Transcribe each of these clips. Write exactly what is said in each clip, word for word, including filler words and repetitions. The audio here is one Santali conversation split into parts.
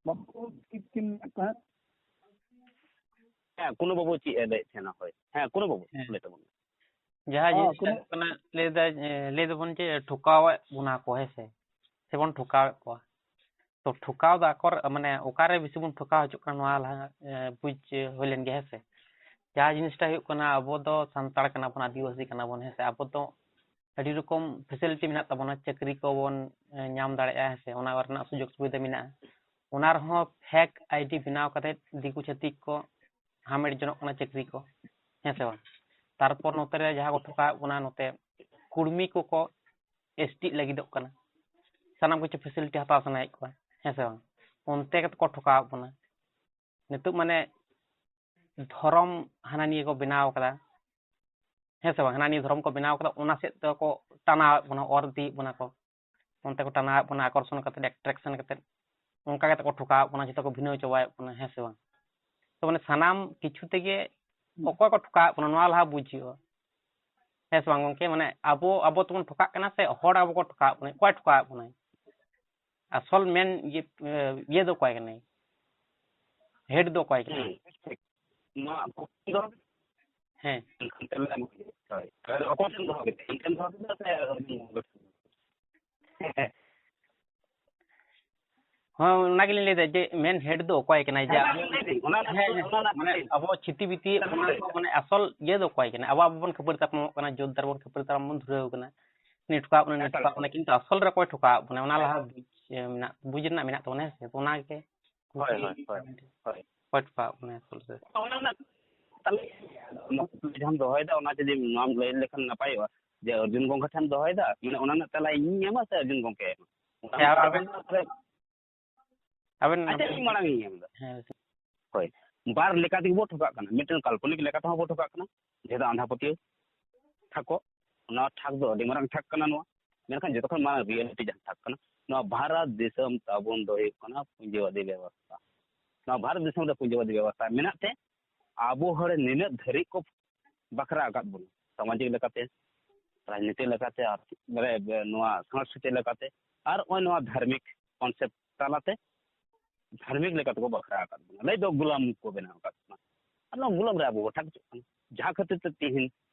ᱵᱟᱹᱵᱩ ᱪᱮᱫ ᱠᱤᱱ ᱢᱮᱱᱮᱫ ᱛᱟᱦᱮᱸᱫ? ᱦᱮᱸ, ᱠᱩᱱᱩ ᱵᱟᱹᱵᱩ ᱪᱮᱫ ᱮ ᱞᱟᱹᱭᱮᱫ ᱛᱟᱦᱮᱱᱟ? ᱦᱳᱭ, ᱦᱮᱸ, ᱠᱩᱱᱩ ᱵᱟᱹᱵᱩ ᱦᱮᱸ᱾ ᱞᱟᱹᱭ ᱛᱟᱵᱚᱱ ᱢᱮ᱾ ᱡᱟᱦᱟᱸ ᱦᱚᱸ, ᱡᱤᱱᱤᱥᱴᱟ ᱠᱩᱱᱩ ᱦᱩᱭᱩᱜ ᱠᱟᱱᱟ, ᱞᱟᱹᱭ ᱫᱟᱭ, ᱮ, ᱞᱟᱹᱭ ᱫᱟᱵᱚᱱ ᱡᱮ ᱴᱷᱚᱠᱟᱣᱮᱫ ᱵᱚᱱᱟ ᱠᱚ, ᱦᱮᱸ ᱥᱮ? ᱥᱮᱵᱚᱱ ᱴᱷᱚᱠᱟᱣᱮᱫ ᱠᱚᱣᱟ᱾ ᱛᱚ ᱴᱷᱚᱠᱟᱣ ᱫᱚ ᱟᱠᱚᱨ-, ᱢᱟᱱᱮ ᱚᱠᱟᱨᱮ ᱵᱮᱥᱤ ᱵᱚᱱ ᱴᱷᱚᱠᱟᱣ ᱦᱚᱪᱚᱜ ᱠᱟᱱᱟ, ᱱᱚᱣᱟ ᱞᱟᱦᱟ, ᱮ, ᱵᱩᱡᱽ ᱦᱩᱭ ᱞᱮᱱ ᱜᱮ, ᱦᱮᱸ ᱥᱮ? ᱡᱟᱦᱟᱸ ᱡᱤᱱᱤᱥᱴᱟ ᱦᱩᱭᱩᱜ ᱠᱟᱱᱟ, ᱟᱵᱚ ᱫᱚ ᱥᱟᱱᱛᱟᱲ ᱠᱟᱱᱟ ᱵᱚᱱ, ᱟᱹᱫᱤᱵᱟᱹᱥᱤ ᱠᱟᱱᱟ ᱵᱚᱱ, ᱦᱮᱸ ᱥᱮ? ᱟᱵᱚ ᱫᱚ ᱟᱹᱰᱤ ᱨᱚᱠᱚᱢ facility ᱢᱮᱱᱟᱜ ᱛᱟᱵᱚᱱᱟ, ᱪᱟᱹᱠᱨᱤ ᱠᱚᱵᱚᱱ, ᱮ, ᱧᱟᱢ ᱫᱟᱲᱮᱭᱟᱜᱼᱟ, ᱦᱮᱸ ᱥᱮ? ᱚᱱᱟ ᱨᱮᱱᱟᱜ ᱥᱩᱡᱳᱜᱽ ᱥᱩᱵᱤᱫᱷᱟ ᱢᱮᱱᱟᱜᱼᱟ᱾ ᱚᱱᱟ ᱨᱮᱦᱚᱸ fake I D ᱵᱮᱱᱟᱣ ᱠᱟᱛᱮ ᱫᱤᱠᱩ ᱪᱷᱟᱹᱛᱤᱠ ᱠᱚ ᱦᱟᱢᱮᱴ ᱡᱚᱱᱚᱜ ᱠᱟᱱᱟ ᱪᱟᱹᱠᱨᱤ ᱠᱚ, ᱦᱮᱸ ᱥᱮ ᱵᱟᱝ? ᱛᱟᱨᱯᱚᱨ ᱱᱚᱛᱮ ᱨᱮ ᱡᱟᱦᱟᱸ ᱠᱚ ᱴᱷᱚᱠᱟᱣᱮᱫ ᱵᱚᱱᱟ, ᱱᱚᱛᱮ ᱠᱩᱲᱢᱤ ᱠᱚᱠᱚ S T ᱞᱟᱹᱜᱤᱫᱚᱜ ᱠᱟᱱᱟ, ᱥᱟᱱᱟᱢ ᱠᱤᱪᱷᱩ facility ᱦᱟᱛᱟᱣ ᱥᱟᱱᱟᱭᱮᱫ ᱠᱚᱣᱟ, ᱦᱮᱸ ᱥᱮ ᱵᱟᱝ? ᱚᱱᱛᱮ ᱠᱟᱛᱮ ᱠᱚ ᱴᱷᱚᱠᱟᱣᱮᱫ ᱵᱚᱱᱟ᱾ ᱱᱤᱛᱚᱜ ᱢᱟᱱᱮ ᱫᱷᱚᱨᱚᱢ ᱦᱟᱱᱟ ᱱᱤᱭᱟᱹ ᱠᱚ ᱵᱮᱱᱟᱣ ᱠᱟᱫᱟ, ᱦᱮᱸ ᱥᱮ ᱵᱟᱝ? ᱦᱟᱱᱟ ᱱᱤᱭᱟᱹ ᱫᱷᱚᱨᱚᱢ ᱠᱚ ᱵᱮᱱᱟᱣ ᱠᱟᱫᱟ, ᱚᱱᱟ ᱥᱮᱫ ᱛᱮᱠᱚ ᱴᱟᱱᱟᱣᱮᱫ ᱵᱚᱱᱟ, ᱚᱨ ᱤᱫᱤᱭᱮᱫ ᱵᱚᱱᱟ ᱠᱚ, ᱚᱱᱛᱮ ᱠᱚ ᱴᱟᱱᱟᱣᱮᱫ ᱵᱚᱱᱟ, ᱟᱠᱚᱨᱥᱚᱱ ᱠᱟᱛᱮ, attraction ᱠᱟᱛᱮ, ᱚᱱᱠᱟ ᱠᱟᱛᱮ ᱠᱚ ᱴᱷᱚᱠᱟᱣᱮᱫ ᱵᱚᱱᱟ, ᱡᱚᱛᱚ ᱠᱚ ᱵᱷᱤᱱᱟᱹᱣ ᱪᱟᱵᱟᱭᱮᱫ ᱵᱚᱱᱟ, ᱦᱮᱸ ᱥᱮ ᱵᱟᱝ? ᱛᱚ ᱢᱟᱱᱮ ᱥᱟᱱᱟᱢ ᱠᱤᱪᱷᱩ ᱛᱮᱜᱮ ᱚᱠᱚᱭ ᱠᱚ ᱴᱷᱚᱠᱟᱣᱮᱫ ᱵᱚᱱᱟ, ᱱᱚᱣᱟ ᱞᱟᱦᱟ ᱵᱩᱡᱽ ᱦᱩᱭᱩᱜᱼᱟ, ᱦᱮᱸ ᱥᱮ ᱵᱟᱝ ᱜᱚᱝᱠᱮ? ᱢᱟᱱᱮ ᱟᱵᱚ, ᱟᱵᱚ ᱛᱮᱵᱚᱱ ᱴᱷᱚᱠᱟᱜ ᱠᱟᱱᱟ ᱥᱮ ᱦᱚᱲ ᱟᱵᱚ ᱠᱚ ᱴᱷᱚᱠᱟᱣᱮᱫ ᱵᱚᱱᱟ? ᱚᱠᱚᱭ ᱴᱷᱚᱠᱟᱣᱮᱫ ᱵᱚᱱᱟᱭ? ᱟᱥᱚᱞ ᱢᱮᱱ ᱤᱭᱟᱹ, ᱤᱭᱟᱹ ᱫᱚ ᱚᱠᱚᱭ ᱠᱟᱱᱟᱭ? ᱦᱮᱰ ᱫᱚ ᱚᱠᱚᱭ ᱠᱟᱱᱟᱭ? ᱦᱩᱸ, ᱴᱷᱤᱠ᱾ ᱱᱚᱣᱟ ᱠᱩᱠᱞᱤ ᱫᱚ ᱦᱮᱸ᱾ ᱮᱱᱠᱷᱟᱱ ᱛᱮᱞᱟ ᱮᱢ ᱦᱩᱭᱩᱜᱼᱟ᱾ ᱦᱳᱭ᱾ ᱟᱨ ᱚᱠᱚᱭ ᱴᱷᱮᱱ ᱫᱚᱦᱚ ᱠᱮᱫᱟ? ᱤᱧ ᱴᱷᱮᱱ ᱫᱚᱦᱚ ᱠᱮᱫᱟ ᱥᱮ ᱟᱹᱵᱤᱱ ᱜᱚᱴᱷᱚᱱ? ᱦᱮᱸ, ᱚᱱᱟ ᱜᱮᱞᱤᱧ ᱞᱟᱹᱭᱫᱟ ᱡᱮ ᱢᱮᱱ ᱦᱮᱰ ᱫᱚ ᱚᱠᱚᱭ ᱠᱟᱱᱟᱭ? ᱡᱮ ᱦᱮᱸ, ᱚᱱᱟ ᱟᱵᱚ, ᱞᱟᱹᱭ ᱫᱟᱹᱧ, ᱚᱱᱟ ᱨᱮᱱᱟᱜ, ᱦᱮᱸ, ᱦᱮᱸ, ᱚᱱᱟ ᱨᱮᱱᱟᱜ ᱢᱟᱱᱮ ᱠᱟᱹᱴᱤᱡ ᱟᱵᱚ ᱪᱷᱤᱛᱤ ᱵᱤᱛᱤ ᱚᱱᱟ ᱚᱱᱟ ᱠᱚ ᱞᱟᱹᱭ ᱢᱟᱱᱮ ᱟᱥᱚᱞ ᱤᱭᱟᱹ ᱫᱚ ᱚᱠᱚᱭ ᱠᱟᱱᱟᱭ? ᱟᱵᱚ ᱟᱵᱚ ᱵᱚᱱ ᱠᱷᱟᱹᱯᱟᱹᱨᱤ ᱛᱟᱯᱟᱢᱚᱜ ᱠᱟᱱᱟ, ᱡᱳᱨᱫᱟᱨ ᱵᱚᱱ ᱠᱷᱟᱹᱯᱟᱹᱨᱤ ᱛᱟᱯᱟᱢ ᱵᱚᱱ ᱫᱷᱩᱨᱟᱹᱣ ᱠᱟᱱᱟ᱾ ᱱᱩᱭ ᱴᱷᱚᱠᱟᱣ ᱠᱟᱱᱟ, ᱠᱤᱱᱛᱩ ᱟᱥᱚᱞ ᱨᱮ ᱚᱠᱚᱭ ᱴᱷᱚᱠᱟᱣ ᱵᱚᱱᱟ? ᱚᱱᱟ ᱞᱟᱦᱟ ᱵᱩᱡᱽ, ᱮ, ᱢᱮᱱᱟᱜ, ᱵᱩᱡᱽ ᱨᱮᱱᱟᱜ ᱢᱮᱱᱟᱜ ᱛᱟᱵᱚᱱᱟ, ᱦᱮᱸ ᱥᱮ? ᱛᱚ ᱚᱱᱟ ᱜᱮ ᱦᱳᱭ, ᱦᱳᱭ, ᱦᱳᱭ, ᱦᱳᱭ᱾ ᱚᱠᱚᱭ ᱴᱷᱚᱠᱟᱣ ᱵᱚᱱᱟ ᱟᱥᱚᱞ ᱨᱮ? ᱚᱱᱟ ᱨᱮᱱᱟᱜ ᱛᱟᱦᱞᱮ ᱚᱱᱟ ᱠᱩᱠᱞᱤ ᱡᱟᱦᱟᱸᱢ ᱫᱚᱦᱚᱭᱮᱫᱟ, ᱚᱱᱟ ᱡᱩᱫᱤ ᱱᱚᱣᱟᱢ ᱞᱟᱹᱭ ᱞᱮᱠᱷᱟᱱ ᱱᱟᱯᱟᱭᱚᱜᱼᱟ, ᱡᱮ ᱚᱨᱡᱩᱱ ᱜᱚᱝᱠᱮ ᱴᱷᱮᱱ ᱫᱚᱦᱚᱭᱮᱫᱟ, ᱢᱟᱱᱮ ᱚᱱᱟ ᱨᱮᱱᱟᱜ ᱛᱮᱞᱟ ᱤᱧᱤᱧ ᱮᱢᱟ ᱥᱮ ᱚᱨᱡᱩᱱ ᱜᱚᱝᱠᱮ ᱮᱢᱟ? ᱦᱮᱸ, ᱟᱨ ᱟᱵᱮᱱ, ᱟᱵᱮᱱ ᱟᱪᱪᱷᱟ, ᱤᱧ ᱢᱟᱲᱟᱝ ᱤᱧ ᱮᱢ ᱮᱫᱟ᱾ ᱦᱮᱸ᱾ ᱦᱳᱭ, ᱵᱟᱨ ᱞᱮᱠᱟ ᱛᱮᱜᱮ ᱵᱚ ᱴᱷᱚᱠᱟᱜ ᱠᱟᱱᱟ᱾ ᱢᱤᱫᱴᱮᱱ ᱠᱟᱞᱯᱚᱱᱤᱠ ᱞᱮᱠᱟ ᱛᱮᱦᱚᱸ ᱵᱚ ᱴᱷᱚᱠᱟᱜ ᱠᱟᱱᱟ, ᱡᱟᱦᱟᱸ ᱫᱚ ᱟᱸᱫᱷᱟ ᱯᱟᱹᱛᱭᱟᱹᱣ ᱴᱷᱟᱠᱚ, ᱚᱱᱟ ᱴᱷᱟᱠ ᱫᱚ ᱟᱹᱰᱤ ᱢᱟᱨᱟᱝ ᱴᱷᱟᱠ ᱠᱟᱱᱟ ᱱᱚᱣᱟ, ᱢᱮᱱᱠᱷᱟᱱ ᱡᱚᱛᱚ ᱠᱷᱚᱱ ᱢᱟᱨᱟᱝ ᱨᱤᱭᱮᱞᱤᱴᱤ ᱡᱟᱦᱟᱸ ᱴᱷᱟᱠ ᱠᱟᱱᱟ, ᱱᱚᱣᱟ ᱵᱷᱟᱨᱚᱛ ᱫᱤᱥᱚᱢ ᱛᱟᱵᱚᱱ ᱫᱚ ᱦᱩᱭᱩᱜ ᱠᱟᱱᱟ ᱯᱩᱸᱡᱤᱣᱟᱹᱫᱤ ᱵᱮᱵᱚᱥᱛᱷᱟ᱾ ᱱᱚᱣᱟ ᱵᱷᱟᱨᱚᱛ ᱫᱤᱥᱚᱢ ᱨᱮ ᱯᱩᱸᱡᱤᱣᱟᱹᱫᱤ ᱵᱮᱵᱚᱥᱛᱷᱟ ᱢᱮᱱᱟᱜ ᱛᱮ ᱟᱵᱚ ᱦᱚᱲ ᱱᱤᱱᱟᱹᱜ ᱫᱷᱟᱹᱨᱤᱡ ᱠᱚ ᱵᱟᱠᱷᱨᱟ ᱟᱠᱟᱫ ᱵᱚᱱᱟ, ᱥᱟᱢᱟᱡᱤᱠ ᱞᱮᱠᱟᱛᱮ, ᱨᱟᱡᱽᱱᱤᱛᱤ ᱞᱮᱠᱟᱛᱮ, ᱟᱨ ᱢᱟᱱᱮ ᱱᱚᱣᱟ ᱥᱟᱝᱥᱠᱨᱤᱛᱤ ᱞᱮᱠᱟᱛᱮ, ᱟᱨ ᱱᱚᱜᱼᱚᱭ ᱱᱚᱣᱟ ᱫᱷᱟᱨᱢᱤᱠ ᱠᱚᱱᱥᱮᱯᱴ ᱛᱟᱞᱟᱛᱮ ᱫᱷᱟᱨᱢᱤᱠ ᱞᱮᱠᱟ ᱛᱮᱠᱚ ᱵᱟᱠᱷᱨᱟ ᱟᱠᱟᱫ ᱵᱚᱱᱟ, ᱞᱟᱹᱭ ᱫᱚ ᱜᱩᱞᱟᱢ ᱠᱚ ᱵᱮᱱᱟᱣ ᱟᱠᱟᱫ ᱵᱚᱱᱟ᱾ ᱟᱨ ᱱᱚᱣᱟ ᱜᱩᱞᱟᱢ ᱨᱮ ᱟᱵᱚ ᱵᱚ ᱛᱷᱟᱠ ᱦᱚᱪᱚᱜ ᱠᱟᱱᱟ, ᱡᱟᱦᱟᱸ ᱠᱷᱟᱹᱛᱤᱨ ᱛᱮ ᱛᱤᱦᱤᱧ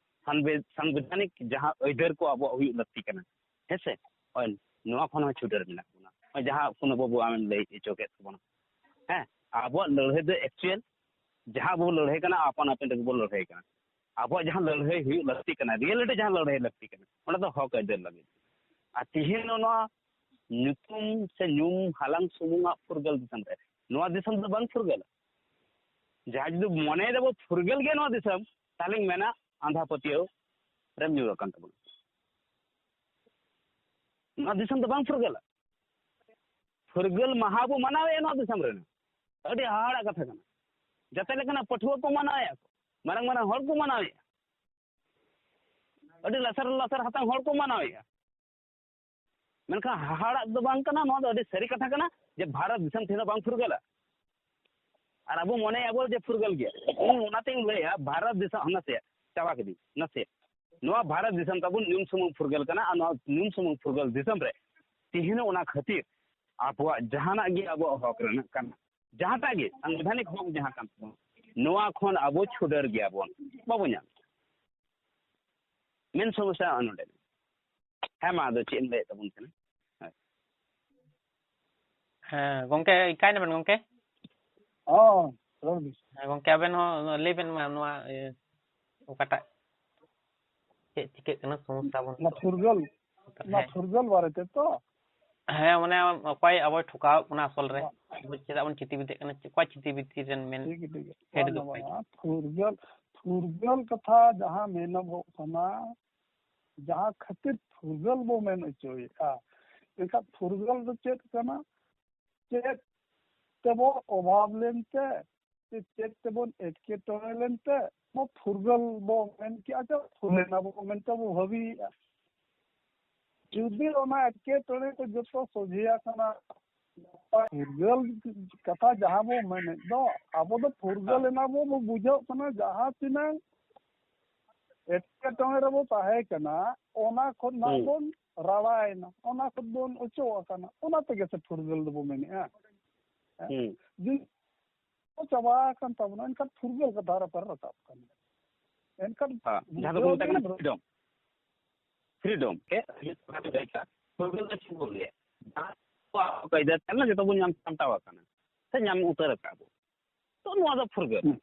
ᱥᱟᱝᱵᱤ-, ᱥᱟᱝᱵᱤᱫᱷᱟᱱᱤᱠ ᱡᱟᱦᱟᱸ ᱟᱹᱭᱫᱟᱹᱨ ᱠᱚ ᱟᱵᱚᱣᱟᱜ ᱦᱩᱭᱩᱜ ᱞᱟᱹᱠᱛᱤ ᱠᱟᱱᱟ, ᱦᱮᱸ ᱥᱮ? ᱦᱳᱭ, ᱱᱚᱣᱟ ᱠᱷᱚᱱ ᱦᱚᱸ ᱪᱷᱩᱰᱟᱹᱨ ᱢᱮᱱᱟᱜ ᱵᱚᱱᱟ᱾ ᱱᱚᱜᱼᱚᱭ ᱡᱟᱦᱟᱸ ᱯᱩᱱᱟᱹ ᱵᱟᱹᱵᱩ ᱟᱢᱮᱢ ᱞᱟᱹᱭ ᱦᱚᱪᱚ ᱠᱮᱫ ᱛᱟᱵᱚᱱᱟ, ᱦᱮᱸ, ᱟᱵᱚᱣᱟᱜ ᱞᱟᱹᱲᱦᱟᱹᱭ ᱫᱚ actual ᱡᱟᱦᱟᱸ ᱵᱚ ᱞᱟᱹᱲᱦᱟᱹᱭ ᱠᱟᱱᱟ, ᱟᱯᱟᱱ ᱟᱹᱯᱤᱱ ᱨᱮᱜᱮ ᱵᱚ ᱞᱟᱹᱲᱦᱟᱹᱭ ᱠᱟᱱᱟ᱾ ᱟᱵᱚᱣᱟᱜ ᱡᱟᱦᱟᱸ ᱞᱟᱹᱲᱦᱟᱹᱭ ᱦᱩᱭᱩᱜ ᱞᱟᱹᱠᱛᱤ ᱠᱟᱱᱟ, reality ᱡᱟᱦᱟᱸ ᱞᱟᱹᱲᱦᱟᱹᱭ ᱞᱟᱹᱠᱛᱤ ᱠᱟᱱᱟ, ᱚᱱᱟ ᱫᱚ ᱦᱚᱠ ᱟᱹᱭᱫᱟᱹᱨ ᱞᱟᱹᱜᱤᱫ᱾ ᱟᱨ ᱛᱤᱦᱤᱧ ᱱᱚᱣᱟ ᱧᱩᱛᱩᱢ ᱥᱮ ᱧᱩᱢ ᱦᱟᱞᱟᱝ ᱥᱩᱢᱩᱝᱟᱜ ᱯᱷᱩᱨᱜᱟᱹᱞ ᱫᱤᱥᱚᱢ ᱨᱮ, ᱱᱚᱣᱟ ᱫᱤᱥᱚᱢ ᱫᱚ ᱵᱟᱝ ᱯᱷᱩᱨᱜᱟᱹᱞᱟ᱾ ᱡᱟᱦᱟᱸᱭ ᱡᱩᱫᱤ ᱢᱚᱱᱮᱭ ᱫᱟᱵᱚ ᱯᱷᱩᱨᱜᱟᱹᱞ ᱜᱮ ᱱᱚᱣᱟ ᱫᱤᱥᱚᱢ, ᱛᱟᱦᱞᱮᱧ ᱢᱮᱱᱟ ᱟᱸᱫᱷᱟ ᱯᱟᱹᱛᱭᱟᱹᱣ ᱨᱮᱢ ᱧᱩᱨ ᱟᱠᱟᱱ ᱛᱟᱵᱚᱱᱟ᱾ ᱱᱚᱣᱟ ᱫᱤᱥᱚᱢ ᱫᱚ ᱵᱟᱝ ᱯᱷᱩᱨᱜᱟᱹᱞᱟ᱾ ᱯᱷᱩᱨᱜᱟᱹᱞ ᱢᱟᱦᱟ ᱵᱚ ᱢᱟᱱᱟᱣᱮᱫᱼᱟ ᱱᱚᱣᱟ ᱫᱤᱥᱚᱢ ᱨᱮ᱾ ᱟᱹᱰᱤ ᱦᱟᱦᱟᱲᱟᱜ ᱠᱟᱛᱷᱟ ᱠᱟᱱᱟ᱾ ᱡᱟᱛᱮ ᱞᱮᱠᱟᱱᱟᱜ ᱯᱟᱹᱴᱷᱩᱣᱟᱹ ᱠᱚ ᱢᱟᱱᱟᱣᱮᱫᱼᱟ ᱠᱚ, ᱢᱟᱨᱟᱝ ᱢᱟᱨᱟᱝ ᱦᱚᱲ ᱠᱚ ᱢᱟᱱᱟᱣᱮᱫᱼᱟ, ᱟᱹᱰᱤ ᱞᱟᱥᱮᱨ ᱞᱟᱥᱮᱨ ᱦᱟᱛᱟᱝ ᱦᱚᱲ ᱠᱚ ᱢᱟᱱᱟᱣᱮᱫᱼᱟ᱾ ᱢᱮᱱᱠᱷᱟᱱ ᱦᱟᱦᱟᱲᱟᱜ ᱫᱚ ᱵᱟᱝ ᱠᱟᱱᱟ, ᱱᱚᱣᱟ ᱫᱚ ᱟᱹᱰᱤ ᱥᱟᱹᱨᱤ ᱠᱟᱛᱷᱟ ᱠᱟᱱᱟ ᱡᱮ ᱵᱷᱟᱨᱚᱛ ᱫᱤᱥᱚᱢ ᱛᱮᱦᱮᱧ ᱫᱚ ᱵᱟᱝ ᱯᱷᱩᱨᱜᱟᱹᱞᱟ᱾ ᱟᱨ ᱟᱵᱚ ᱢᱚᱱᱮᱭᱟᱵᱚ ᱡᱮ ᱯᱷᱩᱨᱜᱟᱹᱞ ᱜᱮᱭᱟ᱾ ᱤᱧ ᱚᱱᱟᱛᱤᱧ ᱞᱟᱹᱭᱟ, ᱵᱷᱟᱨᱚᱛ ᱫᱤᱥᱚᱢ, ᱱᱟᱥᱮᱭᱟᱜ ᱪᱟᱵᱟ ᱠᱤᱫᱤᱧ, ᱱᱟᱥᱮᱭᱟᱜ, ᱱᱚᱣᱟ ᱵᱷᱟᱨᱚᱛ ᱫᱤᱥᱚᱢ ᱛᱟᱵᱚᱱ ᱧᱩᱢ ᱥᱩᱢᱩᱝ ᱯᱷᱩᱨᱜᱟᱹᱞ ᱠᱟᱱᱟ, ᱟᱨ ᱱᱚᱣᱟ ᱧᱩᱢ ᱥᱩᱢᱩᱝ ᱯᱷᱩᱨᱜᱟᱹᱞ ᱫᱤᱥᱚᱢ ᱨᱮ ᱛᱤᱦᱤᱧ ᱚᱱᱟ ᱠᱷᱟᱹᱛᱤᱨ ᱟᱵᱚᱣᱟᱜ ᱡᱟᱦᱟᱱᱟᱜ ᱜᱮ ᱟᱵᱚᱣᱟᱜ ᱦᱚᱠ ᱨᱮᱱᱟᱜ ᱠᱟᱱᱟ, ᱡᱟᱦᱟᱸᱴᱟᱜ ᱜᱮ ᱥᱟᱝᱵᱤᱫᱷᱟᱱᱤᱠ ᱦᱚᱠ ᱡᱟᱦᱟᱸ ᱠᱟᱱ ᱛᱟᱵᱚᱱᱟ, ᱱᱚᱣᱟ ᱠᱷᱚᱱ ᱟᱵᱚ ᱪᱷᱩᱰᱟᱹᱨ ᱜᱮᱭᱟᱵᱚᱱ, ᱵᱟᱵᱚ ᱧᱟᱢ᱾ ᱢᱮᱱ ᱥᱚᱢᱚᱥᱥᱟ ᱱᱚᱰᱮ᱾ ᱦᱮᱸ, ᱢᱟ ᱟᱫᱚ ᱪᱮᱫ ᱮᱢ ᱞᱟᱹᱭᱮᱫ ᱛᱟᱵᱚᱱ ᱛᱟᱦᱮᱱᱟ? ᱦᱮᱸ᱾ ᱦᱮᱸ, ᱜᱚᱝᱠᱮ, ᱤᱠᱟᱭ ᱱᱟᱵᱮᱱ ᱜᱚᱝᱠᱮ? ᱦᱚᱸ, ᱨᱚᱲ ᱵᱤᱱ᱾ ᱦᱮᱸ, ᱜᱚᱝᱠᱮ, ᱟᱵᱮᱱ ᱦᱚᱸ ᱞᱟᱹᱭ ᱵᱮᱱ ᱢᱟ ᱱᱚᱣᱟ, ᱤᱭᱟᱹ, ᱚᱠᱟᱴᱟᱜ ᱪᱮᱫ ᱪᱤᱠᱟᱹᱜ ᱠᱟᱱᱟ ᱥᱚᱢᱚᱥᱥᱟ ᱵᱚᱱ ᱚᱱᱟ ᱯᱷᱩᱨᱜᱟᱹᱞ, ᱚᱱᱟ ᱦᱮᱸ᱾ ᱯᱷᱩᱨᱜᱟᱹᱞ ᱵᱟᱨᱮ ᱛᱮ ᱛᱚ? ᱦᱮᱸ, ᱢᱟᱱᱮ ᱚᱠᱚᱭ ᱟᱵᱚᱭ ᱴᱷᱚᱠᱟᱣᱮᱫ ᱵᱚᱱᱟ ᱟᱥᱚᱞ ᱨᱮ? ᱵᱟᱝ᱾ ᱟᱵᱚ ᱪᱮᱫᱟᱜ ᱵᱚᱱ ᱪᱤᱛᱤ ᱵᱤᱛᱤᱜ ᱠᱟᱱᱟ? ᱚᱠᱚᱭ ᱪᱤᱛᱤ ᱵᱤᱛᱤ ᱨᱮᱱ ᱢᱮᱱ ᱴᱷᱤᱠ, ᱴᱷᱤᱠ᱾ head ᱵᱟᱝ, ᱫᱚ ᱵᱟᱝ, ᱚᱠᱚᱭ? ᱵᱟᱝ᱾ ᱯᱷᱩᱨᱜᱟᱹᱞ, ᱯᱷᱩᱨᱜᱟᱹᱞ ᱠᱟᱛᱷᱟ ᱡᱟᱦᱟᱸ ᱢᱮᱱᱚᱜᱚᱜ ᱠᱟᱱᱟ, ᱡᱟᱦᱟᱸ ᱠᱷᱟᱹᱛᱤᱨ ᱯᱷᱩᱨᱜᱟᱹᱞ ᱵᱚ ᱢᱮᱱ ᱦᱚᱪᱚᱭᱮᱫᱼᱟ, ᱮᱱᱠᱷᱟᱱ ᱯᱷᱩᱨᱜᱟᱹᱞ ᱫᱚ ᱪᱮᱫ ᱠᱟᱱᱟ? ᱪᱮᱫ ᱛᱮᱵᱚ ᱚᱵᱷᱟᱵ ᱞᱮᱱᱛᱮ, ᱥᱮ ᱪᱮᱫ ᱛᱮᱵᱚᱱ ᱮᱴᱠᱮᱴᱚᱬᱮ ᱞᱮᱱᱛᱮ ᱱᱚᱣᱟ ᱯᱷᱩᱨᱜᱟᱹᱞ ᱵᱚ ᱢᱮᱱ ᱠᱮᱜᱼᱟ, ᱪᱮ ᱯᱷᱩᱨᱜᱟᱹᱞ ᱮᱱᱟ ᱵᱚ ᱢᱮᱱᱛᱮ ᱵᱚ ᱵᱷᱟᱹᱵᱤᱭᱮᱫᱼᱟ? ᱡᱩᱫᱤ ᱚᱱᱟ ᱮᱴᱠᱮᱴᱚᱬᱮ ᱠᱚ ᱡᱚᱛᱚ ᱥᱚᱡᱷᱮ ᱟᱠᱟᱱᱟ, ᱯᱷᱩᱨᱜᱟᱹᱞ ᱠᱟᱛᱷᱟ ᱡᱟᱦᱟᱸ ᱵᱚ ᱢᱮᱱᱮᱫ ᱫᱚ, ᱟᱵᱚ ᱫᱚ ᱯᱷᱩᱨᱜᱟᱹᱞ ᱦᱮᱸ᱾ ᱮᱱᱟ ᱵᱚ, ᱵᱚ ᱵᱩᱡᱷᱟᱹᱜ ᱠᱟᱱᱟ ᱡᱟᱦᱟᱸ ᱛᱤᱱᱟᱹᱝ ᱮᱴᱠᱮᱴᱚᱬᱮ ᱨᱮᱵᱚ ᱛᱟᱦᱮᱸ ᱠᱟᱱᱟ, ᱚᱱᱟ ᱠᱷᱚᱱ ᱱᱟᱜ ᱦᱩᱸ᱾ ᱵᱚᱱ ᱨᱟᱲᱟᱭᱮᱱᱟ, ᱚᱱᱟ ᱠᱷᱚᱱ ᱵᱚᱱ ᱚᱪᱚᱜ ᱟᱠᱟᱱᱟ, ᱚᱱᱟ ᱛᱮᱜᱮ ᱥᱮ ᱯᱷᱩᱨᱜᱟᱹᱞ ᱫᱚᱵᱚ ᱢᱮᱱᱮᱫᱼᱟ᱾ ᱦᱮᱸ? ᱦᱩᱸ᱾ ᱡᱩᱫᱤ ᱪᱟᱵᱟ ᱟᱠᱟᱱ ᱛᱟᱵᱚᱱᱟ, ᱮᱱᱠᱷᱟᱱ ᱯᱷᱩᱨᱜᱟᱹᱞ ᱠᱟᱛᱷᱟ ᱨᱮ ᱯᱮ ᱨᱟᱠᱟᱵ ᱠᱟᱱ ᱜᱮᱭᱟ᱾ ᱮᱱᱠᱷᱟᱱ ᱦᱮᱸ, ᱡᱟᱦᱟᱸ ᱫᱚᱠᱚ ᱢᱮᱛᱟᱜ ᱠᱟᱱᱟ ᱯᱷᱨᱤᱰᱚᱢ᱾ ᱯᱷᱨᱤᱰᱚᱢ᱾ ᱮ, ᱯᱷᱩᱨᱜᱟᱹᱞ ᱫᱚ ᱪᱮᱫ ᱵᱚᱱ ᱞᱟᱹᱭᱟ? ᱡᱟᱦᱟᱸ ᱠᱚ ᱟᱵᱚ ᱠᱟᱭᱫᱟ ᱛᱟᱦᱮᱸ ᱞᱮᱱᱟ, ᱡᱚᱛᱚ ᱵᱚᱱ ᱧᱟᱢ ᱥᱟᱢᱴᱟᱣ ᱟᱠᱟᱱᱟ, ᱥᱮ ᱧᱟᱢ ᱩᱛᱟᱹᱨ ᱟᱠᱟᱫ ᱵᱚᱱ᱾ ᱛᱚ ᱱᱚᱣᱟ ᱫᱚ ᱯᱷᱩᱨᱜᱟᱹᱞ᱾ ᱦᱩᱸ᱾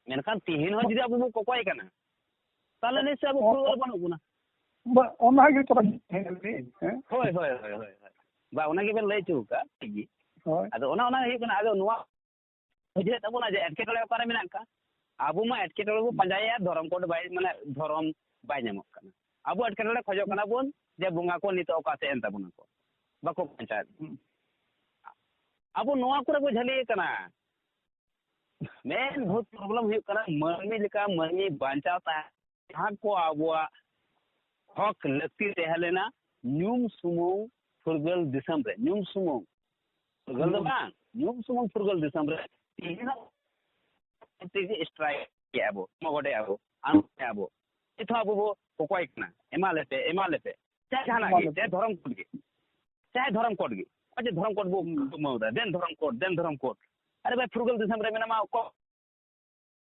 ᱢᱮᱱᱠᱷᱟᱱ ᱛᱤᱦᱤᱧ ᱦᱚᱸ ᱡᱩᱫᱤ ᱟᱵᱚ ᱵᱚ ᱠᱚᱠᱚᱭ ᱠᱟᱱᱟ, ᱛᱟᱦᱚᱞᱮ ᱱᱤᱥᱪᱚᱭ ᱟᱵᱚ ᱚ-, ᱯᱷᱩᱨᱜᱟᱹᱞ ᱚ-, ᱵᱟᱹᱱᱩᱜ ᱵᱚᱱᱟ᱾ ᱵᱟ, ᱚᱱᱟ ᱜᱮ ᱛᱚ ᱦᱮᱸ, ᱦᱮᱸ᱾ ᱦᱳᱭ, ᱦᱳᱭ, ᱦᱳᱭ, ᱦᱳᱭ, ᱦᱳᱭ᱾ ᱵᱟ, ᱚᱱᱟ ᱜᱮᱵᱮᱱ ᱞᱟᱹᱭ ᱦᱚᱪᱚ ᱟᱠᱟᱫ, ᱴᱷᱤᱠ ᱜᱮ᱾ ᱦᱳᱭ᱾ ᱟᱫᱚ ᱚᱱᱟ, ᱚᱱᱟ ᱦᱩᱭᱩᱜ ᱠᱟᱱᱟ, ᱟᱫᱚ ᱱᱚᱣᱟ ᱵᱩᱡᱷᱟᱹᱣᱮᱫ ᱛᱟᱵᱚᱱᱟ ᱡᱮ ᱮᱴᱠᱮᱴᱚᱬᱮ ᱚᱠᱟᱨᱮ ᱢᱮᱱᱟᱜ ᱟᱠᱟᱫ? ᱟᱵᱚ ᱢᱟ ᱮᱴᱠᱮᱴᱚᱬᱮ ᱵᱚ ᱯᱟᱸᱡᱟᱭᱮᱫᱼᱟ, ᱫᱷᱚᱨᱚᱢ ᱠᱳᱰ ᱵᱟᱭ, ᱢᱟᱱᱮ ᱫᱷᱚᱨᱚᱢ ᱵᱟᱭ ᱧᱟᱢᱚᱜ ᱠᱟᱱᱟ᱾ ᱟᱵᱚ ᱮᱴᱠᱮᱴᱚᱬᱮ ᱠᱷᱚᱡᱚᱜ ᱠᱟᱱᱟ ᱵᱚᱱ ᱡᱮ ᱵᱚᱸᱜᱟ ᱠᱚ ᱱᱤᱛᱚᱜ ᱚᱠᱟ ᱥᱮᱫ ᱮᱱ ᱛᱟᱵᱚᱱᱟ ᱠᱚ, ᱵᱟᱠᱚ ᱵᱟᱧᱪᱟᱣᱮᱫ ᱵᱚᱱᱟ᱾ ᱦᱩᱸ᱾ ᱟᱵᱚ ᱱᱚᱣᱟ ᱠᱚᱨᱮ ᱵᱚ ᱡᱷᱟᱹᱞᱤ ᱟᱠᱟᱱᱟ᱾ ᱢᱮᱱ ᱵᱷᱩᱛ problem ᱦᱩᱭᱩᱜ ᱠᱟᱱᱟ, ᱢᱟᱹᱱᱢᱤ ᱞᱮᱠᱟ ᱢᱟᱹᱱᱢᱤ ᱵᱟᱧᱪᱟᱣ ᱛᱟᱦᱮᱸ, ᱡᱟᱦᱟᱸ ᱠᱚ ᱟᱵᱚᱣᱟᱜ ᱦᱚᱠ ᱞᱟᱹᱠᱛᱤ ᱛᱟᱦᱮᱸ ᱞᱮᱱᱟ, ᱧᱩᱢ ᱥᱩᱢᱩᱝ ᱯᱷᱩᱨᱜᱟᱹᱞ ᱫᱤᱥᱚᱢ ᱨᱮ, ᱧᱩᱢ ᱥᱩᱢᱩᱝ, ᱯᱷᱩᱨᱜᱟᱹᱞ ᱫᱚ ᱵᱟᱝ, ᱧᱩᱢ ᱥᱩᱢᱩᱝ ᱯᱷᱩᱨᱜᱟᱹᱞ ᱫᱤᱥᱚᱢ ᱨᱮ ᱛᱮᱦᱮᱧ ᱦᱚᱸ ᱛᱮᱜᱮ strike ᱮᱫᱼᱟ ᱵᱚ, ᱢᱚᱜᱚᱰᱮᱜᱼᱟ ᱵᱚ, ᱟᱱᱫᱳᱞᱚᱱᱮᱫᱼᱟ ᱵᱚ᱾ ᱱᱤᱛ ᱦᱚᱸ ᱟᱵᱚ ᱵᱚ ᱠᱚᱠᱚᱭ ᱠᱟᱱᱟ, ᱮᱢᱟ ᱞᱮᱯᱮ, ᱮᱢᱟ ᱞᱮᱯᱮ᱾ ᱪᱟᱦᱮ ᱡᱟᱦᱟᱱᱟᱜ ᱮᱢᱟ ᱜᱮ, ᱞᱮᱯᱮ᱾ ᱪᱟᱦᱮ ᱫᱷᱚᱨᱚᱢ code ᱜᱮ, ᱪᱟᱦᱮ ᱫᱷᱚᱨᱚᱢ code ᱜᱮ᱾ ᱱᱚᱜᱼᱚᱭ ᱡᱮ ᱫᱷᱚᱨᱚᱢ code ᱵᱚ ᱦᱩᱸ᱾ ᱫᱩᱢᱟᱹᱣ ᱮᱫᱟ, ᱫᱮᱱ ᱫᱷᱚᱨᱚᱢ code, ᱫᱮᱱ ᱫᱷᱚᱨᱚᱢ code᱾ ᱟᱨᱮ ᱵᱷᱟᱭ, ᱯᱷᱩᱨᱜᱟᱹᱞ ᱫᱤᱥᱚᱢ ᱨᱮ ᱢᱮᱱᱟᱢᱟ, ᱚᱠᱚᱭ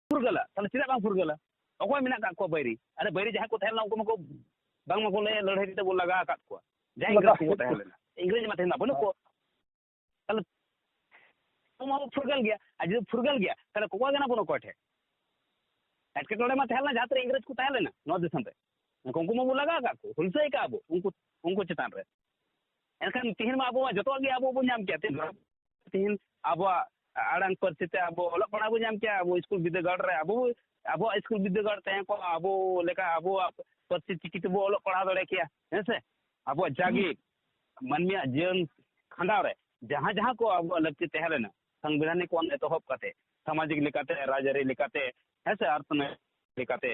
ᱯᱷᱩᱨᱜᱟᱹᱞᱟ? ᱛᱟᱦᱞᱮ ᱪᱮᱫᱟᱜ ᱵᱟᱝ ᱯᱷᱩᱨᱜᱟᱹᱞᱟ? ᱚᱠᱚᱭ ᱢᱮᱱᱟᱜ ᱠᱟᱜ ᱠᱚᱣᱟ ᱵᱟᱹᱭᱨᱤ? ᱟᱨᱮ, ᱵᱟᱹᱭᱨᱤ ᱡᱟᱦᱟᱸᱭ ᱠᱚ ᱛᱟᱦᱮᱸ ᱞᱮᱱᱟ, ᱩᱱᱠᱩ ᱢᱟᱠᱚ ᱵᱟᱝ ᱢᱟᱠᱚ ᱞᱟᱹᱭᱟ, ᱞᱟᱹᱲᱦᱟᱹᱭ ᱠᱟᱛᱮ ᱵᱚᱱ ᱞᱟᱜᱟ ᱟᱠᱟᱫ ᱠᱚᱣᱟ᱾ ᱡᱟᱦᱟᱸᱭ ᱤᱝᱨᱮᱡᱽ ᱞᱟᱜᱟ ᱠᱚᱠᱚ ᱟᱠᱟᱫ ᱛᱟᱦᱮᱸ ᱠᱚᱣᱟ᱾ ᱞᱮᱱᱟ, ᱤᱝᱨᱮᱡᱽ ᱢᱟ ᱛᱟᱦᱮᱸ ᱞᱮᱱᱟ, ᱵᱟᱹᱱᱩᱜ ᱦᱮᱸ᱾ ᱠᱚᱣᱟ᱾ ᱛᱟᱦᱞᱮ ᱩᱱᱠᱩ ᱢᱟᱵᱚ ᱯᱷᱩᱨᱜᱟᱹᱞ ᱜᱮᱭᱟ᱾ ᱟᱨ ᱡᱩᱫᱤ ᱯᱷᱩᱨᱜᱟᱹᱞ ᱜᱮᱭᱟ, ᱛᱟᱦᱞᱮ ᱠᱚᱠᱚᱭ ᱠᱟᱱᱟ ᱵᱚᱱ ᱚᱠᱚᱭ ᱴᱷᱮᱱ? ᱮᱴᱠᱮᱴᱚᱬᱮ ᱢᱟ ᱛᱟᱦᱮᱸ ᱞᱮᱱᱟ, ᱡᱟᱦᱟᱸ ᱛᱤᱱᱟᱹᱜ ᱤᱝᱨᱮᱡᱽ ᱠᱚ ᱛᱟᱦᱮᱸ ᱞᱮᱱᱟ ᱱᱚᱣᱟ ᱫᱤᱥᱚᱢ ᱨᱮ, ᱩᱱᱠᱩ ᱢᱟᱵᱚ ᱞᱟᱜᱟ ᱟᱠᱟᱫ ᱠᱚ, ᱦᱩᱞᱥᱟᱹᱭ ᱟᱠᱟᱫ ᱵᱚ, ᱩᱱᱠᱩ, ᱩᱱᱠᱩ ᱪᱮᱛᱟᱱ ᱨᱮ᱾ ᱮᱱᱠᱷᱟᱱ ᱛᱤᱦᱤᱧ ᱢᱟ ᱟᱵᱚ ᱢᱟ ᱡᱚᱛᱚᱣᱟᱜ ᱜᱮ ᱟᱵᱚ ᱵᱚᱱ ᱧᱟᱢ ᱠᱮᱭᱟ᱾ ᱛᱤᱦᱤᱧ ᱛᱤᱦᱤᱧ ᱟᱵᱚᱣᱟᱜ ᱟᱲᱟᱝ ᱯᱟᱹᱨᱥᱤ ᱛᱮ ᱟᱵᱚ ᱚᱞᱚᱜ ᱯᱟᱲᱦᱟᱣ ᱵᱚᱱ ᱧᱟᱢ ᱠᱮᱭᱟ, ᱟᱵᱚ ᱥᱠᱩᱞ ᱵᱤᱫᱽᱫᱟᱹᱜᱟᱲ ᱨᱮ ᱟᱵᱚ, ᱟᱵᱚᱣᱟᱜ ᱥᱠᱩᱞ ᱵᱤᱫᱽᱫᱟᱹᱜᱟᱲ ᱛᱟᱦᱮᱸ ᱠᱚᱜᱼᱟ, ᱟᱵᱚ ᱞᱮᱠᱟ ᱟᱵᱚᱣᱟᱜ ᱯᱟᱹᱨᱥᱤ ᱪᱤᱠᱤ ᱛᱮᱵᱚ ᱚᱞᱚᱜ ᱯᱟᱲᱦᱟᱣ ᱫᱟᱲᱮ ᱠᱮᱭᱟ, ᱦᱮᱸ ᱥᱮ? ᱟᱵᱚᱣᱟᱜ ᱡᱟᱜᱮ ᱦᱩᱸ᱾ ᱢᱟᱹᱱᱢᱤᱭᱟᱜ ᱡᱤᱭᱚᱱ ᱠᱷᱟᱸᱰᱟᱣ ᱨᱮ ᱡᱟᱦᱟᱸ ᱡᱟᱦᱟᱸ ᱠᱚ ᱟᱵᱚᱣᱟᱜ ᱞᱟᱹᱠᱛᱤ ᱛᱟᱦᱮᱸ ᱞᱮᱱᱟ, ᱥᱟᱝᱵᱤᱫᱷᱟᱱᱤᱠ ᱠᱷᱚᱱ ᱮᱛᱚᱦᱚᱵ ᱠᱟᱛᱮ, ᱥᱟᱢᱟᱡᱤᱠ ᱞᱮᱠᱟᱛᱮ, ᱨᱟᱡᱽᱟᱹᱨᱤ ᱞᱮᱠᱟᱛᱮ, ᱦᱮᱸ ᱥᱮ, ᱟᱨᱛᱷᱚᱱᱳᱭᱛᱤᱠ ᱞᱮᱠᱟᱛᱮ,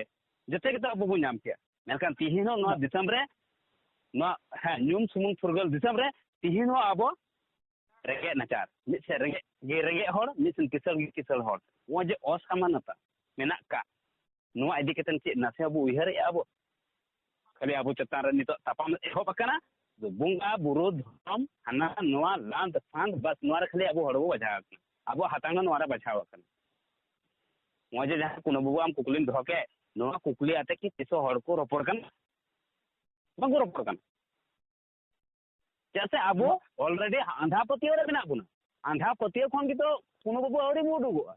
ᱡᱚᱛᱚ ᱠᱤᱛᱟᱹ ᱟᱵᱚ ᱵᱚᱱ ᱧᱟᱢ ᱠᱮᱭᱟ᱾ ᱢᱮᱱᱠᱷᱟᱱ ᱛᱤᱦᱤᱧ ᱦᱚᱸ ᱱᱚᱣᱟ ᱦᱩᱸ᱾ ᱫᱤᱥᱚᱢ ᱨᱮ, ᱱᱚᱣᱟ, ᱦᱮᱸ, ᱧᱩᱢ ᱥᱩᱢᱩᱝ ᱯᱷᱩᱨᱜᱟᱹᱞ ᱫᱤᱥᱚᱢ ᱨᱮ ᱛᱤᱦᱤᱧ ᱦᱚᱸ ᱟᱵᱚ ᱨᱮᱸᱜᱮᱡ ᱱᱟᱪᱟᱨ, ᱢᱤᱫ ᱥᱮᱫ ᱨᱮᱸᱜᱮᱡ ᱜᱮ ᱨᱮᱸᱜᱮᱡ ᱦᱚᱲ, ᱢᱤᱫ ᱥᱮᱫ ᱠᱤᱥᱟᱹᱬ ᱜᱮ ᱠᱤᱥᱟᱹᱬ ᱦᱚᱲ᱾ ᱱᱚᱜᱼᱚᱭ ᱡᱮ ᱚᱥᱚᱢᱟᱱᱚᱛᱟ ᱢᱮᱱᱟᱜ ᱠᱟᱜ, ᱱᱚᱣᱟ ᱤᱫᱤ ᱠᱟᱛᱮ ᱪᱮᱫ ᱱᱟᱥᱮ ᱟᱵᱚ ᱩᱭᱦᱟᱹᱨᱮᱜᱼᱟ ᱟᱵᱚ? ᱠᱷᱟᱹᱞᱤ ᱟᱵᱚ ᱪᱮᱛᱟᱱ ᱨᱮ ᱱᱤᱛᱚᱜ ᱛᱟᱯᱟᱢ ᱮᱦᱚᱵ ᱟᱠᱟᱱᱟ, ᱵᱚᱸᱜᱟ ᱵᱩᱨᱩ ᱫᱷᱚᱨᱚᱢ ᱦᱟᱱᱟ ᱱᱚᱣᱟ ᱞᱟᱸᱫ ᱯᱷᱟᱸᱫ, ᱵᱟᱥ ᱱᱚᱣᱟ ᱨᱮ ᱠᱷᱟᱹᱞᱤ ᱟᱵᱚ ᱦᱚᱲ ᱵᱚ ᱵᱟᱡᱷᱟᱣ ᱟᱠᱟᱱᱟ᱾ ᱟᱵᱚᱣᱟᱜ ᱦᱟᱛᱟᱝ ᱫᱚ ᱱᱚᱣᱟ ᱨᱮ ᱵᱟᱪᱷᱟᱣ ᱟᱠᱟᱱᱟ᱾ ᱱᱚᱜᱼᱚᱭ ᱡᱮ ᱡᱟᱦᱟᱸ ᱠᱩᱱᱩ ᱵᱟᱹᱵᱩ ᱟᱢ ᱠᱩᱠᱞᱤᱢ ᱫᱚᱦᱚ ᱠᱮᱫ, ᱱᱚᱣᱟ ᱠᱩᱠᱞᱤ ᱟᱛᱮ ᱠᱤ ᱛᱤᱥ ᱦᱚᱸ ᱦᱚᱲ ᱠᱚ ᱨᱚᱯᱚᱲ ᱠᱟᱱᱟ? ᱵᱟᱝᱠᱚ ᱨᱚᱯᱚᱲ ᱠᱟᱱᱟ᱾ ᱪᱮᱫᱟᱜ ᱥᱮ ᱟᱵᱚ already ᱟᱸᱫᱷᱟ ᱯᱟᱹᱛᱭᱟᱹᱣ ᱨᱮ ᱢᱮᱱᱟᱜ ᱵᱚᱱᱟ᱾ ᱟᱸᱫᱷᱟ ᱯᱟᱹᱛᱭᱟᱹᱣ ᱠᱷᱚᱱ ᱜᱮᱛᱚ ᱠᱩᱱᱩ ᱵᱟᱹᱵᱩ ᱟᱹᱣᱨᱤ ᱵᱚ ᱩᱰᱩᱠᱚᱜᱼᱟ᱾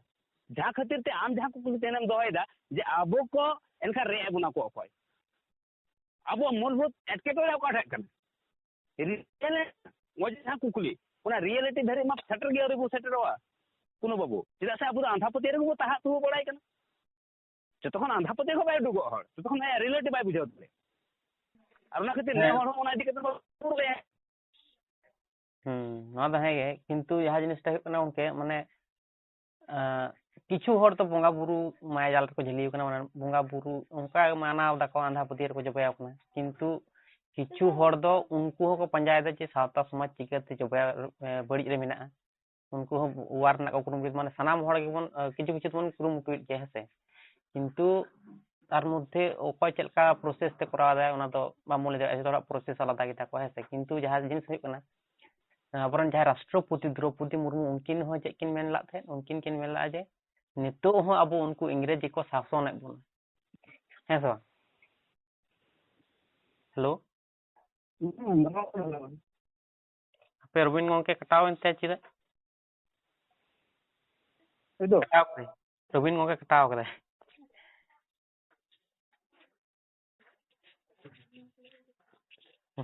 ᱡᱟᱦᱟᱸ ᱠᱷᱟᱹᱛᱤᱨ ᱛᱮ ᱟᱢ ᱡᱟᱦᱟᱸ ᱠᱩᱠᱞᱤ ᱛᱮᱦᱮᱧᱮᱢ ᱫᱚᱦᱚᱭᱮᱫᱟ ᱡᱮ ᱟᱵᱚ ᱠᱚ ᱮᱱᱠᱷᱟᱱ ᱨᱮᱡ ᱮᱫ ᱵᱚᱱᱟ ᱠᱚ ᱚᱠᱚᱭ? ᱟᱵᱚᱣᱟᱜ ᱢᱩᱞᱵᱷᱩᱛ ᱮᱴᱠᱮᱴᱚᱬᱮ ᱚᱠᱟ ᱴᱷᱮᱡ ᱠᱟᱱᱟ? ᱨᱤᱭᱮᱞ-, ᱱᱚᱜᱼᱚᱭ ᱡᱟᱦᱟᱸ ᱠᱩᱠᱞᱤ, ᱚᱱᱟ ᱨᱤᱭᱮᱞᱤᱴᱤ ᱫᱷᱟᱹᱨᱤᱡ ᱢᱟ ᱥᱮᱴᱮᱨ ᱜᱮ ᱟᱹᱣᱨᱤ ᱵᱚ ᱥᱮᱴᱮᱨᱚᱜᱼᱟ ᱠᱩᱱᱩ ᱵᱟᱹᱵᱩ᱾ ᱪᱮᱫᱟᱜ ᱥᱮ ᱟᱵᱚ ᱫᱚ ᱟᱸᱫᱷᱟ ᱯᱟᱹᱛᱭᱟᱹᱣ ᱨᱮᱜᱮ ᱵᱚ ᱛᱟᱦᱮᱸ ᱛᱩᱦᱩ ᱵᱟᱲᱟᱭ ᱠᱟᱱᱟ᱾ ᱡᱚᱛᱚ ᱠᱷᱚᱱ ᱟᱸᱫᱷᱟ ᱯᱟᱹᱛᱭᱟᱹᱣ ᱠᱷᱚᱱ ᱵᱟᱭ ᱩᱰᱩᱠᱚᱜ ᱦᱚᱲ, ᱡᱚᱛᱚ ᱠᱷᱚᱱ ᱟᱭᱟᱜ ᱨᱤᱭᱮᱞᱤᱴᱤ ᱵᱟᱭ ᱵᱩᱡᱷᱟᱹᱣ ᱫᱟᱲᱮᱭᱟᱜᱼᱟ᱾ ᱟᱨ ᱚᱱᱟ ᱠᱷᱟᱹᱛᱤᱨ ᱱᱮ ᱦᱮᱸ᱾ ᱦᱚᱲ ᱦᱚᱸ ᱚᱱᱟ ᱤᱫᱤ ᱠᱟᱛᱮ ᱵᱚ ᱨᱚᱲ ᱞᱮᱭᱟ᱾ ᱦᱩᱸ, ᱱᱚᱣᱟ ᱫᱚ ᱦᱮᱸ ᱜᱮ, ᱠᱤᱱᱛᱩ ᱡᱟᱦᱟᱸ ᱡᱤᱱᱤᱥᱴᱟ ᱦᱩᱭᱩᱜ ᱠᱟᱱᱟ ᱜᱚᱝᱠᱮ, ᱢᱟᱱᱮ, ᱟᱸ, ᱠᱤᱪᱷᱩ ᱦᱚᱲ ᱫᱚ ᱵᱚᱸᱜᱟ ᱵᱩᱨᱩ ᱢᱟᱭᱟ ᱡᱟᱞ ᱨᱮᱠᱚ ᱡᱷᱟᱹᱞᱤ ᱟᱠᱟᱱᱟ, ᱢᱟᱱᱮ ᱵᱚᱸᱜᱟ ᱵᱩᱨᱩ ᱚᱱᱠᱟ ᱢᱟᱱᱟᱣ ᱫᱟᱠᱚ, ᱟᱸᱫᱷᱟ ᱯᱟᱹᱛᱭᱟᱹᱣ ᱨᱮᱠᱚ ᱡᱚᱵᱮ ᱟᱠᱟᱱᱟ᱾ ᱠᱤᱱᱛᱩ ᱠᱤᱪᱷᱩ ᱦᱚᱲ ᱫᱚ ᱩᱱᱠᱩ ᱦᱚᱸᱠᱚ ᱯᱟᱸᱡᱟᱭᱮᱫᱟ ᱡᱮ ᱥᱟᱶᱛᱟ ᱥᱚᱢᱟᱡᱽ ᱪᱤᱠᱟᱹᱛᱮ ᱡᱚᱵᱮ, ᱮ, ᱵᱟᱹᱲᱤᱡ ᱨᱮ ᱢᱮᱱᱟᱜᱼᱟ᱾ ᱩᱱᱠᱩ ᱦᱚᱸ ᱚᱣᱟᱨ ᱨᱮᱱᱟᱜ ᱠᱚ ᱠᱩᱨᱩᱢᱩᱴᱩᱭᱮᱫᱟ, ᱢᱟᱱᱮ ᱥᱟᱱᱟᱢ ᱦᱚᱲ ᱜᱮᱵᱚᱱ, ᱮ, ᱠᱤᱪᱷᱩ ᱠᱤᱪᱷᱩ ᱫᱚᱵᱚᱱ ᱠᱩᱨᱩᱢᱩᱴᱩᱭᱮᱫ ᱜᱮᱭᱟ, ᱦᱮᱸ ᱥᱮ᱾ ᱠᱤᱱᱛᱩ ᱛᱟᱨ ᱢᱚᱫᱽᱫᱷᱮ ᱚᱠᱚᱭ ᱪᱮᱫ ᱞᱮᱠᱟ ᱯᱨᱚᱥᱮᱥ ᱛᱮ ᱠᱚᱨᱟᱣ ᱮᱫᱟᱭ, ᱚᱱᱟ ᱫᱚ ᱵᱟᱵᱚᱱ ᱞᱟᱹᱭ ᱫᱟᱲᱮᱭᱟᱜᱼᱟ, ᱡᱚᱛᱚ ᱦᱚᱲᱟᱜ ᱯᱨᱚᱥᱮᱥ ᱟᱞᱟᱫᱟ ᱜᱮᱛᱟ ᱠᱚᱣᱟ, ᱦᱮᱸ ᱥᱮ᱾ ᱠᱤᱱᱛᱩ ᱡᱟᱦᱟᱸ ᱡᱤᱱᱤᱥ ᱦᱩᱭᱩᱜ ᱠᱟᱱᱟ, ᱟᱵᱚᱨᱮᱱ ᱡᱟᱦᱟᱸᱭ ᱨᱟᱥᱴᱨᱚᱯᱚᱛᱤ ᱫᱨᱚᱣᱯᱚᱫᱤ ᱢᱩᱨᱢᱩ, ᱩᱱᱠᱤᱱ ᱦᱚᱸ ᱪᱮᱫ ᱠᱤᱱ ᱢᱮᱱ ᱞᱮᱫ ᱛᱟᱦᱮᱸᱫ? ᱩᱱᱠᱤᱱ ᱠᱤᱱ ᱢᱮᱱ ᱞᱮᱫᱼᱟ ᱡᱮ ᱱᱤᱛᱚᱜ ᱦᱚᱸ ᱟᱵᱚ ᱩᱱᱠᱩ ᱤᱝᱨᱮᱡᱤ ᱠᱚ ᱥᱟᱥᱚᱱᱮᱫ ᱵᱚᱱᱟ, ᱦᱮᱸ ᱥᱮ ᱵᱟᱝ? ᱦᱮᱞᱳ? ᱦᱩᱸ, ᱦᱩᱸ᱾ ᱦᱟᱯᱮ, ᱨᱚᱵᱤᱱ ᱜᱚᱢᱠᱮ ᱠᱟᱴᱟᱣ ᱮᱱ ᱛᱟᱭᱟ ᱪᱮᱫᱟᱜ? ᱮᱭ ᱫᱚ᱾ ᱠᱟᱴᱟᱣ ᱠᱟᱫᱟᱭ᱾ ᱨᱚᱵᱤᱱ ᱜᱚᱢᱠᱮ ᱠᱟᱴᱟᱣ ᱠᱟᱫᱟᱭ᱾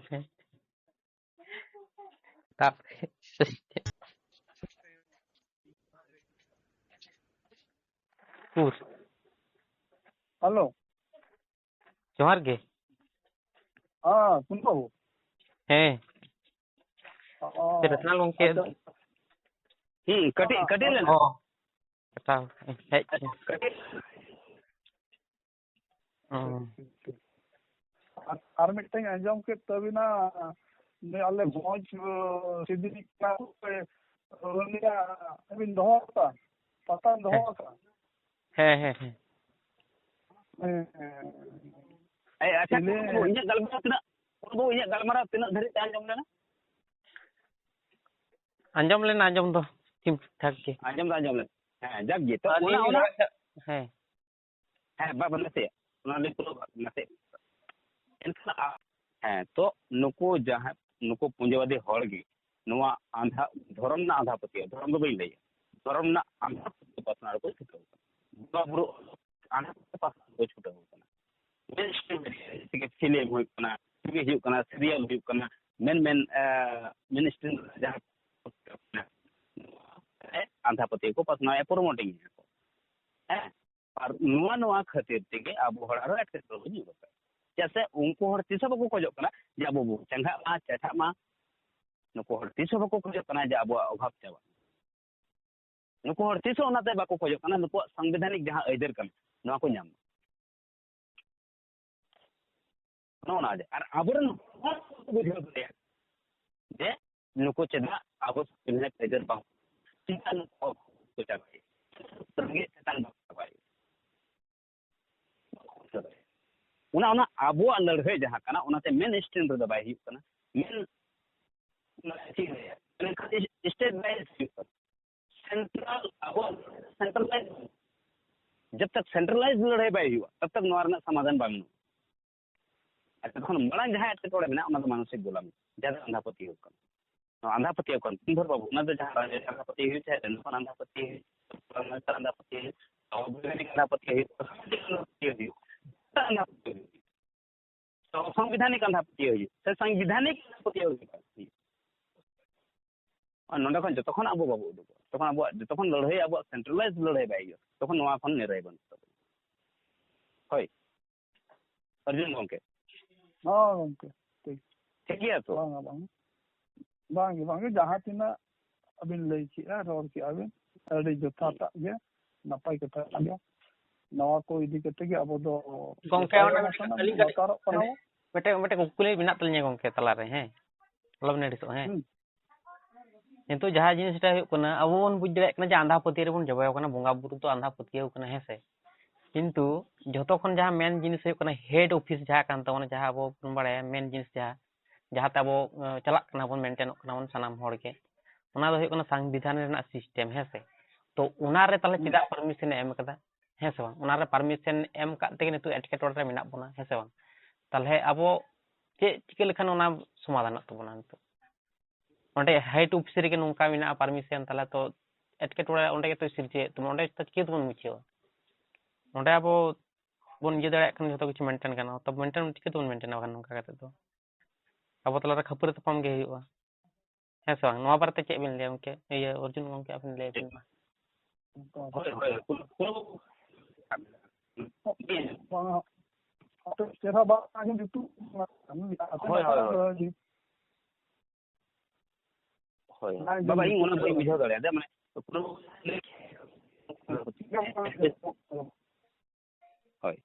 ᱦᱮᱸ᱾ ᱛᱟᱯᱚᱨᱮ ᱩᱠᱩᱨ? ᱦᱮᱞᱳ᱾ ᱡᱚᱦᱟᱨ ᱜᱮ᱾ ᱦᱮᱸ, ᱠᱩᱱ ᱵᱟᱹᱵᱩ᱾ ᱦᱮᱸ᱾ ᱚ, ᱨᱟᱥᱱᱟᱞ ᱜᱚᱢᱠᱮ᱾ ᱟᱪᱪᱷᱟ᱾ ᱦᱩᱸ, ᱠᱟᱹᱴᱤᱡ, ᱠᱟᱹᱴᱤᱡ ᱞᱮᱱᱟ᱾ ᱚ, ᱠᱟᱴᱟᱣ, ᱦᱮᱡ ᱠᱟᱱᱟ᱾ ᱠᱟᱹᱴᱤᱡ᱾ ᱚ᱾ ᱟᱨ, ᱟᱨ ᱢᱤᱫᱴᱟᱝ ᱟᱸᱡᱚᱢ ᱠᱮᱫ ᱛᱟᱹᱵᱤᱱᱟ, ᱱᱩᱭ ᱟᱞᱮ ᱵᱷᱚᱸᱡᱽ, ᱥᱤᱫᱤ ᱠᱟᱱᱟ ᱠᱚ, ᱩᱱᱤᱭᱟᱜ ᱵᱤᱱ ᱫᱚᱦᱚ ᱠᱟᱜᱼᱟ, ᱯᱟᱛᱟᱢ ᱫᱚᱦᱚ ᱦᱮᱸ᱾ ᱠᱟᱜᱼᱟ᱾ ᱦᱮᱸ, ᱦᱮᱸ, ᱦᱮᱸ᱾ ᱦᱮᱸ, ᱦᱮᱸ᱾ ᱮᱭ, ᱟᱪᱪᱷᱟ, ᱪᱤᱞᱤ? ᱤᱧᱟᱹᱜ ᱜᱟᱞᱢᱟᱨᱟᱣ ᱛᱤᱱᱟᱹᱜ, ᱵᱟᱹᱵᱩ, ᱤᱧᱟᱹᱜ ᱜᱟᱞᱢᱟᱨᱟᱣ ᱛᱤᱱᱟᱹᱜ ᱫᱷᱟᱹᱨᱤᱡ ᱛᱮ ᱟᱸᱡᱚᱢ ᱞᱮᱱᱟ? ᱟᱸᱡᱚᱢ ᱞᱮᱱᱟ, ᱟᱸᱡᱚᱢ ᱫᱚ ᱴᱷᱤᱠ ᱴᱷᱟᱠ ᱜᱮ᱾ ᱟᱸᱡᱚᱢ ᱫᱚ ᱟᱸᱡᱚᱢ ᱞᱮᱱᱟ᱾ ᱦᱮᱸ, ᱡᱟᱠ ᱜᱮ᱾ ᱛᱚ, ᱟᱹᱞᱤᱧ ᱚᱱᱟ, ᱚᱱᱟ, ᱦᱮᱸ᱾ ᱦᱮᱸ, ᱵᱟᱵᱟ, ᱱᱟᱥᱮᱭᱟᱜ᱾ ᱚᱱᱟ ᱞᱤᱧ ᱯᱩᱨᱟᱹᱣ ᱠᱟᱜ ᱠᱟᱱᱟ, ᱱᱟᱥᱮᱭᱟᱜ᱾ ᱮᱱᱠᱷᱟᱱ ᱟ-, ᱦᱮᱸ, ᱛᱚ, ᱱᱩᱠᱩ ᱡᱟᱦᱟᱸ, ᱱᱩᱠᱩ ᱯᱩᱸᱡᱤᱵᱟᱫᱤ ᱦᱚᱲ ᱜᱮ ᱱᱚᱣᱟ ᱟᱸᱫᱷᱟ, ᱫᱷᱚᱨᱚᱢ ᱨᱮᱱᱟᱜ ᱟᱸᱫᱷᱟ ᱯᱟᱹᱛᱭᱟᱹᱣ, ᱫᱷᱚᱨᱚᱢ ᱫᱚ ᱵᱟᱹᱧ ᱞᱟᱹᱭᱟ, ᱫᱷᱚᱨᱚᱢ ᱨᱮᱱᱟᱜ ᱟᱸᱫᱷᱟ ᱯᱟᱹᱛᱭᱟᱹᱣ ᱯᱟᱥᱱᱟᱣ ᱨᱮᱠᱚ ᱪᱷᱩᱴᱟᱹᱣ ᱠᱟᱱᱟ᱾ ᱵᱚᱸᱜᱟ ᱵᱩᱨᱩ ᱟᱸᱫᱷᱟ ᱯᱟᱹᱛᱭᱟᱹᱣ ᱯᱟᱥᱱᱟᱣ ᱨᱮᱠᱚ ᱪᱷᱩᱴᱟᱹᱣ ᱠᱟᱱᱟ᱾ ᱢᱮᱱ ᱥᱴᱨᱤᱢ ᱢᱤᱰᱤᱭᱟ ᱡᱮᱭᱥᱮ ᱠᱤ ᱯᱷᱤᱞᱢ ᱦᱩᱭᱩᱜ ᱠᱟᱱᱟ, ᱴᱤᱵᱷᱤ ᱦᱩᱭᱩᱜ ᱠᱟᱱᱟ, ᱥᱤᱨᱤᱭᱟᱞ ᱦᱩᱭᱩᱜ ᱠᱟᱱᱟ, ᱢᱮᱱ ᱢᱮᱱ, ᱮ, ᱢᱮᱱ ᱥᱴᱨᱤᱢ ᱡᱟᱦᱟᱸ ᱟᱸᱫᱷᱟ ᱯᱟᱹᱛᱭᱟᱹᱣ ᱠᱚ ᱯᱟᱥᱱᱟᱣᱮᱫᱼᱟ, ᱯᱨᱳᱢᱳᱴᱤᱝ ᱮᱫᱼᱟ ᱠᱚ᱾ ᱦᱮᱸ, ᱟᱨ ᱱᱚᱣᱟ, ᱱᱚᱣᱟ ᱠᱷᱟᱹᱛᱤᱨ ᱛᱮᱜᱮ ᱟᱵᱚ ᱦᱚᱲ ᱟᱨᱚ ᱮᱴᱠᱮᱴᱚᱬᱮ ᱵᱚᱱ ᱧᱩᱨ ᱟᱠᱟᱱᱟ᱾ ᱪᱮᱫᱟᱜ ᱥᱮ ᱩᱱᱠᱩ ᱦᱚᱲ ᱛᱤᱥ ᱦᱚᱸ ᱵᱟᱠᱚ ᱠᱷᱚᱡᱚᱜ ᱠᱟᱱᱟ ᱡᱮ ᱟᱵᱚ ᱵᱚᱱ ᱪᱟᱸᱜᱟᱜ ᱢᱟ, ᱪᱟᱪᱷᱟᱜ ᱢᱟ᱾ ᱱᱩᱠᱩ ᱦᱚᱲ ᱛᱤᱥ ᱦᱚᱸ ᱵᱟᱠᱚ ᱠᱷᱚᱡᱚᱜ ᱠᱟᱱᱟ ᱡᱮ ᱟᱵᱚᱣᱟᱜ ᱚᱵᱷᱟᱵᱽ ᱪᱟᱵᱟᱜ᱾ ᱱᱩᱠᱩ ᱦᱚᱲ ᱛᱤᱥ ᱦᱚᱸ ᱚᱱᱟᱛᱮ ᱵᱟᱠᱚ ᱠᱷᱚᱡᱚᱜ ᱠᱟᱱᱟ ᱱᱩᱠᱩᱣᱟᱜ ᱥᱟᱝᱵᱤᱫᱷᱟᱱᱤᱠ ᱡᱟᱦᱟᱸ ᱟᱹᱭᱫᱟᱹᱨ ᱠᱟᱱᱟ, ᱱᱚᱣᱟ ᱠᱚ ᱧᱟᱢ ᱢᱟ᱾ ᱱᱚᱜᱼᱚ ᱱᱚᱣᱟ ᱜᱮ᱾ ᱟᱨ ᱟᱵᱚᱨᱮᱱ ᱦᱚᱲ ᱠᱚ ᱵᱩᱡᱷᱟᱹᱣ ᱫᱟᱲᱮᱭᱟᱜᱼᱟ ᱡᱮ ᱱᱩᱠᱩ ᱪᱮᱫᱟᱜ ᱟᱵᱚ ᱥᱟᱝᱵᱤᱫᱷᱟᱱᱤᱠ ᱟᱹᱭᱫᱟᱹᱨ ᱵᱟᱝ, ᱪᱮᱫᱟᱜ ᱱᱩᱠᱩ ᱠᱚ ᱪᱟᱵᱟᱭᱟ? ᱨᱮᱸᱜᱮᱡ ᱛᱮᱛᱟᱝ ᱵᱟᱠᱚ ᱪᱟᱵᱟᱭᱟ᱾ ᱚᱱᱟ, ᱚᱱᱟ ᱟᱵᱚᱣᱟᱜ ᱞᱟᱹᱲᱦᱟᱹᱭ ᱡᱟᱦᱟᱸ ᱠᱟᱱᱟ, ᱚᱱᱟᱛᱮ ᱢᱮᱱ ᱥᱴᱨᱤᱢ ᱨᱮᱫᱚ ᱵᱟᱭ ᱦᱩᱭᱩᱜ ᱠᱟᱱᱟ᱾ ᱢᱮᱱ, ᱢᱟᱱᱮ ᱪᱮᱫ ᱤᱧ ᱞᱟᱹᱭᱟ? ᱢᱮᱱᱠᱷᱟᱱ ᱥᱴᱮᱴ ᱵᱟᱭ ᱦᱩᱭᱩᱜ ᱠᱟᱱᱟ᱾ ᱥᱮᱱᱴᱨᱟᱞ, ᱟᱵᱚᱣᱟᱜ ᱥᱮᱱᱴᱨᱟᱞᱟᱭᱤᱡᱽ, ᱡᱟᱵ ᱛᱟᱠ ᱥᱮᱱᱴᱨᱟᱞᱟᱭᱤᱡᱽ ᱞᱟᱹᱲᱦᱟᱹᱭ ᱵᱟᱭ ᱦᱩᱭᱩᱜᱼᱟ, ᱛᱟᱵ ᱛᱟᱠ ᱱᱚᱣᱟ ᱨᱮᱱᱟᱜ ᱥᱚᱢᱟᱫᱷᱟᱱ ᱵᱟᱝ ᱧᱟᱢᱚᱜᱼᱟ᱾ ᱟᱨ ᱡᱚᱛᱚ ᱠᱷᱚᱱ ᱢᱟᱲᱟᱝ ᱡᱟᱦᱟᱸ ᱮᱴᱠᱮᱴᱚᱬᱮ ᱢᱮᱱᱟᱜᱼᱟ, ᱚᱱᱟ ᱫᱚ ᱢᱟᱱᱚᱥᱤᱠ ᱜᱳᱞᱟᱢᱤ, ᱡᱟᱦᱟᱸ ᱫᱚ ᱟᱸᱫᱷᱟ ᱯᱟᱹᱛᱭᱟᱹᱣ ᱠᱟᱱᱟ᱾ ᱱᱚᱣᱟ ᱟᱸᱫᱷᱟ ᱯᱟᱹᱛᱭᱟᱹᱣ ᱠᱟᱱᱟ, ᱫᱤᱱ ᱵᱷᱳᱨ ᱵᱟᱹᱵᱩ, ᱚᱱᱟ ᱫᱚ ᱡᱟᱦᱟᱸ ᱨᱟᱡᱽ ᱟᱸᱫᱷᱟ ᱯᱟᱹᱛᱭᱟᱹᱣ ᱦᱩᱭᱩᱜ ᱪᱟᱦᱮ, ᱨᱮᱱ ᱦᱚᱯᱚᱱ ᱟᱸᱫᱷᱟ ᱯᱟᱹᱛᱭᱟᱹᱣ ᱦᱩᱭᱩᱜ, ᱟᱸᱫᱷᱟ ᱯᱟᱹᱛᱭᱟᱹᱣ ᱦᱩᱭᱩᱜ, ᱟᱵᱚ ᱵᱳᱭᱜᱟᱱᱤᱠ ᱟᱸᱫᱷᱟ ᱯᱟᱹᱛᱭᱟᱹᱣ ᱦᱩᱭᱩᱜ, ᱟᱸᱫᱷᱟ ᱯᱟᱹᱛᱭᱟᱹᱣ ᱦᱩᱭᱩᱜ, ᱥᱟᱝᱵᱤᱫᱷᱟᱱᱤᱠ ᱟᱸᱫᱷᱟ ᱯᱟᱹᱛᱭᱟᱹᱣ ᱦᱩᱭᱩᱜ, ᱥᱮ ᱥᱟᱝᱵᱤᱫᱷᱟᱱᱤᱠ ᱟᱸᱫᱷᱟ ᱯᱟᱹᱛᱭᱟᱹᱣ ᱦᱩᱭᱩᱜ᱾ ᱟᱨ ᱱᱚᱰᱮ ᱠᱷᱚᱱ ᱡᱚᱛᱚ ᱠᱷᱚᱱ ᱟᱵᱚ ᱵᱟᱵᱚ ᱩᱰᱩᱠᱚᱜᱼᱟ, ᱛᱚᱠᱷᱚᱱ ᱟᱵᱚᱣᱟᱜ, ᱡᱚᱛᱚ ᱠᱷᱚᱱ ᱞᱟᱹᱲᱦᱟᱹᱭ ᱟᱵᱚᱣᱟᱜ ᱥᱮᱱᱴᱨᱟᱞᱟᱭᱤᱡᱽ ᱞᱟᱹᱲᱦᱟᱹᱭ ᱵᱟᱭ ᱦᱩᱭᱩᱜᱼᱟ, ᱛᱚᱠᱷᱚᱱ ᱱᱚᱣᱟ ᱠᱷᱚᱱ ᱱᱤᱨᱟᱹᱭ ᱵᱟᱹᱱᱩᱜ ᱛᱟᱵᱚᱱᱟ᱾ ᱦᱳᱭ, ᱚᱨᱡᱩᱱ ᱜᱚᱢᱠᱮ᱾ ᱦᱚᱸ ᱜᱚᱢᱠᱮ, ᱴᱷᱤᱠ᱾ ᱴᱷᱤᱠ ᱜᱮᱭᱟ ᱛᱚ? ᱵᱟᱝᱟ, ᱵᱟᱝᱟ᱾ ᱵᱟᱝᱜᱮ, ᱵᱟᱝᱜᱮ, ᱡᱟᱦᱟᱸ ᱛᱤᱱᱟᱹᱜ ᱟᱹᱵᱤᱱ ᱞᱟᱹᱭ ᱠᱮᱜᱼᱟ, ᱨᱚᱲ ᱠᱮᱜᱼᱟ ᱵᱤᱱ, ᱟᱹᱰᱤ ᱡᱚᱛᱷᱟᱛᱟᱜ ᱜᱮ, ᱱᱟᱯᱟᱭ ᱠᱟᱛᱷᱟ ᱠᱟᱱ ᱜᱮᱭᱟ᱾ ᱱᱚᱣᱟ ᱠᱚ ᱤᱫᱤ ᱠᱟᱛᱮ ᱜᱮ ᱟᱵᱚ ᱫᱚ ᱜᱚᱢᱠᱮ, ᱱᱟᱯᱟᱭ ᱚᱸᱰᱮ ᱠᱟᱛᱷᱟ ᱢᱤᱫᱴᱮᱱ ᱠᱟᱱᱟ, ᱟᱹᱞᱤᱧ ᱠᱟᱹᱴᱤᱡ ᱫᱚᱨᱠᱟᱨᱚᱜ ᱠᱟᱱᱟ ᱵᱚ᱾ ᱢᱤᱫᱴᱮᱱ, ᱢᱤᱫᱴᱮᱱ ᱠᱩᱠᱞᱤ ᱢᱮᱱᱟᱜ ᱛᱟᱹᱞᱤᱧᱟ ᱜᱚᱢᱠᱮ ᱛᱟᱞᱟᱨᱮ, ᱦᱮᱸ, ᱟᱞᱚᱵᱤᱱ ᱟᱹᱲᱤᱥᱚᱜᱼᱟ, ᱦᱮᱸ᱾ ᱦᱩᱸ᱾ ᱱᱤᱛᱚᱜ ᱡᱟᱦᱟᱸ ᱡᱤᱱᱤᱥᱴᱟ ᱦᱩᱭᱩᱜ ᱠᱟᱱᱟ, ᱟᱵᱚ ᱵᱚᱱ ᱵᱩᱡᱽ ᱫᱟᱲᱮᱭᱟᱜ ᱠᱟᱱᱟ ᱡᱮ ᱟᱸᱫᱷᱟ ᱯᱟᱹᱛᱭᱟᱹᱣ ᱨᱮᱵᱚᱱ ᱡᱚᱵᱮ ᱟᱠᱟᱱᱟ, ᱵᱚᱸᱜᱟ ᱵᱩᱨᱩ ᱫᱚ ᱟᱸᱫᱷᱟ ᱯᱟᱹᱛᱭᱟᱹᱣ ᱠᱟᱱᱟ, ᱦᱮᱸ ᱥᱮ? ᱠᱤᱱᱛᱩ ᱡᱷᱚᱛᱚ ᱠᱷᱚᱱ ᱡᱟᱦᱟᱸ ᱢᱮᱱ ᱡᱤᱱᱤᱥ ᱦᱩᱭᱩᱜ ᱠᱟᱱᱟ, ᱦᱮᱰ ᱚᱯᱷᱤᱥ ᱡᱟᱦᱟᱸ ᱠᱟᱱ ᱛᱟᱵᱚᱱᱟ, ᱡᱟᱦᱟᱸ ᱟᱵᱚ ᱵᱚᱱ ᱵᱟᱲᱟᱭᱟ ᱢᱮᱱ ᱡᱤᱱᱤᱥ ᱡᱟᱦᱟᱸ, ᱡᱟᱦᱟᱸᱛᱮ ᱟᱵᱚ ᱪᱟᱞᱟᱜ ᱠᱟᱱᱟ ᱵᱚᱱ, ᱢᱮᱱᱴᱮᱱᱚᱜ ᱠᱟᱱᱟ ᱵᱚᱱ ᱥᱟᱱᱟᱢ ᱦᱚᱲ ᱜᱮ, ᱚᱱᱟ ᱫᱚ ᱦᱩᱭᱩᱜ ᱠᱟᱱᱟ ᱥᱚᱝᱵᱤᱫᱷᱟᱱ ᱨᱮᱱᱟᱜ ᱥᱤᱥᱴᱮᱢ, ᱦᱮᱸ ᱥᱮ? ᱛᱚ ᱚᱱᱟᱨᱮ ᱛᱟᱦᱚᱞᱮ ᱪᱮᱫᱟᱜ ᱯᱟᱨᱢᱤᱥᱚᱱ ᱮ ᱮᱢ ᱠᱟᱫᱟ? ᱦᱮᱸ ᱥᱮ ᱵᱟᱝ? ᱚᱱᱟᱨᱮ ᱯᱟᱨᱢᱤᱥᱚᱱ ᱮᱢ ᱠᱟᱜ ᱛᱮᱜᱮ ᱱᱤᱛᱚᱜ ᱮᱴᱠᱮᱴᱚᱬᱮ ᱨᱮ ᱢᱮᱱᱟᱜ ᱵᱚᱱᱟ, ᱦᱮᱸ ᱥᱮ ᱵᱟᱝ? ᱛᱟᱦᱚᱞᱮ ᱟᱵᱚ ᱪᱮᱫ ᱪᱤᱠᱟᱹ ᱞᱮᱠᱷᱟᱱ ᱚᱱᱟ ᱥᱚᱢᱟᱫᱷᱟᱱᱚᱜ ᱛᱟᱵᱚᱱᱟ? ᱱᱤᱛᱚᱜ ᱚᱸᱰᱮ ᱦᱮᱰ ᱚᱯᱷᱤᱥ ᱨᱮᱜᱮ ᱱᱚᱝᱠᱟ ᱢᱮᱱᱟᱜᱼᱟ ᱯᱟᱨᱢᱤᱥᱚᱱ, ᱛᱟᱦᱚᱞᱮ ᱛᱚ ᱮᱴᱠᱮᱴᱚᱬᱮ ᱚᱸᱰᱮ ᱜᱮᱛᱚ ᱥᱤᱨᱡᱟᱹᱣᱮᱫ ᱛᱟᱵᱚᱱᱟ᱾ ᱚᱸᱰᱮ ᱛᱚ ᱪᱤᱠᱟᱹ ᱛᱮᱵᱚᱱ ᱢᱩᱪᱷᱟᱹᱣᱟ? ᱚᱸᱰᱮ ᱟᱵᱚ ᱵᱚᱱ ᱤᱭᱟᱹ ᱫᱟᱲᱮᱭᱟᱜ ᱠᱷᱟᱱ ᱡᱷᱚᱛᱚ ᱠᱤᱪᱷᱩ ᱢᱮᱱᱴᱮᱱ ᱜᱟᱱᱚᱜᱼᱟ᱾ ᱛᱚ ᱢᱮᱱᱴᱮᱱ ᱪᱤᱠᱟᱹ ᱛᱮᱵᱚᱱ ᱢᱮᱱᱴᱮᱱᱟ ᱵᱟᱠᱷᱟᱱ ᱱᱚᱝᱠᱟ ᱠᱟᱛᱮ ᱫᱚ? ᱟᱵᱚ ᱛᱟᱞᱟᱨᱮ ᱠᱷᱟᱹᱯᱟᱹᱨᱤ ᱛᱟᱯᱟᱢ ᱜᱮ ᱦᱩᱭᱩᱜᱼᱟ, ᱦᱮᱸ ᱥᱮ ᱵᱟᱝ? ᱱᱚᱣᱟ ᱵᱟᱨᱮᱛᱮ ᱪᱮᱫ ᱵᱤᱱ ᱞᱟᱹᱭᱟ ᱜᱚᱢᱠᱮ? ᱤᱭᱟᱹ, ᱚᱨᱡᱩᱱ ᱜᱚᱢᱠᱮ, ᱟᱵᱤᱱ ᱞᱟᱹᱭ ᱵᱤᱱ ᱢᱟ᱾ ᱦᱳᱭ, ᱦᱳᱭ, ᱠᱳᱱᱳ, ᱠᱳᱱᱳ ᱵᱟᱝ, ᱟᱯᱮ ᱪᱮᱦᱨᱟ ᱵᱟᱝ ᱟᱸᱡᱚᱢ ᱡᱩᱛᱩᱜ ᱠᱟᱱᱟ᱾ ᱦᱳᱭ, ᱦᱳᱭ, ᱦᱳᱭ᱾ ᱦᱳᱭ᱾ ᱵᱟᱝ ᱵᱟᱵᱟ, ᱟᱸᱡᱚᱢ ᱤᱧ ᱚᱱᱟ ᱡᱩᱛᱩᱜ ᱵᱟᱹᱧ ᱠᱟᱱᱟ᱾ ᱵᱩᱡᱷᱟᱹᱣ ᱫᱟᱲᱮᱭᱟᱫᱟ, ᱢᱟᱱᱮ, ᱯᱩᱨᱟᱹ ᱦᱳᱭ᱾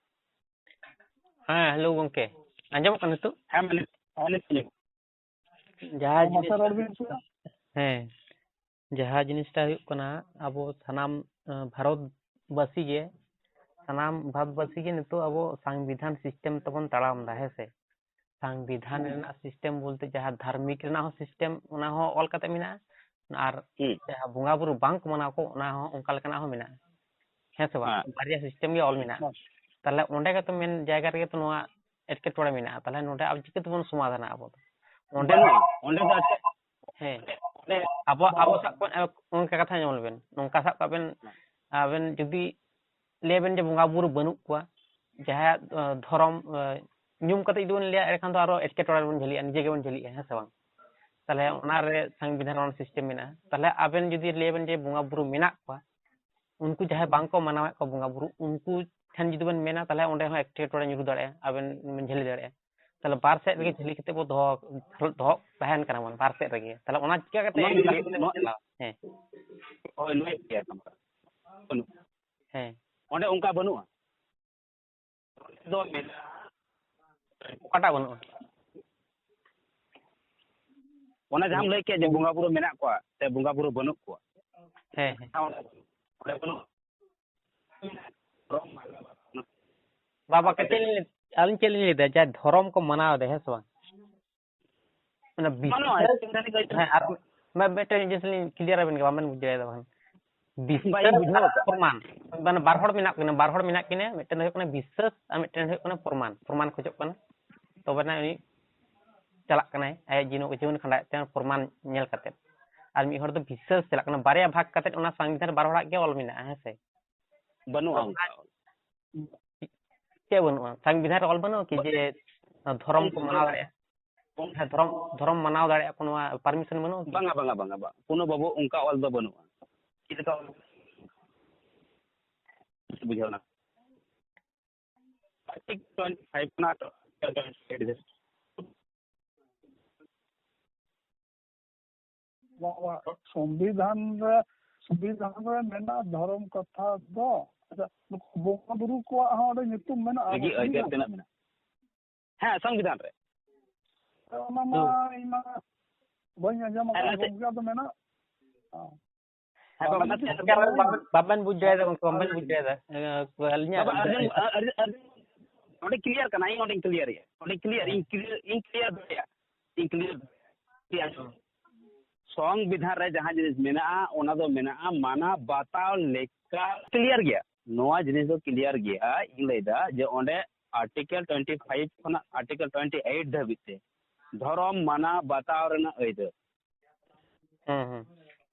ᱦᱮᱸ, ᱦᱮᱞᱳ ᱜᱚᱢᱠᱮ, ᱟᱸᱡᱚᱢᱚᱜ ᱠᱟᱱᱟ ᱱᱤᱛᱚᱜ? ᱦᱮᱸ, ᱢᱟᱱᱮ, ᱦᱮᱸ, ᱱᱤᱛᱚᱜ ᱟᱸᱡᱚᱢᱚᱜ ᱠᱟᱱᱟ᱾ ᱡᱟᱦᱟᱸ ᱦᱮᱸ, ᱢᱟᱥᱮ ᱡᱤᱱᱤᱥ, ᱨᱚᱲ ᱵᱤᱱ ᱥᱮ᱾ ᱦᱮᱸ, ᱡᱟᱦᱟᱸ ᱡᱤᱱᱤᱥᱴᱟ ᱦᱩᱭᱩᱜ ᱠᱟᱱᱟ, ᱟᱵᱚ ᱥᱟᱱᱟᱢ, ᱟᱸ, ᱵᱷᱟᱨᱚᱛ ᱵᱟᱹᱥᱤ ᱜᱮ, ᱥᱟᱱᱟᱢ ᱵᱷᱟᱨᱚᱛ ᱵᱟᱹᱥᱤ ᱜᱮ ᱱᱤᱛᱚᱜ ᱟᱵᱚ ᱥᱚᱝᱵᱤᱫᱷᱟᱱ ᱥᱤᱥᱴᱮᱢ ᱛᱮᱵᱚᱱ ᱛᱟᱲᱟᱢ ᱮᱫᱟ, ᱦᱮᱸ ᱥᱮ? ᱥᱚᱝᱵᱤᱫᱷᱟᱱ ᱦᱩᱸ᱾ ᱨᱮᱱᱟᱜ ᱥᱤᱥᱴᱮᱢ ᱵᱚᱞᱛᱮ ᱡᱟᱦᱟᱸ ᱫᱷᱟᱨᱢᱤᱠ ᱨᱮᱱᱟᱜ ᱦᱚᱸ ᱥᱤᱥᱴᱮᱢ, ᱚᱱᱟ ᱦᱚᱸ ᱚᱞ ᱠᱟᱛᱮ ᱢᱮᱱᱟᱜᱼᱟ, ᱟᱨ ᱦᱩᱸ᱾ ᱡᱟᱦᱟᱸ ᱵᱚᱸᱜᱟ ᱵᱩᱨᱩ ᱵᱟᱝ ᱠᱚ ᱢᱟᱱᱟᱣ ᱠᱚ, ᱚᱱᱟ ᱦᱚᱸ ᱚᱱᱠᱟ ᱞᱮᱠᱟᱱᱟᱜ ᱦᱚᱸ ᱢᱮᱱᱟᱜᱼᱟ, ᱦᱮᱸ ᱥᱮ ᱵᱟᱝ? ᱦᱮᱸ᱾ ᱵᱟᱨᱭᱟ ᱥᱤᱥᱴᱮᱢ ᱜᱮ ᱚᱞ ᱢᱮᱱᱟᱜᱼᱟ᱾ ᱦᱮᱸ᱾ ᱛᱟᱦᱚᱞᱮ ᱚᱸᱰᱮ ᱜᱮᱛᱚ ᱢᱮᱱ ᱡᱟᱭᱜᱟ ᱨᱨᱮᱜᱮ ᱛᱚ ᱱᱚᱣᱟ ᱮᱴᱠᱮᱴᱚᱬᱮ ᱢᱮᱱᱟᱜᱼᱟ᱾ ᱛᱟᱦᱚᱞᱮ ᱱᱚᱰᱮ ᱟᱵᱚ ᱪᱤᱠᱟᱹ ᱛᱮᱵᱚᱱ ᱥᱚᱢᱟᱫᱷᱟᱱᱟ ᱟᱵᱚ ᱫᱚ? ᱚᱸᱰᱮ ᱵᱟᱹᱱᱩᱜᱼᱟ᱾ ᱚᱸᱰᱮ ᱫᱚ ᱟᱨ ᱪᱮᱫ? ᱦᱮᱸ᱾ ᱚᱸᱰᱮ ᱟᱵᱚ, ᱟᱵᱚ ᱥᱟᱵ ᱠᱚ, ᱚᱱᱠᱟ ᱠᱟᱛᱷᱟ ᱧᱮᱞ ᱵᱮᱱ, ᱱᱚᱝᱠᱟ ᱥᱟᱵ ᱠᱟᱜ ᱵᱮᱱ, ᱦᱮᱸ᱾ ᱟᱵᱮᱱ ᱡᱩᱫᱤ ᱞᱟᱹᱭ ᱟᱵᱮᱱ ᱡᱮ ᱵᱚᱸᱜᱟ ᱵᱩᱨᱩ ᱵᱟᱹᱱᱩᱜ ᱠᱚᱣᱟ, ᱡᱟᱦᱟᱸᱭᱟᱜ, ᱟᱸ, ᱫᱷᱚᱨᱚᱢ, ᱟᱸ, ᱧᱩᱢ ᱠᱟᱛᱮ ᱡᱩᱫᱤ ᱵᱚᱱ ᱞᱟᱹᱭᱟ, ᱮᱸᱰᱮᱠᱷᱟᱱ ᱫᱚ ᱟᱨᱚ ᱮᱴᱠᱮᱴᱚᱬᱮ ᱨᱮᱵᱚᱱ ᱡᱷᱟᱹᱞᱤᱜᱼᱟ, ᱱᱤᱡᱮ ᱜᱮᱵᱚᱱ ᱡᱷᱟᱹᱞᱤᱜᱼᱟ, ᱦᱮᱸ ᱥᱮ ᱵᱟᱝ? ᱛᱟᱦᱚᱞᱮ ᱦᱩᱸ᱾ ᱚᱱᱟ ᱨᱮ ᱥᱚᱝᱵᱤᱫᱷᱟᱱ ᱨᱮ ᱚᱱᱟ ᱥᱤᱥᱴᱮᱢ ᱢᱮᱱᱟᱜᱼᱟ᱾ ᱛᱟᱦᱚᱞᱮ ᱟᱵᱮᱱ ᱡᱩᱫᱤ ᱞᱟᱹᱭ ᱟᱵᱮᱱ ᱡᱮ ᱵᱚᱸᱜᱟ ᱵᱩᱨᱩ ᱢᱮᱱᱟᱜ ᱠᱚᱣᱟ, ᱩᱱᱠᱩ ᱡᱟᱦᱟᱸᱭ ᱵᱟᱝ ᱠᱚ ᱢᱟᱱᱟᱣᱮᱫ ᱠᱚᱣᱟ ᱵᱚᱸᱜᱟ ᱵᱩᱨᱩ, ᱩᱱᱠᱩ ᱴᱷᱮᱱ ᱡᱩᱫᱤ ᱵᱮᱱ ᱢᱮᱱᱟ, ᱛᱟᱦᱚᱞᱮ ᱚᱸᱰᱮ ᱦᱚᱸ ᱮᱴᱠᱮᱴᱚᱬᱮ ᱧᱩᱨᱩ ᱫᱟᱲᱮᱭᱟᱜᱼᱟ, ᱟᱵᱮᱱ ᱵᱮᱱ ᱡᱷᱟᱹᱞᱤ ᱫᱟᱲᱮᱭᱟᱜᱼᱟ᱾ ᱛᱟᱦᱚᱞᱮ ᱵᱟᱨ ᱥᱮᱫ ᱨᱮᱜᱮ ᱦᱩᱸ᱾ ᱡᱷᱟᱹᱞᱤ ᱠᱟᱛᱮ ᱵᱚ ᱫᱚᱦᱚ, ᱫᱚᱦᱚ ᱛᱟᱦᱮᱱ ᱠᱟᱱᱟ ᱵᱚᱱ, ᱵᱟᱨ ᱥᱮᱫ ᱨᱮᱜᱮ᱾ ᱛᱟᱦᱚᱞᱮ ᱚᱱᱟ ᱪᱤᱠᱟ ᱠᱟᱛᱮ ᱱᱚᱣᱟ ᱮᱱ ᱱᱚᱣᱟ ᱠᱟᱛᱮ ᱵᱚᱱ ᱱᱚᱣᱟ ᱪᱟᱞᱟᱣᱟ? ᱦᱮᱸ᱾ ᱦᱳᱭ, ᱱᱚᱣᱟ ᱜᱮ ᱠᱟᱱᱟ᱾ ᱵᱟᱹᱱᱩᱜ᱾ ᱦᱮᱸ᱾ ᱚᱸᱰᱮ ᱚᱱᱠᱟ ᱵᱟᱹᱱᱩᱜᱼᱟ᱾ ᱫᱚ ᱢᱮᱱᱟᱜᱼᱟ᱾ ᱚᱠᱟᱴᱟᱜ ᱵᱟᱹᱱᱩᱜᱼᱟ? ᱚᱱᱟ ᱡᱟᱦᱟᱸᱢ ᱞᱟᱹᱭ ᱠᱮᱫ ᱡᱮ ᱵᱚᱸᱜᱟ ᱵᱩᱨᱩ ᱢᱮᱱᱟᱜ ᱠᱚᱣᱟ ᱥᱮ ᱵᱚᱸᱜᱟ ᱵᱩᱨᱩ ᱵᱟᱹᱱᱩᱜ ᱠᱚᱣᱟ᱾ ᱦᱮᱸ, ᱦᱮᱸ᱾ ᱚᱸᱰᱮ ᱵᱟᱹᱱᱩᱜ᱾ ᱵᱟᱵᱟ, ᱠᱟᱹᱴᱤᱡ ᱞᱤᱧ, ᱟᱹᱞᱤᱧ ᱪᱮᱫ ᱞᱤᱧ ᱞᱟᱹᱭᱫᱟ, ᱡᱟᱦᱟᱸ ᱫᱷᱚᱨᱚᱢ ᱠᱚ ᱢᱟᱱᱟᱣ ᱮᱫᱟ, ᱦᱮᱸ ᱥᱮ ᱵᱟᱝ? ᱚᱱᱟ ᱵᱟᱹᱱᱩᱜᱼᱟ, ᱵᱤᱥᱮᱥ ᱥᱟᱝᱵᱤᱫᱷᱟᱱᱤᱠ ᱟᱹᱭᱫᱟᱹᱨ᱾ ᱦᱮᱸ, ᱟᱨ ᱢᱤᱫ-, ᱢᱤᱫᱴᱮᱱ ᱡᱤᱱᱤᱥ ᱞᱤᱧ ᱠᱞᱤᱭᱟᱨ ᱟᱵᱮᱱ ᱜᱮ, ᱵᱟᱵᱮᱱ ᱵᱩᱡᱷᱟᱹᱣ ᱫᱟ ᱵᱟᱝ? ᱵᱟᱭ ᱵᱤᱥᱮᱥ ᱵᱩᱡᱷᱟᱹᱣ ᱟᱨ ᱟᱠᱟᱫ᱾ ᱯᱨᱚᱢᱟᱱ᱾ ᱢᱟᱱᱮ ᱵᱟᱨ ᱦᱚᱲ ᱢᱮᱱᱟᱜ ᱠᱤᱱᱟ, ᱵᱟᱨ ᱦᱚᱲ ᱢᱮᱱᱟᱜ ᱠᱤᱱᱟ, ᱢᱤᱫᱴᱮᱱ ᱫᱚ ᱦᱩᱭᱩᱜ ᱠᱟᱱᱟ ᱵᱤᱥᱮᱥ ᱟᱨ ᱢᱤᱫᱴᱮᱱ ᱦᱩᱭᱩᱜ ᱠᱟᱱᱟ ᱯᱨᱚᱢᱟᱱ᱾ ᱯᱨᱚᱢᱟᱱ ᱠᱷᱚᱡᱚᱜ ᱠᱟᱱᱟ, ᱛᱚᱵᱮ ᱱᱟ ᱩᱱᱤ ᱪᱟᱞᱟᱜ ᱠᱟᱱᱟᱭ, ᱟᱭᱟᱜ ᱡᱤᱭᱚᱱ, ᱡᱤᱭᱚᱱ ᱠᱷᱟᱸᱰᱟᱣᱮᱫ ᱛᱟᱭᱟ ᱯᱨᱚᱢᱟᱱ ᱧᱮᱞ ᱠᱟᱛᱮ᱾ ᱟᱨ ᱢᱤᱫ ᱦᱚᱲ ᱫᱚ ᱵᱤᱥᱮᱥ ᱪᱟᱞᱟᱜ ᱠᱟᱱᱟ, ᱵᱟᱨᱭᱟ ᱵᱷᱟᱜᱽ ᱠᱟᱛᱮ ᱚᱱᱟ ᱥᱚᱝᱵᱤᱫᱷᱟᱱ ᱨᱮ ᱵᱟᱨ ᱦᱚᱲᱟᱜ ᱜᱮ ᱚᱞ ᱢᱮᱱᱟᱜᱼᱟ, ᱦᱮᱸ ᱥᱮ? ᱵᱟᱹᱱᱩᱜᱼᱟ ᱚᱱᱠᱟ᱾ ᱪᱮᱫ ᱵᱟᱹᱱᱩᱜᱼᱟ? ᱥᱚᱝᱵᱤᱫᱷᱟᱱ ᱨᱮ ᱚᱞ ᱵᱟᱹᱱᱩᱜᱼᱟ ᱠᱤ ᱵᱟ-, ᱡᱮ ᱫᱷᱚᱨᱚᱢ ᱠᱚ ᱢᱟᱱᱟᱣ ᱫᱟᱲᱮᱭᱟᱜᱼᱟ? ᱦᱮᱸ, ᱫᱷᱚᱨᱚᱢ, ᱫᱷᱚᱨᱚᱢ ᱢᱟᱱᱟᱣ ᱫᱟᱲᱮᱭᱟᱜᱼᱟ ᱠᱚ, ᱱᱚᱣᱟ ᱯᱟᱨᱢᱤᱥᱚᱱ ᱵᱟᱹᱱᱩᱜᱼᱟ ᱠᱤ? ᱵᱟᱝᱟ, ᱵᱟᱝᱟ, ᱵᱟᱝᱟ, ᱵᱟᱝ᱾ ᱠᱳᱱᱳ ᱵᱟᱵᱩ ᱚᱱᱠᱟ ᱚᱞ ᱫᱚ ᱵᱟᱹᱱᱩᱜᱼᱟ᱾ ᱪᱮᱫ ᱞᱮᱠᱟ ᱚᱞ? ᱵᱩᱡᱷᱟᱹᱣ ᱮᱱᱟ᱾ ᱴᱷᱤᱠ ᱴᱩᱭᱮᱱᱴᱤ ᱯᱷᱟᱭᱤᱵᱷ ᱠᱷᱚᱱᱟᱜ ᱵᱟᱵᱟ, ᱥᱚᱝᱵᱤᱫᱷᱟᱱ ᱨᱮ, ᱥᱚᱝᱵᱤᱫᱷᱟᱱ ᱨᱮ ᱢᱮᱱᱟᱜᱼᱟ ᱫᱷᱚᱨᱚᱢ ᱠᱟᱛᱷᱟ ᱫᱚ᱾ ᱟᱪᱪᱷᱟ, ᱱᱩᱠᱩ ᱵᱚᱸᱜᱟ ᱵᱩᱨᱩ ᱠᱚᱣᱟᱜ ᱦᱚᱸ ᱚᱸᱰᱮ ᱧᱩᱛᱩᱢ ᱢᱮᱱᱟᱜᱼᱟ, ᱞᱟᱹᱜᱤᱫ ᱟᱹᱭᱫᱟᱹᱨ ᱥᱚᱝᱵᱤᱫᱷᱟᱱ ᱛᱤᱱᱟᱹᱜ ᱨᱮ᱾ ᱢᱮᱱᱟᱜᱼᱟ? ᱦᱮᱸ, ᱥᱚᱝᱵᱤᱫᱷᱟᱱ ᱨᱮ᱾ ᱚᱱᱟ ᱢᱟ ᱦᱩᱸ᱾ ᱤᱧ ᱢᱟ ᱵᱟᱹᱧ ᱟᱸᱡᱚᱢ ᱦᱮᱸ, ᱟᱠᱟᱫᱼᱟ ᱱᱟᱥᱮ-, ᱜᱚᱢᱠᱮ, ᱟᱫᱚ ᱢᱮᱱᱟᱜᱼᱟ? ᱦᱮᱸ᱾ ᱦᱮᱸ, ᱵᱟᱵᱟ, ᱵᱟᱵᱟ, ᱱᱟᱥᱮ ᱵᱟᱵᱮᱱ, ᱵᱟᱵᱮᱱ ᱵᱩᱡᱽ ᱫᱟᱲᱮᱭᱟᱫᱟ ᱜᱚᱢᱠᱮ, ᱵᱟᱵᱮᱱ ᱵᱩᱡᱽ ᱫᱟᱲᱮᱭᱟᱫᱟ᱾ ᱮ, ᱟᱹᱞᱤᱧᱟᱜ ᱵᱟᱵᱟ, ᱟᱨᱡᱩᱱ, ᱟᱨ-, ᱟᱨ-, ᱚᱸᱰᱮ ᱠᱞᱤᱭᱟᱨ ᱠᱟᱱᱟ, ᱤᱧ ᱚᱸᱰᱮᱧ ᱠᱞᱤᱭᱟᱨ ᱮᱭᱟ, ᱚᱸᱰᱮᱧ ᱠᱞᱤᱭᱟᱨ, ᱦᱮᱸ᱾ ᱤᱧ ᱠᱞᱤᱭᱟᱨ, ᱤᱧ ᱠᱞᱤᱭᱟᱨ ᱫᱟᱲᱮᱭᱟᱜᱼᱟ, ᱤᱧ ᱠᱞᱤᱭᱟᱨ ᱫᱟᱲᱮᱭᱟᱜᱼᱟ᱾ ᱴᱷᱤᱠ ᱟᱪᱷᱮ? ᱥᱚᱝᱵᱤᱫᱷᱟᱱ ᱨᱮ ᱡᱟᱦᱟᱸ ᱡᱤᱱᱤᱥ ᱢᱮᱱᱟᱜᱼᱟ, ᱚᱱᱟ ᱫᱚ ᱢᱮᱱᱟᱜᱼᱟ ᱢᱟᱱᱟᱣ ᱵᱟᱛᱟᱣ ᱞᱮᱠᱟ᱾ ᱠᱞᱤᱭᱟᱨ ᱜᱮᱭᱟ, ᱱᱚᱣᱟ ᱡᱤᱱᱤᱥ ᱫᱚ ᱠᱞᱤᱭᱟᱨ ᱜᱮᱭᱟ᱾ ᱤᱧ ᱞᱟᱹᱭᱫᱟ ᱡᱮ ᱚᱸᱰᱮ ᱟᱨᱴᱤᱠᱮᱞ ᱴᱩᱭᱮᱱᱴᱤ ᱯᱷᱟᱭᱤᱵᱷ ᱠᱷᱚᱱᱟᱜ ᱟᱨᱴᱤᱠᱮᱞ ᱴᱩᱭᱮᱱᱴᱤ ᱮᱭᱤᱴ ᱫᱷᱟᱹᱵᱤᱡ ᱛᱮ ᱫᱷᱚᱨᱚᱢ ᱢᱟᱱᱟᱣ ᱵᱟᱛᱟᱣ ᱨᱮᱱᱟᱜ ᱟᱹᱭᱫᱟᱹᱨ᱾ ᱦᱩᱸ, ᱦᱩᱸ᱾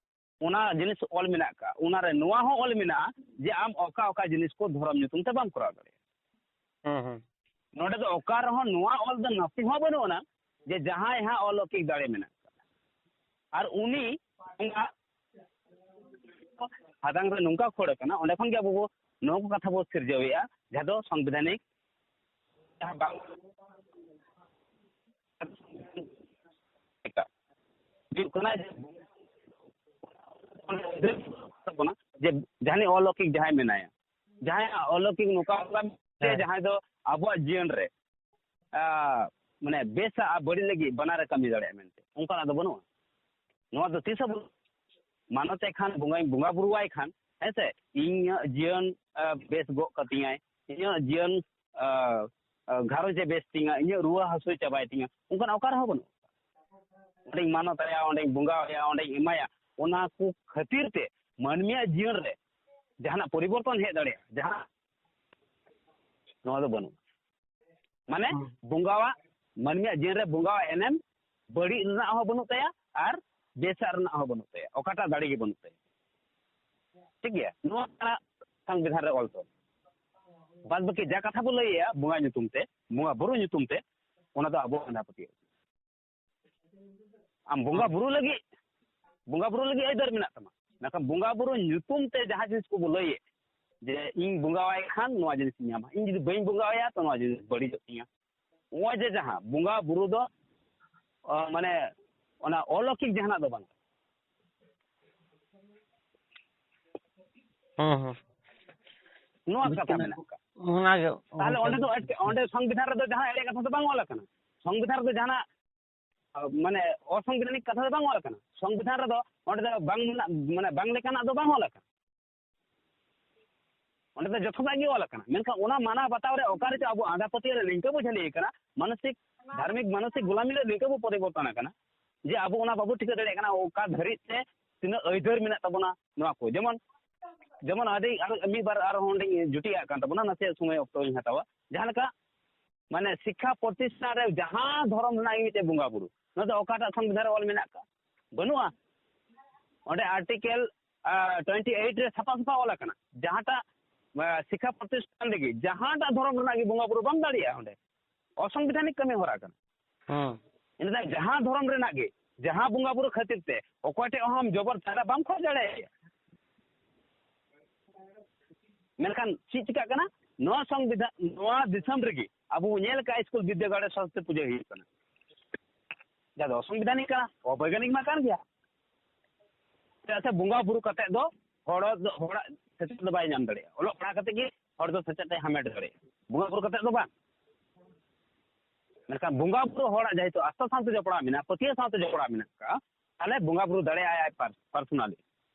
ᱚᱱᱟ ᱡᱤᱱᱤᱥ ᱚᱞ ᱢᱮᱱᱟᱜ ᱟᱠᱟᱫ, ᱚᱱᱟᱨᱮ ᱱᱚᱣᱟ ᱦᱚᱸ ᱚᱞ ᱢᱮᱱᱟᱜᱼᱟ ᱡᱮ ᱟᱢ ᱚᱠᱟ ᱚᱠᱟ ᱡᱤᱱᱤᱥ ᱠᱚ ᱫᱷᱚᱨᱚᱢ ᱧᱩᱛᱩᱢ ᱛᱮ ᱵᱟᱢ ᱠᱚᱨᱟᱣ ᱫᱟᱲᱮᱭᱟᱜᱼᱟ᱾ ᱦᱩᱸ, ᱦᱩᱸ᱾ ᱱᱚᱰᱮ ᱫᱚ ᱚᱠᱟ ᱨᱮᱦᱚᱸ ᱱᱚᱣᱟ ᱚᱞ ᱫᱚ ᱱᱟᱥᱮ ᱦᱚᱸ ᱵᱟᱹᱱᱩᱜ ᱟᱱᱟ ᱡᱮ ᱡᱟᱦᱟᱸᱭ ᱦᱟᱸᱜ ᱚᱞᱚᱠᱤᱠ ᱫᱟᱲᱮ ᱢᱮᱱᱟᱜ ᱟᱠᱟᱫᱟ᱾ ᱟᱨ ᱩᱱᱤ ᱚᱱᱟ ᱦᱟᱫᱟᱝ ᱨᱮ ᱱᱚᱝᱠᱟ ᱠᱷᱚᱲ ᱟᱠᱟᱱᱟ, ᱚᱸᱰᱮ ᱠᱷᱚᱱ ᱜᱮ ᱟᱵᱚ ᱵᱚ ᱱᱚᱣᱟ ᱠᱚ ᱠᱟᱛᱷᱟ ᱵᱚ ᱥᱤᱨᱡᱟᱹᱣᱮᱫᱼᱟ, ᱡᱟᱦᱟᱸ ᱫᱚ ᱥᱚᱝᱵᱤᱫᱷᱟᱱᱤᱠ ᱡᱟᱦᱟᱸ ᱵᱟᱝ ᱦᱩᱭᱩᱜ ᱠᱟᱱᱟ ᱡᱮ ᱡᱟᱦᱟᱸᱭ ᱚᱞᱚᱠᱤᱠ ᱡᱟᱦᱟᱸᱭ ᱢᱮᱱᱟᱭᱟ, ᱡᱟᱦᱟᱸᱭᱟᱜ ᱚᱞᱚᱠᱤᱠ ᱱᱚᱝᱠᱟ ᱦᱚᱸ ᱠᱟᱱ ᱜᱮᱭᱟ, ᱦᱮᱸ᱾ ᱡᱟᱦᱟᱸᱭ ᱫᱚ ᱟᱵᱚᱣᱟᱜ ᱡᱤᱭᱚᱱ ᱨᱮ, ᱟ, ᱢᱟᱱᱮ ᱵᱮᱥ ᱟᱨ ᱵᱟᱹᱲᱤᱡ ᱞᱟᱹᱜᱤᱫ ᱵᱟᱱᱟᱨ ᱮ ᱠᱟᱹᱢᱤ ᱫᱟᱲᱮᱭᱟᱜᱼᱟ ᱢᱮᱱᱛᱮ, ᱚᱱᱠᱟᱱᱟᱜ ᱫᱚ ᱵᱟᱹᱱᱩᱜᱼᱟ᱾ ᱱᱚᱣᱟ ᱫᱚ ᱛᱤᱥ ᱦᱚᱸ ᱵᱟᱹᱱᱩᱜᱼᱟ᱾ ᱢᱟᱱᱚᱛᱮ ᱠᱷᱟᱱ ᱵᱚᱸᱜᱟᱧ ᱵᱚᱸᱜᱟ ᱵᱩᱨᱩᱣᱟᱭ ᱠᱷᱟᱱ, ᱦᱮᱸ ᱥᱮ, ᱤᱧᱟᱹᱜ ᱡᱤᱭᱚᱱ, ᱟ, ᱵᱮᱥ ᱜᱚᱜ ᱠᱟᱹᱛᱤᱧᱟᱭ, ᱤᱧᱟᱹᱜ ᱡᱤᱭᱚᱱ, ᱟ, ᱟᱸ, ᱟᱸ, ᱜᱷᱟᱨᱚᱸᱡᱽ ᱮ ᱵᱮᱥ ᱛᱤᱧᱟ, ᱤᱧᱟᱹᱜ ᱨᱩᱣᱟᱹ ᱦᱟᱹᱥᱩᱭ ᱪᱟᱵᱟᱭ ᱛᱤᱧᱟ, ᱚᱱᱠᱟᱱᱟᱜ ᱚᱠᱟ ᱨᱮᱦᱚᱸ ᱵᱟᱹᱱᱩᱜ᱾ ᱚᱸᱰᱮᱧ ᱢᱟᱱᱚᱛ ᱟᱭᱟ, ᱚᱸᱰᱮᱧ ᱵᱚᱸᱜᱟ ᱟᱭᱟ, ᱚᱸᱰᱮᱧ ᱮᱢᱟᱭᱟ, ᱚᱱᱟ ᱠᱚ ᱠᱷᱟᱹᱛᱤᱨ ᱛᱮ ᱢᱟᱹᱱᱢᱤᱭᱟᱜ ᱡᱤᱭᱚᱱ ᱨᱮ ᱡᱟᱦᱟᱱᱟᱜ ᱯᱚᱨᱤᱵᱚᱨᱛᱚᱱ ᱦᱮᱡ ᱫᱟᱲᱮᱭᱟᱜᱼᱟ, ᱡᱟᱦᱟᱸ ᱱᱚᱣᱟ ᱫᱚ ᱵᱟᱹᱱᱩᱜᱼᱟ᱾ ᱢᱟᱱᱮ ᱦᱩᱸ᱾ ᱵᱚᱸᱜᱟᱣᱟᱜ, ᱢᱟᱹᱱᱢᱤᱭᱟᱜ ᱡᱤᱭᱚᱱ ᱨᱮ ᱵᱚᱸᱜᱟᱣᱟᱜ ᱮᱱᱮᱢ ᱵᱟᱹᱲᱤᱡ ᱨᱮᱱᱟᱜ ᱦᱚᱸ ᱵᱟᱹᱱᱩᱜ ᱛᱟᱭᱟ ᱟᱨ ᱵᱮᱥᱟᱜ ᱨᱮᱱᱟᱜ ᱦᱚᱸ ᱵᱟᱹᱱᱩᱜ ᱛᱟᱭᱟ, ᱚᱠᱟᱴᱟᱜ ᱫᱟᱲᱮ ᱜᱮ ᱵᱟᱹᱱᱩᱜ ᱛᱟᱭᱟ᱾ ᱴᱷᱤᱠ ᱜᱮᱭᱟ, ᱱᱚᱣᱟ ᱠᱟᱱᱟ ᱥᱚᱝᱵᱤᱫᱷᱟᱱ ᱨᱮ ᱚᱞ ᱛᱚᱞ᱾ ᱵᱟᱫ ᱵᱟᱹᱠᱤ ᱡᱟ ᱠᱟᱛᱷᱟ ᱵᱚ ᱞᱟᱹᱭᱮᱜᱼᱟ ᱵᱚᱸᱜᱟ ᱧᱩᱛᱩᱢ ᱛᱮ, ᱵᱚᱸᱜᱟ ᱵᱩᱨᱩ ᱧᱩᱛᱩᱢ ᱛᱮ, ᱚᱱᱟ ᱫᱚ ᱟᱵᱚᱣᱟᱜ ᱟᱸᱫᱷᱟ ᱯᱟᱹᱛᱭᱟᱹᱣ᱾ ᱟᱢ ᱵᱚᱸᱜᱟ ᱵᱩᱨᱩ ᱞᱟᱹᱜᱤᱫ, ᱵᱚᱸᱜᱟ ᱵᱩᱨᱩ ᱞᱟᱹᱜᱤᱫ ᱟᱹᱭᱫᱟᱹᱨ ᱢᱮᱱᱟᱜ ᱛᱟᱢᱟ, ᱢᱮᱱᱠᱷᱟᱱ ᱵᱚᱸᱜᱟ ᱵᱩᱨᱩ ᱧᱩᱛᱩᱢ ᱛᱮ ᱡᱟᱦᱟᱸ ᱡᱤᱱᱤᱥ ᱠᱚᱵᱚ ᱞᱟᱹᱭᱮᱫ, ᱡᱮ ᱤᱧ ᱵᱚᱸᱜᱟᱣᱟᱭ ᱠᱷᱟᱱ ᱱᱚᱣᱟ ᱡᱤᱱᱤᱥ ᱤᱧ ᱧᱟᱢᱟ, ᱤᱧ ᱡᱩᱫᱤ ᱵᱟᱹᱧ ᱵᱚᱸᱜᱟᱣᱟᱭᱟ ᱛᱚ ᱱᱚᱣᱟ ᱡᱤᱱᱤᱥ ᱵᱟᱹᱲᱤᱡᱚᱜ ᱛᱤᱧᱟ᱾ ᱱᱚᱜᱼᱚᱭ ᱡᱮ ᱡᱟᱦᱟᱸ ᱵᱚᱸᱜᱟ ᱵᱩᱨᱩ ᱫᱚ, ᱚ, ᱢᱟᱱᱮ ᱚᱱᱟ ᱚᱞᱚᱠᱤᱠ ᱡᱟᱦᱟᱱᱟᱜ ᱫᱚ ᱵᱟᱝ ᱠᱟᱱᱟ᱾ ᱦᱩᱸ ᱦᱩᱸ᱾ ᱱᱚᱣᱟ ᱠᱟᱛᱷᱟ ᱢᱮᱱᱟᱜ ᱟᱠᱟᱫ᱾ ᱚᱱᱟᱜᱮ ᱛᱟᱦᱚᱞᱮ ᱚᱱᱠᱟ᱾ ᱚᱸᱰᱮ ᱫᱚ ᱮᱴᱠᱮ-, ᱚᱸᱰᱮ ᱥᱚᱝᱵᱤᱫᱷᱟᱱ ᱨᱮᱫᱚ ᱡᱟᱦᱟᱸ ᱮᱲᱮ ᱠᱟᱛᱷᱟ ᱫᱚ ᱵᱟᱝ ᱚᱞ ᱟᱠᱟᱱᱟ᱾ ᱥᱚᱝᱵᱤᱫᱷᱟᱱ ᱨᱮᱫᱚ ᱡᱟᱦᱟᱱᱟᱜ, ᱟ, ᱢᱟᱱᱮ ᱚᱥᱚᱝᱵᱤᱫᱷᱟᱱᱤᱠ ᱠᱟᱛᱷᱟ ᱫᱚ ᱵᱟᱝ ᱚᱞ ᱟᱠᱟᱱᱟ᱾ ᱥᱚᱝᱵᱤᱫᱷᱟᱱ ᱨᱮᱫᱚ ᱚᱸᱰᱮ ᱫᱚ ᱵᱟᱝ ᱢᱮᱱᱟᱜ, ᱢᱟᱱᱮ ᱵᱟᱝ ᱞᱮᱠᱟᱱᱟᱜ ᱫᱚ ᱵᱟᱝ ᱚᱞ ᱟᱠᱟᱱᱟ᱾ ᱚᱸᱰᱮ ᱫᱚ ᱡᱚᱛᱚᱱᱟᱜ ᱜᱮ ᱚᱞ ᱟᱠᱟᱱᱟ᱾ ᱢᱮᱱᱠᱷᱟᱱ ᱚᱱᱟ ᱢᱟᱱᱟᱣ ᱵᱟᱛᱟᱣ ᱨᱮ ᱚᱠᱟ ᱨᱮᱪᱚ ᱟᱵᱚ ᱟᱸᱫᱷᱟ ᱯᱟᱹᱛᱭᱟᱹᱣ ᱨᱮ ᱱᱤᱝᱠᱟᱹ ᱵᱚ ᱡᱷᱟᱹᱞᱤ ᱟᱠᱟᱱᱟ, ᱢᱟᱱᱚᱥᱤᱠ, ᱫᱷᱟᱨᱢᱤᱠ ᱢᱟᱱᱚᱥᱤᱠ ᱜᱩᱞᱟᱢᱤ ᱨᱮ ᱱᱤᱝᱠᱟᱹ ᱵᱚ ᱯᱚᱨᱤᱵᱚᱨᱛᱚᱱ ᱟᱠᱟᱱᱟ ᱡᱮ ᱟᱵᱚ ᱚᱱᱟ ᱵᱟᱵᱚ ᱴᱷᱤᱠᱟᱹ ᱫᱟᱲᱮᱭᱟᱜ ᱠᱟᱱᱟ ᱚᱠᱟ ᱫᱷᱟᱹᱨᱤᱡ ᱛᱮ ᱛᱤᱱᱟᱹᱜ ᱟᱹᱭᱫᱟᱹᱨ ᱢᱮᱱᱟᱜ ᱛᱟᱵᱚᱱᱟ ᱱᱚᱣᱟ ᱠᱚ᱾ ᱡᱮᱢᱚᱱ, ᱡᱮᱢᱚᱱ ᱟᱹᱰᱤ ᱟᱨ ᱢᱤᱫ ᱵᱟᱨ ᱟᱨᱦᱚᱸ ᱚᱸᱰᱮᱧ ᱡᱩᱴᱤᱡ ᱟᱜ ᱠᱟᱱ ᱛᱟᱵᱚᱱᱟ, ᱱᱟᱥᱮᱭᱟᱜ ᱥᱚᱢᱚᱭ ᱚᱠᱛᱚᱧ ᱦᱟᱛᱟᱣᱟ᱾ ᱡᱟᱦᱟᱸ ᱞᱮᱠᱟ ᱢᱟᱱᱮ ᱥᱤᱠᱠᱷᱟ ᱯᱨᱚᱛᱤᱥᱴᱷᱟᱱ ᱨᱮ ᱡᱟᱦᱟᱸ ᱫᱷᱚᱨᱚᱢ ᱨᱮᱱᱟᱜ ᱜᱮ ᱢᱤᱫᱴᱮᱡ ᱵᱚᱸᱜᱟ ᱵᱩᱨᱩ, ᱱᱚᱣᱟ ᱫᱚ ᱚᱠᱟᱴᱟᱜ ᱥᱚᱝᱵᱤᱫᱷᱟᱱ ᱨᱮ ᱚᱞ ᱢᱮᱱᱟᱜ ᱟᱠᱟᱫ? ᱵᱟᱹᱱᱩᱜᱼᱟ᱾ ᱚᱸᱰᱮ ᱟᱨᱴᱤᱠᱮᱞ ᱴᱩᱭᱮᱱᱴᱤ ᱮᱭᱤᱴ ᱨᱮ ᱥᱟᱯᱷᱟ ᱥᱟᱯᱷᱟ ᱚᱞ ᱟᱠᱟᱱᱟ, ᱡᱟᱦᱟᱸᱴᱟᱜ, ᱟ, ᱥᱤᱠᱠᱷᱟ ᱯᱨᱚᱛᱤᱥᱴᱷᱟᱱ ᱨᱮᱜᱮ ᱡᱟᱦᱟᱸᱴᱟᱜ ᱫᱷᱚᱨᱚᱢ ᱨᱮᱱᱟᱜ ᱜᱮ ᱵᱚᱸᱜᱟ ᱵᱩᱨᱩ ᱵᱟᱢ ᱫᱟᱲᱮᱭᱟᱜᱼᱟ᱾ ᱚᱸᱰᱮ ᱚᱥᱚᱝᱵᱤᱫᱷᱟᱱᱤᱠ ᱠᱟᱹᱢᱤ ᱦᱚᱨᱟ ᱠᱟᱱᱟ᱾ ᱦᱩᱸ᱾ ᱤᱱᱟᱹ ᱛᱟᱭᱚᱢ ᱡᱟᱦᱟᱸ ᱫᱷᱚᱨᱚᱢ ᱨᱮᱱᱟᱜ ᱜᱮ, ᱡᱟᱦᱟᱸ ᱵᱚᱸᱜᱟ ᱵᱩᱨᱩ ᱠᱷᱟᱹᱛᱤᱨ ᱛᱮ ᱚᱠᱚᱭ ᱴᱷᱮᱡ ᱦᱚᱸ ᱟᱢ ᱡᱚᱵᱚᱨ ᱪᱟᱸᱫᱟ ᱵᱟᱢ ᱠᱷᱚᱡ ᱫᱟᱲᱮᱭᱟᱜᱼᱟ᱾ ᱢᱮᱱᱠᱷᱟᱱ ᱪᱮᱫ ᱪᱤᱠᱟᱹᱜ ᱠᱟᱱᱟ? ᱱᱚᱣᱟ ᱥᱚᱝᱵᱤᱫᱷᱟᱱ, ᱱᱚᱣᱟ ᱫᱤᱥᱚᱢ ᱨᱮᱜᱮ ᱟᱵᱚ ᱵᱚᱱ ᱧᱮᱞ ᱠᱟᱜᱼᱟ, ᱥᱠᱩᱞ ᱵᱤᱫᱽᱫᱟᱹᱜᱟᱲ ᱨᱮ ᱥᱚᱨᱚᱥᱚᱛᱤ ᱯᱩᱡᱟᱹ ᱦᱩᱭᱩᱜ ᱠᱟᱱᱟ, ᱡᱟᱦᱟᱸ ᱫᱚ ᱚᱥᱚᱝᱵᱤᱫᱷᱟᱱᱤᱠ ᱠᱟᱱᱟ, ᱚᱵᱳᱭᱜᱟᱱᱤᱠ ᱢᱟ ᱠᱟᱱ ᱜᱮᱭᱟ᱾ ᱪᱮᱫᱟᱜ ᱥᱮ ᱵᱚᱸᱜᱟ ᱵᱩᱨᱩ ᱠᱟᱛᱮ ᱫᱚ ᱦᱚᱲ ᱫᱚ, ᱦᱚᱲᱟᱜ ᱥᱮᱪᱮᱫ ᱫᱚ ᱵᱟᱭ ᱧᱟᱢ ᱫᱟᱲᱮᱭᱟᱜᱼᱟ᱾ ᱚᱞᱚᱜ ᱯᱟᱲᱦᱟᱣ ᱠᱟᱛᱮ ᱜᱮ ᱦᱚᱲ ᱫᱚ ᱥᱮᱪᱮᱫ ᱮ ᱦᱟᱢᱮᱴ ᱫᱟᱲᱮᱭᱟᱜᱼᱟ, ᱵᱚᱸᱜᱟ ᱵᱩᱨᱩ ᱠᱟᱛᱮ ᱫᱚ ᱵᱟᱝ᱾ ᱢᱮᱱᱠᱷᱟᱱ ᱵᱚᱸᱜᱟ ᱵᱩᱨᱩ ᱦᱚᱲᱟᱜ ᱡᱮᱦᱮᱛᱩ ᱟᱥᱛᱷᱟ ᱥᱟᱶᱛᱮ ᱡᱚᱯᱲᱟᱣ ᱢᱮᱱᱟᱜᱼᱟ, ᱯᱟᱹᱛᱭᱟᱹᱣ ᱥᱟᱶᱛᱮ ᱡᱚᱯᱲᱟᱣ ᱢᱮᱱᱟᱜ ᱟᱠᱟᱫᱼᱟ, ᱛᱟᱦᱚᱞᱮ ᱵᱚᱸᱜᱟ ᱵᱩᱨᱩ ᱫᱟᱲᱮᱭᱟᱜᱼᱟᱭ ᱯᱟᱨ-, ᱯᱟᱨᱥᱚᱱᱟᱞᱤ,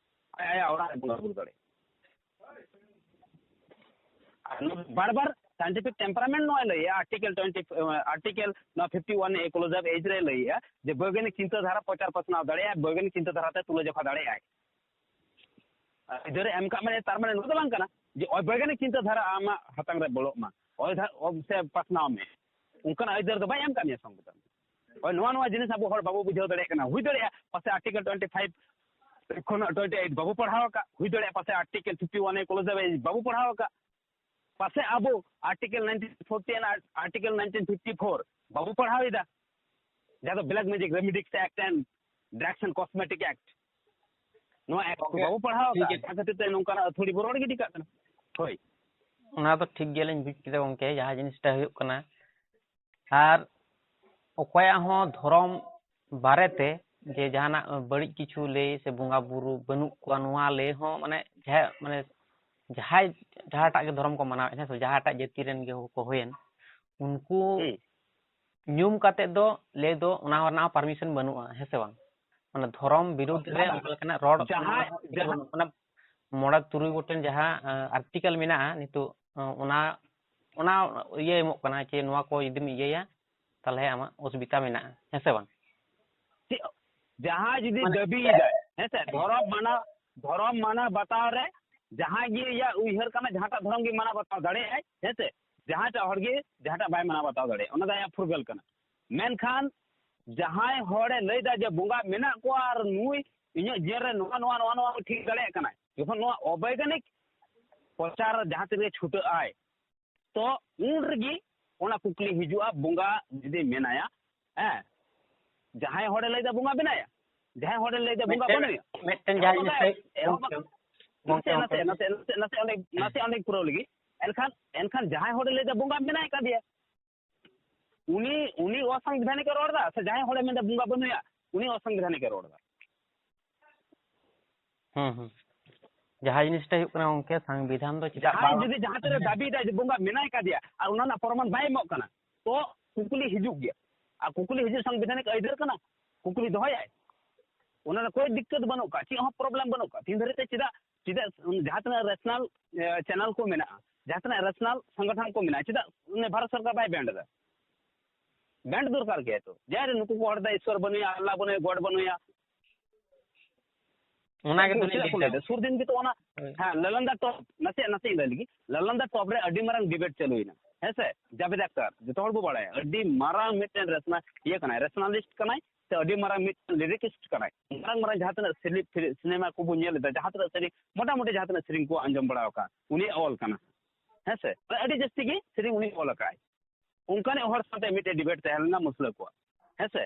ᱟᱡ ᱟᱭᱟᱜ ᱚᱲᱟᱜ ᱨᱮ ᱵᱚᱸᱜᱟ ᱵᱩᱨᱩ ᱫᱟᱲᱮᱭᱟᱜᱼᱟ᱾ ᱟᱨ ᱱᱚᱣᱟ ᱵᱟᱨ ᱵᱟᱨ Scientific temperament ᱱᱚᱣᱟᱭ ᱞᱟᱹᱭᱮᱜᱼᱟ, ᱟᱨᱴᱤᱠᱮᱞ ᱴᱩᱭᱮᱱᱴᱤ, ᱟᱨᱴᱤᱠᱮᱞ ᱱᱚᱣᱟ ᱯᱷᱤᱯᱴᱤ ᱣᱟᱱ ᱮ ᱠᱞᱳᱡᱽ ᱟᱯ ᱮᱡᱽ ᱨᱮ ᱞᱟᱹᱭᱮᱜᱼᱟ ᱡᱮ ᱵᱳᱭᱜᱟᱱᱤᱠ ᱪᱤᱱᱛᱟᱹ ᱫᱷᱟᱨᱟ ᱯᱨᱚᱪᱟᱨ ᱯᱟᱥᱱᱟᱣ ᱫᱟᱲᱮᱭᱟᱜᱼᱟᱭ, ᱵᱳᱭᱜᱟᱱᱤᱠ ᱪᱤᱱᱛᱟᱹ ᱫᱷᱟᱨᱟ ᱛᱮ ᱛᱩᱞᱟᱹ ᱡᱚᱠᱷᱟ ᱫᱟᱲᱮᱭᱟᱜᱼᱟᱭ᱾ ᱟᱹᱭᱫᱟᱹᱨᱮ ᱮᱢ ᱠᱟᱜ ᱢᱮ, ᱛᱟᱨ ᱢᱟᱱᱮ ᱱᱚᱣᱟ ᱫᱚ ᱵᱟᱝ ᱠᱟᱱᱟ ᱡᱮ ᱚᱵᱳᱭᱜᱟᱱᱤᱠ ᱪᱤᱱᱛᱟᱹ ᱫᱷᱟᱨᱟ ᱟᱢᱟᱜ ᱦᱟᱛᱟᱝ ᱨᱮ ᱵᱚᱞᱚᱜ ᱢᱟ, ᱚᱭ ᱫᱷᱟ-, ᱚ-, ᱥᱮ ᱯᱟᱥᱱᱟᱣ ᱢᱮ, ᱚᱱᱠᱟᱱᱟᱜ ᱟᱹᱭᱫᱟᱹᱨ ᱫᱚ ᱵᱟᱭ ᱮᱢ ᱠᱟᱜ ᱢᱮᱭᱟ ᱥᱚᱝᱵᱤᱫᱷᱟᱱ᱾ ᱦᱳᱭ, ᱱᱚᱣᱟ, ᱱᱚᱣᱟ ᱡᱤᱱᱤᱥ ᱟᱵᱚ ᱦᱚᱲ ᱵᱟᱵᱚ ᱵᱩᱡᱷᱟᱹᱣ ᱫᱟᱲᱮᱭᱟᱜ ᱠᱟᱱᱟ᱾ ᱦᱩᱭ ᱫᱟᱲᱮᱭᱟᱜᱼᱟ ᱯᱟᱥᱮ ᱟᱨᱴᱤᱠᱮᱞ ᱴᱩᱭᱮᱱᱴᱤ ᱯᱷᱟᱭᱤᱵᱷ ᱠᱷᱚᱱᱟᱜ ᱴᱩᱭᱮᱱᱴᱤ ᱮᱭᱤᱴ ᱵᱟᱵᱚ ᱯᱟᱲᱦᱟᱣ ᱟᱠᱟᱫ, ᱦᱩᱭ ᱫᱟᱲᱮᱭᱟᱜᱼᱟ ᱯᱟᱥᱮ article fifty one A clause ᱟᱯ ᱮᱡᱽ ᱵᱟᱵᱚ ᱯᱟᱲᱦᱟᱣ ᱟᱠᱟᱫ, ᱯᱟᱥᱮ ᱟᱵᱚ ᱟᱨᱴᱤᱠᱮᱞ ᱱᱟᱭᱤᱱᱴᱤᱱ ᱯᱷᱳᱨᱴᱤ ᱟᱨ ᱟᱨᱴᱤᱠᱮᱞ ᱱᱟᱭᱤᱱᱴᱤᱱ ᱯᱷᱤᱯᱴᱤ ᱯᱷᱳᱨ ᱵᱟᱵᱚ ᱯᱟᱲᱦᱟᱣ ᱮᱫᱟ, ᱡᱟᱦᱟᱸ ᱫᱚ black magic remedies act and drugs and cosmetic act, ᱱᱚᱣᱟ ᱮᱠᱴ ᱠᱚ ᱜᱚᱝᱠᱮ, ᱵᱟᱵᱚ ᱯᱟᱲᱦᱟᱣ ᱴᱷᱤᱠ ᱟᱠᱟᱫ, ᱜᱮᱭᱟ᱾ ᱡᱟᱦᱟᱸ ᱠᱷᱟᱹᱛᱤᱨ ᱛᱮ ᱱᱚᱝᱠᱟᱱᱟᱜ ᱟᱹᱛᱷᱟᱹᱲᱤ ᱵᱚ ᱨᱚᱲ ᱜᱤᱰᱤ ᱠᱟᱜ ᱠᱟᱱᱟ᱾ ᱦᱳᱭ᱾ ᱚᱱᱟ ᱫᱚ ᱴᱷᱤᱠ ᱜᱮᱭᱟᱞᱤᱧ ᱵᱩᱡᱽ ᱠᱮᱫᱟ ᱜᱚᱝᱠᱮ, ᱡᱟᱦᱟᱸ ᱡᱤᱱᱤᱥᱴᱟ ᱦᱩᱭᱩᱜ ᱠᱟᱱᱟ, ᱟᱨ ᱚᱠᱚᱭᱟᱜ ᱦᱚᱸ ᱫᱷᱚᱨᱚᱢ ᱵᱟᱨᱮᱛᱮ ᱡᱮ ᱡᱟᱦᱟᱱᱟᱜ ᱵᱟᱹᱲᱤᱡ ᱠᱤᱪᱷᱩ ᱞᱟᱹᱭ ᱥᱮ ᱵᱚᱸᱜᱟ ᱵᱩᱨᱩ ᱵᱟᱹᱱᱩᱜ ᱠᱚᱣᱟ, ᱱᱚᱣᱟ ᱞᱟᱹᱭ ᱦᱚᱸ ᱢᱟᱱᱮ ᱡᱟᱦᱟᱸ, ᱢᱟᱱᱮ ᱡᱟᱦᱟᱸᱭ ᱡᱟᱦᱟᱸᱴᱟᱜ ᱜᱮ ᱫᱷᱚᱨᱚᱢ ᱠᱚ ᱢᱟᱱᱟᱣᱮᱫ, ᱦᱮᱸ ᱥᱮ, ᱡᱟᱦᱟᱸᱴᱟᱜ ᱡᱟᱹᱛᱤ ᱨᱮᱱ ᱜᱮ ᱦᱚᱲ ᱠᱚ ᱦᱩᱭᱮᱱ, ᱩᱱᱠᱩ ᱦᱩᱸ᱾ ᱧᱩᱢ ᱠᱟᱛᱮ ᱫᱚ ᱞᱟᱹᱭ ᱫᱚ ᱚᱱᱟ ᱨᱮᱱᱟᱜ ᱯᱟᱨᱢᱤᱥᱚᱱ ᱵᱟᱹᱱᱩᱜᱼᱟ, ᱦᱮᱸ ᱥᱮ ᱵᱟᱝ? ᱢᱟᱱᱮ ᱫᱷᱚᱨᱚᱢ ᱵᱤᱨᱩᱫᱽ ᱨᱮ ᱵᱟᱝ, ᱚᱱᱠᱟ ᱞᱮᱠᱟᱱᱟᱜ ᱨᱚᱲ ᱡᱟᱦᱟᱸᱭ, ᱡᱟᱦᱟᱸ ᱚᱱᱟ ᱢᱚᱬᱮ ᱛᱩᱨᱩᱭ ᱜᱚᱴᱮᱱ ᱡᱟᱦᱟᱸ, ᱟᱸ, ᱟᱨᱴᱤᱠᱮᱞ ᱢᱮᱱᱟᱜᱼᱟ ᱱᱤᱛᱚᱜ, ᱟᱸ, ᱚᱱᱟ, ᱚᱱᱟ ᱤᱭᱟᱹ ᱮᱢᱚᱜ ᱠᱟᱱᱟ ᱡᱮ ᱱᱚᱣᱟ ᱠᱚ ᱡᱩᱫᱤᱢ ᱤᱭᱟᱹᱭᱟ ᱛᱟᱦᱚᱞᱮ ᱟᱢᱟᱜ ᱚᱥᱩᱵᱤᱫᱷᱟ ᱢᱮᱱᱟᱜᱼᱟ, ᱦᱮᱸ ᱥᱮ ᱵᱟᱝ? ᱪᱮᱫ, ᱡᱟᱦᱟᱸᱭ ᱡᱩᱫᱤ ᱢᱟᱱᱮ ᱫᱟᱹᱵᱤᱭᱮᱫᱟᱭ, ᱦᱮᱸ ᱥᱮ, ᱫᱷᱚᱨᱚᱢ ᱢᱟᱱᱟᱣ, ᱫᱷᱚᱨᱚᱢ ᱢᱟᱱᱟᱣ ᱵᱟᱛᱟᱣ ᱨᱮ ᱡᱟᱦᱟᱸᱭ ᱜᱮ ᱤᱭᱟᱹ ᱩᱭᱦᱟᱹᱨ ᱠᱟᱱᱟ, ᱡᱟᱦᱟᱸᱴᱟᱜ ᱫᱷᱚᱨᱚᱢ ᱜᱮ ᱢᱟᱱᱟᱣ ᱵᱟᱛᱟᱣ ᱫᱟᱲᱮᱭᱟᱜᱼᱟᱭ, ᱦᱮᱸ ᱥᱮ, ᱡᱟᱦᱟᱸᱴᱟᱜ ᱦᱚᱲ ᱜᱮ ᱡᱟᱦᱟᱸᱴᱟᱜ ᱵᱟᱭ ᱢᱟᱱᱟᱣ ᱵᱟᱛᱟᱣ ᱫᱟᱲᱮᱭᱟᱜᱼᱟ, ᱚᱱᱟ ᱫᱚ ᱟᱭᱟᱜ ᱯᱷᱩᱨᱜᱟᱹᱞ ᱠᱟᱱᱟ᱾ ᱢᱮᱱᱠᱷᱟᱱ ᱡᱟᱦᱟᱸᱭ ᱦᱚᱲᱮ ᱞᱟᱹᱭᱫᱟ ᱡᱮ ᱵᱚᱸᱜᱟ ᱢᱮᱱᱟᱜ ᱠᱚᱣᱟ ᱟᱨ ᱱᱩᱭ ᱤᱧᱟᱹᱜ ᱡᱤᱭᱚᱱ ᱨᱮ ᱱᱚᱣᱟ, ᱱᱚᱣᱟ, ᱱᱚᱣᱟ, ᱱᱚᱣᱟ ᱴᱷᱤᱠ ᱫᱟᱲᱮᱭᱟᱜ ᱠᱟᱱᱟᱭ, ᱡᱚᱠᱷᱚᱱ ᱱᱚᱣᱟ ᱚᱵᱳᱭᱜᱟᱱᱤᱠ ᱯᱨᱚᱪᱟᱨ ᱡᱟᱦᱟᱸ ᱛᱤᱱᱟᱹᱜ ᱪᱷᱩᱴᱟᱹᱜ ᱟᱭ, ᱛᱚ ᱩᱱ ᱨᱮᱜᱮ ᱚᱱᱟ ᱠᱩᱠᱞᱤ ᱦᱤᱡᱩᱜᱼᱟ, ᱵᱚᱸᱜᱟ ᱡᱩᱫᱤ ᱢᱮᱱᱟᱭᱟ, ᱦᱮᱸ, ᱡᱟᱦᱟᱸᱭ ᱦᱚᱲᱮ ᱞᱟᱹᱭᱫᱟ ᱵᱚᱸᱜᱟ ᱢᱮᱱᱟᱭᱟ, ᱡᱟᱦᱟᱸᱭ ᱦᱚᱲᱮ ᱞᱟᱹᱭᱫᱟ ᱵᱚᱸᱜᱟ ᱢᱤᱫᱴᱮᱱ, ᱵᱟᱹᱱᱩᱭᱟ, ᱢᱤᱫᱴᱮᱱ ᱡᱟᱦᱟᱸ ᱮᱦᱚᱵ ᱡᱤᱱᱤᱥ ᱟᱠᱟᱫ, ᱞᱟᱹᱭ, ᱮᱦᱚᱵ ᱜᱚᱢᱠᱮ, ᱟᱠᱟᱫ, ᱜᱚᱢᱠᱮ, ᱱᱟᱥᱮ, ᱜᱚᱢᱠᱮ᱾ ᱱᱟᱥᱮ, ᱱᱟᱥᱮ, ᱱᱟᱥᱮ ᱚᱸᱰᱮ, ᱱᱟᱥᱮ ᱚᱸᱰᱮᱧ ᱯᱩᱨᱟᱹᱣ ᱞᱮᱜᱮ᱾ ᱮᱱᱠᱷᱟᱱ, ᱮᱱᱠᱷᱟᱱ ᱡᱟᱦᱟᱸᱭ ᱦᱚᱲᱮ ᱞᱟᱹᱭᱫᱟ ᱵᱚᱸᱜᱟ ᱢᱮᱱᱟᱭ ᱠᱟᱫᱮᱭᱟ, ᱩᱱᱤ, ᱩᱱᱤ ᱚᱥᱟᱝᱵᱤᱫᱷᱟᱱᱤᱠ ᱮ ᱨᱚᱲ ᱮᱫᱟ, ᱥᱮ ᱡᱟᱦᱟᱸᱭ ᱦᱚᱲᱮ ᱢᱮᱱᱫᱟ ᱵᱚᱸᱜᱟ ᱵᱟᱹᱱᱩᱭᱟ, ᱩᱱᱤ ᱚᱥᱟᱝᱵᱤᱫᱷᱟᱱᱤᱠ ᱮ ᱨᱚᱲ ᱮᱫᱟ? ᱦᱩᱸ, ᱦᱩᱸ᱾ ᱡᱟᱦᱟᱸ ᱡᱤᱱᱤᱥᱴᱟ ᱦᱩᱭᱩᱜ ᱠᱟᱱᱟ ᱜᱚᱝᱠᱮ, ᱥᱚᱝᱵᱤᱫᱷᱟᱱ ᱫᱚ ᱪᱮᱫᱟᱜ ᱡᱟᱦᱟᱸᱭ ᱵᱟᱝ ᱡᱩᱫᱤ ᱡᱟᱦᱟᱸ ᱛᱤᱱᱟᱹᱜ ᱫᱟᱹᱵᱤᱭᱮᱫᱟᱭ ᱡᱮ ᱵᱚᱸᱜᱟ ᱢᱮᱱᱟᱭ ᱠᱟᱫᱮᱭᱟ ᱟᱨ ᱚᱱᱟ ᱨᱮᱱᱟᱜ ᱯᱨᱚᱢᱟᱱ ᱵᱟᱭ ᱮᱢᱚᱜ ᱠᱟᱱᱟ, ᱛᱚ ᱠᱩᱠᱞᱤ ᱦᱤᱡᱩᱜ ᱜᱮᱭᱟ᱾ ᱟᱨ ᱠᱩᱠᱞᱤ ᱦᱤᱡᱩᱜ ᱥᱚᱝᱵᱤᱫᱷᱟᱱᱤᱠ ᱟᱹᱭᱫᱟᱹᱨ ᱠᱟᱱᱟ, ᱠᱩᱠᱞᱤ ᱫᱚᱦᱚᱭᱟᱭ, ᱚᱱᱟ ᱨᱮ ᱠᱳᱭ ᱫᱤᱠᱠᱟᱛ ᱵᱟᱹᱱᱩᱜ ᱠᱟᱜᱼᱟ, ᱪᱮᱫ ᱦᱚᱸ ᱯᱨᱚᱵᱞᱮᱢ ᱵᱟᱹᱱᱩᱜ ᱠᱟᱜᱼᱟ᱾ ᱛᱤᱱ ᱫᱷᱟᱹᱨᱤᱡ ᱛᱮ ᱪᱮᱫᱟᱜ, ᱪᱮᱫᱟᱜ ᱡᱟᱦᱟᱸ ᱛᱤᱱᱟᱹᱜ ᱨᱮᱥᱱᱟᱞ ᱪᱮᱱᱮᱞ ᱠᱚ ᱢᱮᱱᱟᱜᱼᱟ, ᱡᱟᱦᱟᱸ ᱛᱤᱱᱟᱹᱜ ᱨᱮᱥᱚᱱᱟᱞ ᱥᱚᱝᱜᱚᱴᱷᱚᱱ ᱠᱚ ᱢᱮᱱᱟᱜᱼᱟ, ᱪᱮᱫᱟᱜ ᱩᱱᱤ ᱵᱷᱟᱨᱚᱛ ᱥᱚᱨᱠᱟᱨ ᱵᱟᱭ ᱵᱮᱱᱰ ᱮᱫᱟ? ᱵᱮᱱᱰ ᱫᱚᱨᱠᱟᱨ ᱜᱮᱭᱟ ᱛᱚ᱾ ᱡᱟᱦᱟᱸᱭ ᱨᱮ ᱱᱩᱠᱩ ᱠᱚ ᱦᱚᱲ ᱫᱚ ᱤᱥᱥᱚᱨ ᱵᱟᱹᱱᱩᱭᱟ, ᱟᱞᱞᱟ ᱵᱟᱹᱱᱩᱭᱟ, ᱜᱚᱰ ᱵᱟᱹᱱᱩᱭᱟ, ᱚᱱᱟ ᱜᱮ ᱛᱚ ᱪᱮᱫᱟᱜ ᱠᱚ ᱞᱟᱹᱭ ᱮᱫᱟ? ᱥᱩᱨ ᱫᱤᱱ ᱜᱮᱛᱚ ᱚᱱᱟ, ᱦᱮᱸ, ᱞᱟᱞᱟᱱᱫᱟ ᱴᱚᱯ, ᱱᱟᱥᱮ, ᱱᱟᱥᱮ ᱤᱧ ᱞᱟᱹᱭ ᱞᱮᱜᱮ, ᱞᱟᱞᱟᱱᱫᱟ ᱴᱚᱯ ᱨᱮ ᱟᱹᱰᱤ ᱢᱟᱨᱟᱝ ᱰᱤᱵᱮᱴ ᱪᱟᱹᱞᱩᱭᱮᱱᱟ, ᱦᱮᱸ ᱥᱮ? ᱡᱟᱵᱮᱫ ᱟᱠᱛᱟᱨ, ᱡᱚᱛᱚ ᱦᱚᱲ ᱵᱚ ᱵᱟᱲᱟᱭᱟ, ᱟᱹᱰᱤ ᱢᱟᱨᱟᱝ ᱢᱤᱫᱴᱮᱱ ᱨᱮᱥᱱᱟ-, ᱤᱭᱟᱹ ᱠᱟᱱᱟᱭ, ᱨᱮᱥᱱᱟᱞᱤᱥᱴ ᱠᱟᱱᱟᱭ, ᱥᱮ ᱟᱹᱰᱤ ᱢᱟᱨᱟᱝ ᱢᱤᱫᱴᱮᱱ ᱞᱤᱨᱤᱠᱤᱥᱴ ᱠᱟᱱᱟᱭ᱾ ᱢᱟᱨᱟᱝ ᱢᱟᱨᱟᱝ ᱡᱟᱦᱟᱸ ᱛᱤᱱᱟᱹᱜ ᱥᱤᱞᱤᱯ ᱯᱷᱤᱞᱤ-, ᱥᱤᱱᱮᱢᱟ ᱠᱚᱵᱚ ᱧᱮᱞ ᱮᱫᱟ, ᱡᱟᱦᱟᱸ ᱛᱤᱱᱟᱹᱜ ᱥᱮᱨᱮᱧ, ᱢᱚᱴᱟᱢᱩᱴᱤ ᱡᱟᱦᱟᱸ ᱛᱤᱱᱟᱹᱜ ᱥᱮᱨᱮᱧ ᱠᱚ ᱟᱸᱡᱚᱢ ᱵᱟᱲᱟ ᱟᱠᱟᱫ, ᱩᱱᱤᱭᱟᱜ ᱚᱞ ᱠᱟᱱᱟ, ᱦᱮᱸ ᱥᱮ? ᱟᱹᱰᱤ ᱡᱟᱹᱥᱛᱤ ᱜᱮ ᱥᱮᱨᱮᱧ ᱩᱱᱤ ᱚᱞ ᱟᱠᱟᱫᱟᱭ᱾ ᱚᱱᱠᱟᱱᱤᱡ ᱦᱚᱲ ᱥᱟᱶᱛᱮ ᱢᱤᱫᱴᱮᱡ ᱰᱤᱵᱮᱴ ᱛᱟᱦᱮᱸ ᱞᱮᱱᱟ ᱢᱩᱥᱞᱟᱹ ᱠᱚᱣᱟᱜ, ᱦᱮᱸ ᱥᱮ?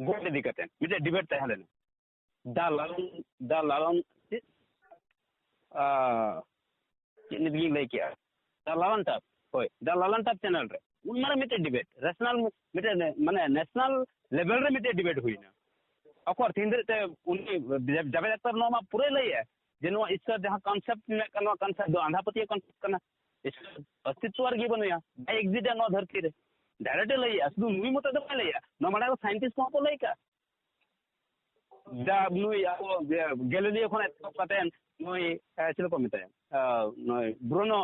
ᱜᱚᱰ ᱤᱫᱤ ᱠᱟᱛᱮ ᱢᱤᱫᱴᱮᱡ ᱰᱤᱵᱮᱴ ᱛᱟᱦᱮᱸ ᱞᱮᱱᱟ᱾ ᱫᱟ ᱞᱟᱞᱚᱱ, ᱫᱟ ᱞᱟᱞᱚᱱ, ᱪᱮᱫ? ᱟᱸ, ᱪᱮᱫ ᱱᱤᱛ ᱜᱤᱧ ᱞᱟᱹᱭ ᱠᱮᱜᱼᱟ? ᱫᱟ ᱞᱟᱞᱚᱱ ᱴᱟᱯ, ᱦᱳᱭ, ᱫᱟ ᱞᱟᱞᱚᱱ ᱴᱟᱯ ᱪᱮᱱᱮᱞ ᱨᱮ ᱩᱱ ᱢᱟᱨᱟᱝ ᱢᱤᱫᱴᱮᱡ ᱰᱤᱵᱮᱴ, ᱨᱮᱥᱱᱟᱞ, ᱢᱤᱫᱴᱮᱡ ᱢᱟᱱᱮ ᱱᱮᱥᱱᱟᱞ ᱞᱮᱵᱮᱞ ᱨᱮ ᱢᱤᱫᱴᱮᱡ ᱰᱤᱵᱮᱴ ᱦᱩᱭᱱᱟ᱾ ᱚᱠᱚᱨ ᱛᱤᱦᱤᱧ ᱫᱷᱟᱹᱨᱤᱡ ᱛᱮ ᱩᱱᱤ ᱡᱟᱵᱮᱫ ᱟᱠᱛᱟᱨ ᱱᱚᱣᱟ ᱢᱟ ᱯᱩᱨᱟᱹᱭ ᱞᱟᱹᱭᱮᱜᱼᱟ ᱡᱮ ᱱᱚᱣᱟ ᱤᱥᱥᱚᱨ ᱡᱟᱦᱟᱸ ᱠᱚᱱᱥᱮᱯᱴ ᱢᱮᱱᱟᱜ ᱠᱟᱱᱟ, ᱱᱚᱣᱟ ᱠᱚᱱᱥᱮᱯᱴ ᱫᱚ ᱟᱸᱫᱷᱟ ᱯᱟᱹᱛᱭᱟᱹᱣ ᱠᱚᱱᱥᱮᱯᱴ ᱠᱟᱱᱟ᱾ ᱤᱥᱥᱚᱨ ᱚᱥᱛᱤᱛᱣᱚ ᱨᱮᱜᱮ ᱵᱟᱹᱱᱩᱭᱟ, ᱵᱟᱭ ᱮᱠᱡᱤᱥᱴᱟ ᱱᱚᱣᱟ ᱫᱷᱟᱹᱨᱛᱤ ᱨᱮ᱾ ᱰᱟᱭᱨᱮᱠᱴ ᱮ ᱞᱟᱹᱭᱮᱜᱼᱟ, ᱥᱩᱫᱷᱩ ᱱᱩᱭ ᱢᱚᱛᱚ ᱫᱚ ᱵᱟᱭ ᱞᱟᱹᱭᱮᱜᱼᱟ, ᱱᱚᱣᱟ ᱢᱟᱲᱟᱝ ᱨᱮ ᱥᱟᱭᱮᱱᱴᱤᱥᱴ ᱠᱚᱦᱚᱸ ᱠᱚ ᱞᱟᱹᱭ ᱠᱟᱜᱼᱟ᱾ ᱡᱟ ᱱᱩᱭ ᱟᱵᱚ ᱜᱮ-, ᱜᱮᱞᱤᱞᱤᱭᱳ ᱠᱷᱚᱱ ᱮᱛᱚᱦᱚᱵ ᱠᱟᱛᱮ ᱱᱩᱭ, ᱮ, ᱪᱮᱫ ᱠᱚ ᱢᱮᱛᱟᱭᱟ, ᱮ, ᱱᱩᱭ ᱵᱨᱩᱱᱳ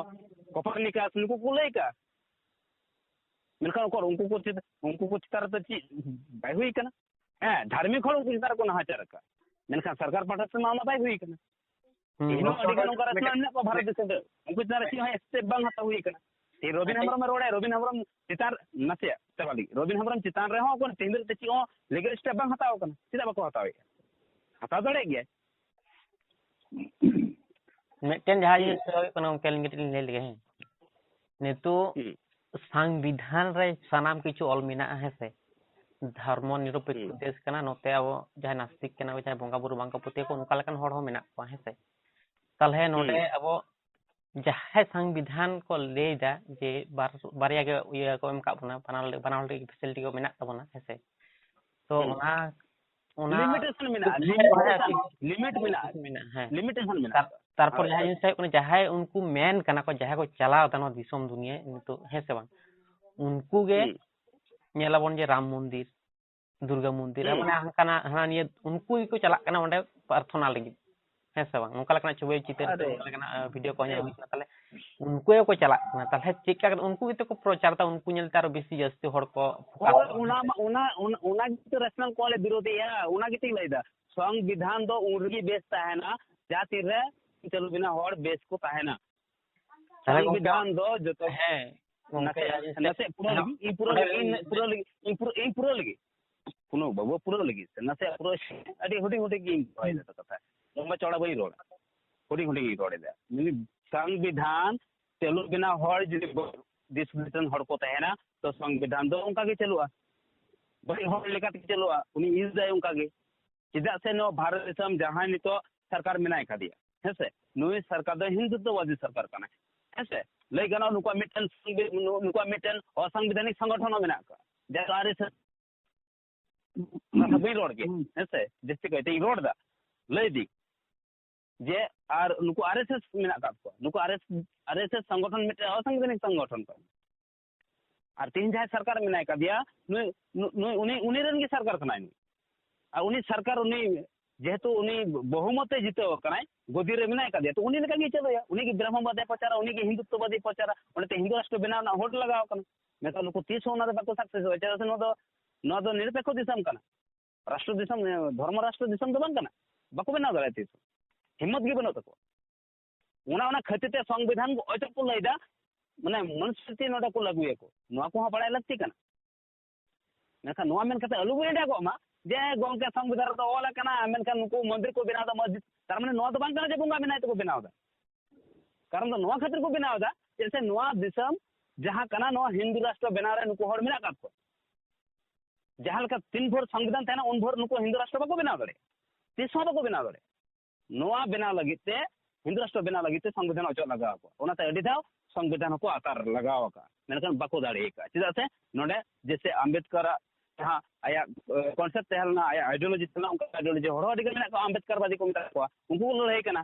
ᱠᱚᱯᱟᱨᱱᱤᱠᱟᱥ, ᱱᱩᱠᱩ ᱠᱚ ᱞᱟᱹᱭ ᱠᱟᱜᱼᱟ᱾ ᱢᱮᱱᱠᱷᱟᱱ ᱩᱠᱩᱨ ᱩᱱᱠᱩ ᱠᱚ ᱪᱮᱛ-, ᱩᱱᱠᱩ ᱠᱚ ᱪᱮᱛᱟᱱ ᱨᱮᱫᱚ ᱪᱮᱫ ᱵᱟᱭ ᱦᱩᱭ ᱠᱟᱱᱟ? ᱦᱮᱸ, ᱫᱷᱟᱨᱢᱤᱠ ᱦᱚᱲ ᱩᱱᱠᱩ ᱪᱮᱛᱟᱱ ᱨᱮᱠᱚ ᱱᱟᱦᱟᱪᱟᱨ ᱟᱠᱟᱫ, ᱢᱮᱱᱠᱷᱟᱱ ᱥᱚᱨᱠᱟᱨ ᱯᱟᱦᱴᱟ ᱥᱮᱫ ᱢᱟ ᱚᱱᱟ ᱵᱟᱭ ᱦᱩᱭ ᱠᱟᱱᱟ᱾ ᱦᱩᱸ, ᱛᱮᱦᱮᱧ ᱦᱚᱸ ᱱᱚᱣᱟ ᱟᱹᱰᱤ ᱜᱟᱱ ᱫᱚ ᱚᱱᱠᱟ ᱨᱮᱥᱱᱟᱞ ᱢᱤᱫᱴᱮᱡ ᱢᱮᱱᱟᱜ ᱠᱚᱣᱟ ᱵᱷᱟᱨᱚᱛ ᱫᱤᱥᱚᱢ ᱨᱮ, ᱩᱱᱠᱩ ᱪᱮᱛᱟᱱ ᱨᱮ ᱪᱮᱫ ᱦᱚᱸ ᱥᱴᱮᱯ ᱵᱟᱝ ᱦᱟᱛᱟᱣ ᱦᱩᱭ ᱠᱟᱱᱟ᱾ ᱛᱮᱦᱮᱧ ᱨᱚᱵᱤᱱ ᱦᱮᱢᱵᱨᱚᱢ ᱮ ᱨᱚᱲᱟᱭ, ᱨᱚᱵᱤᱱ ᱦᱮᱢᱵᱨᱚᱢ ᱪᱮᱛᱟᱱ ᱨᱮ, ᱱᱟᱥᱮᱭᱟᱜ ᱪᱟᱵᱟ ᱞᱟᱹᱜᱤᱫ, ᱨᱚᱵᱤᱱ ᱦᱮᱢᱵᱨᱚᱢ ᱪᱮᱛᱟᱱ ᱨᱮᱦᱚᱸ ᱚᱠᱚᱭ ᱛᱮᱦᱮᱧ ᱫᱷᱟᱹᱨᱤᱡ ᱛᱮ ᱪᱮᱫ ᱦᱚᱸ ᱞᱤᱜᱟᱞ ᱥᱴᱮᱯ ᱵᱟᱝ ᱦᱟᱛᱟᱣ ᱠᱟᱱᱟ᱾ ᱪᱮᱫᱟᱜ ᱵᱟᱠᱚ ᱦᱟᱛᱟᱣᱮᱫᱼᱟ? ᱦᱟᱛᱟᱣ ᱫᱟᱲᱮᱭᱟᱜ ᱜᱮᱭᱟᱭ᱾ ᱢᱤᱫᱴᱮᱱ ᱡᱟᱦᱟᱸ ᱦᱩᱸ᱾ ᱡᱤᱱᱤᱥ ᱦᱩᱭᱩᱜ ᱠᱟᱱᱟ, ᱜᱚᱢᱠᱮ, ᱟᱹᱞᱤᱧ ᱠᱟᱹᱴᱤᱡ ᱞᱤᱧ ᱞᱟᱹᱭ ᱞᱮᱜᱮ, ᱦᱮᱸ᱾ ᱱᱤᱛᱚᱜ ᱦᱩᱸ᱾ ᱥᱚᱝᱵᱤᱫᱷᱟᱱ ᱨᱮ ᱥᱟᱱᱟᱢ ᱠᱤᱪᱷᱩ ᱚᱞ ᱢᱮᱱᱟᱜᱼᱟ, ᱦᱮᱸ ᱥᱮ? ᱫᱷᱚᱨᱢᱚ ᱱᱤᱨᱚᱯᱮᱠᱠᱷᱚ ᱦᱩᱸ᱾ ᱫᱮᱥ ᱠᱟᱱᱟ, ᱱᱚᱛᱮ ᱟᱵᱚ ᱡᱟᱦᱟᱸᱭ ᱱᱟᱥᱛᱤᱠ ᱠᱟᱱᱟ ᱠᱚ, ᱡᱟᱦᱟᱸᱭ ᱵᱚᱸᱜᱟ ᱵᱩᱨᱩ ᱵᱟᱝ ᱠᱚ ᱯᱟᱹᱛᱭᱟᱹᱣ ᱠᱚ, ᱚᱱᱠᱟ ᱞᱮᱠᱟᱱ ᱦᱚᱲ ᱦᱚᱸ ᱢᱮᱱᱟᱜ ᱠᱚᱣᱟ, ᱦᱮᱸ ᱥᱮ? ᱛᱟᱦᱚᱞᱮ ᱱᱚᱰᱮ ᱦᱩᱸ᱾ ᱟᱵᱚ ᱡᱟᱦᱟᱸᱭ ᱥᱚᱝᱵᱤᱫᱷᱟᱱ ᱠᱚ ᱞᱟᱹᱭ ᱮᱫᱟ ᱡᱮ ᱵᱟᱨ-, ᱵᱟᱨᱭᱟ ᱜᱮ ᱤᱭᱟᱹ ᱠᱚ ᱮᱢ ᱠᱟᱜ ᱵᱚᱱᱟ, ᱵᱟᱱᱟᱨ, ᱵᱟᱱᱟᱨ ᱦᱚᱲ ᱞᱟᱹᱜᱤᱫ ᱯᱷᱮᱥᱤᱞᱤᱴᱤ ᱠᱚ ᱢᱮᱱᱟᱜ ᱛᱟᱵᱚᱱᱟ, ᱦᱮᱸ ᱥᱮ? ᱛᱚ ᱦᱩᱸ᱾ ᱚᱱᱟ, ᱚᱱᱟ ᱞᱤᱢᱤᱴᱮᱥᱚᱱ ᱢᱮᱱᱟᱜᱼᱟ, ᱦᱮᱸ, ᱞᱤᱢᱤᱴ ᱦᱮᱸ, ᱢᱮᱱᱟᱜᱼᱟ, ᱴᱷᱤᱠ᱾ ᱞᱤᱢᱤᱴ ᱢᱮᱱᱟᱜᱼᱟ᱾ ᱢᱮᱱᱟᱜᱼᱟ, ᱦᱮᱸ᱾ ᱞᱤᱢᱤᱴᱮᱥᱚᱱ ᱢᱮᱱᱟᱜᱼᱟ᱾ ᱛᱟᱨ-, ᱛᱟᱨᱯᱚᱨ ᱦᱳᱭ, ᱡᱟᱦᱟᱸ ᱦᱳᱭ᱾ ᱡᱤᱱᱤᱥ ᱦᱩᱭᱩᱜ ᱠᱟᱱᱟ, ᱡᱟᱦᱟᱸᱭ ᱩᱱᱠᱩ ᱢᱮᱱ ᱠᱟᱱᱟ ᱠᱚ, ᱡᱟᱦᱟᱸᱭ ᱠᱚ ᱪᱟᱞᱟᱣ ᱮᱫᱟ ᱱᱚᱣᱟ ᱫᱤᱥᱚᱢ ᱫᱩᱱᱤᱭᱟᱹ ᱱᱤᱛᱚᱜ, ᱦᱮᱸ ᱥᱮ ᱵᱟᱝ? ᱩᱱᱠᱩ ᱜᱮ ᱦᱩᱸ᱾ ᱧᱮᱞᱟᱵᱚᱱ ᱡᱮ ᱨᱟᱢ ᱢᱚᱱᱫᱤᱨ, ᱫᱩᱨᱜᱟ ᱢᱚᱱᱫᱤᱨ, ᱦᱩᱸ᱾ ᱢᱟᱱᱮ ᱦᱟᱱᱠᱟᱱᱟᱜ, ᱦᱟᱱᱟ ᱱᱤᱭᱟᱹ ᱩᱱᱠᱩ ᱜᱮᱠᱚ ᱪᱟᱞᱟᱜ ᱠᱟᱱᱟ ᱚᱸᱰᱮ ᱯᱨᱟᱨᱛᱷᱚᱱᱟ ᱞᱟᱹᱜᱤᱫ, ᱦᱮᱸ ᱥᱮ ᱵᱟᱝ? ᱚᱱᱠᱟ ᱞᱮᱠᱟᱱᱟᱜ ᱪᱷᱚᱵᱤ ᱪᱤᱛᱟᱹᱨ ᱥᱮ ᱟᱫᱚ ᱚᱱᱠᱟ ᱞᱮᱠᱟᱱᱟᱜ, ᱟᱸ, ᱵᱷᱤᱰᱤᱭᱳ ᱠᱚ ᱧᱮᱞ ᱦᱩᱭ ᱠᱟᱱᱟ᱾ ᱛᱟᱦᱞᱮ ᱩᱱᱠᱩ ᱜᱮᱠᱚ ᱪᱟᱞᱟᱜ ᱠᱟᱱᱟ᱾ ᱛᱟᱦᱚᱞᱮ ᱪᱮᱫ ᱠᱟ ᱠᱟᱛᱮ ᱩᱱᱠᱩ ᱜᱮᱛᱚ ᱠᱚ ᱯᱨᱚᱪᱟᱨ ᱫᱟ, ᱩᱱᱠᱩ ᱧᱮᱞᱛᱮ ᱟᱨᱚ ᱵᱮᱥᱤ ᱡᱟᱹᱥᱛᱤ ᱦᱚᱲ ᱠᱚ ᱯᱷᱳᱠᱟᱥ ᱦᱳᱭ, ᱚᱱᱟ ᱢᱟ, ᱚᱱᱟ, ᱚᱱᱟ, ᱚᱱᱟ ᱜᱮᱛᱚ ᱨᱮᱥᱱᱟᱞ ᱠᱚ ᱞᱮ ᱵᱤᱨᱳᱫᱷᱮᱜᱼᱟ, ᱚᱱᱟ ᱜᱮᱛᱚᱧ ᱞᱟᱹᱭᱫᱟ᱾ ᱥᱚᱝᱵᱤᱫᱷᱟᱱ ᱫᱚ ᱩᱱ ᱨᱮᱜᱮ ᱵᱮᱥ ᱛᱟᱦᱮᱱᱟ, ᱡᱟᱦᱟᱸ ᱛᱤᱱᱨᱮ ᱪᱟᱹᱞᱩ ᱵᱮᱱᱟᱣ ᱦᱚᱲ ᱵᱮᱥ ᱠᱚ ᱛᱟᱦᱮᱱᱟ᱾ ᱛᱟᱦᱚᱞᱮ ᱜᱚᱝᱠᱮ, ᱥᱚᱝᱵᱤᱫᱷᱟᱱ ᱫᱚ ᱡᱚᱛᱚ ᱦᱮᱸ ᱜᱚᱝᱠᱮ, ᱱᱟᱥᱮ, ᱟᱹᱞᱤᱧ ᱱᱟᱥᱮ ᱯᱩᱨᱟᱹ ᱦᱮᱸ, ᱞᱟᱹᱜᱤᱫ, ᱤᱧ ᱯᱩᱨᱟᱹ ᱞᱟᱹᱜᱤᱫ, ᱤᱧ ᱯᱩᱨᱟᱹ ᱞᱟᱹᱜᱤᱫ, ᱤᱧ ᱯᱩᱨᱟᱹ, ᱤᱧ ᱯᱩᱨᱟᱹ ᱞᱟᱹᱜᱤᱫ᱾ ᱠᱳᱱᱳ ᱵᱟᱹᱵᱩ ᱯᱩᱨᱟᱹ ᱞᱟᱹᱜᱤᱫ ᱥᱮ ᱱᱟᱥᱮ ᱯᱩᱨᱟᱹ ᱟᱹᱰᱤ ᱦᱩᱰᱤᱧ ᱦᱩᱰᱤᱧ ᱜᱤᱧ ᱫᱚᱦᱚᱭᱮᱫᱟ ᱛᱚ ᱠᱟᱛᱷᱟ, ᱞᱚᱢᱵᱟ ᱪᱚᱲᱟ ᱵᱟᱹᱧ ᱨᱚᱲᱟ, ᱦᱩᱰᱤᱧ ᱦᱩᱰᱤᱧ ᱜᱤᱧ ᱨᱚᱲᱮᱫᱟ᱾ ᱢᱮᱱᱫᱟᱹᱧ ᱥᱚᱝᱵᱤᱫᱷᱟᱱ ᱪᱟᱹᱞᱩ ᱵᱮᱱᱟᱣ ᱦᱚᱲ ᱡᱩᱫᱤ ᱫᱤᱥ ᱦᱩᱫᱤᱥ ᱨᱮᱱ ᱦᱚᱲ ᱠᱚ ᱛᱟᱦᱮᱱᱟ, ᱛᱚ ᱥᱚᱝᱵᱤᱫᱷᱟᱱ ᱫᱚ ᱚᱱᱠᱟ ᱜᱮ ᱪᱟᱹᱞᱩᱜᱼᱟ, ᱵᱟᱹᱲᱤᱡ ᱦᱚᱲ ᱞᱮᱠᱟ ᱛᱮᱜᱮ ᱪᱟᱹᱞᱩᱜᱼᱟ᱾ ᱩᱱᱤ ᱤᱭᱩᱡᱽ ᱫᱟᱭ ᱚᱱᱠᱟ ᱜᱮ᱾ ᱪᱮᱫᱟᱜ ᱥᱮ ᱱᱚᱣᱟ ᱵᱷᱟᱨᱚᱛ ᱫᱤᱥᱚᱢ ᱡᱟᱦᱟᱸᱭ ᱱᱤᱛᱚᱜ ᱥᱚᱨᱠᱟᱨ ᱢᱮᱱᱟᱭ ᱠᱟᱫᱮᱭᱟ, ᱦᱮᱸᱥᱮ, ᱱᱩᱭ ᱥᱚᱨᱠᱟᱨ ᱫᱚ ᱦᱤᱱᱫᱩᱛᱛᱚᱵᱟᱫᱤ ᱥᱚᱨᱠᱟᱨ ᱠᱟᱱᱟᱭ, ᱦᱮᱸᱥᱮ᱾ ᱞᱟᱹᱭ ᱜᱟᱱᱚᱜᱼᱟ, ᱱᱩᱠᱩᱣᱟᱜ ᱢᱤᱫᱴᱮᱱ ᱥᱚᱝᱵᱤ-, ᱱᱩ-, ᱱᱩᱠᱩᱣᱟᱜ ᱢᱤᱫᱴᱮᱱ ᱚᱥᱟᱝᱵᱤᱫᱷᱟᱱᱤᱠ ᱥᱚᱝᱜᱚᱴᱷᱚᱱ ᱦᱚᱸ ᱢᱮᱱᱟᱜ ᱠᱟᱜᱼᱟ, ᱡᱟᱦᱟᱸ ᱫᱚ ᱟᱨ ᱮᱥ ᱮᱥ ᱠᱟᱛᱷᱟ ᱵᱟᱹᱧ ᱨᱚᱲ ᱜᱮ, ᱦᱩᱸ᱾ ᱦᱮᱸᱥᱮ, ᱡᱟᱹᱥᱛᱤ ᱠᱟᱭᱛᱮᱧ ᱨᱚᱲ ᱮᱫᱟ, ᱞᱟᱹᱭ ᱫᱤᱧ ᱡᱮ ᱟᱨ ᱱᱩᱠᱩ ᱟᱨ ᱮᱥ ᱮᱥ ᱢᱮᱱᱟᱜ ᱠᱟᱜ ᱠᱚᱣᱟ, ᱱᱩᱠᱩ ᱟᱨ ᱮᱥ, ᱟᱨ ᱮᱥ ᱮᱥ ᱥᱚᱝᱜᱚᱴᱷᱚᱱ ᱢᱤᱫᱴᱮᱱ ᱚᱥᱟᱝᱵᱤᱫᱷᱟᱱᱤᱠ ᱥᱚᱝᱜᱚᱴᱷᱚᱱ ᱠᱟᱱᱟ᱾ ᱟᱨ ᱛᱮᱦᱮᱧ ᱡᱟᱦᱟᱸᱭ ᱥᱚᱨᱠᱟᱨ ᱢᱮᱱᱟᱭ ᱠᱟᱫᱮᱭᱟ, ᱱᱩᱭ, ᱱᱩ-, ᱱᱩᱭ, ᱩᱱᱤ, ᱩᱱᱤ ᱨᱮᱱ ᱜᱮ ᱥᱚᱨᱠᱟᱨ ᱠᱟᱱᱟᱭ ᱱᱩᱭ᱾ ᱟᱨ ᱩᱱᱤ ᱥᱚᱨᱠᱟᱨ, ᱩᱱᱤ ᱡᱮᱦᱮᱛᱩ ᱩᱱᱤ ᱵᱚᱦᱩᱢᱚᱛ ᱛᱮ ᱡᱤᱛᱟᱹᱣ ᱟᱠᱟᱱᱟᱭ, ᱜᱚᱫᱤ ᱨᱮ ᱢᱮᱱᱟᱭ ᱠᱟᱫᱮᱭᱟ, ᱛᱚ ᱩᱱᱤ ᱞᱮᱠᱟ ᱜᱮᱭ ᱪᱟᱹᱞᱩᱭᱟ᱾ ᱩᱱᱤ ᱜᱮ ᱵᱨᱟᱦᱢᱚᱵᱟᱫᱮ ᱯᱨᱚᱪᱟᱨᱟ, ᱩᱱᱤ ᱜᱮ ᱦᱤᱱᱫᱩᱛᱛᱚᱵᱟᱫᱤ ᱯᱨᱚᱪᱟᱨᱟ, ᱚᱸᱰᱮ ᱛᱮ ᱦᱤᱱᱫᱩ ᱨᱟᱥᱴᱨᱚ ᱵᱮᱱᱟᱣ ᱨᱮᱱᱟᱜ ᱦᱚᱰ ᱞᱟᱜᱟᱣ ᱠᱟᱱᱟ᱾ ᱢᱮᱱᱠᱷᱟᱱ ᱱᱩᱠᱩ ᱛᱤᱥ ᱦᱚᱸ ᱚᱱᱟ ᱨᱮ ᱵᱟᱠᱚ ᱥᱟᱠᱥᱮᱥᱚᱜᱼᱟ᱾ ᱪᱮᱫᱟᱜ ᱥᱮ ᱱᱚᱣᱟ ᱫᱚ, ᱱᱚᱣᱟ ᱫᱚ ᱱᱤᱨᱚᱯᱮᱠᱠᱷᱚ ᱫᱤᱥᱚᱢ ᱠᱟᱱᱟ, ᱨᱟᱥᱴᱨᱚ ᱫᱤᱥᱚᱢ, ᱫᱷᱚᱨᱢᱚ ᱨᱟᱥᱴᱨᱚ ᱫᱤᱥᱚᱢ ᱫᱚ ᱵᱟᱝ ᱠᱟᱱᱟ, ᱵᱟᱠᱚ ᱵᱮᱱᱟᱣ ᱫᱟᱲᱮᱭᱟᱜᱼᱟ ᱛᱤᱥ ᱦᱚᱸ, ᱦᱤᱢᱢᱚᱛ ᱜᱮ ᱵᱟᱹᱱᱩᱜ ᱛᱟᱠᱚᱣᱟ᱾ ᱚᱱᱟ, ᱚᱱᱟ ᱠᱷᱟᱹᱛᱤᱨ ᱛᱮ ᱥᱚᱝᱵᱤᱫᱷᱟᱱ ᱠᱚ ᱚᱪᱚᱜ ᱠᱚ ᱞᱟᱹᱭᱫᱟ, ᱢᱟᱱᱮ ᱢᱚᱱᱩᱥᱢᱨᱤᱛᱤ ᱱᱚᱰᱮ ᱠᱚ ᱞᱟᱹᱜᱩᱭᱟᱠᱚ, ᱱᱚᱣᱟ ᱠᱚᱦᱚᱸ ᱵᱟᱲᱟᱭ ᱞᱟᱹᱠᱛᱤ ᱠᱟᱱᱟ᱾ ᱢᱮᱱᱠᱷᱟᱱ ᱱᱚᱣᱟ ᱢᱮᱱ ᱠᱟᱛᱮ ᱟᱞᱚ ᱵᱚᱱ ᱮᱲᱮ ᱠᱚᱜ ᱢᱟ ᱡᱮ ᱜᱚᱢᱠᱮ ᱥᱚᱝᱵᱤᱫᱷᱟᱱ ᱨᱮᱫᱚ ᱚᱞ ᱟᱠᱟᱱᱟ, ᱢᱮᱱᱠᱷᱟᱱ ᱱᱩᱠᱩ ᱢᱚᱱᱫᱤᱨ ᱠᱚ ᱵᱮᱱᱟᱣ ᱮᱫᱟ, ᱢᱚᱥᱡᱤᱫ, ᱛᱟᱨ ᱢᱟᱱᱮ ᱱᱚᱣᱟ ᱫᱚ ᱵᱟᱝ ᱠᱟᱱᱟ ᱡᱮ ᱵᱚᱸᱜᱟ ᱢᱮᱱᱟᱭ ᱛᱮᱠᱚ ᱵᱮᱱᱟᱣ ᱮᱫᱟ᱾ ᱠᱟᱨᱚᱱ ᱫᱚ ᱱᱚᱣᱟ ᱠᱷᱟᱹᱛᱤᱨ ᱠᱚ ᱵᱮᱱᱟᱣ ᱮᱫᱟ, ᱪᱮᱫᱟᱜ ᱥᱮ ᱱᱚᱣᱟ ᱫᱤᱥᱚᱢ ᱡᱟᱦᱟᱸ ᱠᱟᱱᱟ, ᱱᱚᱣᱟ ᱦᱤᱱᱫᱩ ᱨᱟᱥᱴᱨᱚ ᱵᱮᱱᱟᱣ ᱨᱮ ᱱᱩᱠᱩ ᱦᱚᱲ ᱢᱮᱱᱟᱜ ᱟᱠᱟᱫ ᱠᱚᱣᱟ᱾ ᱡᱟᱦᱟᱸ ᱞᱮᱠᱟ ᱛᱤᱱ ᱵᱷᱳᱨ ᱥᱚᱝᱵᱤᱫᱷᱟᱱ ᱛᱟᱦᱮᱱᱟ, ᱩᱱ ᱵᱷᱳᱨ ᱱᱩᱠᱩ ᱦᱤᱱᱫᱩ ᱨᱟᱥᱴᱨᱚ ᱵᱟᱠᱚ ᱵᱮᱱᱟᱣ ᱫᱟᱲᱮᱭᱟᱜᱼᱟ, ᱛᱤᱥ ᱦᱚᱸ ᱵᱟᱠᱚ ᱵᱮᱱᱟᱣ ᱫᱟᱲᱮᱭᱟᱜᱼᱟ᱾ ᱱᱚᱣᱟ ᱵᱮᱱᱟᱣ ᱞᱟᱹᱜᱤᱫ ᱛᱮ, ᱦᱤᱱᱫᱩ ᱨᱟᱥᱴᱨᱚ ᱵᱮᱱᱟᱣ ᱞᱟᱹᱜᱤᱫ ᱛᱮ ᱥᱚᱝᱵᱤᱫᱷᱟᱱ ᱚᱪᱚᱜ ᱞᱟᱜᱟᱣ ᱟᱠᱚᱣᱟ᱾ ᱚᱱᱟᱛᱮ ᱟᱹᱰᱤ ᱫᱷᱟᱣ ᱥᱚᱝᱵᱤᱫᱷᱟᱱ ᱦᱚᱸᱠᱚ ᱟᱛᱟᱨ ᱞᱟᱜᱟᱣ ᱟᱠᱟᱫᱼᱟ, ᱢᱮᱱᱠᱷᱟᱱ ᱵᱟᱠᱚ ᱫᱟᱲᱮ ᱟᱠᱟᱫᱼᱟ᱾ ᱪᱮᱫᱟᱜ ᱥᱮ ᱱᱚᱰᱮ ᱡᱮᱥᱮ ᱟᱢᱵᱮᱫᱠᱟᱨᱟᱜ ᱡᱟᱦᱟᱸ ᱟᱭᱟᱜ ᱠᱚᱱᱥᱮᱯᱴ ᱛᱟᱦᱮᱸ ᱞᱮᱱᱟ, ᱟᱭᱟᱜ ᱟᱭᱰᱤᱭᱳᱞᱚᱡᱤ ᱛᱟᱦᱮᱸ ᱞᱮᱱᱟ, ᱚᱱᱠᱟ ᱟᱭᱰᱤᱭᱳᱞᱚᱡᱤ ᱦᱚᱲ ᱦᱚᱸ ᱟᱹᱰᱤ ᱜᱟᱱ ᱢᱮᱱᱟᱜ ᱠᱚᱣᱟ, ᱟᱢᱵᱮᱫᱠᱟᱨ ᱵᱟᱫᱤ ᱠᱚ ᱢᱮᱛᱟ ᱠᱚᱣᱟ, ᱩᱱᱠᱩ ᱠᱚ ᱞᱟᱹᱲᱦᱟᱹᱭ ᱠᱟᱱᱟ᱾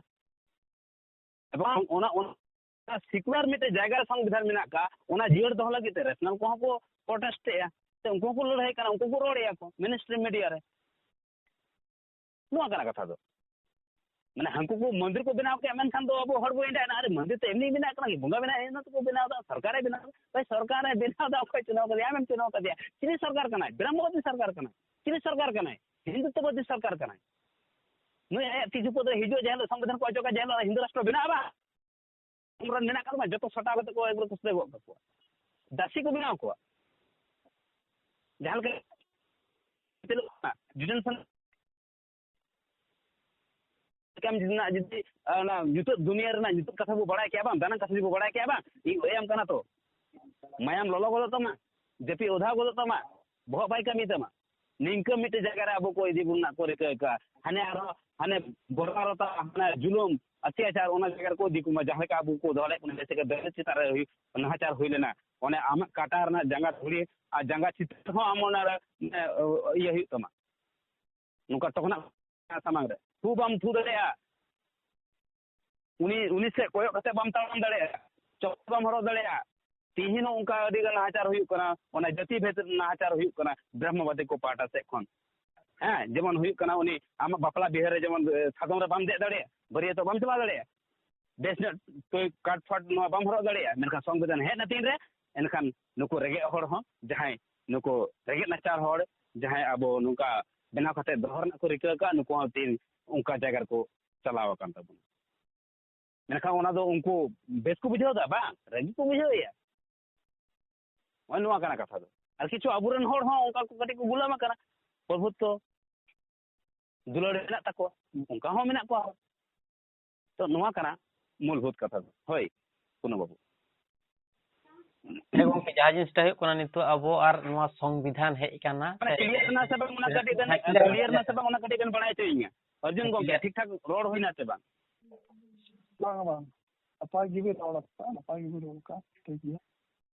ᱮᱵᱚᱝ ᱚᱱᱟ, ᱚᱱᱟ ᱥᱤᱠᱩᱞᱟᱨ ᱢᱤᱫᱴᱮᱡ ᱡᱟᱭᱜᱟ ᱨᱮ ᱥᱚᱝᱵᱤᱫᱷᱟᱱ ᱢᱮᱱᱟᱜ ᱟᱠᱟᱫ, ᱚᱱᱟ ᱡᱤᱭᱟᱹᱲ ᱫᱚᱦᱚ ᱞᱟᱹᱜᱤᱫ ᱛᱮ ᱨᱮᱥᱱᱟᱞ ᱠᱚᱦᱚᱸ ᱠᱚ ᱯᱨᱚᱴᱮᱥᱴ ᱮᱫᱼᱟ, ᱥᱮ ᱩᱱᱠᱩ ᱦᱚᱸᱠᱚ ᱞᱟᱹᱲᱦᱟᱹᱭ ᱠᱟᱱᱟ, ᱩᱱᱠᱩ ᱠᱚ ᱨᱚᱲᱮᱫᱼᱟ ᱠᱚ ᱢᱮᱱ ᱥᱴᱨᱤᱢ ᱢᱤᱰᱤᱭᱟ ᱨᱮ᱾ ᱱᱚᱣᱟ ᱠᱟᱱᱟ ᱠᱟᱛᱷᱟ ᱫᱚ᱾ ᱢᱟᱱᱮ ᱦᱟᱹᱱᱠᱩ ᱠᱚ ᱢᱚᱱᱫᱤᱨ ᱠᱚ ᱵᱮᱱᱟᱣ ᱠᱮᱫ, ᱢᱮᱱᱠᱷᱟᱱ ᱫᱚ ᱟᱵᱚ ᱦᱚᱲ ᱵᱚ ᱮᱸᱰᱮ ᱮᱱᱟ, ᱟᱨᱮ ᱢᱚᱱᱫᱤᱨ ᱛᱮ ᱮᱢᱱᱤ ᱵᱮᱱᱟᱜ ᱠᱟᱱᱟ ᱠᱤ? ᱵᱚᱸᱜᱟ ᱵᱮᱱᱟᱣ ᱮᱱᱟ ᱛᱮᱠᱚ ᱵᱮᱱᱟᱣ ᱮᱫᱟ, ᱥᱚᱨᱠᱟᱨᱮ ᱵᱮᱱᱟᱣ ᱮᱫᱟ᱾ ᱵᱷᱟᱭ, ᱥᱚᱨᱠᱟᱨᱮ ᱵᱮᱱᱟᱣ ᱮᱫᱟ, ᱚᱠᱚᱭ ᱪᱩᱱᱟᱣ ᱠᱟᱫᱮᱭᱟ? ᱟᱢᱮᱢ ᱪᱩᱱᱟᱣ ᱠᱟᱫᱮᱭᱟ? ᱪᱤᱞᱤ ᱥᱚᱨᱠᱟᱨ ᱠᱟᱱᱟᱭ? ᱵᱨᱟᱦᱢᱚᱵᱟᱫᱤ ᱥᱚᱨᱠᱟᱨ ᱠᱟᱱᱟᱭ᱾ ᱪᱤᱞᱤ ᱥᱚᱨᱠᱟᱨ ᱠᱟᱱᱟᱭ? ᱦᱤᱱᱫᱩᱛᱛᱚᱵᱟᱫᱤ ᱥᱚᱨᱠᱟᱨ ᱠᱟᱱᱟᱭ᱾ ᱱᱩᱭ ᱟᱭᱟᱜ ᱛᱤᱡᱩ ᱯᱚᱫ ᱨᱮ ᱦᱤᱡᱩᱜ, ᱡᱟᱦᱟᱸ ᱦᱤᱞᱳᱜ ᱥᱚᱝᱵᱤᱫᱷᱟᱱ ᱠᱚ ᱚᱪᱚᱜᱟ, ᱡᱟᱦᱟᱸ ᱦᱤᱞᱳᱜ ᱦᱤᱱᱫᱩ ᱨᱟᱥᱴᱨᱚ ᱵᱮᱱᱟᱜᱼᱟ ᱵᱟᱝ? ᱨᱮᱱ ᱢᱮᱱᱟᱜ ᱠᱟᱫ ᱠᱚᱣᱟ, ᱡᱚᱛᱚ ᱥᱟᱴᱟᱣ ᱠᱟᱛᱮ ᱠᱚ ᱮᱠᱵᱟᱨᱮ ᱠᱚ ᱥᱮᱫ ᱜᱚᱫ ᱠᱟᱠᱚᱣᱟ᱾ ᱫᱟᱥᱤ ᱠᱚ ᱵᱮᱱᱟᱣ ᱠᱚᱣᱟ᱾ ᱡᱟᱦᱟᱸ ᱞᱮᱠᱟ ᱡᱩᱰᱮᱱ ᱥᱚᱱ-, ᱪᱤᱠᱟᱢ ᱡᱩᱫᱤ ᱚᱱᱟ ᱧᱩᱛᱟᱹᱛ ᱫᱩᱱᱤᱭᱟᱹ ᱨᱮᱱᱟᱜ ᱧᱩᱛᱟᱹᱛ ᱠᱟᱛᱷᱟ ᱵᱚ ᱵᱟᱲᱟᱭ ᱠᱮᱭᱟ ᱵᱟᱝ, ᱫᱟᱱᱟᱝ ᱠᱟᱛᱷᱟ ᱡᱩᱫᱤ ᱵᱚ ᱵᱟᱲᱟᱭ ᱠᱮᱭᱟ ᱵᱟᱝ, ᱤᱧ ᱞᱟᱹᱭᱟᱢ ᱠᱟᱱᱟ ᱛᱚ, ᱢᱟᱭᱟᱢ ᱞᱚᱞᱚ ᱜᱚᱫᱚᱜ ᱛᱟᱢᱟ, ᱡᱟᱹᱯᱤᱫ ᱚᱫᱷᱟ ᱜᱚᱫᱚᱜ ᱛᱟᱢᱟ, ᱵᱚᱦᱚᱜ ᱵᱟᱭ ᱠᱟᱹᱢᱤ ᱛᱟᱢᱟ᱾ ᱱᱤᱝᱠᱟᱹ ᱢᱤᱫᱴᱮᱡ ᱡᱟᱭᱜᱟ ᱨᱮ ᱟᱵᱚ ᱠᱚ ᱤᱫᱤ ᱵᱚᱱ ᱨᱮᱱᱟᱜ ᱠᱚ ᱨᱤᱠᱟᱹ ᱟᱠᱟᱫᱼᱟ᱾ ᱦᱟᱱᱮ ᱟᱨᱦᱚᱸ ᱦᱟᱱᱮ ᱵᱚᱨᱵᱟᱨᱚᱛᱟ, ᱦᱟᱱᱮ ᱡᱩᱞᱩᱢ, ᱚᱛᱛᱟᱪᱟᱨ, ᱚᱱᱟ ᱡᱟᱭᱜᱟ ᱨᱮᱠᱚ ᱤᱫᱤ ᱠᱚᱢᱟ, ᱡᱟᱦᱟᱸ ᱞᱮᱠᱟ ᱟᱵᱚ ᱠᱚ ᱫᱚᱦᱚ ᱞᱮᱫ ᱵᱚᱱᱟ, ᱡᱮᱭᱥᱮ ᱠᱤ ᱫᱟᱹᱞᱤᱛ ᱪᱮᱛᱟᱱ ᱨᱮ ᱦᱩᱭ, ᱱᱟᱦᱟᱪᱟᱨ ᱦᱩᱭ ᱞᱮᱱᱟ᱾ ᱚᱱᱮ ᱟᱢᱟᱜ ᱠᱟᱴᱟ ᱨᱮᱱᱟᱜ ᱡᱟᱸᱜᱟ ᱫᱷᱩᱲᱤ ᱟᱨ ᱡᱟᱸᱜᱟ ᱪᱤᱛᱟᱹᱨ ᱦᱚᱸ ᱟᱢ ᱚᱱᱟ ᱨᱮ, ᱮ, ᱤᱭᱟᱹ ᱦᱩᱭᱩᱜ ᱛᱟᱢᱟ᱾ ᱱᱚᱝᱠᱟ ᱛᱚᱠᱷᱚᱱᱟᱜ ᱥᱟᱢᱟᱝ ᱨᱮ ᱛᱷᱩ ᱵᱟᱢ ᱛᱷᱩ ᱫᱟᱲᱮᱭᱟᱜᱼᱟ᱾ ᱩᱱᱤ, ᱩᱱᱤ ᱥᱮᱫ ᱠᱚᱭᱚᱜ ᱠᱟᱛᱮ ᱵᱟᱢ ᱛᱟᱲᱟᱢ ᱫᱟᱲᱮᱭᱟᱜᱼᱟ, ᱪᱚᱯᱯᱚᱞ ᱵᱟᱢ ᱦᱚᱨᱚᱜ ᱫᱟᱲᱮᱭᱟᱜᱼᱟ᱾ ᱛᱤᱦᱤᱧ ᱦᱚᱸ ᱚᱱᱠᱟ ᱟᱹᱰᱤ ᱜᱟᱱ ᱱᱟᱦᱟᱪᱟᱨ ᱦᱩᱭᱩᱜ ᱠᱟᱱᱟ, ᱚᱱᱟ ᱡᱟᱹᱛᱤ ᱵᱷᱮᱫ ᱱᱟᱦᱟᱪᱟᱨ ᱦᱩᱭᱩᱜ ᱠᱟᱱᱟ, ᱵᱨᱟᱦᱢᱚᱵᱟᱫᱤ ᱠᱚ ᱯᱟᱦᱴᱟ ᱥᱮᱫ ᱠᱷᱚᱱ᱾ ᱦᱮᱸ, ᱡᱮᱢᱚᱱ ᱦᱩᱭᱩᱜ ᱠᱟᱱᱟ, ᱩᱱᱤ ᱟᱢᱟᱜ ᱵᱟᱯᱞᱟ ᱵᱤᱦᱟᱹ ᱨᱮ ᱡᱮᱢᱚᱱ, ᱮ, ᱥᱟᱫᱚᱢ ᱨᱮ ᱵᱟᱢ ᱫᱮᱡ ᱫᱟᱲᱮᱭᱟᱜᱼᱟ, ᱵᱟᱹᱨᱭᱟᱹᱛᱚᱜ ᱵᱟᱢ ᱪᱟᱞᱟᱣ ᱫᱟᱲᱮᱭᱟᱜᱼᱟ, ᱵᱮᱥ ᱧᱚᱜ ᱛᱩᱭ ᱠᱟᱴ ᱯᱷᱟᱴ ᱱᱚᱣᱟ ᱵᱟᱢ ᱦᱚᱨᱚᱜ ᱫᱟᱲᱮᱭᱟᱜᱼᱟ, ᱢᱮᱱᱠᱷᱟᱱ ᱥᱚᱝᱵᱤᱫᱷᱟᱱ ᱦᱮᱡ ᱮᱱᱟ ᱛᱤᱱ ᱨᱮ, ᱮᱱᱠᱷᱟᱱ ᱱᱩᱠᱩ ᱨᱮᱸᱜᱮᱡ ᱦᱚᱲ ᱦᱚᱸ, ᱡᱟᱦᱟᱸᱭ ᱱᱩᱠᱩ ᱨᱮᱸᱜᱮᱡ ᱱᱟᱪᱟᱨ ᱦᱚᱲ, ᱡᱟᱦᱟᱸᱭ ᱟᱵᱚ ᱱᱚᱝᱠᱟ ᱵᱮᱱᱟᱣ ᱠᱟᱛᱮ ᱫᱚᱦᱚ ᱨᱮᱱᱟᱜ ᱠᱚ ᱨᱤᱠᱟᱹ ᱟᱠᱟᱫ, ᱱᱩᱠᱩ ᱦᱚᱸ ᱛᱤᱱ ᱚᱱᱠᱟ ᱡᱟᱭᱜᱟ ᱨᱮᱠᱚ ᱪᱟᱞᱟᱣ ᱟᱠᱟᱱ ᱛᱟᱵᱚᱱᱟ᱾ ᱢᱮᱱᱠᱷᱟᱱ ᱚᱱᱟ ᱫᱚ ᱩᱱᱠᱩ ᱵᱮᱥ ᱠᱚ ᱵᱩᱡᱷᱟᱹᱣ ᱮᱫᱟ? ᱵᱟᱝ, ᱨᱟᱹᱜᱤ ᱠᱚ ᱵᱩᱡᱷᱟᱹᱣᱮᱫᱼᱟ᱾ ᱱᱚᱜᱼᱚᱭ ᱱᱚᱣᱟ ᱠᱟᱱᱟ ᱠᱟᱛᱷᱟ ᱫᱚ᱾ ᱟᱨ ᱠᱤᱪᱷᱩ ᱟᱵᱚᱨᱮᱱ ᱦᱚᱲ ᱦᱚᱸ ᱚᱱᱠᱟ ᱠᱚ ᱠᱟᱹᱴᱤᱡ ᱠᱚ ᱜᱩᱞᱟᱹᱢ ᱟᱠᱟᱱᱟ, ᱯᱨᱚᱵᱷᱩᱛᱛᱚ ᱫᱩᱞᱟᱹᱲ ᱢᱮᱱᱟᱜ ᱛᱟᱠᱚᱣᱟ, ᱚᱱᱠᱟ ᱦᱚᱸ ᱢᱮᱱᱟᱜ ᱠᱚᱣᱟ᱾ ᱛᱚ ᱱᱚᱣᱟ ᱠᱟᱱᱟ ᱢᱩᱞᱵᱷᱩᱛ ᱠᱟᱛᱷᱟ ᱫᱚ᱾ ᱦᱳᱭ, ᱯᱩᱱᱩ ᱵᱟᱹᱵᱩ᱾ ᱦᱮᱸ ᱜᱚᱝᱠᱮ, ᱡᱟᱦᱟᱸ ᱡᱤᱱᱤᱥᱴᱟ ᱦᱩᱭᱩᱜ ᱠᱟᱱᱟ, ᱱᱤᱛᱚᱜ ᱟᱵᱚ ᱟᱨ ᱱᱚᱣᱟ ᱥᱚᱝᱵᱤᱫᱷᱟᱱ ᱦᱮᱡ ᱟᱠᱟᱱᱟ, ᱢᱟᱱᱮ ᱥᱮ clear ᱮᱱᱟ ᱥᱮ ᱵᱟᱝ, ᱚᱱᱟ ᱠᱟᱹᱴᱤᱡ ᱵᱮᱱ, ᱦᱮᱸ, clear, clear ᱮᱱᱟ ᱥᱮ ᱵᱟᱝ, ᱚᱱᱟ ᱠᱟᱹᱴᱤᱡ ᱵᱮᱱ ᱵᱟᱲᱟᱭ ᱦᱚᱪᱚᱭᱤᱧᱟ᱾ ᱚᱨᱡᱩᱱ ᱜᱚᱝᱠᱮ, ᱴᱷᱤᱠ ᱴᱷᱟᱠ ᱨᱚᱲ ᱦᱩᱭᱱᱟ ᱥᱮ ᱵᱟᱝ? ᱵᱟᱝ ᱵᱟᱝ, ᱱᱟᱯᱟᱭ ᱜᱮᱵᱤᱱ ᱨᱚᱲ ᱟᱠᱟᱫᱟ, ᱱᱟᱯᱟᱭ ᱜᱮᱵᱤᱱ ᱨᱚᱲ ᱟᱠᱟᱫᱟ, ᱴᱷᱤᱠ ᱜᱮᱭᱟ᱾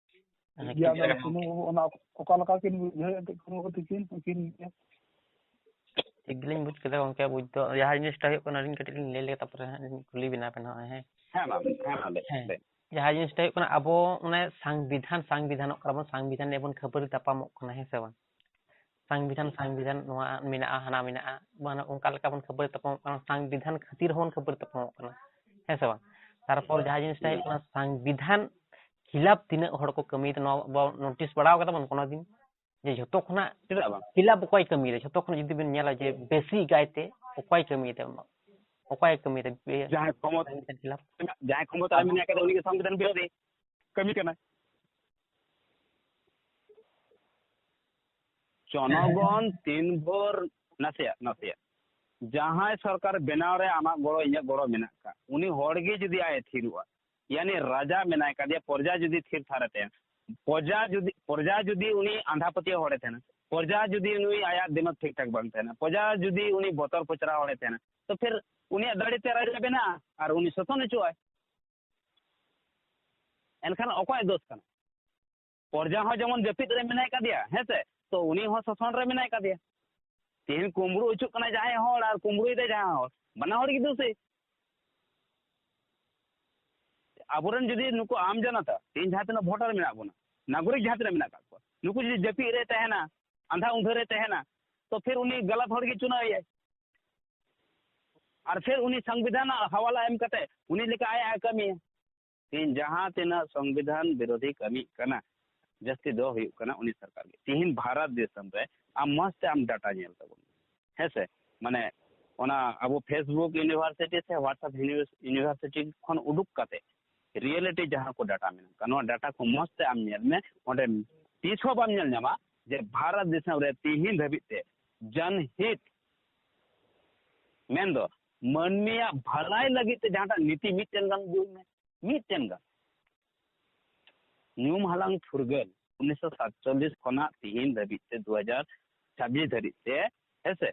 ᱦᱮᱸ, ᱴᱷᱤᱠ ᱜᱮᱭᱟ, clear ᱟᱫᱚ ᱜᱮ ᱠᱳᱱᱳ ᱚᱱᱟ ᱚᱠᱟ ᱞᱮᱠᱟ ᱠᱤᱱ ᱵᱩᱡᱷᱟᱹᱣᱮᱫ ᱮᱱᱛᱮᱫ ᱠᱳᱱᱳ ᱠᱚ ᱛᱤᱠᱤᱱ ᱩᱱᱠᱤᱱ ᱜᱮ᱾ ᱴᱷᱤᱠ ᱜᱮᱞᱤᱧ ᱵᱩᱡᱽ ᱠᱮᱫᱟ ᱜᱚᱝᱠᱮ, ᱵᱩᱡᱽ ᱫᱚ᱾ ᱡᱟᱦᱟᱸ ᱡᱤᱱᱤᱥᱴᱟ ᱦᱩᱭᱩᱜ ᱠᱟᱱᱟ, ᱟᱹᱞᱤᱧ ᱠᱟᱹᱴᱤᱡ ᱞᱤᱧ ᱞᱟᱹᱭ ᱞᱮᱜᱮ, ᱛᱟᱨᱯᱚᱨᱮ ᱦᱟᱸᱜ ᱞᱤᱧ ᱠᱩᱞᱤ ᱵᱮᱱᱟ ᱟᱵᱮᱱ ᱦᱚᱸ, ᱦᱮᱸ᱾ ᱦᱮᱸ ᱢᱟ, ᱦᱮᱸ ᱢᱟ, ᱞᱟᱹᱭ, ᱦᱮᱸ᱾ ᱞᱟᱹᱭ᱾ ᱡᱟᱦᱟᱸ ᱡᱤᱱᱤᱥᱴᱟ ᱦᱩᱭᱩᱜ ᱠᱟᱱᱟ, ᱟᱵᱚ ᱚᱱᱮ ᱥᱟᱝᱵᱤᱫᱷᱟᱱ, ᱥᱟᱝᱵᱤᱫᱷᱟᱱᱚᱜ ᱠᱟᱱᱟ ᱵᱚᱱ, ᱥᱟᱝᱵᱤᱫᱷᱟᱱ ᱱᱤᱭᱮ ᱵᱚᱱ ᱠᱷᱟᱹᱯᱟᱹᱨᱤ ᱛᱟᱯᱟᱢᱚᱜ ᱠᱟᱱᱟ, ᱦᱮᱸ ᱥᱮ ᱵᱟᱝ? ᱥᱚᱝᱵᱤᱫᱷᱟᱱ, ᱥᱚᱝᱵᱤᱫᱷᱟᱱ ᱱᱚᱣᱟ ᱢᱮᱱᱟᱜᱼᱟ, ᱦᱟᱱᱟ ᱢᱮᱱᱟᱜᱼᱟ, ᱢᱟᱱᱮ ᱚᱱᱠᱟ ᱞᱮᱠᱟ ᱵᱚᱱ ᱠᱷᱟᱹᱯᱟᱹᱨᱤ ᱛᱟᱯᱟᱢᱚᱜ ᱠᱟᱱᱟ, ᱥᱚᱝᱵᱤᱫᱷᱟᱱ ᱠᱷᱟᱹᱛᱤᱨ ᱦᱚᱸᱵᱚᱱ ᱠᱷᱟᱹᱯᱟᱹᱨᱤ ᱛᱟᱯᱟᱢᱚᱜ ᱠᱟᱱᱟ, ᱦᱮᱸ ᱥᱮ ᱵᱟᱝ? ᱛᱟᱨᱯᱚᱨ ᱡᱟᱦᱟᱸ ᱡᱤᱱᱤᱥᱴᱟ ᱦᱩᱭᱩᱜ ᱠᱟᱱᱟ, ᱥᱚᱝᱵᱤᱫᱷᱟᱱ ᱠᱷᱤᱞᱟᱯ ᱛᱤᱱᱟᱹᱜ ᱦᱚᱲ ᱠᱚ ᱠᱟᱹᱢᱤᱭᱮᱫᱟ, ᱱᱚᱣᱟ ᱵᱚ ᱱᱳᱴᱤᱥ ᱵᱟᱲᱟᱣ ᱠᱟᱫᱟ ᱵᱚᱱ ᱠᱳᱱᱳ ᱫᱤᱱ? ᱡᱮ ᱡᱷᱚᱛᱚ ᱠᱷᱚᱱᱟᱜ ᱪᱮᱫᱟᱜ ᱵᱟᱝ? ᱠᱷᱤᱞᱟᱯ ᱚᱠᱚᱭ ᱠᱟᱹᱢᱤᱭᱮᱫᱟ? ᱡᱷᱚᱛᱚ ᱠᱷᱚᱱᱟᱜ ᱡᱩᱫᱤ ᱵᱮᱱ ᱧᱮᱞᱟ ᱡᱮ ᱵᱮᱥᱤ ᱠᱟᱭᱛᱮ ᱚᱠᱚᱭ ᱠᱟᱹᱢᱤᱭᱮᱫᱟ, ᱚᱠᱚᱭ ᱠᱟᱹᱢᱤᱭᱮᱫᱟ ᱵᱮ-, ᱡᱟᱦᱟᱸᱭ ᱠᱷᱚᱢᱚᱛ-, ᱥᱚᱝᱵᱤᱫᱷᱟᱱ ᱠᱷᱤᱞᱟᱯ? ᱡᱟᱦᱟᱸᱭ ᱠᱷᱚᱢᱚᱛᱟ ᱨᱮ ᱟᱵᱚ ᱢᱮᱱᱟᱭ ᱠᱟᱫᱟ, ᱩᱱᱤ ᱜᱮ ᱥᱚᱝᱵᱤᱫᱷᱟᱱ ᱵᱤᱨᱳᱫᱷᱤ ᱠᱟᱹᱢᱤ ᱠᱟᱱᱟᱭ᱾ ᱡᱚᱱᱚᱜᱚᱱ ᱛᱤᱱ ᱵᱷᱳᱨ, ᱱᱟᱥᱮᱭᱟᱜ, ᱱᱟᱥᱮᱭᱟᱜ, ᱡᱟᱦᱟᱸᱭ ᱥᱚᱨᱠᱟᱨ ᱵᱮᱱᱟᱣ ᱨᱮ ᱟᱢᱟᱜ ᱜᱚᱲᱚ, ᱤᱧᱟᱹᱜ ᱜᱚᱲᱚ ᱢᱮᱱᱟᱜ ᱠᱟᱜ, ᱩᱱᱤ ᱦᱚᱲ ᱜᱮ ᱡᱩᱫᱤ ᱟᱡ ᱮ ᱛᱷᱤᱨᱚᱜᱼᱟ, ᱭᱟᱱᱤ ᱨᱟᱡᱟ ᱢᱮᱱᱟᱭ ᱠᱟᱫᱮᱭᱟ, ᱯᱚᱨᱡᱟ ᱡᱩᱫᱤ ᱛᱷᱤᱨ ᱛᱷᱟᱨ ᱮ ᱛᱟᱦᱮᱱᱟ, ᱯᱚᱨᱡᱟ ᱡᱩᱫᱤ, ᱯᱚᱨᱡᱟ ᱡᱩᱫᱤ ᱩᱱᱤ ᱟᱸᱫᱷᱟ ᱯᱟᱹᱛᱭᱟᱹᱣ ᱦᱚᱲᱮ ᱛᱟᱦᱮᱱᱟ, ᱯᱚᱨᱡᱟ ᱡᱩᱫᱤ ᱱᱩᱭ ᱟᱭᱟᱜ ᱫᱤᱢᱟᱜᱽ ᱴᱷᱤᱠ ᱴᱷᱟᱠ ᱵᱟᱝ ᱛᱟᱦᱮᱱᱟ, ᱯᱚᱨᱡᱟ ᱡᱩᱫᱤ ᱩᱱᱤ ᱵᱚᱛᱚᱨ ᱯᱚᱪᱨᱟ ᱦᱚᱲᱮ ᱛᱟᱦᱮᱱᱟ, ᱛᱚ ᱯᱷᱤᱨ ᱩᱱᱤᱭᱟᱜ ᱫᱟᱲᱮ ᱛᱮ ᱨᱟᱡᱟ ᱵᱮᱱᱟᱜᱼᱟ ᱟᱨ ᱩᱱᱤ ᱥᱟᱥᱚᱱ ᱦᱚᱪᱚᱜᱼᱟᱭ᱾ ᱮᱱᱠᱷᱟᱱ ᱚᱠᱚᱭᱟᱜ ᱫᱳᱥ ᱠᱟᱱᱟ? ᱯᱚᱨᱡᱟ ᱦᱚᱸ ᱡᱮᱢᱚᱱ ᱡᱟᱹᱯᱤᱫ ᱨᱮ ᱢᱮᱱᱟᱭ ᱠᱟᱫᱮᱭᱟ, ᱦᱮᱸ ᱥᱮ? ᱛᱚ ᱩᱱᱤ ᱦᱚᱸ ᱥᱟᱥᱚᱱ ᱨᱮ ᱢᱮᱱᱟᱭ ᱠᱟᱫᱮᱭᱟ᱾ ᱛᱮᱦᱮᱧ ᱠᱩᱢᱵᱽᱲᱩ ᱦᱚᱪᱚᱜ ᱠᱟᱱᱟᱭ ᱡᱟᱦᱟᱸᱭ ᱦᱚᱲ ᱟᱨ ᱠᱩᱢᱵᱽᱲᱩᱭᱮᱫᱟᱭ ᱡᱟᱦᱟᱸᱭ ᱦᱚᱲ, ᱵᱟᱱᱟ ᱦᱚᱲ ᱜᱮ ᱫᱳᱥᱤ᱾ ᱟᱵᱚᱨᱮᱱ ᱡᱩᱫᱤ ᱱᱩᱠᱩ ᱟᱢ ᱡᱚᱱᱚᱛᱟ, ᱛᱮᱦᱮᱧ ᱡᱟᱦᱟᱸ ᱛᱤᱱᱟᱹᱜ ᱵᱷᱳᱴᱟᱨ ᱢᱮᱱᱟᱜ ᱵᱚᱱᱟ, ᱱᱟᱜᱚᱨᱤᱠ ᱡᱟᱦᱟᱸ ᱛᱤᱱᱟᱹᱜ ᱢᱮᱱᱟᱜ ᱠᱟᱜ ᱠᱚᱣᱟ, ᱱᱩᱠᱩ ᱡᱩᱫᱤ ᱡᱟᱹᱯᱤᱫ ᱨᱮ ᱛᱟᱦᱮᱱᱟ, ᱟᱸᱫᱷᱟ ᱩᱸᱫᱷᱟᱹ ᱨᱮ ᱛᱟᱦᱮᱱᱟ, ᱛᱚ ᱯᱷᱤᱨ ᱩᱱᱤ ᱜᱟᱞᱟᱛ ᱦᱚᱲ ᱜᱮ ᱪᱩᱱᱟᱣ ᱮᱭᱟᱭ᱾ ᱟᱨ ᱯᱷᱤᱨ ᱩᱱᱤ ᱥᱚᱝᱵᱤᱫᱷᱟᱱ ᱦᱟᱣᱟᱞᱟ ᱮᱢ ᱠᱟᱛᱮ ᱩᱱᱤ ᱞᱮᱠᱟ ᱟᱭᱟᱜ ᱮ ᱠᱟᱹᱢᱤᱭᱟ᱾ ᱛᱮᱦᱮᱧ ᱡᱟᱦᱟᱸ ᱛᱤᱱᱟᱹᱜ ᱥᱚᱝᱵᱤᱫᱷᱟᱱ ᱵᱤᱨᱳᱫᱷᱤ ᱠᱟᱹᱢᱤᱜ ᱠᱟᱱᱟ, ᱡᱟᱹᱥᱛᱤ ᱫᱚ ᱦᱩᱭᱩᱜ ᱠᱟᱱᱟ ᱩᱱᱤ ᱥᱚᱨᱠᱟᱨ ᱜᱮ᱾ ᱛᱮᱦᱮᱧ ᱵᱷᱟᱨᱚᱛ ᱫᱤᱥᱚᱢ ᱨᱮ ᱟᱢ ᱢᱚᱸᱡᱽ ᱛᱮ ᱟᱢ ᱰᱟᱴᱟ ᱧᱮᱞ ᱛᱟᱵᱚᱱ ᱢᱮ, ᱦᱮᱸ ᱥᱮ? ᱢᱟᱱᱮ ᱚᱱᱟ ᱟᱵᱚ Facebook university ᱥᱮ WhatsApp university ᱠᱷᱚᱱ ᱩᱰᱩᱠ ᱠᱟᱛᱮ reality ᱡᱟᱦᱟᱸ ᱠᱚ ᱰᱟᱴᱟ ᱢᱮᱱᱟᱜ ᱠᱟᱜ, ᱱᱚᱣᱟ ᱰᱟᱴᱟ ᱠᱚ ᱢᱚᱸᱡᱽ ᱛᱮ ᱟᱢ ᱧᱮᱞ ᱢᱮ᱾ ᱚᱸᱰᱮ ᱛᱤᱥ ᱦᱚᱸ ᱵᱟᱢ ᱧᱮᱞ ᱧᱟᱢᱟ ᱡᱮ ᱵᱷᱟᱨᱚᱛ ᱫᱤᱥᱚᱢ ᱨᱮ ᱛᱤᱦᱤᱧ ᱫᱷᱟᱹᱵᱤᱡ ᱛᱮ ᱡᱚᱱᱦᱤᱛ, ᱢᱮᱱᱫᱚ ᱢᱟᱹᱱᱢᱤᱭᱟᱜ ᱵᱷᱟᱹᱞᱟᱹᱭ ᱞᱟᱹᱜᱤᱫ ᱛᱮ ᱡᱟᱦᱟᱸᱴᱟᱜ ᱱᱤᱛᱤ ᱢᱤᱫᱴᱮᱱ ᱜᱟᱱ ᱩᱫᱩᱜ ᱢᱮ, ᱢᱤᱫᱴᱮᱱ ᱜᱟᱱ᱾ ᱧᱩᱢ ᱦᱟᱞᱟᱝ ᱯᱷᱩᱨᱜᱟᱹᱞ ᱩᱱᱤᱥᱥᱚ ᱥᱟᱛᱪᱚᱞᱞᱤᱥ ᱠᱷᱚᱱᱟᱜ ᱛᱤᱦᱤᱧ ᱫᱷᱟᱹᱵᱤᱡ ᱛᱮ ᱫᱩ ᱦᱟᱡᱟᱨ ᱪᱷᱟᱵᱵᱤᱥ ᱫᱷᱟᱹᱵᱤᱡ ᱛᱮ, ᱦᱮᱸᱥᱮ,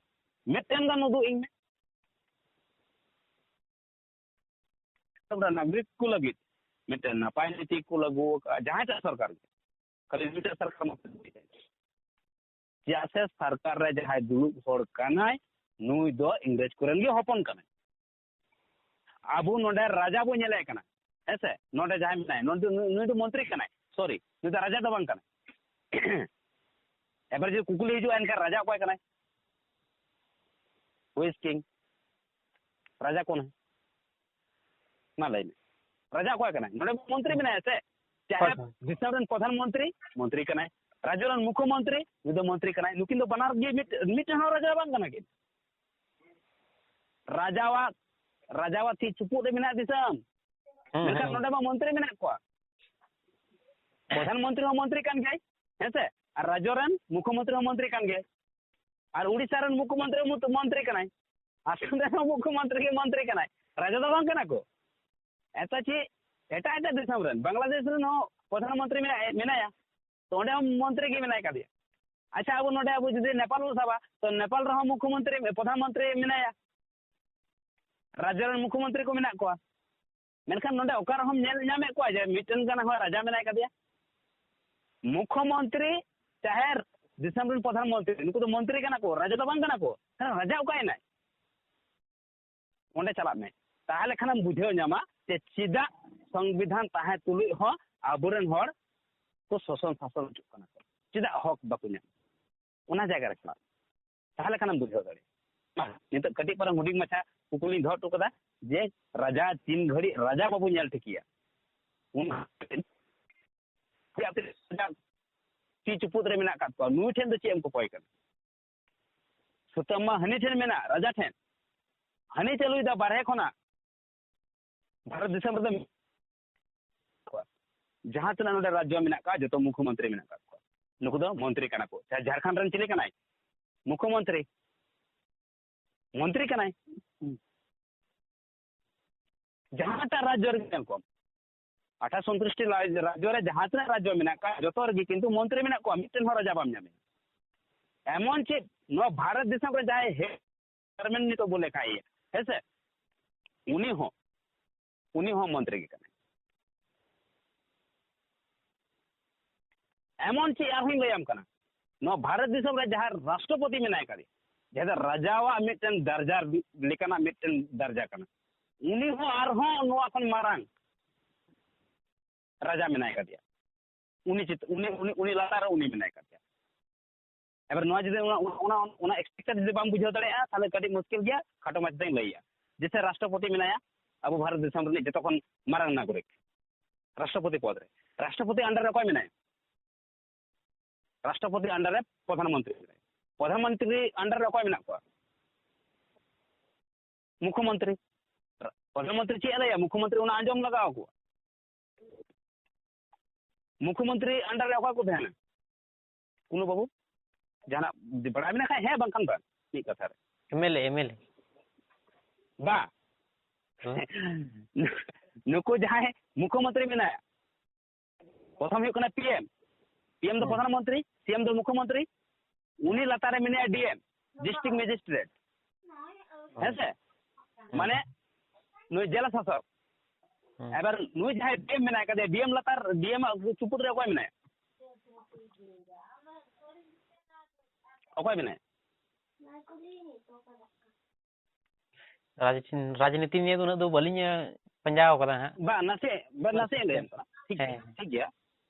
ᱢᱤᱫᱴᱮᱱ ᱜᱟᱱ ᱩᱫᱩᱜ ᱤᱧ ᱢᱮ᱾ ᱫᱤᱥᱚᱢ ᱨᱮ ᱱᱟᱜᱚᱨᱤᱠ ᱠᱚ ᱞᱟᱹᱜᱤᱫ ᱢᱤᱫᱴᱮᱱ ᱱᱟᱯᱟᱭ ᱱᱤᱛᱤ ᱠᱚ ᱞᱟᱹᱜᱩ ᱟᱠᱟᱫᱼᱟ ᱡᱟᱦᱟᱸᱭᱴᱟᱜ ᱥᱚᱨᱠᱟᱨ ᱜᱮ, ᱠᱷᱟᱹᱞᱤ ᱢᱤᱫᱴᱮᱱ ᱥᱚᱨᱠᱟᱨ ᱢᱚᱛᱚ ᱫᱚ ᱵᱟᱝ᱾ ᱪᱮᱫᱟᱜ ᱥᱮ ᱥᱚᱨᱠᱟᱨ ᱨᱮ ᱡᱟᱦᱟᱸᱭ ᱫᱩᱲᱩᱵ ᱦᱚᱲ ᱠᱟᱱᱟᱭ, ᱱᱩᱭ ᱫᱚ ᱤᱝᱨᱮᱡᱽ ᱠᱚᱨᱮᱱ ᱜᱮ ᱦᱚᱯᱚᱱ ᱠᱟᱱᱟᱭ᱾ ᱟᱵᱚ ᱱᱚᱰᱮ ᱨᱟᱡᱟ ᱵᱚ ᱧᱮᱞᱮ ᱠᱟᱱᱟ, ᱦᱮᱸ ᱥᱮ? ᱱᱚᱰᱮ ᱡᱟᱦᱟᱸᱭ ᱢᱮᱱᱟᱭ, ᱱᱚᱰᱮ ᱱᱩᱭ, ᱱᱩᱭ ᱫᱚ ᱢᱚᱱᱛᱨᱤ ᱠᱟᱱᱟᱭ, ᱥᱚᱨᱤ, ᱱᱩᱭ ᱫᱚ ᱨᱟᱡᱟ ᱫᱚ ᱵᱟᱝ ᱠᱟᱱᱟᱭ᱾ ᱮᱵᱟᱨ ᱡᱩᱫᱤ ᱠᱩᱠᱞᱤ ᱦᱤᱡᱩᱜᱼᱟ, ᱮᱱᱠᱷᱟᱱ ᱨᱟᱡᱟ ᱚᱠᱚᱭ ᱠᱟᱱᱟᱭ? Who is king? ᱨᱟᱡᱟ ᱠᱚᱱ ᱦᱮ? ᱢᱟ ᱞᱟᱹᱭ ᱢᱮ, ᱨᱟᱡᱟ ᱚᱠᱚᱭ ᱠᱟᱱᱟᱭ? ᱱᱚᱰᱮ ᱢᱚᱱᱛᱨᱤ ᱢᱮᱱᱟᱭᱟ ᱥᱮ? ᱪᱟᱦᱮ ᱦᱳᱭ, ᱦᱳᱭ᱾ ᱫᱤᱥᱚᱢ ᱨᱮᱱ ᱯᱨᱚᱫᱷᱟᱱ ᱢᱚᱱᱛᱨᱤ, ᱢᱚᱱᱛᱨᱤ ᱠᱟᱱᱟᱭ᱾ ᱨᱟᱡᱽᱡᱚ ᱨᱮᱱ ᱢᱩᱠᱷᱭᱚ ᱢᱚᱱᱛᱨᱤ, ᱱᱩᱭ ᱫᱚ ᱢᱚᱱᱛᱨᱤ ᱠᱟᱱᱟᱭ᱾ ᱱᱩᱠᱤᱱ ᱫᱚ ᱵᱟᱱᱟᱨ ᱜᱮ ᱢᱤᱫ, ᱢᱤᱫᱴᱮᱱ ᱦᱚᱸ ᱨᱟᱡᱟ ᱵᱟᱝ ᱠᱟᱱᱟ ᱠᱤᱱ᱾ ᱨᱟᱡᱟᱣᱟᱜ, ᱨᱟᱡᱟᱣᱟᱜ ᱛᱤ ᱪᱩᱯᱩᱫ ᱨᱮ ᱢᱮᱱᱟᱜ ᱫᱤᱥᱚᱢ᱾ ᱦᱮᱸ, ᱢᱮᱱᱠᱷᱟᱱ ᱦᱮᱸ᱾ ᱱᱚᱰᱮ ᱢᱟ ᱢᱚᱱᱛᱨᱤ ᱢᱮᱱᱟᱜ ᱠᱚᱣᱟ᱾ ᱯᱨᱚᱫᱷᱟᱱ ᱢᱚᱱᱛᱨᱤ ᱦᱚᱸ ᱢᱚᱱᱛᱨᱤ ᱠᱟᱱ ᱜᱮᱭᱟᱭ, ᱦᱮᱸ ᱥᱮ? ᱟᱨ ᱨᱟᱡᱽᱡᱚ ᱨᱮᱱ ᱢᱩᱠᱷᱭᱚ ᱢᱚᱱᱛᱨᱤ ᱦᱚᱸ ᱢᱚᱱᱛᱨᱤ ᱠᱟᱱ ᱜᱮᱭᱟᱭ᱾ ᱟᱨ ᱩᱲᱤᱥᱥᱟ ᱨᱮᱱ ᱢᱩᱠᱷᱭᱚ ᱢᱚᱱᱛᱨᱤ ᱦᱚᱸ ᱢᱚᱱᱛᱨᱤ ᱠᱟᱱᱟᱭ᱾ ᱟᱥᱟᱢ ᱨᱮᱱ ᱦᱚᱸ ᱢᱩᱠᱷᱭᱚ ᱢᱚᱱᱛᱨᱤ ᱜᱮ ᱢᱚᱱᱛᱨᱤ ᱠᱟᱱᱟᱭ᱾ ᱨᱟᱡᱟ ᱫᱚ ᱵᱟᱝ ᱠᱟᱱᱟ ᱠᱚ᱾ ᱮᱛᱚ ᱪᱮᱫ ᱮᱴᱟᱜ ᱮᱴᱟᱜ ᱫᱤᱥᱚᱢ ᱨᱮᱱ, ᱵᱟᱝᱞᱟᱫᱮᱥ ᱨᱮᱱ ᱦᱚᱸ ᱯᱨᱚᱫᱷᱟᱱ ᱢᱚᱱᱛᱨᱤ ᱢᱮᱱᱟᱭ, ᱢᱮᱱᱟᱭᱟ᱾ ᱛᱚ ᱚᱸᱰᱮ ᱦᱚᱸ ᱢᱚᱱᱛᱨᱤ ᱜᱮ ᱢᱮᱱᱟᱭ ᱠᱟᱫᱮᱭᱟ᱾ ᱟᱪᱪᱷᱟ, ᱟᱵᱚ ᱱᱚᱰᱮ ᱟᱵᱚ ᱡᱩᱫᱤ ᱱᱮᱯᱟᱞ ᱵᱚᱱ ᱥᱟᱵᱟ, ᱛᱚ ᱱᱮᱯᱟᱞ ᱨᱮᱦᱚᱸ ᱢᱩᱠᱷᱭᱚ ᱢᱚᱱᱛᱨᱤ, ᱯᱨᱚᱫᱷᱟᱱ ᱢᱚᱱᱛᱨᱤ ᱢᱮᱱᱟᱭᱟ᱾ ᱨᱟᱡᱽᱡᱚ ᱨᱮᱱ ᱢᱩᱠᱷᱭᱚ ᱢᱚᱱᱛᱨᱤ ᱠᱚ ᱢᱮᱱᱟᱜ ᱠᱚᱣᱟ᱾ ᱢᱮᱱᱠᱷᱟᱱ ᱱᱚᱰᱮ ᱚᱠᱟ ᱨᱮᱦᱚᱸᱢ ᱧᱮᱞ ᱧᱟᱢᱮᱫ ᱠᱚᱣᱟ ᱡᱮ ᱢᱤᱫᱴᱮᱱ ᱜᱟᱱ ᱦᱚᱸ ᱨᱟᱡᱟ ᱢᱮᱱᱟᱭ ᱠᱟᱫᱮᱭᱟ? ᱢᱩᱠᱷᱭᱚ ᱢᱚᱱᱛᱨᱤ ᱪᱟᱦᱮ ᱫᱤᱥᱚᱢ ᱨᱮᱱ ᱯᱨᱚᱫᱷᱟᱱ ᱢᱚᱱᱛᱨᱤ, ᱱᱩᱠᱩ ᱫᱚ ᱢᱚᱱᱛᱨᱤ ᱠᱟᱱᱟ ᱠᱚ, ᱨᱟᱡᱟ ᱫᱚ ᱵᱟᱝ ᱠᱟᱱᱟ ᱠᱚ᱾ ᱛᱟᱦᱞᱮ ᱨᱟᱡᱟ ᱚᱠᱟᱭᱮᱱᱟᱭ? ᱚᱸᱰᱮ ᱪᱟᱞᱟᱜ ᱢᱮ, ᱛᱟᱦᱞᱮ ᱠᱷᱟᱱᱮᱢ ᱵᱩᱡᱷᱟᱹᱣ ᱧᱟᱢᱟ ᱡᱮ ᱪᱮᱫᱟᱜ ᱥᱚᱝᱵᱤᱫᱷᱟᱱ ᱛᱟᱦᱮᱸ ᱛᱩᱞᱩᱡ ᱦᱚᱸ ᱟᱵᱚᱨᱮᱱ ᱦᱚᱲ ᱠᱚ ᱥᱳᱥᱚᱱ ᱥᱟᱥᱚᱱ ᱦᱚᱪᱚᱜ ᱠᱟᱱᱟ ᱠᱚ, ᱪᱮᱫᱟᱜ ᱦᱚᱠ ᱵᱟᱠᱚ ᱧᱟᱢ? ᱚᱱᱟ ᱡᱟᱭᱜᱟ ᱨᱮ ᱪᱟᱞᱟᱜ ᱢᱮ, ᱛᱟᱦᱞᱮ ᱠᱷᱟᱱᱮᱢ ᱵᱩᱡᱷᱟᱹᱣ ᱫᱟᱲᱮᱭᱟᱜᱼᱟ᱾ ᱢᱟ, ᱱᱤᱛᱚᱜ ᱠᱟᱹᱴᱤᱡ ᱯᱟᱨᱟᱝ ᱦᱩᱰᱤᱧ ᱢᱟᱪᱷᱟ ᱠᱩᱠᱞᱤᱧ ᱫᱚᱦᱚ ᱦᱚᱴᱚ ᱠᱟᱫᱟ ᱡᱮ ᱨᱟᱡᱟ ᱛᱤᱱ ᱜᱷᱟᱹᱲᱤᱡ ᱨᱟᱡᱟ ᱵᱟᱵᱚ ᱧᱮᱞ ᱴᱷᱤᱠᱮᱭᱟ, ᱩᱱ ᱛᱤ ᱪᱩᱯᱩᱫ ᱨᱮ ᱢᱮᱱᱟᱜ ᱟᱠᱟᱫ ᱠᱚᱣᱟ, ᱱᱩᱭ ᱴᱷᱮᱱ ᱫᱚ ᱪᱮᱫ ᱮᱢ ᱠᱚᱠᱚᱭ ᱠᱟᱱᱟ? ᱥᱩᱛᱟᱹᱢ ᱢᱟ ᱦᱟᱹᱱᱤ ᱴᱷᱮᱱ ᱢᱮᱱᱟᱜ, ᱨᱟᱡᱟ ᱴᱷᱮᱱ᱾ ᱦᱟᱹᱱᱤ ᱪᱟᱹᱞᱩᱭᱮᱫᱟ ᱵᱟᱨᱦᱮ ᱠᱷᱚᱱᱟᱜ᱾ ᱵᱷᱟᱨᱚᱛ ᱫᱤᱥᱚᱢ ᱨᱮᱫᱚ ᱡᱟᱦᱟᱸ ᱛᱤᱱᱟᱹᱜ ᱱᱚᱰᱮ ᱨᱟᱡᱽᱡᱚ ᱢᱮᱱᱟᱜ ᱠᱚᱣᱟ, ᱡᱚᱛᱚ ᱢᱩᱠᱷᱭᱚ ᱢᱚᱱᱛᱨᱤ ᱢᱮᱱᱟᱜ ᱟᱠᱟᱫ ᱠᱚᱣᱟ᱾ ᱱᱩᱠᱩ ᱫᱚ ᱢᱚᱱᱛᱨᱤ ᱠᱟᱱᱟ ᱠᱚ᱾ ᱡᱷᱟᱲᱠᱷᱚᱸᱰ ᱨᱮᱱ ᱪᱤᱞᱤ ᱠᱟᱱᱟᱭ? ᱢᱩᱠᱷᱭᱚ ᱢᱚᱱᱛᱨᱤ᱾ ᱢᱚᱱᱛᱨᱤ ᱠᱟᱱᱟᱭ᱾ ᱦᱩᱸ᱾ ᱡᱟᱦᱟᱸᱴᱟᱜ ᱨᱟᱡᱽᱡᱚ ᱨᱮᱜᱮ ᱧᱮᱞ ᱠᱚᱢ, ᱟᱴᱷᱟᱥ ᱩᱱᱛᱨᱤᱥ ᱴᱤ ᱨᱟᱡᱽ-, ᱨᱟᱡᱽᱡᱚ ᱨᱮ ᱡᱟᱦᱟᱸ ᱛᱤᱱᱟᱹᱜ ᱨᱟᱡᱽᱡᱚ ᱢᱮᱱᱟᱜ ᱠᱚᱣᱟ, ᱡᱚᱛᱚ ᱨᱮᱜᱮ ᱠᱤᱱᱛᱩ ᱢᱚᱱᱛᱨᱤ ᱢᱮᱱᱟᱜ ᱠᱚᱣᱟ, ᱢᱤᱫᱴᱮᱱ ᱦᱚᱸ ᱨᱟᱡᱟ ᱵᱟᱢ ᱧᱟᱢᱮᱭᱟ᱾ ᱮᱢᱚᱱ ᱪᱮᱫ ᱱᱚᱣᱟ ᱵᱷᱟᱨᱚᱛ ᱫᱤᱥᱚᱢ ᱨᱮ ᱡᱟᱦᱟᱸᱭ ᱦᱮᱰ ᱪᱮᱭᱟᱨᱢᱮᱱ ᱱᱤᱛᱚᱜ ᱵᱚ ᱞᱮᱠᱷᱟᱭᱮᱭᱟ, ᱦᱮᱸ ᱥᱮ? ᱩᱱᱤ ᱦᱚᱸ, ᱩᱱᱤ ᱦᱚᱸ ᱢᱚᱱᱛᱨᱤ ᱜᱮ ᱠᱟᱱᱟᱭ᱾ ᱮᱢᱚᱱ ᱪᱮᱫ ᱟᱨᱦᱚᱸᱧ ᱞᱟᱹᱭᱟᱢ ᱠᱟᱱᱟ, ᱱᱚᱣᱟ ᱵᱷᱟᱨᱚᱛ ᱫᱤᱥᱚᱢ ᱨᱮ ᱡᱟᱦᱟᱸ ᱨᱟᱥᱴᱨᱚᱯᱚᱛᱤ ᱢᱮᱱᱟᱭ ᱠᱟᱫᱮ, ᱡᱟᱦᱟᱸ ᱫᱚ ᱨᱟᱡᱟᱣᱟᱜ ᱢᱤᱫᱴᱮᱱ ᱫᱟᱨᱡᱟ ᱞᱮᱠᱟᱱᱟᱜ ᱢᱤᱫᱴᱮᱱ ᱫᱟᱨᱡᱟ ᱠᱟᱱᱟ, ᱩᱱᱤ ᱦᱚᱸ ᱟᱨᱦᱚᱸ ᱱᱚᱣᱟ ᱠᱷᱚᱱ ᱢᱟᱨᱟᱝ ᱨᱟᱡᱟ ᱢᱮᱱᱟᱭ ᱠᱟᱫᱮᱭᱟ᱾ ᱩᱱᱤ ᱪᱮᱛ-, ᱩᱱᱤ, ᱩᱱᱤ, ᱩᱱᱤ ᱞᱟᱛᱟᱨ ᱨᱮ ᱩᱱᱤ ᱢᱮᱱᱟᱭ ᱠᱟᱫᱮᱭᱟ᱾ ᱮᱵᱟᱨ ᱱᱚᱣᱟ ᱡᱩᱫᱤ ᱚᱱᱟ, ᱚᱱᱟ, ᱚᱱᱟ ᱮᱠᱥᱯᱮᱠᱴᱮᱰ ᱡᱩᱫᱤ ᱵᱟᱢ ᱵᱩᱡᱷᱟᱹᱣ ᱫᱟᱲᱮᱭᱟᱜᱼᱟ, ᱛᱟᱦᱚᱞᱮ ᱠᱟᱹᱴᱤᱡ ᱢᱩᱥᱠᱤᱞ ᱜᱮᱭᱟ᱾ ᱠᱷᱟᱴᱚ ᱢᱟᱪᱷᱟ ᱛᱮᱧ ᱞᱟᱹᱭᱮᱜᱼᱟ, ᱡᱮᱭᱥᱮ ᱨᱟᱥᱴᱨᱚᱯᱚᱛᱤ ᱢᱮᱱᱟᱭᱟ, ᱟᱵᱚ ᱵᱷᱟᱨᱚᱛ ᱫᱤᱥᱚᱢ ᱨᱤᱱᱤᱡ ᱡᱚᱛᱚ ᱠᱷᱚᱱ ᱢᱟᱨᱟᱝ ᱱᱟᱜᱚᱨᱤᱠ, ᱨᱟᱥᱴᱨᱚᱯᱚᱛᱤ ᱯᱚᱫᱽ ᱨᱮ᱾ ᱨᱟᱥᱴᱨᱚᱯᱚᱛᱤ ᱟᱱᱰᱟᱨ ᱨᱮ ᱚᱠᱚᱭ ᱢᱮᱱᱟᱭᱟ? ᱨᱟᱥᱴᱨᱚᱯᱚᱛᱤ ᱟᱱᱰᱟᱨ ᱨᱮ ᱯᱨᱚᱫᱷᱟᱱ ᱢᱚᱱᱛᱨᱤ ᱢᱮᱱᱟᱭᱟ᱾ ᱯᱨᱚᱫᱷᱟᱱ ᱢᱚᱱᱛᱨᱤ ᱟᱱᱰᱟᱨ ᱨᱮ ᱚᱠᱚᱭ ᱢᱮᱱᱟᱜ ᱠᱚᱣᱟ? ᱢᱩᱠᱷᱚᱢᱚᱱᱛᱨᱤ᱾ ᱯᱨᱚᱫᱷᱟᱱ ᱢᱚᱱᱛᱨᱤ ᱪᱮᱫ ᱮ ᱞᱟᱹᱭᱟ? ᱢᱩᱠᱷᱚᱢᱚᱱᱛᱨᱤ ᱚᱱᱟ ᱟᱸᱡᱚᱢ ᱞᱟᱜᱟᱣ ᱠᱚᱣᱟ᱾ ᱢᱩᱠᱷᱚᱢᱚᱱᱛᱨᱤ ᱟᱱᱰᱟᱨ ᱨᱮ ᱚᱠᱚᱭ ᱠᱚ ᱛᱟᱦᱮᱱᱟ? ᱠᱩᱱᱩ ᱵᱟᱹᱵᱩ, ᱡᱟᱦᱟᱱᱟᱜ ᱡᱩᱫᱤ ᱵᱟᱲᱟᱭ ᱢᱮᱱᱟᱜ ᱠᱷᱟᱡ, ᱦᱮᱸ, ᱵᱟᱝᱠᱷᱟᱱ ᱵᱟᱝ, ᱢᱤᱫ ᱠᱟᱛᱷᱟ ᱨᱮ᱾ ᱮᱢᱮᱞᱮ, ᱮᱢᱮᱞᱮ᱾ ᱵᱟᱝ᱾ ᱦᱮᱸ᱾ ᱱᱩᱠᱩ ᱡᱟᱦᱟᱸᱭ ᱢᱩᱠᱷᱚᱢᱚᱱᱛᱨᱤ ᱢᱮᱱᱟᱭᱟ, ᱯᱨᱚᱛᱷᱚᱢ ᱦᱩᱭᱩᱜ ᱠᱟᱱᱟ ᱯᱤ ᱮᱢ᱾ ᱯᱤ ᱮᱢ ᱫᱚ ᱦᱮᱸ᱾ ᱯᱨᱚᱫᱷᱟᱱ ᱢᱚᱱᱛᱨᱤ, ᱥᱤ ᱮᱢ ᱫᱚ ᱢᱩᱠᱷᱚᱢᱚᱱᱛᱨᱤ᱾ ᱩᱱᱤ ᱞᱟᱛᱟᱨ ᱨᱮ ᱢᱮᱱᱟᱭᱟ ᱰᱤ ᱮᱢ, ᱰᱤᱥᱴᱨᱤᱠᱴ ᱢᱮᱡᱤᱥᱴᱨᱮᱴ᱾ ᱦᱮᱸ ᱥᱮ? ᱦᱮᱸ᱾ ᱢᱟᱱᱮ ᱱᱩᱭ ᱡᱮᱞᱟ ᱥᱟᱥᱚᱠ᱾ ᱦᱮᱸ᱾ ᱮᱵᱟᱨ ᱱᱩᱭ ᱡᱟᱦᱟᱸᱭ ᱰᱤ ᱮᱢ ᱢᱮᱱᱟᱭ ᱠᱟᱫᱮᱭᱟ, ᱰᱤ ᱮᱢ ᱞᱟᱛᱟᱨ, ᱰᱤ ᱮᱢ ᱟᱜ ᱪᱩᱯᱩᱫ ᱨᱮ ᱚᱠᱚᱭ ᱢᱮᱱᱟᱭᱟ? ᱚᱠᱚᱭ ᱢᱮᱱᱟᱭᱟ? ᱨᱟᱡᱽ-, ᱨᱟᱡᱽᱱᱤᱛᱤ ᱱᱤᱭᱮ ᱫᱚ ᱩᱱᱟᱹᱜ ᱫᱚ ᱵᱟᱹᱞᱤᱧ, ᱮ, ᱯᱟᱸᱡᱟ ᱟᱠᱟᱫᱟ ᱦᱟᱸᱜ᱾ ᱵᱟᱝ, ᱱᱟᱥᱮ, ᱵᱟᱝ, ᱱᱟᱥᱮ ᱞᱟᱹᱭ ᱟᱢ ᱠᱟᱱᱟ᱾ ᱴᱷᱤᱠ, ᱦᱮᱸ᱾ ᱴᱷᱤᱠ ᱜᱮᱭᱟ᱾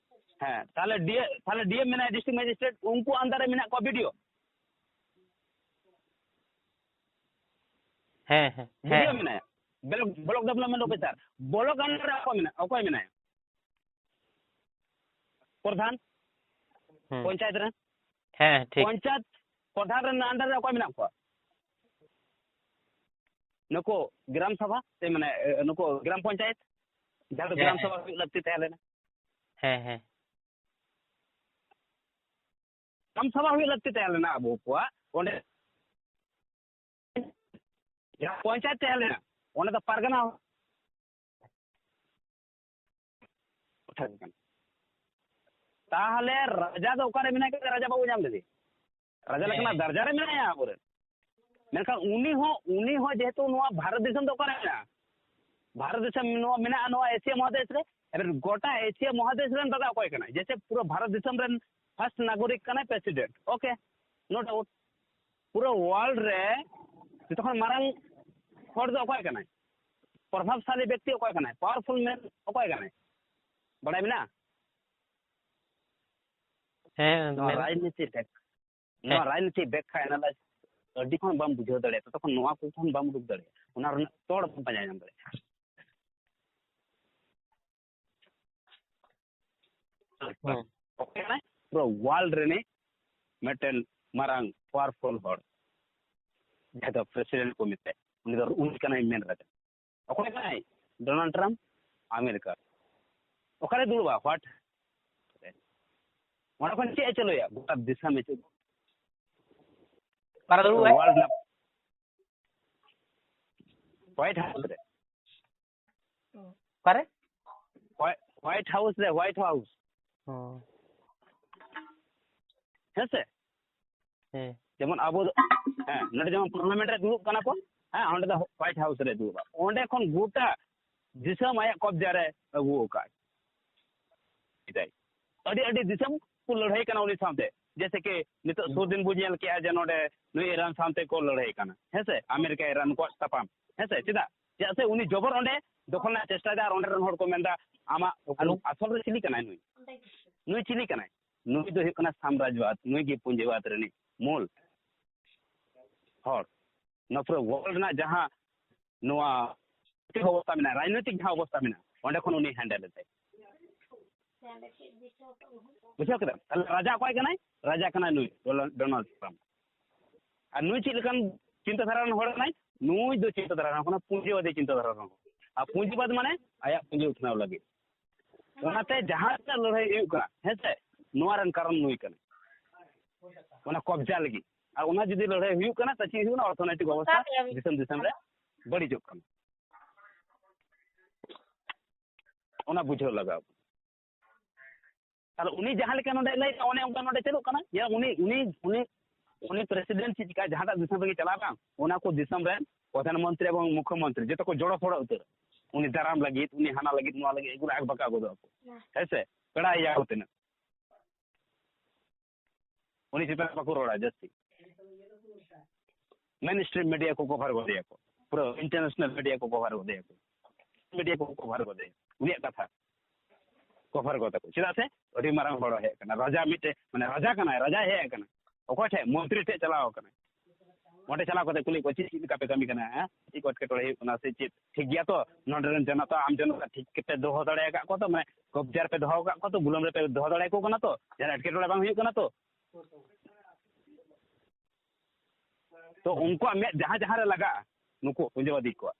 ᱦᱮᱸ, ᱛᱟᱦᱞᱮ ᱰᱤ-, ᱛᱟᱦᱞᱮ ᱰᱤ ᱮᱢ ᱢᱮᱱᱟᱭᱟ, ᱰᱤᱥᱴᱨᱤᱠᱴ ᱢᱮᱡᱤᱥᱴᱨᱮᱴ, ᱩᱱᱠᱩ under ᱨᱮ ᱢᱮᱱᱟᱜ ᱠᱚᱣᱟ ᱵᱤ ᱰᱤ ᱳ᱾ ᱦᱮᱸ, ᱦᱮᱸ, ᱵᱤ ᱰᱤ ᱳ ᱦᱮᱸ᱾ ᱢᱮᱱᱟᱭᱟ, block, block development officer᱾ Block under ᱨᱮ ᱚᱠᱚᱭ ᱢᱮᱱᱟᱜ, ᱚᱠᱚᱭ ᱢᱮᱱᱟᱭᱟ? ᱯᱨᱚᱫᱷᱟᱱ, ᱦᱩᱸ᱾ ᱯᱚᱧᱪᱟᱭᱮᱛ ᱨᱮ᱾ ᱦᱮᱸ, ᱴᱷᱤᱠ᱾ ᱯᱚᱧᱪᱟᱭᱮᱛ ᱯᱨᱚᱫᱷᱟᱱ ᱨᱮᱱ under ᱨᱮ ᱚᱠᱚᱭ ᱢᱮᱱᱟᱜ ᱠᱚᱣᱟ? ᱱᱩᱠᱩ ᱜᱨᱟᱢ ᱥᱚᱵᱷᱟ, ᱥᱮ ᱢᱟᱱᱮ, ᱮ, ᱱᱩᱠᱩ ᱜᱨᱟᱢ ᱯᱚᱧᱪᱟᱭᱮᱛ, ᱡᱟᱦᱟᱸ ᱫᱚ ᱦᱮᱸ, ᱜᱨᱟᱢ ᱦᱮᱸ᱾ ᱥᱚᱵᱷᱟ ᱦᱩᱭᱩᱜ ᱞᱟᱹᱠᱛᱤ ᱛᱟᱦᱮᱸ ᱞᱮᱱᱟ᱾ ᱦᱮᱸ, ᱦᱮᱸ᱾ ᱜᱨᱟᱢ ᱥᱚᱵᱷᱟ ᱦᱩᱭᱩᱜ ᱞᱟᱹᱠᱛᱤ ᱛᱟᱦᱮᱸ ᱞᱮᱱᱟ ᱟᱵᱚ ᱠᱚᱣᱟᱜ, ᱚᱸᱰᱮ ᱡᱟᱦᱟᱸ ᱯᱚᱧᱪᱟᱭᱮᱛ ᱛᱟᱦᱮᱸ ᱞᱮᱱᱟ, ᱚᱸᱰᱮ ᱫᱚ ᱯᱟᱨᱜᱟᱱᱟ ᱴᱚᱴᱷᱟ ᱜᱮ ᱠᱟᱱᱟ᱾ ᱛᱟᱦᱚᱞᱮ ᱨᱟᱡᱟ ᱫᱚ ᱚᱠᱟᱨᱮ ᱢᱮᱱᱟᱭ ᱠᱟᱫᱮᱭᱟ? ᱨᱟᱡᱟ ᱵᱟᱵᱚ ᱧᱟᱢ ᱞᱮᱫᱮᱭᱟ᱾ ᱨᱟᱡᱟ ᱞᱮᱠᱟᱱᱟᱜ ᱦᱮᱸ᱾ ᱫᱟᱨᱡᱟ ᱨᱮ ᱢᱮᱱᱟᱭᱟ ᱟᱵᱚᱨᱮᱱ᱾ ᱢᱮᱱᱠᱷᱟᱱ ᱩᱱᱤ ᱦᱚᱸ, ᱩᱱᱤ ᱦᱚᱸ ᱡᱮᱦᱮᱛᱩ ᱱᱚᱣᱟ ᱵᱷᱟᱨᱚᱛ ᱫᱤᱥᱚᱢ ᱫᱚ ᱚᱠᱟᱨᱮ ᱢᱮᱱᱟᱜᱼᱟ? ᱵᱷᱟᱨᱚᱛ ᱫᱤᱥᱚᱢ ᱱᱚᱣᱟ ᱢᱮᱱᱟᱜᱼᱟ, ᱱᱚᱣᱟ ᱮᱥᱤᱭᱟ ᱢᱚᱦᱟᱫᱮᱥ ᱨᱮ᱾ ᱮᱵᱟᱨ ᱜᱚᱴᱟ ᱮᱥᱤᱭᱟ ᱢᱚᱦᱟᱫᱮᱥ ᱨᱮᱱ ᱫᱟᱫᱟ ᱚᱠᱚᱭ ᱠᱟᱱᱟᱭ? ᱡᱮᱭᱥᱮ ᱯᱩᱨᱟᱹ ᱵᱷᱟᱨᱚᱛ ᱫᱤᱥᱚᱢ ᱨᱮᱱ first ᱱᱟᱜᱚᱨᱤᱠ ᱠᱟᱱᱟᱭ president, okay, no doubt᱾ ᱯᱩᱨᱟᱹ world ᱨᱮ ᱡᱚᱛᱚ ᱠᱷᱚᱱ ᱢᱟᱨᱟᱝ ᱦᱚᱲ ᱫᱚ ᱚᱠᱚᱭ ᱠᱟᱱᱟᱭ? ᱯᱨᱚᱵᱷᱟᱵᱽᱥᱟᱞᱤ ᱵᱮᱠᱛᱤ ᱚᱠᱚᱭ ᱠᱟᱱᱟᱭ? Powerful man ᱚᱠᱚᱭ ᱠᱟᱱᱟᱭ? ᱵᱟᱲᱟᱭ ᱢᱮᱱᱟᱜᱼᱟ? ᱦᱮᱸ, ᱱᱚᱣᱟ ᱢᱮᱱᱟᱜ᱾ ᱨᱟᱡᱽᱱᱤᱛᱤ ᱨᱮ ᱱᱚᱣᱟ ᱦᱮᱸ᱾ ᱨᱟᱡᱽᱱᱤᱛᱤ ᱵᱮᱠᱠᱷᱟ analyze ᱟᱹᱰᱤ ᱠᱷᱚᱱ ᱵᱟᱢ ᱵᱩᱡᱷᱟᱹᱣ ᱫᱟᱲᱮᱭᱟᱜᱼᱟ, ᱛᱚᱛᱚ ᱠᱷᱚᱱ ᱱᱚᱣᱟ ᱠᱚ ᱠᱷᱚᱱ ᱵᱟᱢ ᱩᱰᱩᱠ ᱫᱟᱲᱮᱭᱟᱜᱼᱟ, ᱚᱱᱟ ᱨᱮᱱᱟᱜ ᱛᱚᱲ ᱵᱟᱢ ᱯᱟᱸᱡᱟ ᱧᱟᱢ ᱫᱟᱲᱮᱭᱟᱜᱼᱟ᱾ ᱦᱮᱸ᱾ ᱚᱠᱚᱭ ᱠᱟᱱᱟᱭ? ᱯᱩᱨᱟᱹ world ᱨᱤᱱᱤᱡ ᱢᱤᱫᱴᱮᱱ ᱢᱟᱨᱟᱝ powerful ᱦᱚᱲ, ᱡᱟᱦᱟᱸ ᱫᱚ president ᱠᱚ ᱢᱮᱛᱟᱭ, ᱩᱱᱤ ᱫᱚ, ᱩᱱᱤ ᱠᱟᱱᱟᱭ ᱢᱮᱱ ᱨᱟᱡᱟ᱾ ᱚᱠᱚᱭ ᱠᱟᱱᱟᱭ? Donald Trump, America. ᱚᱠᱟᱨᱮ ᱫᱩᱲᱩᱵᱟ? What? ᱚᱸᱰᱮ ᱠᱷᱚᱱ ᱪᱮᱫ ᱮ ᱪᱟᱹᱞᱩᱭᱟ? ᱜᱚᱴᱟ ᱫᱤᱥᱚᱢ ᱮ ᱪᱟᱹᱞᱩ᱾ ᱚᱠᱟᱨᱮ ᱫᱩᱲᱩᱵ ᱟᱭ? World ᱨᱮᱱᱟᱜ White House ᱨᱮ᱾ ᱚᱠᱟᱨᱮ? White, White House ᱨᱮ, White House᱾ ᱚ᱾ ᱦᱮᱸ ᱥᱮ? ᱦᱮᱸ᱾ ᱡᱮᱢᱚᱱ ᱟᱵᱚ ᱫᱚ, ᱦᱮᱸ, ᱱᱚᱰᱮ ᱡᱮᱢᱚᱱ parliament ᱨᱮ ᱫᱩᱲᱩᱵ ᱠᱟᱱᱟ ᱠᱚ, ᱦᱮᱸ, ᱚᱸᱰᱮ ᱫᱚ White House ᱨᱮ ᱫᱩᱲᱩᱵᱼᱟ᱾ ᱚᱸᱰᱮ ᱠᱷᱚᱱ ᱜᱚᱴᱟ ᱫᱤᱥᱚᱢ ᱟᱭᱟᱜ ᱠᱚᱵᱽᱡᱟ ᱨᱮ ᱟᱹᱜᱩ ᱟᱠᱟᱫ᱾ ᱟᱹᱰᱤ, ᱟᱹᱰᱤ ᱫᱤᱥᱚᱢ ᱠᱚ ᱞᱟᱹᱲᱦᱟᱹᱭ ᱠᱟᱱᱟ ᱩᱱᱤ ᱥᱟᱶᱛᱮ᱾ ᱡᱮᱭᱥᱮ ᱠᱤ ᱱᱤᱛᱚᱜ ᱦᱩᱸ᱾ ᱥᱩᱨ ᱫᱤᱱ ᱵᱚ ᱧᱮᱞ ᱠᱮᱜᱼᱟ ᱡᱮ ᱱᱚᱰᱮ ᱱᱩᱭ ᱤᱨᱟᱱ ᱥᱟᱶᱛᱮ ᱠᱚ ᱞᱟᱹᱲᱦᱟᱹᱭ ᱠᱟᱱᱟ, ᱦᱮᱸ ᱥᱮ? ᱟᱢᱮᱨᱤᱠᱟ ᱤᱨᱟᱱ ᱩᱱᱠᱩᱣᱟᱜ ᱛᱟᱯᱟᱢ, ᱦᱮᱸ ᱥᱮ? ᱪᱮᱫᱟᱜ? ᱪᱮᱫᱟᱜ ᱥᱮ ᱩᱱᱤ ᱡᱚᱵᱚᱨ ᱚᱸᱰᱮ ᱫᱚᱠᱷᱚᱞ ᱨᱮᱱᱟᱜ ᱪᱮᱥᱴᱟᱭᱮᱫᱟ, ᱟᱨ ᱚᱸᱰᱮ ᱨᱮᱱ ᱦᱚᱲ ᱠᱚ ᱢᱮᱱᱫᱟ, ᱟᱢᱟᱜ ᱟᱞᱚ, ᱟᱥᱚᱞ ᱨᱮ ᱪᱤᱞᱤ ᱠᱟᱱᱟᱭ ᱱᱩᱭ? ᱱᱩᱭ ᱪᱤᱞᱤ ᱠᱟᱱᱟᱭ? ᱱᱩᱭ ᱫᱚ ᱦᱩᱭᱩᱜ ᱠᱟᱱᱟ ᱥᱟᱢᱨᱟᱡᱽᱵᱟᱫ, ᱱᱩᱭ ᱜᱮ ᱯᱩᱸᱡᱤᱵᱟᱫ ᱨᱤᱱᱤᱡ ᱢᱩᱞ ᱦᱚᱲ᱾ ᱱᱚᱣᱟ ᱯᱩᱨᱟᱹ world ᱨᱮᱱᱟᱜ ᱡᱟᱦᱟᱸ ᱱᱚᱣᱟ ᱚᱵᱚᱥᱛᱟ ᱢᱮᱱᱟᱜᱼᱟ, ᱨᱟᱡᱽᱱᱳᱭᱛᱤᱠ ᱡᱟᱦᱟᱸ ᱚᱵᱚᱥᱛᱟ ᱢᱮᱱᱟᱜᱼᱟ, ᱚᱸᱰᱮ ᱠᱷᱚᱱ ᱩᱱᱤ handle ᱮᱫᱟᱭ᱾ ᱵᱩᱡᱷᱟᱹᱣ ᱠᱮᱫᱟᱢ? ᱛᱟᱦᱞᱮ ᱨᱟᱡᱟ ᱚᱠᱚᱭ ᱠᱟᱱᱟᱭ? ᱨᱟᱡᱟ ᱠᱟᱱᱟᱭ ᱱᱩᱭ ᱰᱳᱱᱟᱞᱰ, ᱰᱳᱱᱟᱞᱰ ᱴᱨᱟᱢᱯ᱾ ᱟᱨ ᱱᱩᱭ ᱪᱮᱫ ᱞᱮᱠᱟᱱ ᱪᱤᱱᱛᱟᱹ ᱫᱷᱟᱨᱟ ᱨᱮᱱ ᱦᱚᱲ ᱠᱟᱱᱟᱭ? ᱱᱩᱭ ᱫᱚ ᱪᱤᱱᱛᱟᱹ ᱫᱷᱟᱨᱟ ᱨᱮᱱ ᱦᱚᱲ ᱠᱟᱱᱟᱭ, ᱯᱩᱸᱡᱤᱵᱟᱫᱤ ᱪᱤᱱᱛᱟᱹ ᱫᱷᱟᱨᱟ ᱨᱮᱱ ᱦᱚᱲ᱾ ᱟᱨ ᱯᱩᱸᱡᱤᱵᱟᱫ ᱢᱟᱱᱮ ᱟᱭᱟᱜ ᱯᱩᱸᱡᱤ ᱩᱛᱱᱟᱹᱣ ᱞᱟᱹᱜᱤᱫ᱾ ᱚᱱᱟᱛᱮ ᱡᱟᱦᱟᱸ ᱛᱤᱱᱟᱹᱜ ᱞᱟᱹᱲᱦᱟᱹᱭ ᱦᱩᱭᱩᱜ ᱠᱟᱱᱟ, ᱦᱮᱸ ᱥᱮ, ᱱᱚᱣᱟ ᱨᱮᱱ ᱠᱟᱨᱚᱱ ᱱᱩᱭ ᱠᱟᱱᱟᱭ, ᱚᱱᱟ ᱠᱚᱵᱽᱡᱟ ᱞᱟᱹᱜᱤᱫ᱾ ᱟᱨ ᱚᱱᱟ ᱡᱩᱫᱤ ᱞᱟᱹᱲᱦᱟᱹᱭ ᱦᱩᱭᱩᱜ ᱠᱟᱱᱟ, ᱛᱚ ᱪᱮᱫ ᱦᱩᱭᱩᱜ ᱠᱟᱱᱟ? ᱚᱨᱛᱷᱚᱱᱳᱭᱛᱤᱠ ᱚᱵᱚᱥᱛᱷᱟ ᱫᱤᱥᱚᱢ ᱫᱤᱥᱚᱢ ᱨᱮ ᱵᱟᱹᱲᱤᱡᱚᱜ ᱠᱟᱱᱟ᱾ ᱚᱱᱟ ᱵᱩᱡᱷᱟᱹᱣ ᱞᱟᱜᱟᱣ᱾ ᱛᱟᱦᱞᱮ ᱩᱱᱤ ᱡᱟᱦᱟᱸ ᱞᱮᱠᱟ ᱱᱚᱰᱮ ᱞᱟᱹᱭ ᱠᱮᱫᱟ, ᱚᱱᱮ ᱚᱱᱠᱟ ᱱᱚᱰᱮ ᱪᱟᱹᱞᱩᱜ ᱠᱟᱱᱟ᱾ ᱧᱮᱞ, ᱩᱱᱤ, ᱩᱱᱤ, ᱩᱱᱤ, ᱩᱱᱤ president ᱪᱮᱫ ᱪᱤᱠᱟ ᱡᱟᱦᱟᱸᱴᱟᱜ ᱫᱤᱥᱚᱢ ᱨᱮᱜᱮ ᱪᱟᱞᱟᱜ ᱠᱟᱱ, ᱚᱱᱟ ᱠᱚ ᱫᱤᱥᱚᱢ ᱨᱮᱱ ᱯᱨᱚᱫᱷᱟᱱ ᱢᱚᱱᱛᱨᱤ ᱮᱵᱚᱝ ᱢᱩᱠᱷᱭᱚ ᱢᱚᱱᱛᱨᱤ ᱡᱚᱛᱚ ᱠᱚ ᱡᱚᱲᱚ ᱥᱚᱲᱚ ᱩᱛᱟᱹᱨ᱾ ᱩᱱᱤ ᱫᱟᱨᱟᱢ ᱞᱟᱹᱜᱤᱫ, ᱩᱱᱤ ᱦᱟᱱᱟ ᱞᱟᱹᱜᱤᱫ, ᱱᱚᱣᱟ ᱞᱟᱹᱜᱤᱫ, ᱮᱜᱩᱞᱟ ᱟᱠᱵᱟᱠᱟ ᱜᱚᱫᱚᱜ ᱟᱠᱚ᱾ ᱦᱮᱸ᱾ ᱦᱮᱸ ᱥᱮ? ᱯᱮᱲᱟᱭᱮᱭᱟ ᱠᱚ ᱛᱤᱱᱟᱹᱜ᱾ ᱩᱱᱤ ᱪᱮᱛᱟᱱ ᱨᱮ ᱵᱟᱠᱚ ᱨᱚᱲᱟ ᱡᱟᱹᱥᱛᱤ᱾ Mainstream media ᱠᱚ cover ᱜᱚᱫᱮᱭᱟ ᱠᱚ, ᱯᱩᱨᱟᱹ international media ᱠᱚ cover ᱜᱚᱫᱮᱭᱟ ᱠᱚ, media ᱠᱚ cover ᱜᱚᱫᱮᱭᱟ, ᱩᱱᱤᱭᱟᱜ ᱠᱟᱛᱷᱟ cover ᱜᱚᱫᱟ ᱠᱚ᱾ ᱪᱮᱫᱟᱜ ᱥᱮ ᱟᱹᱰᱤ ᱢᱟᱨᱟᱝ ᱦᱚᱲ ᱦᱮᱡ ᱟᱠᱟᱱᱟ, ᱨᱟᱡᱟ ᱢᱤᱫᱴᱮᱡ, ᱢᱟᱱᱮ ᱨᱟᱡᱟ ᱠᱟᱱᱟᱭ, ᱨᱟᱡᱟᱭ ᱦᱮᱡ ᱟᱠᱟᱱᱟ᱾ ᱚᱠᱚᱭ ᱴᱷᱮᱡ? ᱢᱚᱱᱛᱨᱤ ᱴᱷᱮᱡ ᱪᱟᱞᱟᱣ ᱟᱠᱟᱱᱟᱭ᱾ ᱚᱸᱰᱮ ᱪᱟᱞᱟᱣ ᱠᱟᱛᱮ ᱠᱩᱞᱤ ᱠᱚᱣᱟ, "ᱪᱮᱫ, ᱪᱮᱫ ᱞᱮᱠᱟ ᱯᱮ ᱠᱟᱹᱢᱤ ᱠᱟᱱᱟ? ᱦᱮᱸ, ᱪᱮᱫ ᱠᱚ ᱮᱴᱠᱮᱴᱚᱬᱮ ᱦᱩᱭᱩᱜ ᱠᱟᱱᱟ ᱥᱮ ᱪᱮᱫ? ᱴᱷᱤᱠ ᱜᱮᱭᱟ ᱛᱚ? ᱱᱚᱰᱮ ᱨᱮᱱ ᱡᱚᱱᱚᱛᱟ, ᱟᱢ ᱡᱚᱱᱚᱛᱟ ᱴᱷᱤᱠ ᱠᱟᱛᱮ ᱫᱚᱦᱚ ᱫᱟᱲᱮ ᱟᱠᱟᱫ ᱠᱚᱣᱟ ᱛᱚ? ᱢᱟᱱᱮ ᱠᱚᱵᱡᱟ ᱨᱮᱯᱮ ᱫᱚᱦᱚ ᱟᱠᱟᱫ ᱠᱚᱣᱟ ᱛᱚ? ᱜᱩᱞᱟᱹᱢ ᱨᱮᱯᱮ ᱫᱚᱦᱚ ᱫᱟᱲᱮ ᱟᱠᱚ ᱠᱟᱱᱟ ᱛᱚ? ᱡᱟᱦᱟᱱ ᱮᱴᱠᱮᱴᱚᱬᱮ ᱵᱟᱝ ᱦᱩᱭᱩᱜ ᱠᱟᱱᱟ ᱛᱚ?" ᱛᱚ ᱩᱱᱠᱩᱣᱟᱜ ᱢᱮᱫ ᱡᱟᱦᱟᱸ ᱡᱟᱦᱟᱸ ᱨᱮ ᱞᱟᱜᱟᱜᱼᱟ, ᱱᱩᱠᱩ ᱯᱩᱸᱡᱤᱵᱟᱫᱤ ᱠᱚᱣᱟᱜ,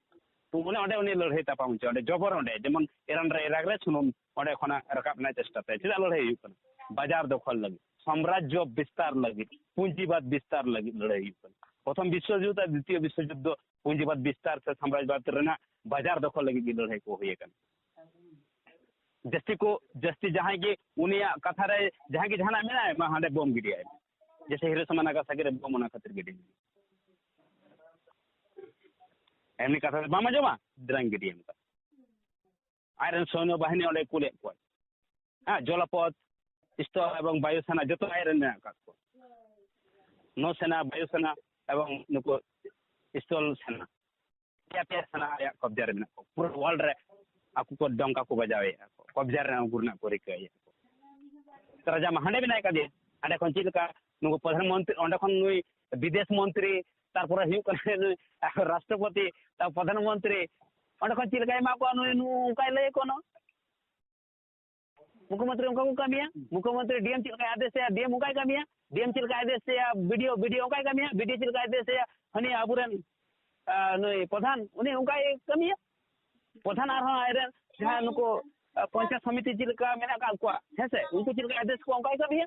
ᱛᱚ ᱚᱱᱮ ᱚᱸᱰᱮ ᱩᱱᱤ ᱞᱟᱹᱲᱦᱟᱹᱭ ᱛᱟᱯᱟᱢ ᱦᱚᱪᱚ, ᱚᱸᱰᱮ ᱡᱚᱵᱚᱨ, ᱚᱸᱰᱮ ᱡᱮᱢᱚᱱ ᱮᱨᱟᱱ ᱨᱮ ᱮᱨᱟᱠ ᱨᱮ ᱥᱩᱱᱩᱢ ᱚᱸᱰᱮ ᱠᱷᱚᱱᱟᱜ ᱨᱟᱠᱟᱵ ᱨᱮᱱᱟᱜ ᱪᱮᱥᱴᱟ ᱛᱟᱭ᱾ ᱪᱮᱫᱟᱜ ᱞᱟᱹᱲᱦᱟᱹᱭ ᱦᱩᱭᱩᱜ ᱠᱟᱱᱟ? ᱵᱟᱡᱟᱨ ᱫᱚᱠᱷᱚᱞ ᱞᱟᱹᱜᱤᱫ, ᱥᱟᱢᱨᱟᱡᱽᱡᱚ ᱵᱤᱥᱛᱟᱨ ᱞᱟᱹᱜᱤᱫ, ᱯᱩᱸᱡᱤᱵᱟᱫ ᱵᱤᱥᱛᱟᱨ ᱞᱟᱹᱜᱤᱫ ᱞᱟᱹᱲᱦᱟᱹᱭ ᱦᱩᱭᱩᱜ ᱠᱟᱱᱟ᱾ ᱯᱨᱚᱛᱷᱚᱢ ᱵᱤᱥᱥᱚ ᱡᱩᱫᱽ ᱟᱨ ᱫᱤᱛᱤᱭᱚ ᱵᱤᱥᱥᱚ ᱡᱩᱫᱽ ᱫᱚ ᱯᱩᱸᱡᱤᱵᱟᱫ ᱵᱤᱥᱛᱟᱨ ᱥᱮ ᱥᱟᱢᱨᱟᱡᱽᱵᱟᱫ ᱨᱮᱱᱟᱜ ᱵᱟᱡᱟᱨ ᱫᱚᱠᱷᱚᱞ ᱞᱟᱹᱜᱤᱫ ᱜᱮ ᱞᱟᱹᱲᱦᱟᱹᱭ ᱠᱚ ᱦᱩᱭ ᱟᱠᱟᱱᱟ᱾ ᱡᱟᱹᱥᱛᱤ ᱠᱚ, ᱡᱟᱹᱥᱛᱤ ᱡᱟᱦᱟᱸᱭ ᱜᱮ ᱩᱱᱤᱭᱟᱜ ᱠᱟᱛᱷᱟ ᱨᱮ ᱡᱟᱦᱟᱸᱭ ᱜᱮ ᱡᱟᱦᱟᱱᱟᱜ ᱢᱮᱱᱟᱭ, ᱢᱟ ᱦᱟᱸᱰᱮ ᱵᱳᱢ ᱜᱤᱰᱤᱭᱟᱭ ᱢᱮ᱾ ᱡᱮᱭᱥᱮ ᱦᱤᱨᱳᱥᱤᱢᱟ ᱱᱟᱜᱟᱥᱟᱠᱤ ᱨᱮ ᱵᱳᱢ ᱚᱱᱟ ᱠᱷᱟᱹᱛᱤᱨ ᱜᱤᱰᱤ᱾ ᱮᱢᱱᱤ ᱠᱟᱛᱷᱟ ᱫᱚ ᱵᱟᱢ ᱟᱸᱡᱚᱢᱟ, ᱫᱮᱞᱟᱧ ᱜᱤᱰᱤᱭᱟᱢ ᱠᱟᱱᱟ᱾ ᱟᱡᱨᱮᱱ ᱥᱚᱭᱱᱚ ᱵᱟᱦᱤᱱᱤ ᱚᱸᱰᱮ ᱠᱩᱞᱮᱫ ᱠᱚᱣᱟ᱾ ᱦᱮᱸ, ᱡᱚᱞᱚᱯᱚᱛᱷ, ᱥᱛᱷᱚᱞ ᱮᱵᱚᱝ ᱵᱟᱭᱩ ᱥᱮᱱᱟ ᱡᱚᱛᱚ ᱟᱡᱨᱮᱱ ᱢᱮᱱᱟᱜ ᱟᱠᱟᱫ ᱠᱚᱣᱟ᱾ ᱱᱚ ᱥᱮᱱᱟ, ᱵᱟᱭᱩ ᱥᱮᱱᱟ ᱮᱵᱚᱝ ᱱᱩᱠᱩ ᱥᱛᱷᱚᱞ ᱥᱮᱱᱟ᱾ ᱯᱮᱭᱟ ᱯᱮᱭᱟ ᱥᱮᱱᱟ ᱟᱭᱟᱜ ᱠᱚᱵᱡᱟ ᱨᱮ ᱢᱮᱱᱟᱜ ᱠᱚᱣᱟ᱾ ᱯᱩᱨᱟᱹ ᱣᱟᱨᱞᱰ ᱨᱮ ᱟᱠᱚ ᱠᱚ ᱰᱚᱝᱠᱟ ᱠᱚ ᱵᱟᱡᱟᱣᱮᱫᱼᱟ ᱠᱚ, ᱠᱚᱵᱡᱟ ᱨᱮᱱᱟᱜ ᱩᱱᱠᱩ ᱨᱮᱱᱟᱜ ᱠᱚ ᱨᱤᱠᱟᱹᱭᱮᱫᱼᱟ ᱠᱚ᱾ ᱨᱟᱡᱟ ᱢᱟ ᱦᱟᱸᱰᱮ ᱢᱮᱱᱟᱭ ᱠᱟᱫᱮᱭᱟ, ᱦᱟᱸᱰᱮ ᱠᱷᱚᱱ ᱪᱮᱫ ᱞᱮᱠᱟ ᱱᱩᱠᱩ ᱯᱨᱚᱫᱷᱟᱱ ᱢᱚᱱᱛᱨᱤ, ᱚᱸᱰᱮ ᱠᱷᱚᱱ ᱱᱩᱭ ᱵᱤᱫᱮᱥ ᱢᱚᱱᱛᱨᱤ, ᱛᱟᱨᱯᱚᱨᱮ ᱦᱩᱭᱩᱜ ᱠᱟᱱᱟ ᱱᱩᱭ ᱨᱟᱥᱴᱨᱚᱯᱚᱛᱤ, ᱛᱟᱨ ᱯᱨᱚᱫᱷᱟᱱ ᱢᱚᱱᱛᱨᱤ, ᱚᱸᱰᱮ ᱠᱷᱚᱱ ᱪᱮᱫ ᱞᱮᱠᱟᱭ ᱮᱢᱟ ᱠᱚᱣᱟ ᱱᱩᱭ, ᱱᱩᱭ ᱚᱱᱠᱟᱭ ᱞᱟᱹᱭ ᱟᱠᱚ ᱱᱚᱣᱟ᱾ ᱢᱩᱠᱷᱭᱚᱢᱚᱱᱛᱨᱤ ᱚᱱᱠᱟ ᱠᱚ ᱠᱟᱹᱢᱤᱭᱟ, ᱢᱩᱠᱷᱭᱚᱢᱚᱱᱛᱨᱤ ᱰᱤ ᱮᱢ ᱪᱮᱫ ᱞᱮᱠᱟᱭ ᱟᱫᱮᱥᱮᱭᱟ, ᱰᱤ ᱮᱢ ᱚᱱᱠᱟᱭ ᱠᱟᱹᱢᱤᱭᱟ, ᱰᱤ ᱮᱢ ᱪᱮᱫ ᱞᱮᱠᱟᱭ ᱟᱫᱮᱥᱮᱭᱟ, ᱵᱤ ᱰᱤ ᱳ, ᱵᱤ ᱰᱤ ᱳ ᱚᱱᱠᱟᱭ ᱠᱟᱹᱢᱤᱭᱟ, ᱵᱤ ᱰᱤ ᱳ ᱪᱮᱫ ᱞᱮᱠᱟᱭ ᱟᱫᱮᱥᱮᱭᱟ, ᱦᱟᱹᱱᱤ ᱟᱵᱚᱨᱮᱱ, ᱟ, ᱱᱩᱭ ᱯᱨᱚᱫᱷᱟᱱ, ᱩᱱᱤ ᱚᱱᱠᱟᱭ ᱠᱟᱹᱢᱤᱭᱟ᱾ ᱯᱨᱚᱫᱷᱟᱱ ᱟᱨᱦᱚᱸ ᱟᱡᱨᱮᱱ ᱡᱟᱦᱟᱸ ᱱᱩᱠᱩ, ᱟ, ᱯᱚᱧᱪᱟᱭᱮᱛ ᱥᱚᱢᱤᱛᱤ ᱪᱮᱫ ᱞᱮᱠᱟ ᱢᱮᱱᱟᱜ ᱟᱠᱟᱫ ᱠᱚᱣᱟ, ᱦᱮᱸ ᱥᱮ, ᱩᱱᱠᱩ ᱪᱮᱫ ᱞᱮᱠᱟ ᱟᱫᱮᱥ ᱠᱚᱣᱟ, ᱚᱱᱠᱟᱭ ᱠᱟᱹᱢᱤᱭᱟ᱾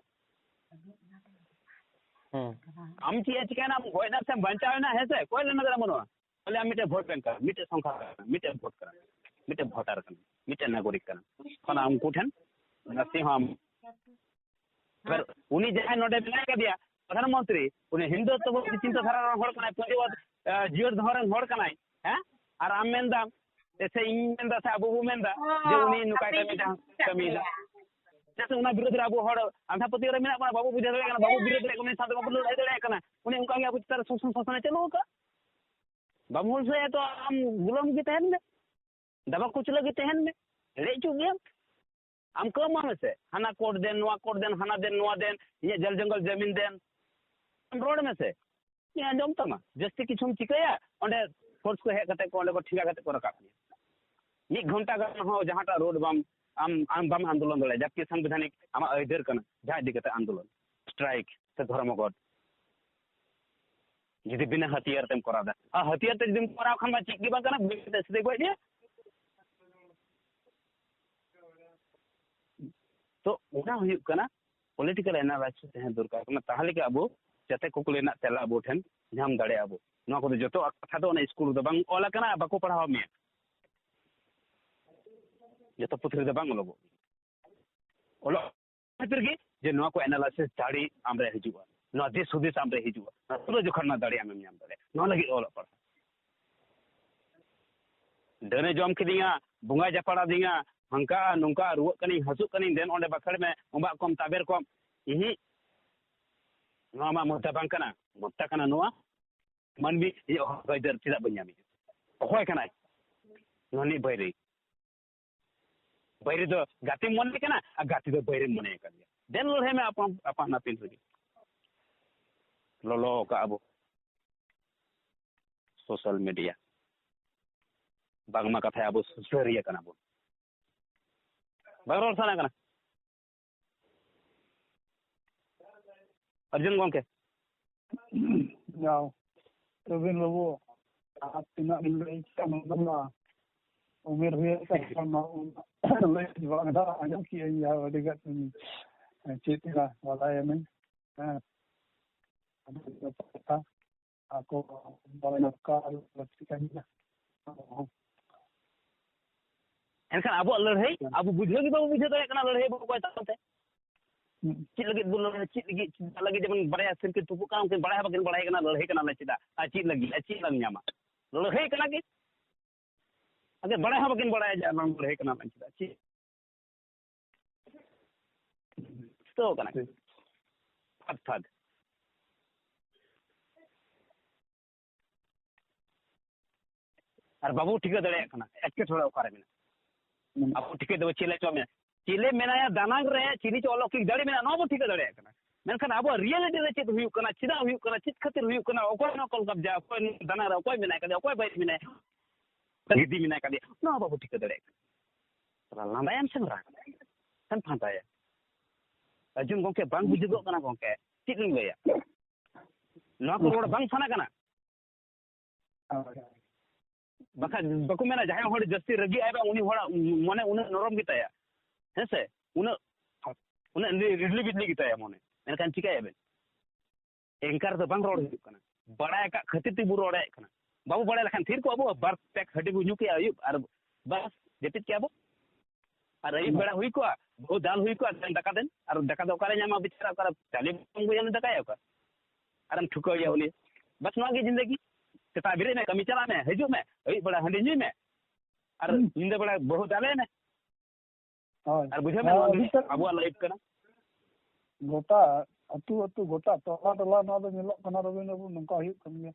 ᱦᱩᱸ᱾ ᱟᱢ ᱪᱮᱫ ᱮ ᱪᱤᱠᱟᱹᱭᱮᱱᱟ, ᱟᱢ ᱜᱚᱡ ᱮᱱᱟ ᱥᱮᱢ ᱵᱟᱧᱪᱟᱣ ᱮᱱᱟ, ᱦᱮᱸ ᱥᱮ, ᱚᱠᱚᱭ ᱞᱮᱱᱟ ᱫᱟᱲᱮ ᱵᱟᱹᱱᱩᱜᱼᱟ᱾ ᱵᱚᱞᱮ ᱟᱢ ᱢᱤᱫᱴᱮᱱ ᱵᱷᱳᱴ ᱵᱮᱝᱠ ᱠᱟᱱᱟ, ᱢᱤᱫᱴᱮᱱ ᱥᱚᱝᱠᱷᱟ ᱠᱟᱱᱟ, ᱢᱤᱫᱴᱮᱱ ᱵᱷᱳᱴ ᱠᱟᱱᱟ, ᱢᱤᱫᱴᱮᱱ ᱵᱷᱳᱴᱟᱨ ᱠᱟᱱᱟ, ᱢᱤᱫᱴᱮᱱ ᱱᱟᱜᱚᱨᱤᱠ ᱠᱟᱱᱟ᱾ ᱚᱱᱟ ᱩᱱᱠᱩ ᱴᱷᱮᱱ ᱱᱟᱥᱮ ᱦᱚᱸ ᱟᱢ, ᱮᱵᱟᱨ ᱩᱱᱤ ᱡᱟᱦᱟᱸᱭ ᱱᱚᱰᱮ ᱢᱮᱱᱟᱭ ᱠᱟᱫᱮᱭᱟ ᱯᱨᱚᱫᱷᱟᱱ ᱢᱚᱱᱛᱨᱤ, ᱩᱱᱤ ᱦᱤᱱᱫᱩᱛᱛᱚ ᱪᱤᱱᱛᱟᱹ ᱫᱷᱟᱨᱟ ᱨᱮᱱ ᱦᱚᱲ ᱠᱟᱱᱟᱭ, ᱯᱩᱸᱡᱤᱵᱟᱫ, ᱮ, ᱡᱤᱭᱟᱹᱲ ᱫᱷᱚᱨᱚᱢ ᱨᱮᱱ ᱦᱚᱲ ᱠᱟᱱᱟᱭ, ᱦᱮᱸ? ᱟᱨ ᱟᱢ ᱢᱮᱱᱫᱟᱢ ᱥᱮ ᱤᱧ ᱢᱮᱱᱫᱟ ᱥᱮ ᱟᱵᱚ ᱵᱚ ᱢᱮᱱᱫᱟ ᱡᱮ ᱩᱱᱤ ᱱᱚᱝᱠᱟᱭ ᱠᱟᱹᱢᱤᱭᱮᱫᱟ, ᱠᱟᱹᱢᱤᱭᱮᱫᱟ᱾ ᱪᱮᱫᱟᱜ ᱥᱮ ᱚᱱᱟ ᱵᱤᱨᱩᱫᱷ ᱨᱮ ᱟᱵᱚ ᱦᱚᱲ ᱟᱸᱫᱷᱟ ᱯᱟᱹᱛᱭᱟᱹᱣ ᱨᱮ ᱢᱮᱱᱟᱜ ᱵᱚᱱᱟ, ᱵᱟᱵᱚ ᱵᱩᱡᱷᱟᱹᱣ ᱫᱟᱲᱮᱭᱟᱜ ᱠᱟᱱᱟ, ᱵᱟᱵᱚ ᱵᱤᱨᱩᱫᱷ ᱫᱟᱲᱮᱭᱟᱜ ᱠᱟᱱᱟ, ᱩᱱᱤ ᱥᱟᱶᱛᱮ ᱵᱟᱵᱚ ᱞᱟᱹᱲᱦᱟᱹᱭ ᱫᱟᱲᱮᱭᱟᱜ ᱠᱟᱱᱟ, ᱩᱱᱤ ᱚᱱᱠᱟ ᱜᱮ ᱟᱵᱚ ᱪᱮᱛᱟᱱ ᱨᱮ ᱥᱳᱥᱚᱱ ᱥᱟᱥᱚᱱᱮ ᱪᱟᱹᱞᱩ ᱟᱠᱟᱫ᱾ ᱵᱟᱵᱚ ᱦᱩᱞᱥᱟᱹᱭᱟ ᱛᱚ ᱟᱢ ᱜᱩᱞᱟᱹᱢ ᱜᱮ ᱛᱟᱦᱮᱱ ᱢᱮ, ᱫᱟᱵᱟ ᱠᱩᱪᱞᱟᱹ ᱜᱮ ᱛᱟᱦᱮᱱ ᱢᱮ, ᱮᱲᱮ ᱦᱚᱪᱚᱜ ᱜᱮᱭᱟᱢ᱾ ᱟᱢ ᱠᱟᱹᱢ ᱢᱟ ᱢᱮᱥᱮ, ᱦᱟᱱᱟ ᱠᱳᱨᱴ ᱫᱮᱱ, ᱱᱚᱣᱟ ᱠᱳᱨᱴ ᱫᱮᱱ, ᱦᱟᱱᱟ ᱫᱮᱱ, ᱱᱚᱣᱟ ᱫᱮᱱ, ᱤᱧᱟᱹᱜ ᱡᱚᱞ ᱡᱚᱝᱜᱚᱞ ᱡᱟᱢᱤᱱ ᱫᱮᱱ, ᱨᱚᱲ ᱢᱮᱥᱮ, ᱤᱧ ᱟᱸᱡᱚᱢ ᱛᱟᱢᱟ᱾ ᱡᱟᱹᱥᱛᱤ ᱠᱤᱪᱷᱩᱢ ᱪᱤᱠᱟᱹᱭᱟ, ᱚᱸᱰᱮ ᱯᱷᱳᱨᱥ ᱠᱚ ᱦᱮᱡ ᱠᱟᱛᱮ ᱠᱚ, ᱚᱸᱰᱮ ᱠᱚ ᱴᱷᱮᱸᱜᱟ ᱠᱟᱛᱮ ᱠᱚ ᱨᱟᱠᱟᱵ ᱢᱮᱭᱟ᱾ ᱢᱤᱫ ᱜᱷᱚᱱᱴᱟ ᱜᱟᱱ ᱦᱚᱸ ᱡᱟᱦᱟᱸᱴᱟᱜ ᱨᱳᱰ ᱵᱟᱢ, ᱟᱢ, ᱟᱢ ᱵᱟᱢ ᱟᱱᱫᱳᱞᱚᱱ ᱫᱟᱲᱮᱭᱟᱜᱼᱟ, ᱡᱟᱵᱠᱤ ᱥᱟᱝᱵᱤᱫᱷᱟᱱᱤᱠ ᱟᱢᱟᱜ ᱟᱹᱭᱫᱟᱹᱨ ᱠᱟᱱᱟ, ᱡᱟᱦᱟᱸ ᱤᱫᱤ ᱠᱟᱛᱮ ᱟᱱᱫᱳᱞᱚᱱ, ᱥᱴᱨᱟᱭᱤᱠ ᱥᱮ ᱫᱷᱚᱨᱢᱚᱜᱷᱚᱴ, ᱡᱩᱫᱤ ᱵᱤᱱᱟᱹ ᱦᱟᱹᱛᱤᱭᱟᱨ ᱛᱮᱢ ᱠᱚᱨᱟᱣ ᱫᱟ᱾ ᱟᱨ ᱦᱟᱹᱛᱤᱭᱟᱨ ᱛᱮ ᱡᱩᱫᱤᱢ ᱠᱚᱨᱟᱣ ᱠᱷᱟᱱ ᱢᱟ ᱪᱮᱫ ᱜᱮ ᱵᱟᱝ ᱠᱟᱱᱟ, ᱵᱤᱱᱟᱹ ᱦᱟᱹᱛᱤᱭᱟᱨ ᱛᱮ ᱜᱚᱡ ᱢᱮᱭᱟ᱾ ᱛᱚ ᱚᱱᱟ ᱦᱩᱭᱩᱜ ᱠᱟᱱᱟ ᱯᱚᱞᱤᱴᱤᱠᱟᱞ ᱮᱱᱟᱞᱟᱭᱥᱤᱥ ᱛᱟᱦᱮᱸ ᱫᱚᱨᱠᱟᱨ ᱠᱟᱱᱟ, ᱛᱟᱦᱚᱞᱮ ᱜᱮ ᱟᱵᱚ ᱡᱟᱛᱮ ᱠᱩᱠᱞᱤ ᱨᱮᱱᱟᱜ ᱛᱮᱞᱟ ᱟᱵᱚ ᱴᱷᱮᱱ ᱧᱟᱢ ᱫᱟᱲᱮᱭᱟᱜᱼᱟ ᱵᱚ᱾ ᱱᱚᱣᱟ ᱠᱚᱫᱚ ᱡᱚᱛᱚ ᱠᱟᱛᱷᱟ ᱫᱚ ᱚᱱᱟ ᱥᱠᱩᱞ ᱨᱮᱫᱚ ᱵᱟᱝ ᱚᱞ ᱟᱠᱟᱱᱟ, ᱵᱟᱠᱚ ᱯᱟᱲᱦᱟᱣ ᱢᱮᱭᱟ, ᱡᱚᱛᱚ ᱯᱩᱛᱷᱤ ᱨᱮᱫᱚ ᱵᱟᱝ ᱚᱞᱚᱜᱚᱜ᱾ ᱚᱞᱚᱜ ᱠᱷᱟᱹᱛᱤᱨ ᱜᱮ ᱡᱮ ᱱᱚᱣᱟ ᱠᱚ ᱮᱱᱟᱞᱟᱭᱥᱤᱥ ᱫᱟᱲᱮ ᱟᱢᱨᱮ ᱦᱤᱡᱩᱜᱼᱟ, ᱱᱚᱣᱟ ᱫᱤᱥ ᱦᱩᱫᱤᱥ ᱟᱢᱨᱮ ᱦᱤᱡᱩᱜᱼᱟ, ᱱᱚᱣᱟ ᱛᱩᱞᱟᱹ ᱡᱚᱠᱷᱟ ᱨᱮᱱᱟᱜ ᱫᱟᱲᱮ ᱟᱢᱮᱢ ᱧᱟᱢ ᱫᱟᱲᱮᱭᱟᱜᱼᱟ᱾ ᱱᱚᱣᱟ ᱞᱟᱹᱜᱤᱫ ᱚᱞᱚᱜ ᱯᱟᱲᱦᱟᱜ᱾ ᱰᱟᱹᱱᱮ ᱡᱚᱢ ᱠᱤᱫᱤᱧᱟ, ᱵᱚᱸᱜᱟᱭ ᱡᱟᱯᱟᱲ ᱟᱹᱫᱤᱧᱟ, ᱦᱟᱱᱠᱟ ᱱᱚᱝᱠᱟ, ᱨᱩᱣᱟᱹᱜ ᱠᱟᱹᱱᱟᱹᱧ, ᱦᱟᱹᱥᱩᱜ ᱠᱟᱹᱱᱟᱹᱧ, ᱫᱮᱱ ᱚᱸᱰᱮ ᱵᱟᱠᱷᱮᱲ ᱢᱮ, ᱚᱸᱵᱟᱜ ᱠᱚᱢ, ᱛᱟᱵᱮᱨ ᱠᱚᱢ᱾ ᱤᱦᱤ, ᱱᱚᱣᱟ ᱢᱟ ᱢᱚᱛᱛᱟ ᱵᱟᱝ ᱠᱟᱱᱟ, ᱢᱚᱛᱛᱟ ᱠᱟᱱᱟ ᱱᱚᱣᱟ, ᱢᱟᱹᱱᱢᱤ ᱤᱧᱟᱹᱜ ᱦᱚᱠ ᱟᱹᱭᱫᱟᱹᱨ ᱪᱮᱫᱟᱜ ᱵᱟᱹᱧ ᱧᱟᱢᱮᱫ? ᱚᱠᱚᱭ ᱠᱟᱱᱟᱭ ᱱᱚᱣᱟ ᱨᱤᱱᱤᱡ ᱵᱟᱹᱭᱨᱤ? ᱵᱟᱹᱭᱨᱤ ᱫᱚ ᱜᱟᱛᱮᱢ ᱢᱚᱱᱮ ᱠᱟᱱᱟ ᱟᱨ ᱜᱟᱛᱮ ᱫᱚ ᱵᱟᱹᱭᱨᱤᱢ ᱢᱚᱱᱮ ᱠᱟᱫᱮᱭᱟ᱾ ᱫᱮᱱ ᱞᱟᱹᱲᱦᱟᱹᱭ ᱢᱮ ᱟᱯᱟᱱ, ᱟᱯᱟᱱ ᱟᱹᱯᱤᱱ ᱨᱮᱜᱮ᱾ ᱞᱚᱞᱚ ᱠᱟᱜᱼᱟ ᱵᱚ ᱥᱳᱥᱟᱞ ᱢᱤᱰᱤᱭᱟ᱾ ᱵᱟᱝᱢᱟ ᱠᱟᱛᱷᱟᱭ ᱟᱵᱚ ᱥᱩᱥᱟᱹᱨᱤᱭᱟᱹ ᱠᱟᱱᱟ ᱵᱚᱱ᱾ ᱵᱟᱝ ᱨᱚᱲ ᱥᱟᱱᱟ ᱠᱟᱱᱟ? ᱚᱨᱡᱩᱱ ᱜᱚᱢᱠᱮ᱾ ᱡᱟᱣ, ᱨᱚᱵᱤᱱ ᱵᱟᱹᱵᱩ, ᱟᱨ ᱛᱤᱱᱟᱹᱜ ᱵᱤᱱ ᱞᱟᱹᱭ ᱠᱮᱫᱟ, ᱱᱚᱣᱟ ᱫᱚ ᱱᱚᱣᱟ ᱩᱢᱮᱨ ᱦᱩᱭ ᱟᱠᱟᱱ ᱠᱷᱟᱱ ᱱᱚᱣᱟ ᱞᱟᱹᱭ ᱵᱟᱝ ᱫᱚ ᱟᱸᱡᱚᱢ ᱠᱮᱜᱼᱟᱹᱧ, ᱡᱟᱦᱟᱸ ᱟᱹᱰᱤ ᱜᱟᱱ ᱪᱮᱫ ᱮᱱᱟ, ᱵᱟᱰᱟᱭ ᱮᱱᱟᱹᱧ᱾ ᱦᱮᱸ, ᱟᱹᱰᱤ ᱱᱟᱯᱟᱭ ᱠᱟᱛᱷᱟ᱾ ᱟᱠᱚ ᱵᱟᱲᱟᱭ ᱫᱚᱨᱠᱟᱨ ᱞᱟᱹᱠᱛᱤ ᱠᱟᱱ ᱜᱮᱭᱟ᱾ ᱮᱱᱠᱷᱟᱱ ᱟᱵᱚᱣᱟᱜ ᱞᱟᱹᱲᱦᱟᱹᱭ ᱟᱵᱚ ᱵᱩᱡᱷᱟᱹᱣ ᱜᱮ ᱵᱟᱵᱚ ᱵᱩᱡᱷᱟᱹᱣ ᱫᱟᱲᱮᱭᱟᱜ ᱠᱟᱱᱟ, ᱞᱟᱹᱲᱦᱟᱹᱭ ᱟᱵᱚ ᱚᱠᱚᱭ ᱛᱟᱞᱟᱛᱮ? ᱦᱩᱸ᱾ ᱪᱮᱫ ᱞᱟᱹᱜᱤᱫ ᱵᱚᱱ ᱞᱟᱹᱲᱦᱟᱹᱭᱟ? ᱪᱮᱫ ᱞᱟᱹᱜᱤᱫ? ᱪᱮᱫ ᱞᱟᱹᱜᱤᱫ? ᱡᱮᱢᱚᱱ ᱵᱟᱨᱭᱟ ᱥᱤᱨᱯᱤ ᱛᱩᱯᱩᱜ ᱠᱟᱱᱟ, ᱩᱱᱠᱤᱱ ᱵᱟᱲᱟᱭ ᱦᱚᱸ ᱵᱟᱹᱠᱤᱱ ᱵᱟᱲᱟᱭ ᱠᱟᱱᱟ ᱞᱟᱹᱲᱦᱟᱹᱭ ᱠᱟᱱᱟ ᱞᱮ ᱪᱮᱫᱟᱜ, ᱟᱨ ᱪᱮᱫ ᱞᱟᱹᱜᱤᱫ, ᱟᱨ ᱪᱮᱫ ᱞᱟᱝ ᱧᱟᱢᱟ? ᱞᱟᱹᱲᱦᱟᱹᱭ ᱠᱟᱱᱟ ᱠᱤᱱ, ᱟᱫᱚ ᱵᱟᱲᱟᱭ ᱦᱚᱸ ᱵᱟᱹᱠᱤᱱ ᱵᱟᱲᱟᱭᱟ ᱡᱮ ᱟᱞᱟᱝ ᱞᱟᱹᱲᱦᱟᱹᱭ ᱠᱟᱱᱟ ᱞᱟᱝ ᱪᱮᱫᱟᱜ, ᱪᱮᱫ? ᱪᱷᱩᱴᱟᱹᱣ ᱠᱟᱱᱟ ᱠᱤᱱ᱾ ᱯᱷᱟᱫ ᱯᱷᱟᱫ᱾ ᱟᱨ ᱵᱟᱵᱚ ᱴᱷᱤᱠᱟᱹ ᱫᱟᱲᱮᱭᱟᱜ ᱠᱟᱱᱟ ᱮᱴᱠᱮᱴᱚᱬᱮ ᱚᱠᱟᱨᱮ ᱢᱮᱱᱟᱜᱼᱟ᱾ ᱦᱩᱸ᱾ ᱟᱵᱚ ᱴᱷᱤᱠᱟᱹ ᱫᱟᱵᱚ ᱪᱮᱞᱮ ᱪᱚ ᱢᱮᱱᱟᱜᱼᱟ, ᱪᱮᱞᱮ ᱢᱮᱱᱟᱭᱟ ᱫᱟᱱᱟᱝ ᱨᱮ, ᱪᱤᱞᱤ ᱪᱚ ᱚᱞᱚᱠᱤᱠ ᱫᱟᱲᱮ ᱢᱮᱱᱟᱜᱼᱟ, ᱱᱚᱣᱟ ᱵᱚ ᱴᱷᱤᱠᱟᱹ ᱫᱟᱲᱮᱭᱟᱜ ᱠᱟᱱᱟ᱾ ᱢᱮᱱᱠᱷᱟᱱ ᱟᱵᱚᱣᱟᱜ ᱨᱤᱭᱮᱞᱤᱴᱤ ᱨᱮ ᱪᱮᱫ ᱦᱩᱭᱩᱜ ᱠᱟᱱᱟ, ᱪᱮᱫᱟᱜ ᱦᱩᱭᱩᱜ ᱠᱟᱱᱟ, ᱪᱮᱫ ᱠᱷᱟᱹᱛᱤᱨ ᱦᱩᱭᱩᱜ ᱠᱟᱱᱟ, ᱚᱠᱚᱭ ᱱᱚᱣᱟ ᱠᱚᱞ ᱠᱟᱵᱡᱟ, ᱚᱠᱚᱭ ᱫᱟᱱᱟ ᱨᱮ ᱚᱠᱚᱭ ᱢᱮᱱᱟᱭ ᱠᱟᱫᱮᱭᱟ, ᱚᱠᱚᱭ ᱵᱟᱭ ᱢᱮᱱᱟᱭᱟ, ᱜᱤᱫᱤ ᱢᱮᱱᱟᱭ ᱠᱟᱫᱮᱭᱟ, ᱱᱚᱣᱟ ᱵᱟᱵᱚ ᱴᱷᱤᱠᱟᱹ ᱫᱟᱲᱮᱭᱟᱜ ᱠᱟᱱᱟ᱾ ᱛᱟᱦᱞᱮ ᱞᱟᱸᱫᱟᱭᱟᱢ ᱥᱮᱢ ᱨᱟᱜᱟ? ᱥᱮᱢ ᱯᱷᱟᱸᱫᱟᱭᱟ? ᱟᱨᱡᱩᱱ ᱜᱚᱢᱠᱮ, ᱵᱟᱝ ᱵᱩᱡᱷᱟᱹᱜᱚᱜ ᱠᱟᱱᱟ ᱜᱚᱢᱠᱮ, ᱪᱮᱫ ᱤᱧ ᱞᱟᱹᱭᱟ? ᱱᱚᱣᱟ ᱠᱚ ᱨᱚᱲ ᱵᱟᱝ ᱥᱟᱱᱟ ᱠᱟᱱᱟ᱾ ᱦᱳᱭ᱾ ᱵᱟᱠᱷᱟᱡ ᱵᱟᱠᱚ ᱢᱮᱱᱟ, ᱡᱟᱦᱟᱸᱭ ᱦᱚᱲ ᱡᱟᱹᱥᱛᱤ ᱨᱟᱹᱜᱤ ᱟᱭ ᱵᱟᱝ, ᱩᱱᱤ ᱦᱚᱲᱟᱜ ᱢᱚᱱᱮ ᱩᱱᱟᱹᱜ ᱱᱚᱨᱚᱢ ᱜᱮᱛᱟᱭᱟ, ᱦᱮᱸ ᱥᱮ? ᱩᱱᱟᱹᱜ, ᱩᱱᱟᱹᱜ ᱨᱤᱰᱞᱤ ᱵᱤᱰᱞᱤ ᱜᱮᱛᱟᱭᱟ ᱢᱚᱱᱮ᱾ ᱢᱮᱱᱠᱷᱟᱱ ᱪᱤᱠᱟᱹᱭᱟᱵᱮᱱ? ᱮᱝᱠᱟᱨ ᱫᱚ ᱵᱟᱝ ᱨᱚᱲ ᱦᱩᱭᱩᱜ ᱠᱟᱱᱟ, ᱵᱟᱲᱟᱭ ᱟᱠᱟᱫ ᱠᱷᱟᱹᱛᱤᱨ ᱛᱮᱵᱚ ᱨᱚᱲᱮᱫ ᱠᱟᱱᱟ᱾ ᱵᱟᱵᱚ ᱵᱟᱲᱟᱭ ᱞᱮᱠᱷᱟᱱ ᱛᱷᱤᱨ ᱠᱚᱜᱼᱟ ᱵᱚ, ᱵᱟᱨ ᱯᱮᱠ ᱦᱟᱺᱰᱤ ᱵᱚ ᱧᱩ ᱠᱮᱜᱼᱟ ᱟᱹᱭᱩᱵ, ᱟᱨ ᱵᱟᱥ, ᱡᱟᱹᱯᱤᱫ ᱠᱮᱜᱼᱟ ᱵᱚ᱾ ᱟᱨ ᱟᱹᱭᱩᱵ ᱵᱮᱲᱟ ᱦᱩᱭ ᱠᱚᱜᱼᱟ, ᱵᱟᱹᱦᱩ ᱫᱟᱞ ᱦᱩᱭ ᱠᱚᱜᱼᱟ, ᱫᱮᱱ ᱫᱟᱠᱟ ᱫᱮᱱ, ᱟᱨ ᱫᱟᱠᱟ ᱫᱚ ᱚᱠᱟᱨᱮ ᱧᱟᱢᱟ ᱵᱮᱪᱟᱨᱟ, ᱚᱠᱟᱨᱮ ᱪᱟᱣᱞᱮ ᱵᱟᱝ ᱵᱚ ᱧᱟᱢᱟ, ᱫᱟᱠᱟᱭᱟ ᱚᱠᱟ? ᱟᱨᱮᱢ ᱴᱷᱩᱠᱟᱹᱣᱮᱭᱟ ᱩᱱᱤ᱾ ᱵᱟᱥ, ᱱᱚᱣᱟ ᱜᱮ ᱡᱤᱱᱫᱮᱜᱤ᱾ ᱥᱮᱛᱟᱜ ᱵᱮᱨᱮᱫ ᱢᱮ, ᱠᱟᱹᱢᱤ ᱪᱟᱞᱟᱜ ᱢᱮ, ᱦᱤᱡᱩᱜ ᱢᱮ, ᱟᱹᱭᱩᱵ ᱵᱮᱲᱟ ᱦᱟᱺᱰᱤ ᱧᱩᱭ ᱢᱮ, ᱟᱨ ᱦᱩᱸ᱾ ᱧᱤᱫᱟᱹ ᱵᱮᱲᱟ ᱵᱟᱹᱦᱩ ᱫᱟᱞᱮ ᱢᱮ᱾ ᱦᱳᱭ᱾ ᱟᱨ ᱵᱩᱡᱷᱟᱹᱣ ᱢᱮ, ᱦᱮᱸ, ᱱᱚᱣᱟ ᱫᱚ ᱟᱹᱰᱤ ᱛᱮᱫ ᱟᱵᱚᱣᱟᱜ ᱞᱟᱭᱤᱯᱷ ᱠᱟᱱᱟ᱾ ᱜᱚᱴᱟ ᱟᱹᱛᱩ ᱟᱹᱛᱩ, ᱜᱚᱴᱟ ᱴᱚᱞᱟ ᱴᱚᱞᱟ ᱱᱚᱣᱟ ᱫᱚ ᱧᱮᱞᱚᱜ ᱠᱟᱱᱟ ᱨᱚᱵᱤᱱ ᱵᱟᱹᱵᱩ, ᱱᱚᱝᱠᱟ ᱦᱩᱭᱩᱜ ᱠᱟᱱ ᱜᱮᱭᱟ᱾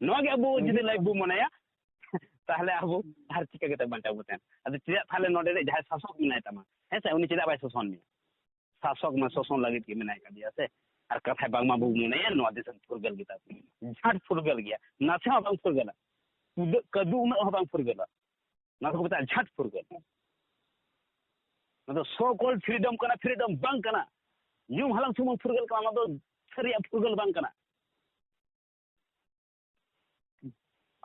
ᱱᱚᱣᱟ ᱜᱮ ᱟᱵᱚ ᱡᱩᱫᱤ ᱦᱩᱭᱩᱜ ᱞᱟᱭᱤᱯᱷ ᱠᱟᱱᱟ᱾ ᱵᱚ ᱢᱚᱱᱮᱭᱟ, ᱛᱟᱦᱞᱮ ᱟᱵᱚ ᱟᱨ ᱪᱤᱠᱟᱹ ᱠᱟᱛᱮ ᱵᱟᱧᱪᱟᱣ ᱵᱚ ᱛᱟᱦᱮᱱᱟ? ᱟᱫᱚ ᱪᱮᱫᱟᱜ ᱛᱟᱦᱞᱮ ᱱᱚᱰᱮ ᱨᱮ ᱡᱟᱦᱟᱸᱭ ᱥᱟᱥᱚᱠ ᱢᱮᱱᱟᱭ ᱛᱟᱢᱟ, ᱦᱮᱸ ᱥᱮ, ᱩᱱᱤ ᱪᱮᱫᱟᱜ ᱵᱟᱭ ᱥᱟᱥᱚᱱ ᱢᱮᱭᱟ? ᱥᱟᱥᱚᱠ ᱢᱟ ᱥᱟᱥᱚᱱ ᱞᱟᱹᱜᱤᱫ ᱜᱮ ᱢᱮᱱᱟᱭ ᱠᱟᱫᱮᱭᱟ ᱥᱮ᱾ ᱟᱨ ᱠᱟᱛᱷᱟᱭ ᱵᱟᱝᱢᱟ ᱵᱚ ᱢᱚᱱᱮᱭᱟ ᱱᱚᱣᱟ ᱫᱤᱥᱚᱢ ᱯᱷᱩᱨᱜᱟᱹᱞ ᱜᱮᱛᱟ ᱵᱚᱱᱟ, ᱡᱷᱟᱴ ᱯᱷᱩᱨᱜᱟᱹᱞ ᱜᱮᱭᱟ, ᱱᱟᱥᱮ ᱦᱚᱸ ᱵᱟᱝ ᱯᱷᱩᱨᱜᱟᱹᱞᱟ᱾ ᱩᱰᱟᱹᱜ ᱠᱟᱹᱫᱩ ᱩᱱᱟᱹᱜ ᱦᱚᱸ ᱵᱟᱝ ᱯᱷᱩᱨᱜᱟᱹᱞᱟ᱾ ᱚᱱᱟ ᱫᱚᱠᱚ ᱢᱮᱛᱟᱜᱼᱟ ᱡᱷᱟᱴ ᱯᱷᱩᱨᱜᱟᱹᱞ᱾ ᱚᱱᱟ ᱫᱚ so called freedom ᱠᱟᱱᱟ, freedom ᱵᱟᱝ ᱠᱟᱱᱟ᱾ ᱧᱩᱢ ᱦᱟᱞᱟᱝ ᱥᱩᱢᱩᱝ ᱯᱷᱩᱨᱜᱟᱹᱞ ᱠᱟᱱᱟ, ᱚᱱᱟ ᱫᱚ ᱥᱟᱹᱨᱤᱭᱟᱜ ᱯᱷᱩᱨᱜᱟᱹᱞ ᱵᱟᱝ ᱠᱟᱱᱟ᱾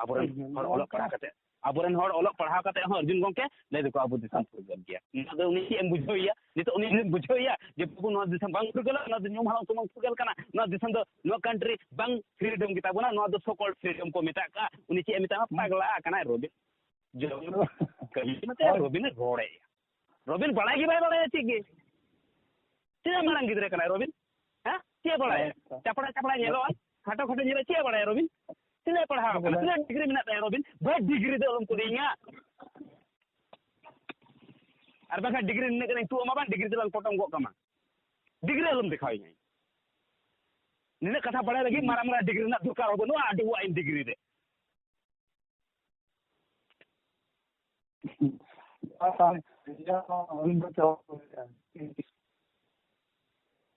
ᱟᱵᱚᱨᱮᱱ ᱦᱚᱲ ᱚᱞᱚᱜ ᱯᱟᱲᱦᱟᱣ ᱠᱟᱛᱮ, ᱟᱵᱚᱨᱮᱱ ᱦᱚᱲ ᱚᱞᱚᱜ ᱯᱟᱲᱦᱟᱣ ᱠᱟᱛᱮ ᱦᱚᱸ ᱚᱨᱡᱩᱱ ᱜᱚᱢᱠᱮ ᱞᱟᱹᱭ ᱫᱟᱠᱚ ᱟᱵᱚ ᱫᱤᱥᱚᱢ ᱯᱷᱩᱨᱜᱟᱹᱞ ᱜᱮᱭᱟ᱾ ᱱᱚᱣᱟ ᱫᱚ ᱩᱱᱤ ᱪᱮᱫ ᱮᱢ ᱵᱩᱡᱷᱟᱹᱣᱮᱭᱟ? ᱱᱤᱛᱚᱜ ᱩᱱᱤ ᱡᱩᱫᱤᱢ ᱵᱩᱡᱷᱟᱹᱣᱮᱭᱟ ᱡᱮ ᱵᱟᱹᱵᱩ ᱱᱚᱣᱟ ᱫᱤᱥᱚᱢ ᱵᱟᱝ ᱯᱷᱩᱨᱜᱟᱹᱞᱟ, ᱱᱚᱣᱟ ᱫᱚ ᱧᱩᱢ ᱦᱟᱞᱟᱝ ᱥᱩᱢᱩᱝ ᱯᱷᱩᱨᱜᱟᱹᱞ ᱠᱟᱱᱟ, ᱱᱚᱣᱟ ᱫᱤᱥᱚᱢ ᱫᱚ, ᱱᱚᱣᱟ country ᱵᱟᱝ freedom ᱜᱮᱛᱟ ᱵᱚᱱᱟ, ᱱᱚᱣᱟ ᱫᱚ so called freedom ᱠᱚ ᱢᱮᱛᱟᱜ ᱠᱟᱱ, ᱩᱱᱤ ᱪᱮᱫ ᱮ ᱢᱮᱛᱟᱢᱟ? ᱯᱟᱜᱽᱞᱟ ᱠᱟᱱᱟᱭ ᱨᱚᱵᱤᱱ᱾ ᱡᱚᱢ ᱠᱟᱹᱢᱤ ᱢᱟᱛᱚ ᱦᱳᱭ᱾ ᱨᱚᱵᱤᱱ ᱮ ᱨᱚᱲᱮᱭᱟ᱾ ᱨᱚᱵᱤᱱ ᱵᱟᱲᱟᱭ ᱜᱮ ᱵᱟᱭ ᱵᱟᱲᱟᱭᱟ ᱪᱮᱫ ᱜᱮ᱾ ᱛᱤᱱᱟᱹᱜ ᱢᱟᱨᱟᱝ ᱜᱤᱫᱽᱨᱟᱹ ᱠᱟᱱᱟᱭ ᱨᱚᱵᱤᱱ? ᱦᱮᱸ? ᱪᱮᱫ ᱮ ᱵᱟᱲᱟᱭᱟ? ᱦᱮᱸ ᱛᱚ᱾ ᱪᱟᱯᱲᱟ ᱪᱟᱯᱲᱟ ᱧᱮᱞᱚᱜᱼᱟ, ᱠᱷᱟᱴᱚ ᱠᱷᱟᱴᱚ ᱧᱮᱞᱚᱜᱼᱟ, ᱪᱮᱫ ᱮ ᱵᱟᱲᱟᱭᱟ ᱨᱚᱵᱤᱱ? ᱛᱤᱱᱟᱹᱜ ᱮ ᱯᱟᱲᱦᱟᱣ ᱠᱟᱱᱟ? ᱵᱚᱞᱮ ᱛᱤᱱᱟᱹᱜ ᱰᱤᱜᱽᱨᱤ ᱢᱮᱱᱟᱜ ᱛᱟᱭᱟ ᱨᱚᱵᱤᱱ? ᱵᱟᱹᱫ ᱰᱤᱜᱽᱨᱤ ᱫᱚ ᱟᱞᱚᱢ ᱠᱩᱞᱤᱧᱟ᱾ ᱟᱨ ᱵᱟᱝᱠᱷᱟᱱ ᱰᱤᱜᱽᱨᱤ ᱱᱤᱱᱟᱹᱜ ᱜᱟᱱᱤᱧ ᱛᱩᱫ ᱟᱢᱟ ᱵᱟᱝ, ᱰᱤᱜᱽᱨᱤ ᱛᱮᱞᱟᱝ ᱯᱚᱴᱚᱢ ᱜᱚᱜ ᱠᱟᱢᱟ᱾ ᱰᱤᱜᱽᱨᱤ ᱟᱞᱚᱢ ᱫᱮᱠᱷᱟᱣᱤᱧᱟ᱾ ᱱᱤᱱᱟᱹᱜ ᱠᱟᱛᱷᱟ ᱵᱟᱲᱟᱭ ᱞᱟᱹᱜᱤᱫ ᱢᱟᱨᱟᱝ ᱢᱟᱨᱟᱝ ᱰᱤᱜᱽᱨᱤ ᱨᱮᱱᱟᱜ ᱫᱚᱨᱠᱟᱨ ᱦᱚᱸ ᱵᱟᱹᱱᱩᱜᱼᱟ, ᱟᱹᱰᱤ ᱣᱟᱜ ᱤᱧ ᱰᱤᱜᱽᱨᱤ ᱨᱮ᱾ ᱟᱨ ᱛᱟᱦᱞᱮ ᱤᱭᱟᱹ ᱦᱚᱸ ᱟᱹᱞᱤᱧ ᱫᱚ ᱪᱟᱵᱟ ᱠᱚ ᱞᱟᱹᱭᱟ᱾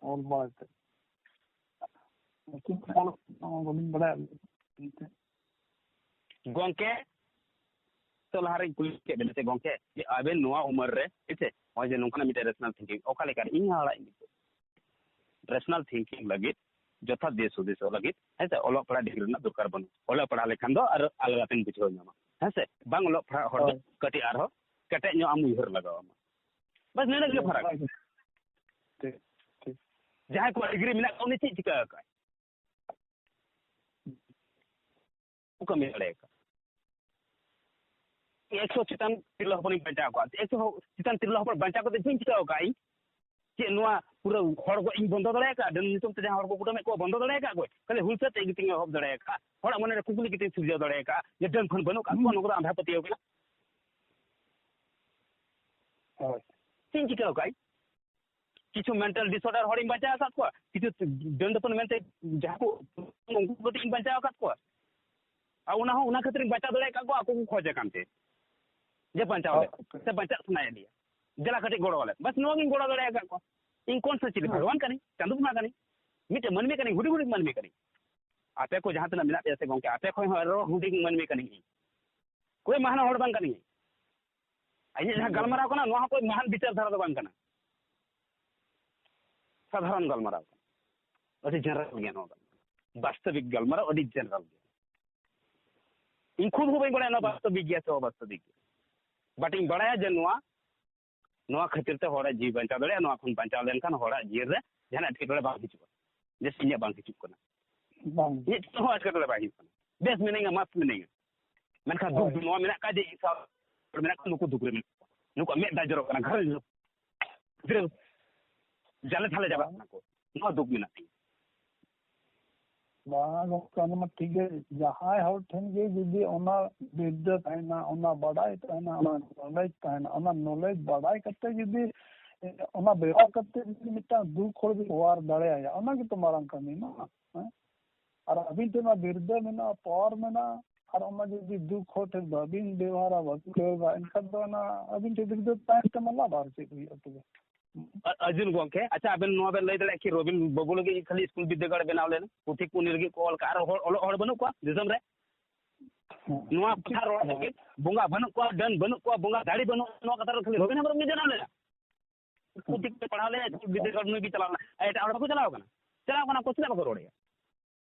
ᱚᱞ ᱵᱟᱲᱟᱭ ᱛᱮ᱾ ᱧᱩᱛᱩᱢ ᱠᱚ ᱚᱞ ᱵᱟᱹᱞᱤᱧ ᱵᱟᱲᱟᱭᱟ ᱮᱱᱛᱮ᱾ ᱜᱚᱝᱠᱮ, ᱛᱚ ᱞᱟᱦᱟ ᱨᱮᱧ ᱠᱩᱞᱤ ᱠᱮᱫ ᱵᱮᱱᱟ ᱥᱮ ᱜᱚᱝᱠᱮ, ᱡᱮ ᱟᱵᱮᱱ ᱱᱚᱣᱟ ᱩᱢᱮᱨ ᱨᱮ, ᱦᱮᱸ ᱥᱮ, ᱱᱚᱜᱼᱚᱭ ᱡᱮ ᱱᱚᱝᱠᱟᱱᱟᱜ ᱢᱤᱫᱴᱮᱱ ᱨᱮᱥᱚᱱᱟᱞ ᱛᱷᱤᱝᱠᱤᱝ, ᱚᱠᱟ ᱞᱮᱠᱟ ᱨᱮ ᱤᱧ ᱦᱚᱸ ᱦᱟᱲᱟᱜ ᱤᱧ ᱵᱩᱡᱷᱟᱹᱣ᱾ ᱨᱮᱥᱚᱱᱟᱞ ᱛᱷᱤᱝᱠᱤᱝ ᱞᱟᱹᱜᱤᱫ, ᱡᱚᱛᱷᱟᱛ ᱫᱤᱥ ᱦᱩᱫᱤᱥᱚᱜ ᱞᱟᱹᱜᱤᱫ, ᱦᱮᱸ ᱥᱮ, ᱚᱞᱚᱜ ᱯᱟᱲᱦᱟᱜ ᱰᱤᱜᱽᱨᱤ ᱨᱮᱱᱟᱜ ᱫᱚᱨᱠᱟᱨ ᱵᱟᱹᱱᱩᱜᱼᱟ᱾ ᱚᱞᱚᱜ ᱯᱟᱲᱦᱟᱜ ᱞᱮᱠᱷᱟᱱ ᱫᱚ ᱟᱨ ᱟᱞᱟᱫᱟ ᱛᱮᱢ ᱵᱩᱡᱷᱟᱹᱣ ᱧᱟᱢᱟ, ᱦᱮᱸ ᱥᱮ᱾ ᱵᱟᱝ ᱚᱞᱚᱜ ᱯᱟᱲᱦᱟᱜ ᱦᱚᱲ ᱫᱚ ᱦᱳᱭ᱾ ᱠᱟᱹᱴᱤᱡ ᱟᱨᱦᱚᱸ ᱠᱮᱴᱮᱡ ᱧᱚᱜ ᱟᱢ ᱩᱭᱦᱟᱹᱨ ᱞᱟᱜᱟᱣ ᱟᱢᱟ᱾ ᱵᱟᱥ ᱱᱤᱱᱟᱹᱜ ᱜᱮ ᱯᱷᱟᱨᱟᱠ᱾ ᱦᱳᱭ᱾ ᱴᱷᱤᱠ, ᱴᱷᱤᱠ᱾ ᱡᱟᱦᱟᱸᱭ ᱠᱚᱣᱟᱜ ᱰᱤᱜᱽᱨᱤ ᱢᱮᱱᱟᱜ ᱛᱟᱠᱚᱣᱟ, ᱩᱱᱤ ᱪᱮᱫ ᱪᱤᱠᱟᱹ ᱟᱠᱟᱫ? ᱠᱚ ᱠᱟᱹᱢᱤ ᱫᱟᱲᱮ ᱟᱠᱟᱫ᱾ ᱮᱠᱥᱚ ᱪᱮᱛᱟᱱ ᱛᱤᱨᱞᱟᱹ ᱦᱚᱯᱚᱱᱤᱧ ᱵᱟᱧᱪᱟᱣ ᱠᱚᱣᱟ᱾ ᱮᱠᱥᱚ ᱪᱮᱛᱟᱱ ᱛᱤᱨᱞᱟᱹ ᱦᱚᱯᱚᱱ ᱵᱟᱧᱪᱟᱣ ᱠᱟᱛᱮ ᱪᱮᱫ ᱤᱧ ᱪᱤᱠᱟᱹ ᱟᱠᱟᱫ ᱤᱧ? ᱪᱮᱫ ᱱᱚᱣᱟ ᱯᱩᱨᱟᱹ ᱦᱚᱲ ᱜᱚᱡ ᱤᱧ ᱵᱚᱱᱫᱚ ᱫᱟᱲᱮ ᱟᱠᱟᱫ? ᱰᱟᱹᱱ ᱧᱩᱛᱩᱢ ᱛᱮ ᱡᱟᱦᱟᱸ ᱦᱚᱲ ᱠᱚ ᱠᱩᱴᱟᱹᱢᱮᱫ ᱠᱚᱣᱟ, ᱵᱚᱱᱫᱚ ᱫᱟᱲᱮ ᱟᱠᱟᱫ ᱠᱚ? ᱠᱷᱟᱹᱞᱤ ᱦᱩᱞᱥᱟᱹ ᱛᱮ ᱤᱧ ᱜᱮᱛᱤᱧ ᱮᱦᱚᱵ ᱫᱟᱲᱮ ᱟᱠᱟᱫ᱾ ᱦᱚᱲᱟᱜ ᱢᱚᱱᱮ ᱨᱮ ᱠᱩᱠᱞᱤ ᱠᱟᱛᱮᱧ ᱥᱤᱨᱡᱟᱹᱣ ᱫᱟᱲᱮ ᱟᱠᱟᱫ ᱡᱮ ᱰᱟᱹᱱ ᱯᱷᱟᱹᱱ ᱵᱟᱹᱱᱩᱜ ᱟᱠᱟᱫ ᱠᱚᱣᱟ, ᱦᱩᱸ᱾ ᱱᱚᱣᱟ ᱠᱚᱫᱚ ᱟᱸᱫᱷᱟ ᱯᱟᱹᱛᱭᱟᱹᱣ ᱠᱟᱱᱟ᱾ ᱦᱳᱭ᱾ ᱪᱮᱫ ᱤᱧ ᱪᱤᱠᱟᱹ ᱟᱠᱟᱫ? ᱠᱤᱪᱷᱩ ᱢᱮᱱᱴᱟᱞ ᱰᱤᱥᱚᱨᱰᱟᱨ ᱦᱚᱲᱤᱧ ᱵᱟᱧᱪᱟᱣ ᱟᱠᱟᱫ ᱠᱚᱣᱟ, ᱠᱤᱪᱷᱩ ᱰᱟᱹᱱ ᱰᱟᱹᱯᱟᱹᱱ ᱢᱮᱱᱛᱮ ᱡᱟᱦᱟᱸ ᱠᱚ, ᱩᱱᱠᱩ ᱠᱟᱹᱴᱤᱡ ᱤᱧ ᱵᱟᱧᱪᱟᱣ ᱟᱠᱟᱫ ᱠᱚᱣᱟ᱾ ᱟᱨ ᱚᱱᱟ ᱦᱚᱸ, ᱚᱱᱟ ᱠᱷᱟᱹᱛᱤᱨ ᱤᱧ ᱵᱟᱧᱪᱟᱣ ᱫᱟᱲᱮ ᱟᱠᱟᱫ ᱠᱚᱣᱟ, ᱟᱠᱚ ᱠᱚ ᱠᱷᱚᱡ ᱟᱠᱟᱱ ᱛᱮ ᱡᱮ ᱵᱟᱧᱪᱟᱣ ᱞᱮ, ᱦᱳᱭ᱾ ᱥᱮ ᱵᱟᱧᱪᱟᱜ ᱥᱟᱱᱟᱭᱮᱫ ᱞᱮᱭᱟ, ᱫᱮᱞᱟ ᱠᱟᱹᱴᱤᱡ ᱜᱚᱲᱚ ᱟᱞᱮ᱾ ᱵᱟᱥ ᱱᱚᱣᱟ ᱜᱤᱧ ᱜᱚᱲᱚ ᱫᱟᱲᱮ ᱟᱠᱟᱫ ᱠᱚᱣᱟ᱾ ᱤᱧ ᱠᱚᱱ ᱥᱮ ᱪᱤᱞᱤ? ᱦᱩᱸ᱾ ᱵᱷᱟᱜᱽᱣᱟᱱ ᱠᱟᱹᱱᱟᱹᱧ, ᱪᱟᱸᱫᱳ ᱵᱚᱸᱜᱟ ᱠᱟᱹᱱᱟᱹᱧ, ᱢᱤᱫᱴᱮᱱ ᱢᱟᱹᱱᱢᱤ ᱠᱟᱹᱱᱟᱹᱧ, ᱦᱩᱰᱤᱧ ᱦᱩᱰᱤᱧ ᱢᱟᱹᱱᱢᱤ ᱠᱟᱹᱱᱟᱹᱧ᱾ ᱟᱯᱮ ᱠᱚ ᱡᱟᱦᱟᱸ ᱛᱤᱱᱟᱹᱜ ᱢᱮᱱᱟᱜ ᱯᱮᱭᱟ ᱥᱮ ᱜᱚᱝᱠᱮ, ᱟᱯᱮ ᱠᱷᱚᱱ ᱦᱚᱸ ᱟᱨᱚ ᱦᱩᱰᱤᱧ ᱢᱟᱹᱱᱢᱤ ᱠᱟᱹᱱᱟᱹᱧ ᱤᱧ᱾ ᱠᱚᱭ ᱢᱟᱦᱟᱱ ᱦᱚᱲ ᱵᱟᱝ ᱠᱟᱹᱱᱟᱹᱧ᱾ ᱤᱧᱟᱹᱜ ᱡᱟᱦᱟᱸ ᱦᱩᱸ᱾ ᱜᱟᱞᱢᱟᱨᱟᱣ ᱠᱟᱱᱟ, ᱱᱚᱣᱟ ᱦᱚᱸ ᱠᱚᱭ ᱢᱟᱦᱟᱱ ᱵᱤᱪᱟᱨ ᱫᱷᱟᱨᱟ ᱫᱚ ᱵᱟᱝ ᱠᱟᱱᱟ᱾ ᱥᱟᱫᱷᱟᱨᱚᱱ ᱜᱟᱞᱢᱟᱨᱟᱣ ᱠᱟᱱᱟ, ᱟᱹᱰᱤ ᱡᱮᱱᱟᱨᱟᱞ ᱜᱮᱭᱟ ᱱᱚᱣᱟ ᱜᱟᱞᱢᱟᱨᱟᱣ᱾ ᱵᱟᱥᱛᱚᱵᱤᱠ ᱜᱟᱞᱢᱟᱨᱟᱣ ᱟᱹᱰᱤ ᱡᱮᱱᱟᱨᱟᱞ ᱜᱮᱭᱟ᱾ ᱤᱧ ᱠᱷᱩᱫ ᱦᱚᱸ ᱵᱟᱹᱧ ᱵᱟᱲᱟᱭᱟ ᱱᱚᱣᱟ ᱵᱟᱥᱛᱚᱵᱤᱠ ᱜᱮᱭᱟ ᱥᱮ ᱚᱵᱟᱥᱛᱚᱵᱤᱠ ᱜᱮᱭᱟ, ᱵᱟᱴ ᱤᱧ ᱵᱟᱲᱟᱭᱟ ᱡᱮ ᱱᱚᱣᱟ, ᱱᱚᱣᱟ ᱠᱷᱟᱹᱛᱤᱨ ᱛᱮ ᱦᱚᱲᱟᱜ ᱡᱤᱣᱤ ᱵᱟᱧᱪᱟᱣ ᱫᱟᱲᱮᱭᱟᱜᱼᱟ, ᱱᱚᱣᱟ ᱠᱷᱚᱱ ᱵᱟᱧᱪᱟᱣ ᱞᱮᱱᱠᱷᱟᱱ ᱦᱚᱲᱟᱜ ᱡᱤᱭᱚᱱ ᱨᱮ ᱡᱟᱦᱟᱱᱟᱜ ᱮᱴᱠᱮᱴᱚᱬᱮ ᱵᱟᱝ ᱦᱤᱡᱩᱜᱼᱟ, ᱡᱮ ᱤᱧᱟᱹᱜ ᱵᱟᱝ ᱦᱤᱡᱩᱜ ᱠᱟᱱᱟ, ᱵᱟᱝ᱾ ᱤᱧᱟᱹᱜ ᱪᱮᱫ ᱦᱚᱸ ᱮᱴᱠᱮᱴᱚᱬᱮ ᱵᱟᱝ ᱦᱤᱡᱩᱜ ᱠᱟᱱᱟ, ᱵᱮᱥ ᱢᱤᱱᱟᱹᱧᱟ, ᱢᱚᱥᱛ ᱢᱤᱱᱟᱹᱧᱟ᱾ ᱢᱮᱱᱠᱷᱟᱱ ᱫᱩᱠ ᱦᱳᱭ᱾ ᱫᱚ ᱱᱚᱣᱟ ᱢᱮᱱᱟᱜ ᱟᱠᱟᱫ ᱡᱮ ᱤᱧ ᱥᱟᱶ ᱦᱚᱲ ᱢᱮᱱᱟᱜ ᱠᱚᱣᱟ, ᱱᱩᱠᱩ ᱫᱩᱠ ᱨᱮ ᱢᱮᱱᱟᱜ ᱠᱚᱣᱟ, ᱱᱩᱠᱩᱣᱟᱜ ᱢᱮᱫ ᱫᱟᱜ ᱡᱚᱨᱚᱜ ᱠᱟᱱᱟ, ᱜᱷᱟᱨᱚᱸᱡᱽ ᱨᱮ ᱜᱤᱫᱽᱨᱟᱹ ᱡᱟᱞᱮ ᱛᱷᱟᱞᱮ ᱪᱟᱵᱟᱜ ᱠᱟᱱᱟ ᱠᱚ, ᱱᱚᱣᱟ ᱫᱩᱠ ᱢᱮᱱᱟᱜ ᱛᱤᱧᱟ᱾ ᱵᱟᱝ ᱜᱚᱢᱠᱮ, ᱚᱱᱟ ᱢᱟ ᱴᱷᱤᱠ ᱜᱮ, ᱡᱟᱦᱟᱸᱭ ᱦᱚᱲ ᱴᱷᱮᱱ ᱜᱮ ᱡᱩᱫᱤ ᱚᱱᱟ ᱵᱤᱨᱫᱟᱹ ᱛᱟᱦᱮᱱᱟ, ᱚᱱᱟ ᱵᱟᱰᱟᱭ ᱛᱟᱦᱮᱱᱟ, ᱚᱱᱟ ᱱᱚᱞᱮᱡᱽ ᱛᱟᱦᱮᱱᱟ, ᱚᱱᱟ ᱱᱚᱞᱮᱡᱽ ᱵᱟᱰᱟᱭ ᱠᱟᱛᱮ ᱡᱩᱫᱤ ᱚᱱᱟ ᱵᱮᱣᱦᱟᱨ ᱠᱟᱛᱮ ᱡᱩᱫᱤ ᱢᱤᱫᱴᱟᱝ ᱫᱩᱠ ᱦᱚᱲ ᱵᱤᱱ ᱚᱣᱟᱨ ᱫᱟᱲᱮᱭᱟᱭᱟ, ᱚᱱᱟ ᱜᱮᱛᱚ ᱢᱟᱨᱟᱝ ᱠᱟᱹᱢᱤ ᱢᱟ᱾ ᱦᱮᱸ? ᱟᱨ ᱟᱹᱵᱤᱱ ᱴᱷᱮᱱ ᱢᱟ ᱵᱤᱨᱫᱟᱹ ᱢᱮᱱᱟᱜᱼᱟ, ᱯᱟᱣᱟᱨ ᱢᱮᱱᱟᱜᱼᱟ, ᱟᱨ ᱚᱱᱟ ᱡᱩᱫᱤ ᱫᱩᱠ ᱦᱚᱲ ᱴᱷᱮᱱ ᱵᱟᱹᱵᱤᱱ ᱵᱮᱣᱦᱟᱨᱟ, ᱵᱟᱹᱵᱤᱱ ᱯᱨᱚᱭᱳᱜᱟ, ᱮᱱᱠᱷᱟᱱ ᱫᱚ ᱚᱱᱟ ᱟᱹᱵᱤᱱ ᱴᱷᱮᱱ ᱵᱤᱨᱫᱟᱹ ᱛᱟᱦᱮᱱ ᱛᱮ ᱢᱟ ᱞᱟᱵᱷ ᱟᱨ ᱪᱮᱫ ᱦᱩᱭᱩᱜᱼᱟ ᱛᱚᱵᱮ? ᱟ-, ᱟᱡᱩᱞ ᱜᱚᱢᱠᱮ, ᱟᱪᱪᱷᱟ, ᱟᱵᱮᱱ ᱱᱚᱣᱟ ᱵᱮᱱ ᱞᱟᱹᱭ ᱫᱟᱲᱮᱭᱟᱜᱼᱟ ᱠᱤ ᱨᱚᱵᱤᱱ ᱵᱟᱹᱵᱩ ᱞᱟᱹᱜᱤᱫ ᱠᱷᱟᱹᱞᱤ ᱥᱠᱩᱞ ᱵᱤᱫᱽᱫᱟᱹᱜᱟᱲ ᱵᱮᱱᱟᱣ ᱞᱮᱱᱟ? ᱯᱩᱛᱷᱤ ᱠᱚ ᱩᱱᱤ ᱞᱟᱹᱜᱤᱫ ᱠᱚ ᱚᱞ ᱠᱟᱜᱼᱟ, ᱟᱨ ᱦᱚᱲ, ᱚᱞᱚᱜ ᱦᱚᱲ ᱵᱟᱹᱱᱩᱜ ᱠᱚᱣᱟ ᱫᱤᱥᱚᱢ ᱨᱮ? ᱱᱚᱣᱟ ᱠᱟᱛᱷᱟ ᱨᱚᱲ ᱞᱟᱹᱜᱤᱫ ᱵᱚᱸᱜᱟ ᱵᱟᱹᱱᱩᱜ ᱠᱚᱣᱟ, ᱰᱟᱹᱱ ᱵᱟᱹᱱᱩᱜ ᱠᱚᱣᱟ, ᱵᱚᱸᱜᱟ ᱫᱟᱲᱮ ᱵᱟᱹᱱᱩᱜ, ᱱᱚᱣᱟ ᱠᱟᱛᱷᱟ ᱨᱚᱲ ᱠᱷᱟᱹᱞᱤ ᱨᱚᱵᱤᱱ ᱦᱮᱢᱵᱨᱚᱢ ᱜᱮ ᱡᱟᱱᱟᱣ ᱞᱮᱱᱟ? ᱯᱩᱛᱷᱤ ᱠᱚ ᱯᱟᱲᱦᱟᱣ ᱞᱮᱱᱟ, ᱥᱠᱩᱞ ᱵᱤᱫᱽᱫᱟᱹᱜᱟᱲ ᱱᱩᱭ ᱜᱮ ᱪᱟᱞᱟᱣ ᱞᱮᱱᱟ, ᱟᱨ ᱮᱴᱟᱜ ᱦᱚᱲ ᱵᱟᱠᱚ ᱪᱟᱞᱟᱣ ᱠᱟᱱᱟ? ᱪᱟᱞᱟᱣ ᱠᱟᱱᱟ ᱠᱚ, ᱪᱮᱫᱟᱜ ᱵᱟᱠᱚ ᱨᱚᱲᱮᱜᱼᱟ?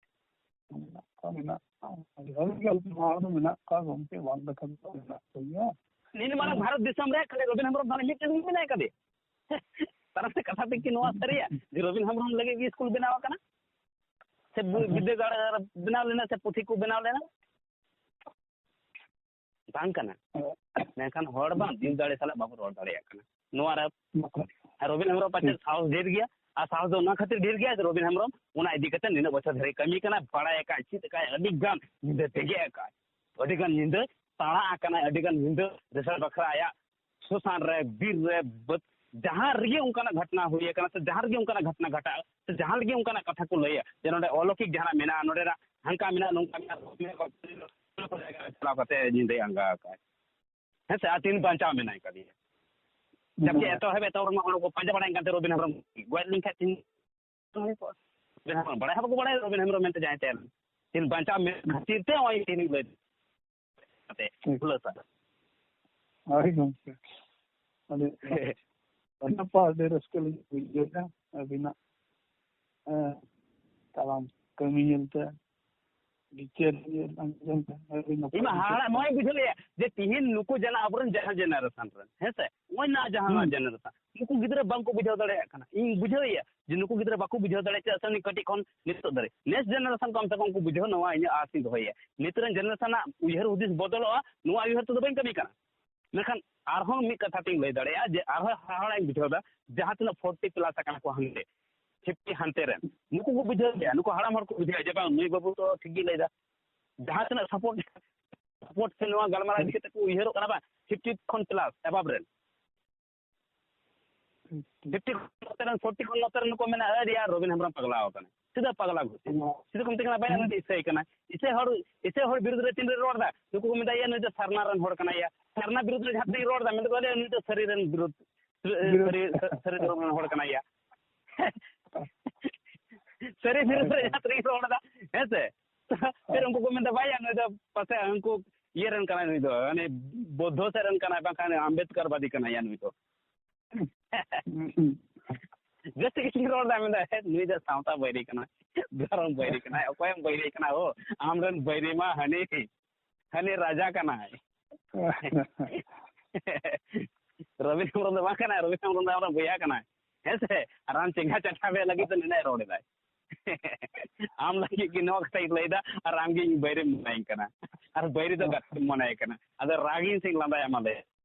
ᱢᱮᱱᱟᱜ ᱠᱚᱣᱟ, ᱢᱮᱱᱟᱜ ᱠᱚᱣᱟ᱾ ᱟᱹᱰᱤ ᱦᱚᱲ ᱜᱮ ᱱᱚᱣᱟ ᱫᱚ ᱢᱮᱱᱟᱜ ᱠᱚᱣᱟ ᱜᱚᱢᱠᱮ, ᱵᱟᱝ ᱞᱮᱠᱟ ᱫᱚ ᱢᱮᱱᱟᱜ ᱠᱚᱜᱮᱭᱟ᱾ ᱱᱤᱱ ᱢᱟᱨᱟᱝ ᱵᱷᱟᱨᱚᱛ ᱫᱤᱥᱚᱢ ᱨᱮ ᱠᱷᱟᱹᱞᱤ ᱨᱚᱵᱤᱱ ᱦᱮᱢᱵᱨᱚᱢ ᱫᱚ ᱢᱤᱫᱴᱮᱱ ᱜᱮ ᱢᱮᱱᱟᱭ ᱠᱟᱫᱮ᱾ ᱛᱟᱨᱟ ᱥᱮ ᱠᱟᱛᱷᱟ ᱛᱮ ᱠᱤ ᱱᱚᱣᱟ ᱥᱟᱹᱨᱤᱭᱟ ᱡᱮ ᱨᱚᱵᱤᱱ ᱦᱮᱢᱵᱨᱚᱢ ᱞᱟᱹᱜᱤᱫ ᱜᱮ ᱥᱠᱩᱞ ᱵᱮᱱᱟᱣ ᱟᱠᱟᱱᱟ? ᱥᱮ ᱵᱩ-, ᱦᱮᱸ᱾ ᱵᱤᱫᱽᱫᱟᱹᱜᱟᱲ ᱵᱮᱱᱟᱣ ᱞᱮᱱᱟ ᱥᱮ ᱯᱩᱛᱷᱤ ᱠᱚ ᱵᱮᱱᱟᱣ ᱞᱮᱱᱟ? ᱵᱟᱝ ᱠᱟᱱᱟ᱾ ᱦᱮᱸ᱾ ᱢᱮᱱᱠᱷᱟᱱ ᱦᱚᱲ ᱵᱟᱝ ᱫᱤᱞ ᱫᱟᱲᱮ ᱥᱟᱞᱟᱜ ᱵᱟᱵᱚᱱ ᱨᱚᱲ ᱫᱟᱲᱮᱭᱟᱜ ᱠᱟᱱᱟ᱾ ᱱᱚᱣᱟ ᱨᱮ ᱵᱟᱠᱚ᱾ ᱟᱨ ᱨᱚᱵᱤᱱ ᱦᱮᱢᱵᱨᱚᱢ ᱯᱟᱪᱮᱫ ᱦᱩᱸ᱾ ᱥᱟᱦᱚᱥ ᱰᱷᱮᱨ ᱜᱮᱭᱟ, ᱟᱨ ᱥᱟᱦᱚᱥ ᱫᱚ ᱚᱱᱟ ᱠᱷᱟᱹᱛᱤᱨ ᱰᱷᱮᱨ ᱜᱮᱭᱟ ᱡᱮ ᱨᱚᱵᱤᱱ ᱦᱮᱢᱵᱨᱚᱢ ᱚᱱᱟ ᱤᱫᱤ ᱠᱟᱛᱮ ᱱᱤᱱᱟᱹᱜ ᱵᱚᱪᱷᱚᱨ ᱫᱷᱟᱹᱨᱤᱡ ᱠᱟᱹᱢᱤ ᱠᱟᱱᱟᱭ, ᱵᱟᱲᱟᱭ ᱟᱠᱟᱫ, ᱪᱮᱫ ᱟᱠᱟᱫ, ᱟᱹᱰᱤ ᱜᱟᱱ ᱧᱤᱫᱟᱹ ᱛᱮᱜᱮ ᱟᱠᱟᱫ, ᱟᱹᱰᱤ ᱜᱟᱱ ᱧᱤᱫᱟᱹ ᱛᱟᱲᱟ ᱟᱠᱟᱱᱟᱭ, ᱟᱹᱰᱤ ᱜᱟᱱ ᱧᱤᱫᱟᱹ ᱨᱮᱥᱟᱨ ᱵᱟᱠᱷᱨᱟ ᱟᱭᱟᱜ ᱥᱚᱥᱟᱱ ᱨᱮ, ᱵᱤᱨ ᱨᱮ, ᱵᱟᱹᱫᱽ, ᱡᱟᱦᱟᱸ ᱨᱮᱜᱮ ᱚᱱᱠᱟᱱᱟᱜ ᱜᱷᱚᱴᱱᱟ ᱦᱩᱭ ᱟᱠᱟᱱᱟ ᱥᱮ ᱡᱟᱦᱟᱸ ᱨᱮᱜᱮ ᱚᱱᱠᱟᱱᱟᱜ ᱜᱷᱚᱴᱱᱟ ᱜᱷᱟᱴᱟᱜᱼᱟ ᱥᱮ ᱡᱟᱦᱟᱸ ᱨᱮᱜᱮ ᱚᱱᱠᱟᱱᱟᱜ ᱠᱟᱛᱷᱟ ᱠᱚ ᱞᱟᱹᱭᱟ ᱡᱮ ᱱᱚᱰᱮ ᱚᱞᱚᱠᱤᱠ ᱡᱟᱦᱟᱱᱟᱜ ᱢᱮᱱᱟᱜᱼᱟ, ᱱᱚᱰᱮᱱᱟᱜ ᱦᱟᱱᱠᱟ ᱢᱮᱱᱟᱜᱼᱟ, ᱱᱚᱝᱠᱟ ᱢᱮᱱᱟᱜᱼᱟ, ᱪᱟᱞᱟᱣ ᱠᱟᱛᱮ ᱧᱤᱫᱟᱹᱭ ᱟᱸᱜᱟ ᱟᱠᱟᱫᱼᱟ᱾ ᱦᱮᱸ ᱥᱮ? ᱟᱨ ᱛᱤᱱ ᱵᱟᱧᱪᱟᱣ ᱢᱮᱱᱟᱭ ᱠᱟᱫᱮᱭᱟ? ᱡᱟᱵᱠᱤ ᱦᱮᱸ᱾ ᱮᱛᱚᱦᱚᱵ, ᱮᱛᱚᱦᱚᱵ ᱨᱮᱢᱟ ᱦᱚᱲ ᱠᱚ ᱯᱟᱸᱡᱟ ᱵᱟᱲᱟᱭ ᱠᱟᱱ ᱛᱟᱦᱮᱸ ᱨᱚᱵᱤᱱ ᱦᱮᱢᱵᱨᱚᱢ ᱜᱚᱡ ᱞᱮᱱᱠᱷᱟᱱ ᱛᱤᱱ ᱦᱩᱭ ᱠᱚᱜᱼᱟ? ᱨᱚᱵᱤᱱ ᱦᱮᱢᱵᱨᱚᱢ ᱵᱟᱲᱟᱭ ᱦᱚᱸ ᱵᱟᱠᱚ ᱵᱟᱲᱟᱭᱟ ᱨᱚᱵᱤᱱ ᱦᱮᱢᱵᱨᱚᱢ ᱢᱮᱱᱛᱮ ᱡᱟᱦᱟᱸᱭ ᱛᱟᱦᱮᱸ ᱞᱮᱱᱟ᱾ ᱛᱤᱦᱤᱧ ᱵᱟᱧᱪᱟᱣ ᱢᱮᱱᱟᱜ ᱠᱷᱟᱹᱛᱤᱨ ᱛᱮ ᱱᱚᱜᱼᱚᱭ ᱛᱤᱦᱤᱧ ᱞᱟᱹᱭ ᱠᱟᱛᱮ ᱴᱷᱤᱠ᱾ ᱠᱷᱩᱞᱟᱹᱥᱟ᱾ ᱦᱳᱭ ᱜᱚᱢᱠᱮ, ᱟᱹᱰᱤ ᱱᱟᱯᱟᱭ, ᱟᱹᱰᱤ ᱨᱟᱹᱥᱠᱟᱹ ᱞᱤᱧ ᱵᱩᱡᱷᱟᱹᱣᱮᱫᱼᱟ ᱟᱹᱵᱤᱱᱟᱜ, ᱮᱸ, ᱛᱟᱲᱟᱢ ᱠᱟᱹᱢᱤ ᱧᱮᱞᱛᱮ, ᱵᱤᱪᱟᱹᱨ ᱧᱮᱞ ᱟᱸᱡᱚᱢ ᱛᱮ ᱟᱹᱰᱤ ᱱᱟᱯᱟᱭ ᱤᱧ ᱢᱟ ᱵᱩᱡᱷᱟᱹᱜ ᱦᱟᱦᱟᱲᱟᱜ ᱠᱟᱱᱟ᱾ ᱱᱚᱣᱟᱧ ᱵᱩᱡᱷᱟᱹᱣᱮᱫᱼᱟ ᱡᱮ ᱛᱤᱦᱤᱧ ᱱᱩᱠᱩ ᱡᱮᱱᱟ ᱟᱵᱚᱨᱮᱱ ᱡᱟᱦᱟᱸ generation ᱨᱮᱱ, ᱦᱮᱸ ᱥᱮ, ᱱᱚᱜᱼᱚᱭ ᱱᱟ ᱡᱟᱦᱟᱸ ᱦᱩᱸ᱾ Generation, ᱱᱩᱠᱩ ᱜᱤᱫᱽᱨᱟᱹ ᱵᱟᱝᱠᱚ ᱵᱩᱡᱷᱟᱹᱣ ᱫᱟᱲᱮᱭᱟᱜ ᱠᱟᱱᱟ᱾ ᱤᱧ ᱵᱩᱡᱷᱟᱹᱣᱮᱫᱼᱟ ᱡᱮ ᱱᱩᱠᱩ ᱜᱤᱫᱽᱨᱟᱹ ᱵᱟᱠᱚ ᱵᱩᱡᱷᱟᱹᱣ ᱫᱟᱲᱮᱭᱟᱜ ᱪᱮᱫᱟᱜ ᱥᱮ ᱩᱱᱤ ᱠᱟᱹᱴᱤᱡ ᱠᱷᱚᱱ ᱱᱤᱛᱚᱜ ᱫᱷᱟᱹᱨᱤᱡ next generation ᱠᱚᱢ ᱥᱮ ᱠᱚᱢ ᱠᱚ ᱵᱩᱡᱷᱟᱹᱣ, ᱱᱚᱣᱟ ᱤᱧᱟᱹᱜ ᱟᱥ ᱤᱧ ᱫᱚᱦᱚᱭᱮᱫᱼᱟ᱾ ᱱᱤᱛ ᱨᱮᱱ generation ᱟᱜ ᱩᱭᱦᱟᱹᱨ ᱦᱩᱫᱤᱥ ᱵᱚᱫᱚᱞᱚᱜᱼᱟ, ᱱᱚᱣᱟ ᱩᱭᱦᱟᱹᱨ ᱛᱮᱫᱚ ᱵᱟᱹᱧ ᱠᱟᱹᱢᱤ ᱠᱟᱱᱟ᱾ ᱢᱮᱱᱠᱷᱟᱱ ᱟᱨᱦᱚᱸ ᱢᱤᱫ ᱠᱟᱛᱷᱟ ᱛᱤᱧ ᱞᱟᱹᱭ ᱫᱟᱲᱮᱭᱟᱜᱼᱟ ᱡᱮ ᱟᱨᱦᱚᱸ ᱦᱟᱦᱟᱲᱟᱜ ᱤᱧ ᱵᱩᱡᱷᱟᱹᱣ ᱮᱫᱟ, ᱡᱟᱦᱟᱸ ᱛᱤᱱᱟᱹᱜ forty plus ᱟᱠᱟᱱᱟ ᱠᱚ ᱦᱟᱱᱛᱮ, fifty ᱦᱟᱱᱛᱮ ᱨᱮᱱ, ᱱᱩᱠᱩ ᱠᱚ ᱵᱩᱡᱷᱟᱹᱣ ᱜᱮᱭᱟ, ᱱᱩᱠᱩ ᱦᱟᱲᱟᱢ ᱦᱚᱲ ᱠᱚ ᱵᱩᱡᱷᱟᱹᱣᱟ ᱡᱮ ᱵᱟᱝ, ᱱᱩᱭ ᱵᱟᱹᱵᱩ ᱛᱚ ᱴᱷᱤᱠ ᱜᱮᱭ ᱞᱟᱹᱭ ᱮᱫᱟ᱾ ᱡᱟᱦᱟᱸ ᱛᱤᱱᱟᱹᱜ support, support ᱥᱮ ᱱᱚᱣᱟ ᱜᱟᱞᱢᱟᱨᱟᱣ ᱤᱫᱤ ᱠᱟᱛᱮ ᱠᱚ ᱩᱭᱦᱟᱹᱨᱚᱜ ᱠᱟᱱᱟ ᱵᱟᱝ, fifty ᱠᱷᱚᱱ plus above ᱨᱮᱱ᱾ ᱴᱷᱤᱠ, ᱴᱷᱤᱠ᱾ Fifty ᱠᱷᱚᱱ ᱱᱚᱛᱮ ᱨᱮᱱ, forty ᱠᱷᱚᱱ ᱱᱚᱛᱮ ᱨᱮᱱ ᱱᱩᱠᱩ ᱢᱮᱱᱟ, "ᱟᱹᱰᱤ ᱟᱨ ᱨᱚᱵᱤᱱ ᱦᱮᱢᱵᱨᱚᱢ ᱯᱟᱜᱽᱞᱟᱣ ᱟᱠᱟᱱᱟ, ᱥᱤᱫᱷᱟᱹ ᱯᱟᱜᱽᱞᱟ ᱜᱷᱩᱥᱤ, ᱦᱮᱸ᱾ ᱥᱤᱫᱷᱟᱹ ᱠᱚ ᱢᱮᱛᱟᱭ ᱠᱟᱱᱟ, ᱵᱟᱭᱟ, ᱦᱮᱸ᱾ ᱱᱩᱭ ᱫᱚ ᱤᱥᱟᱹᱭ ᱠᱟᱱᱟᱭ, ᱤᱥᱟᱹᱭ ᱦᱚᱲ, ᱤᱥᱟᱹᱭ ᱦᱚᱲ ᱵᱤᱨᱩᱫᱽ ᱨᱮ ᱛᱤᱱ ᱨᱮ ᱨᱚᱲ ᱮᱫᱟ, ᱱᱩᱠᱩ ᱠᱚ ᱢᱮᱛᱟᱭᱟ, ᱱᱩᱭ ᱫᱚ ᱥᱟᱨᱱᱟ ᱨᱮᱱ ᱦᱚᱲ ᱠᱟᱱᱟᱭ ᱭᱟ, ᱥᱟᱨᱱᱟ ᱵᱤᱨᱩᱫᱽ ᱨᱮ ᱡᱟᱦᱟᱸ ᱛᱤᱱᱟᱹᱜ ᱨᱚᱲ ᱮᱫᱟ, ᱢᱮᱱ ᱫᱚᱠᱚ ᱞᱟᱹᱭᱟ, ᱱᱩᱭ ᱫᱚ ᱥᱟᱹᱨᱤ ᱨᱮᱱ ᱵᱤᱨᱩᱫᱽ, ᱥᱟᱹᱨᱤ, ᱥᱟᱹᱨᱤ, ᱥᱟᱹᱨᱤ ᱫᱷᱚᱨᱚᱢ ᱨᱮᱱ ᱦᱚᱲ ᱠᱟᱱᱟᱭᱟ᱾ ᱥᱟᱹᱨᱤ ᱫᱷᱚᱨᱚᱢ ᱨᱮ ᱡᱟᱦᱟᱸ ᱛᱤᱱᱟᱹᱜ ᱨᱚᱲ ᱮᱫᱟ, ᱦᱮᱸ ᱥᱮ? ᱯᱷᱤᱨ ᱩᱱᱠᱩ ᱠᱚ ᱢᱮᱱᱫᱟ, "ᱵᱟᱭᱟ, ᱱᱩᱭ ᱫᱚ ᱯᱟᱥᱮ ᱩᱱᱠᱩ ᱤᱭᱟᱹ ᱨᱮᱱ ᱠᱟᱱᱟᱭ, ᱱᱩᱭ ᱫᱚ ᱢᱟᱱᱮ ᱵᱳᱫᱽᱫᱷᱚ ᱥᱮᱫ ᱨᱮᱱ ᱠᱟᱱᱟᱭ, ᱵᱟᱝᱠᱷᱟᱱ ᱟᱢᱵᱮᱫᱠᱟᱨ ᱵᱟᱫᱤ ᱠᱟᱱᱟᱭᱟ ᱱᱩᱭ ᱫᱚ᱾" ᱡᱟᱹᱥᱛᱤ ᱠᱤᱪᱷᱩ ᱨᱚᱲ ᱮᱫᱟ, ᱢᱮᱱᱫᱟ, "ᱦᱮᱸ, ᱱᱩᱭ ᱫᱚ ᱥᱟᱶᱛᱟ ᱵᱟᱹᱭᱨᱤ ᱠᱟᱱᱟᱭ, ᱫᱷᱚᱨᱚᱢ ᱵᱟᱹᱭᱨᱤ ᱠᱟᱱᱟᱭ, ᱚᱠᱚᱭᱮᱢ ᱵᱟᱹᱭᱨᱤ ᱠᱟᱱᱟ ᱦᱳ? ᱟᱢ ᱨᱮᱱ ᱵᱟᱹᱭᱨᱤ ᱢᱟ ᱦᱟᱹᱱᱤ, ᱦᱟᱹᱱᱤ ᱨᱟᱡᱟ ᱠᱟᱱᱟᱭ᱾" ᱨᱚᱵᱤᱱ ᱦᱮᱢᱵᱨᱚᱢ ᱫᱚ ᱵᱟᱝ ᱠᱟᱱᱟᱭ, ᱨᱚᱵᱤᱱ ᱦᱮᱢᱵᱨᱚᱢ ᱫᱚ ᱟᱢᱨᱮᱱ ᱵᱚᱭᱦᱟ ᱠᱟᱱᱟᱭ, ᱦᱮᱸ ᱥᱮ? ᱟᱨ ᱟᱢ ᱪᱮᱸᱜᱷᱟ ᱪᱟᱪᱷᱟ ᱵᱮ ᱞᱟᱹᱜᱤᱫ ᱫᱚ ᱱᱤᱱᱟᱹᱜ ᱨᱚᱲ ᱮᱫᱟᱭ᱾ ᱟᱢ ᱞᱟᱹᱜᱤᱫ ᱜᱮ ᱱᱚᱣᱟ ᱠᱟᱛᱷᱟᱧ ᱞᱟᱹᱭ ᱮᱫᱟ, ᱟᱨ ᱟᱢ ᱜᱮ ᱤᱧ ᱵᱟᱹᱭᱨᱤᱢ ᱢᱮᱛᱟᱹᱧ ᱠᱟᱱᱟ᱾ ᱟᱨ ᱵᱟᱹᱭᱨᱤ ᱫᱚ ᱜᱟᱛᱮᱢ ᱢᱚᱱᱮᱭ ᱠᱟᱱᱟ᱾ ᱟᱫᱚ ᱨᱟᱜᱤᱧ ᱥᱮᱧ ᱞᱟᱸᱫᱟᱭᱟ, ᱢᱟ ᱞᱟᱹᱭ᱾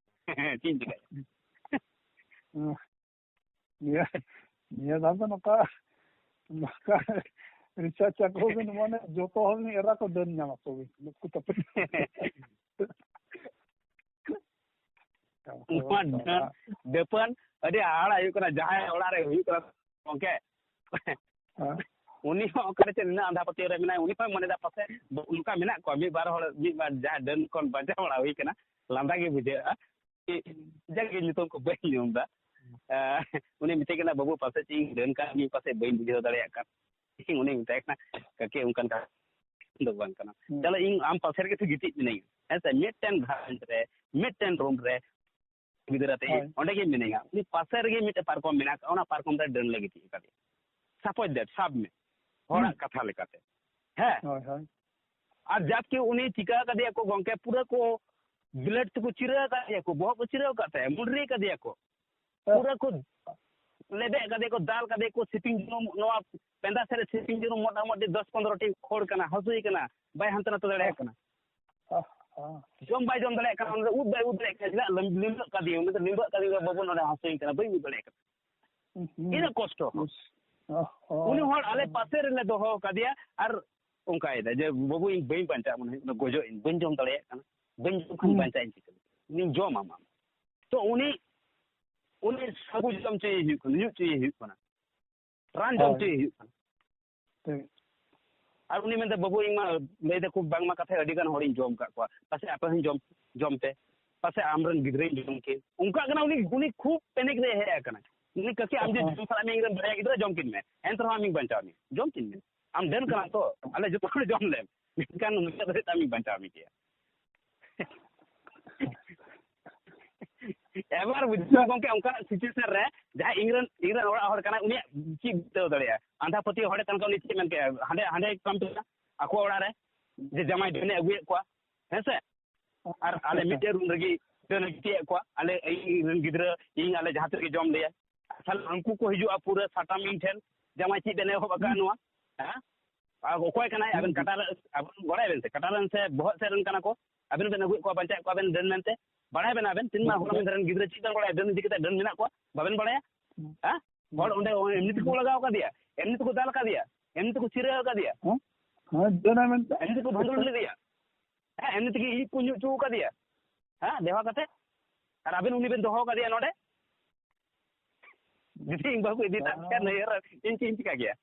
ᱪᱮᱫ ᱤᱧ ᱪᱤᱠᱟᱹᱭᱟ? ᱱᱤᱭᱟᱹ, ᱱᱤᱭᱟᱹ ᱫᱷᱟᱣ ᱫᱚ ᱱᱚᱝᱠᱟ, ᱱᱚᱝᱠᱟ ᱨᱤᱪᱟᱨᱡᱽ ᱟᱠᱚ ᱵᱤᱱ, ᱢᱟᱱᱮ ᱡᱚᱛᱚ ᱦᱚᱲ ᱨᱤᱱ ᱮᱨᱟ ᱠᱚ ᱰᱟᱹᱱ ᱧᱟᱢ ᱟᱠᱚ ᱵᱤᱱ, ᱱᱩᱠᱩ ᱛᱟᱯᱮ᱾ ᱱᱚᱣᱟ ᱰᱟᱹᱱ, ᱰᱟᱹᱯᱟᱹᱱ ᱟᱹᱰᱤ ᱦᱟᱦᱟᱲᱟ ᱦᱩᱭᱩᱜ ᱠᱟᱱᱟ, ᱡᱟᱦᱟᱸᱭ ᱚᱲᱟᱜ ᱨᱮ ᱦᱩᱭᱩᱜ ᱠᱟᱱᱟ ᱜᱚᱝᱠᱮ᱾ ᱦᱮᱸ᱾ ᱩᱱᱤ ᱦᱚᱸ ᱚᱠᱟᱨᱮ ᱪᱮᱫ ᱱᱤᱱᱟᱹᱜ ᱟᱸᱫᱷᱟ ᱯᱟᱹᱛᱭᱟᱹᱣ ᱨᱮ ᱢᱮᱱᱟᱭ, ᱩᱱᱤ ᱦᱚᱸᱭ ᱢᱚᱱᱮᱫᱟ ᱯᱟᱥᱮ ᱚᱱᱠᱟ ᱢᱮᱱᱟᱜ ᱠᱚᱣᱟ, ᱢᱤᱫ ᱵᱟᱨ ᱦᱚᱲ, ᱢᱤᱫ ᱵᱟᱨ ᱡᱟᱦᱟᱸ ᱰᱟᱹᱱ ᱠᱷᱚᱱ ᱵᱟᱧᱪᱟᱣ ᱵᱟᱲᱟ ᱦᱩᱭ ᱠᱟᱱᱟ, ᱞᱟᱸᱫᱟ ᱜᱮ ᱵᱩᱡᱷᱟᱹᱜᱼᱟ᱾ ᱡᱟᱜᱮ ᱧᱩᱛᱩᱢ ᱠᱚ ᱵᱟᱹᱧ ᱧᱩᱢ ᱮᱫᱟ᱾ ᱟᱸ, ᱩᱱᱤ ᱢᱮᱛᱟᱹᱧ ᱠᱟᱱᱟ, "ᱵᱟᱹᱵᱩ, ᱯᱟᱥᱮᱡ ᱤᱧ ᱰᱟᱹᱱ ᱠᱟᱱ ᱜᱤᱭᱟᱹᱧ, ᱯᱟᱥᱮᱡ ᱵᱟᱹᱧ ᱵᱩᱡᱷᱟᱹᱣ ᱫᱟᱲᱮᱭᱟᱜ ᱠᱟᱱ, ᱤᱧ ᱩᱱᱤᱧ ᱢᱮᱛᱟᱭ ᱠᱟᱱᱟ, ᱠᱟᱹᱠᱤ, ᱚᱱᱠᱟᱱ ᱠᱟᱛᱷᱟ ᱫᱚ ᱵᱟᱝ ᱠᱟᱱᱟ᱾ ᱦᱩᱸ᱾ ᱪᱚᱞᱚ, ᱤᱧ ᱟᱢ ᱯᱟᱥᱮ ᱨᱮᱜᱮ ᱛᱚ ᱜᱤᱛᱤᱡ ᱢᱤᱱᱟᱹᱧᱟ, ᱦᱮᱸ ᱥᱮ? ᱢᱤᱫᱴᱮᱱ ᱜᱷᱟᱨᱚᱸᱡᱽ ᱨᱮ, ᱢᱤᱫᱴᱮᱱ ᱨᱩᱢ ᱨᱮ ᱜᱤᱫᱽᱨᱟᱹ ᱟᱛᱮ ᱦᱳᱭ᱾ ᱚᱸᱰᱮ ᱜᱮ ᱢᱤᱱᱟᱹᱧᱟ᱾ ᱩᱱᱤ ᱯᱟᱥᱮ ᱨᱮᱜᱮ ᱢᱤᱫᱴᱮᱱ ᱯᱟᱨᱠᱚᱢ ᱢᱮᱱᱟᱜ ᱟᱠᱟᱫ, ᱚᱱᱟ ᱯᱟᱨᱠᱚᱢ ᱨᱮ ᱰᱟᱹᱱ ᱞᱮ ᱜᱤᱛᱤᱡ ᱟᱠᱟᱫᱮᱭᱟ᱾ ᱥᱟᱯᱳᱡᱽ ᱫᱮᱴ, ᱥᱟᱵ ᱢᱮ, ᱦᱚᱲᱟᱜ ᱦᱩᱸ᱾ ᱠᱟᱛᱷᱟ ᱞᱮᱠᱟᱛᱮ, ᱦᱮᱸ? ᱦᱳᱭ, ᱦᱳᱭ᱾ ᱟᱨ ᱡᱟᱵᱠᱤ ᱩᱱᱤ ᱪᱤᱠᱟ ᱠᱟᱫᱮᱭᱟ ᱠᱚ ᱜᱚᱝᱠᱮ, ᱯᱩᱨᱟᱹ ᱠᱚ ᱵᱞᱮᱰ ᱛᱮᱠᱚ ᱪᱤᱨᱟᱹ ᱟᱠᱟᱫᱮᱭᱟ ᱠᱚ, ᱵᱚᱦᱚᱜ ᱠᱚ ᱪᱤᱨᱟᱹ ᱟᱠᱟᱫ ᱛᱟᱭᱟ, ᱢᱩᱰᱨᱤ ᱠᱟᱫᱮᱭᱟ ᱠᱚ᱾ ᱦᱮᱸ᱾ ᱯᱩᱨᱟᱹ ᱠᱚ ᱞᱮᱵᱮᱫ ᱠᱟᱫᱮᱭᱟ ᱠᱚ, ᱫᱟᱞ ᱠᱟᱫᱮᱭᱟ ᱠᱚ, ᱥᱤᱯᱤᱝ ᱡᱩᱱᱩᱢ, ᱱᱚᱣᱟ ᱯᱮᱸᱫᱟ ᱥᱮᱫ ᱨᱮ ᱥᱤᱯᱤᱝ ᱡᱩᱱᱩᱢ ᱢᱚᱴᱟᱢᱩᱴᱤ ᱫᱚᱥ ᱯᱚᱱᱨᱚ ᱴᱤ ᱠᱷᱳᱲ ᱠᱟᱱᱟ, ᱦᱟᱹᱥᱩᱭᱮ ᱠᱟᱱᱟ, ᱵᱟᱭ ᱦᱟᱱᱛᱮ ᱱᱟᱛᱮ ᱫᱟᱲᱮᱭᱟᱜ ᱠᱟᱱᱟ᱾ ᱦᱮᱸ, ᱦᱮᱸ᱾ ᱡᱚᱢ ᱵᱟᱭ ᱡᱚᱢ ᱫᱟᱲᱮᱭᱟᱜ ᱠᱟᱱᱟ, ᱚᱱᱟ ᱫᱚ ᱩᱵ ᱵᱟᱭ ᱩᱵ ᱫᱟᱲᱮᱭᱟᱜ ᱠᱟᱱᱟ, ᱪᱮᱫᱟᱜ ᱞᱤᱢ-, ᱞᱤᱢᱵᱟᱹᱜ ᱠᱟᱫᱮᱭᱟ, ᱩᱱᱤ ᱫᱚ ᱞᱤᱢᱵᱟᱹᱜ ᱠᱟᱫᱮᱭᱟ, ᱵᱟᱹᱵᱩ ᱱᱚᱰᱮ ᱦᱟᱹᱥᱩᱭᱮ ᱠᱟᱱᱟ, ᱵᱟᱹᱧ ᱩᱵ ᱫᱟᱲᱮᱭᱟᱜ ᱠᱟᱱᱟ᱾ ᱦᱩᱸ, ᱦᱩᱸ᱾ ᱤᱱᱟᱹᱜ ᱠᱚᱥᱴᱚ᱾ ᱚ, ᱚ᱾ ᱩᱱᱤ ᱦᱚᱲ ᱟᱞᱮ ᱯᱟᱥᱮ ᱨᱮᱞᱮ ᱫᱚᱦᱚ ᱠᱟᱫᱮᱭᱟ, ᱟᱨ ᱚᱱᱠᱟᱭᱮᱫᱟ ᱡᱮ, "ᱵᱟᱹᱵᱩ, ᱤᱧ ᱵᱟᱹᱧ ᱵᱟᱧᱪᱟᱜᱼᱟ, ᱢᱚᱱᱮ ᱦᱩᱭᱩᱜ ᱠᱟᱱᱟ ᱜᱚᱡᱚᱜ ᱟᱹᱧ, ᱵᱟᱹᱧ ᱡᱚᱢ ᱫᱟᱲᱮᱭᱟᱜ ᱠᱟᱱᱟ, ᱵᱟᱹᱧ ᱡᱚᱢ ᱠᱷᱟᱱ ᱦᱩᱸ᱾ ᱵᱟᱧᱪᱟᱜ ᱟᱹᱧ ᱪᱤᱠᱟᱹ? ᱤᱧ ᱡᱚᱢᱟᱢ ᱟᱢ᱾" ᱛᱚ ᱩᱱᱤ, ᱩᱱᱤ ᱥᱟᱹᱜᱩ ᱡᱚᱢ ᱦᱚᱪᱚᱭᱮ ᱦᱩᱭᱩᱜ ᱠᱟᱱᱟ, ᱧᱩ ᱦᱚᱪᱚᱭᱮ ᱦᱩᱭᱩᱜ ᱠᱟᱱᱟ, ᱨᱟᱱ ᱡᱚᱢ ᱦᱳᱭ᱾ ᱦᱚᱪᱚᱭᱮ ᱦᱩᱭᱩᱜ ᱠᱟᱱᱟ᱾ ᱴᱷᱤᱠ᱾ ᱟᱨ ᱩᱱᱤ ᱢᱮᱱᱫᱟ, "ᱵᱟᱹᱵᱩ, ᱤᱧ ᱢᱟ ᱞᱟᱹᱭ ᱫᱟᱠᱚ ᱵᱟᱝᱢᱟ ᱠᱟᱛᱷᱟᱡ ᱟᱹᱰᱤ ᱜᱟᱱ ᱦᱚᱲᱤᱧ ᱡᱚᱢ ᱟᱠᱟᱫ ᱠᱚᱣᱟ, ᱯᱟᱥᱮᱡ ᱟᱯᱮ ᱦᱚᱸ ᱡᱚᱢ, ᱡᱚᱢ ᱯᱮ, ᱯᱟᱥᱮ ᱟᱢᱨᱮᱱ ᱜᱤᱫᱽᱨᱟᱹᱧ ᱡᱚᱢ ᱠᱮᱫ᱾ ᱚᱱᱠᱟ ᱠᱟᱱᱟ ᱩᱱᱤ, ᱩᱱᱤ ᱠᱷᱩᱵ ᱯᱮᱱᱤᱠ ᱨᱮ ᱦᱮᱡ ᱟᱠᱟᱱᱟ᱾ ᱩᱱᱤ, "ᱠᱟᱹᱠᱤ, ᱟᱢ ᱡᱮ ᱦᱮᱸ᱾ ᱡᱚᱢ ᱥᱟᱱᱟᱭᱮᱫ ᱢᱮᱭᱟ, ᱤᱧ ᱨᱮᱱ ᱵᱟᱨᱭᱟ ᱜᱤᱫᱽᱨᱟᱹ ᱡᱚᱢ ᱠᱤᱱ ᱢᱮ, ᱮᱱᱛᱮ ᱨᱮᱦᱚᱸ ᱟᱢᱤᱧ ᱵᱟᱧᱪᱟᱣ ᱢᱮᱭᱟ, ᱡᱚᱢ ᱠᱤᱱ ᱢᱮ, ᱟᱢ ᱰᱟᱹᱱ ᱠᱟᱱᱟᱢ ᱛᱚ, ᱟᱞᱮ ᱡᱚᱛᱚ ᱦᱚᱲ ᱡᱚᱢ ᱞᱮᱢ, ᱢᱮᱱᱠᱷᱟᱱ ᱢᱩᱪᱟᱹᱫ ᱫᱷᱟᱹᱵᱤᱡ ᱛᱮ ᱟᱢᱤᱧ ᱵᱟᱧᱪᱟᱣ ᱢᱮ ᱜᱮᱭᱟ᱾" ᱮᱵᱟᱨ ᱵᱩᱡᱷᱟᱹᱣ ᱜᱚᱢᱠᱮ, ᱚᱱᱠᱟᱱᱟᱜ situation ᱨᱮ ᱡᱟᱦᱟᱸᱭ ᱤᱧ ᱨᱮᱱ, ᱤᱧ ᱨᱮᱱ ᱚᱲᱟᱜ ᱦᱚᱲ ᱠᱟᱱᱟᱭ, ᱩᱱᱤᱭᱟᱜ ᱪᱮᱫ ᱵᱤᱛᱟᱹᱣ ᱫᱟᱲᱮᱭᱟᱜᱼᱟ? ᱟᱸᱫᱷᱟ ᱯᱟᱹᱛᱭᱟᱹᱣ ᱦᱚᱲ ᱠᱟᱱ ᱠᱷᱟᱱ ᱩᱱᱤ ᱪᱮᱫ ᱢᱮᱱ ᱠᱮᱭᱟ? ᱦᱟᱸᱰᱮ, ᱦᱟᱸᱰᱮ ᱠᱟᱹᱢᱤ ᱠᱟᱱᱟ ᱟᱠᱚ ᱚᱲᱟᱜ ᱨᱮ, ᱡᱮ ᱡᱟᱢᱟᱭ ᱰᱟᱹᱱᱮ ᱟᱹᱜᱩᱭᱮᱫ ᱠᱚᱣᱟ, ᱦᱮᱸ ᱥᱮ? ᱟᱨ ᱟᱞᱮ ᱢᱤᱫᱴᱮᱱ ᱨᱩᱢ ᱨᱮᱜᱮ ᱰᱟᱹᱱᱮ ᱜᱤᱛᱤᱡ ᱮᱫ ᱠᱚᱣᱟ, ᱟᱞᱮ, ᱤᱧ ᱨᱮᱱ ᱜᱤᱫᱽᱨᱟᱹ, ᱤᱧ, ᱟᱞᱮ ᱡᱟᱦᱟᱸ ᱛᱤᱱᱟᱹᱜ ᱜᱮ ᱡᱚᱢ ᱞᱮᱭᱟ᱾ ᱛᱟᱦᱞᱮ ᱩᱱᱠᱩ ᱠᱚ ᱦᱤᱡᱩᱜᱼᱟ ᱯᱩᱨᱟᱹ ᱥᱟᱴᱟᱢ ᱤᱧ ᱴᱷᱮᱱ, ᱡᱟᱢᱟᱭ ᱪᱮᱫ ᱰᱟᱹᱱᱮ ᱮᱦᱚᱵ ᱟᱠᱟᱫ ᱱᱚᱣᱟ? ᱦᱮᱸ? ᱟᱨ ᱚᱠᱚᱭ ᱠᱟᱱᱟᱭ ᱟᱵᱮᱱ? ᱠᱟᱴᱟ ᱨᱮ, ᱟᱵᱮᱱ ᱵᱟᱲᱟᱭ ᱵᱮᱱ ᱥᱮ, ᱠᱟᱴᱟ ᱨᱮᱱ ᱥᱮ ᱵᱚᱦᱚᱜ ᱥᱮᱫ ᱨᱮᱱ ᱠᱟᱱᱟ ᱠᱚ? ᱟᱵᱮᱱ ᱵᱮᱱ ᱟᱹᱜᱩᱭᱮᱫ ᱠᱚᱣᱟ, ᱵᱟᱧᱪᱟᱣᱮᱫ ᱠᱚᱣᱟ ᱵᱮᱱ ᱰᱟᱹᱱ ᱢᱮᱱᱛᱮ? ᱵᱟᱲᱟᱭ ᱵᱮᱱ ᱟᱵᱮᱱ? ᱛᱤᱱ ᱢᱟ ᱦᱚᱲ ᱢᱮᱱ ᱨᱮᱱ ᱜᱤᱫᱽᱨᱟᱹ ᱪᱮᱫ ᱵᱮᱱ ᱵᱟᱲᱟᱭᱟ? ᱰᱟᱹᱱ ᱤᱫᱤ ᱠᱟᱛᱮ ᱰᱟᱹᱱ ᱢᱮᱱᱟᱜ ᱠᱚᱣᱟ, ᱵᱟᱵᱮᱱ ᱵᱟᱲᱟᱭᱟ? ᱦᱮᱸ? ᱦᱚᱲ ᱚᱸᱰᱮ ᱮᱢᱱᱤ ᱛᱮᱠᱚ ᱞᱟᱜᱟᱣ ᱠᱟᱫᱮᱭᱟ, ᱮᱢᱱᱤ ᱛᱮᱠᱚ ᱫᱟᱞ ᱠᱟᱫᱮᱭᱟ, ᱮᱢᱱᱤ ᱛᱮᱠᱚ ᱪᱤᱨᱟᱹ ᱠᱟᱫᱮᱭᱟ, ᱦᱮᱸ? ᱦᱮᱸ, ᱰᱟᱹᱱ ᱢᱮᱱᱛᱮ? ᱮᱢᱱᱤ ᱛᱮᱠᱚ ᱵᱷᱟᱸᱫᱩᱲ ᱞᱮᱫᱮᱭᱟ, ᱦᱮᱸ? ᱮᱢᱱᱤ ᱛᱮᱜᱮ ᱤᱡ ᱠᱚ ᱧᱩ ᱦᱚᱪᱚ ᱠᱟᱫᱮᱭᱟ, ᱦᱮᱸ? ᱫᱮᱣᱟ ᱠᱟᱛᱮ, ᱟᱨ ᱟᱵᱮᱱ ᱩᱱᱤ ᱵᱮᱱ ᱫᱚᱦᱚ ᱠᱟᱫᱮᱭᱟ ᱱᱚᱰᱮ᱾ ᱡᱩᱫᱤ ᱤᱧ ᱵᱟᱹᱦᱩ ᱠᱚ ᱤᱫᱤ ᱛᱟᱨ ᱠᱷᱟᱱ, ᱱᱟᱹᱭᱦᱟᱹᱨ ᱤᱧ ᱪᱮᱫ ᱤᱧ ᱪᱤᱠᱟ ᱠᱮᱭᱟ?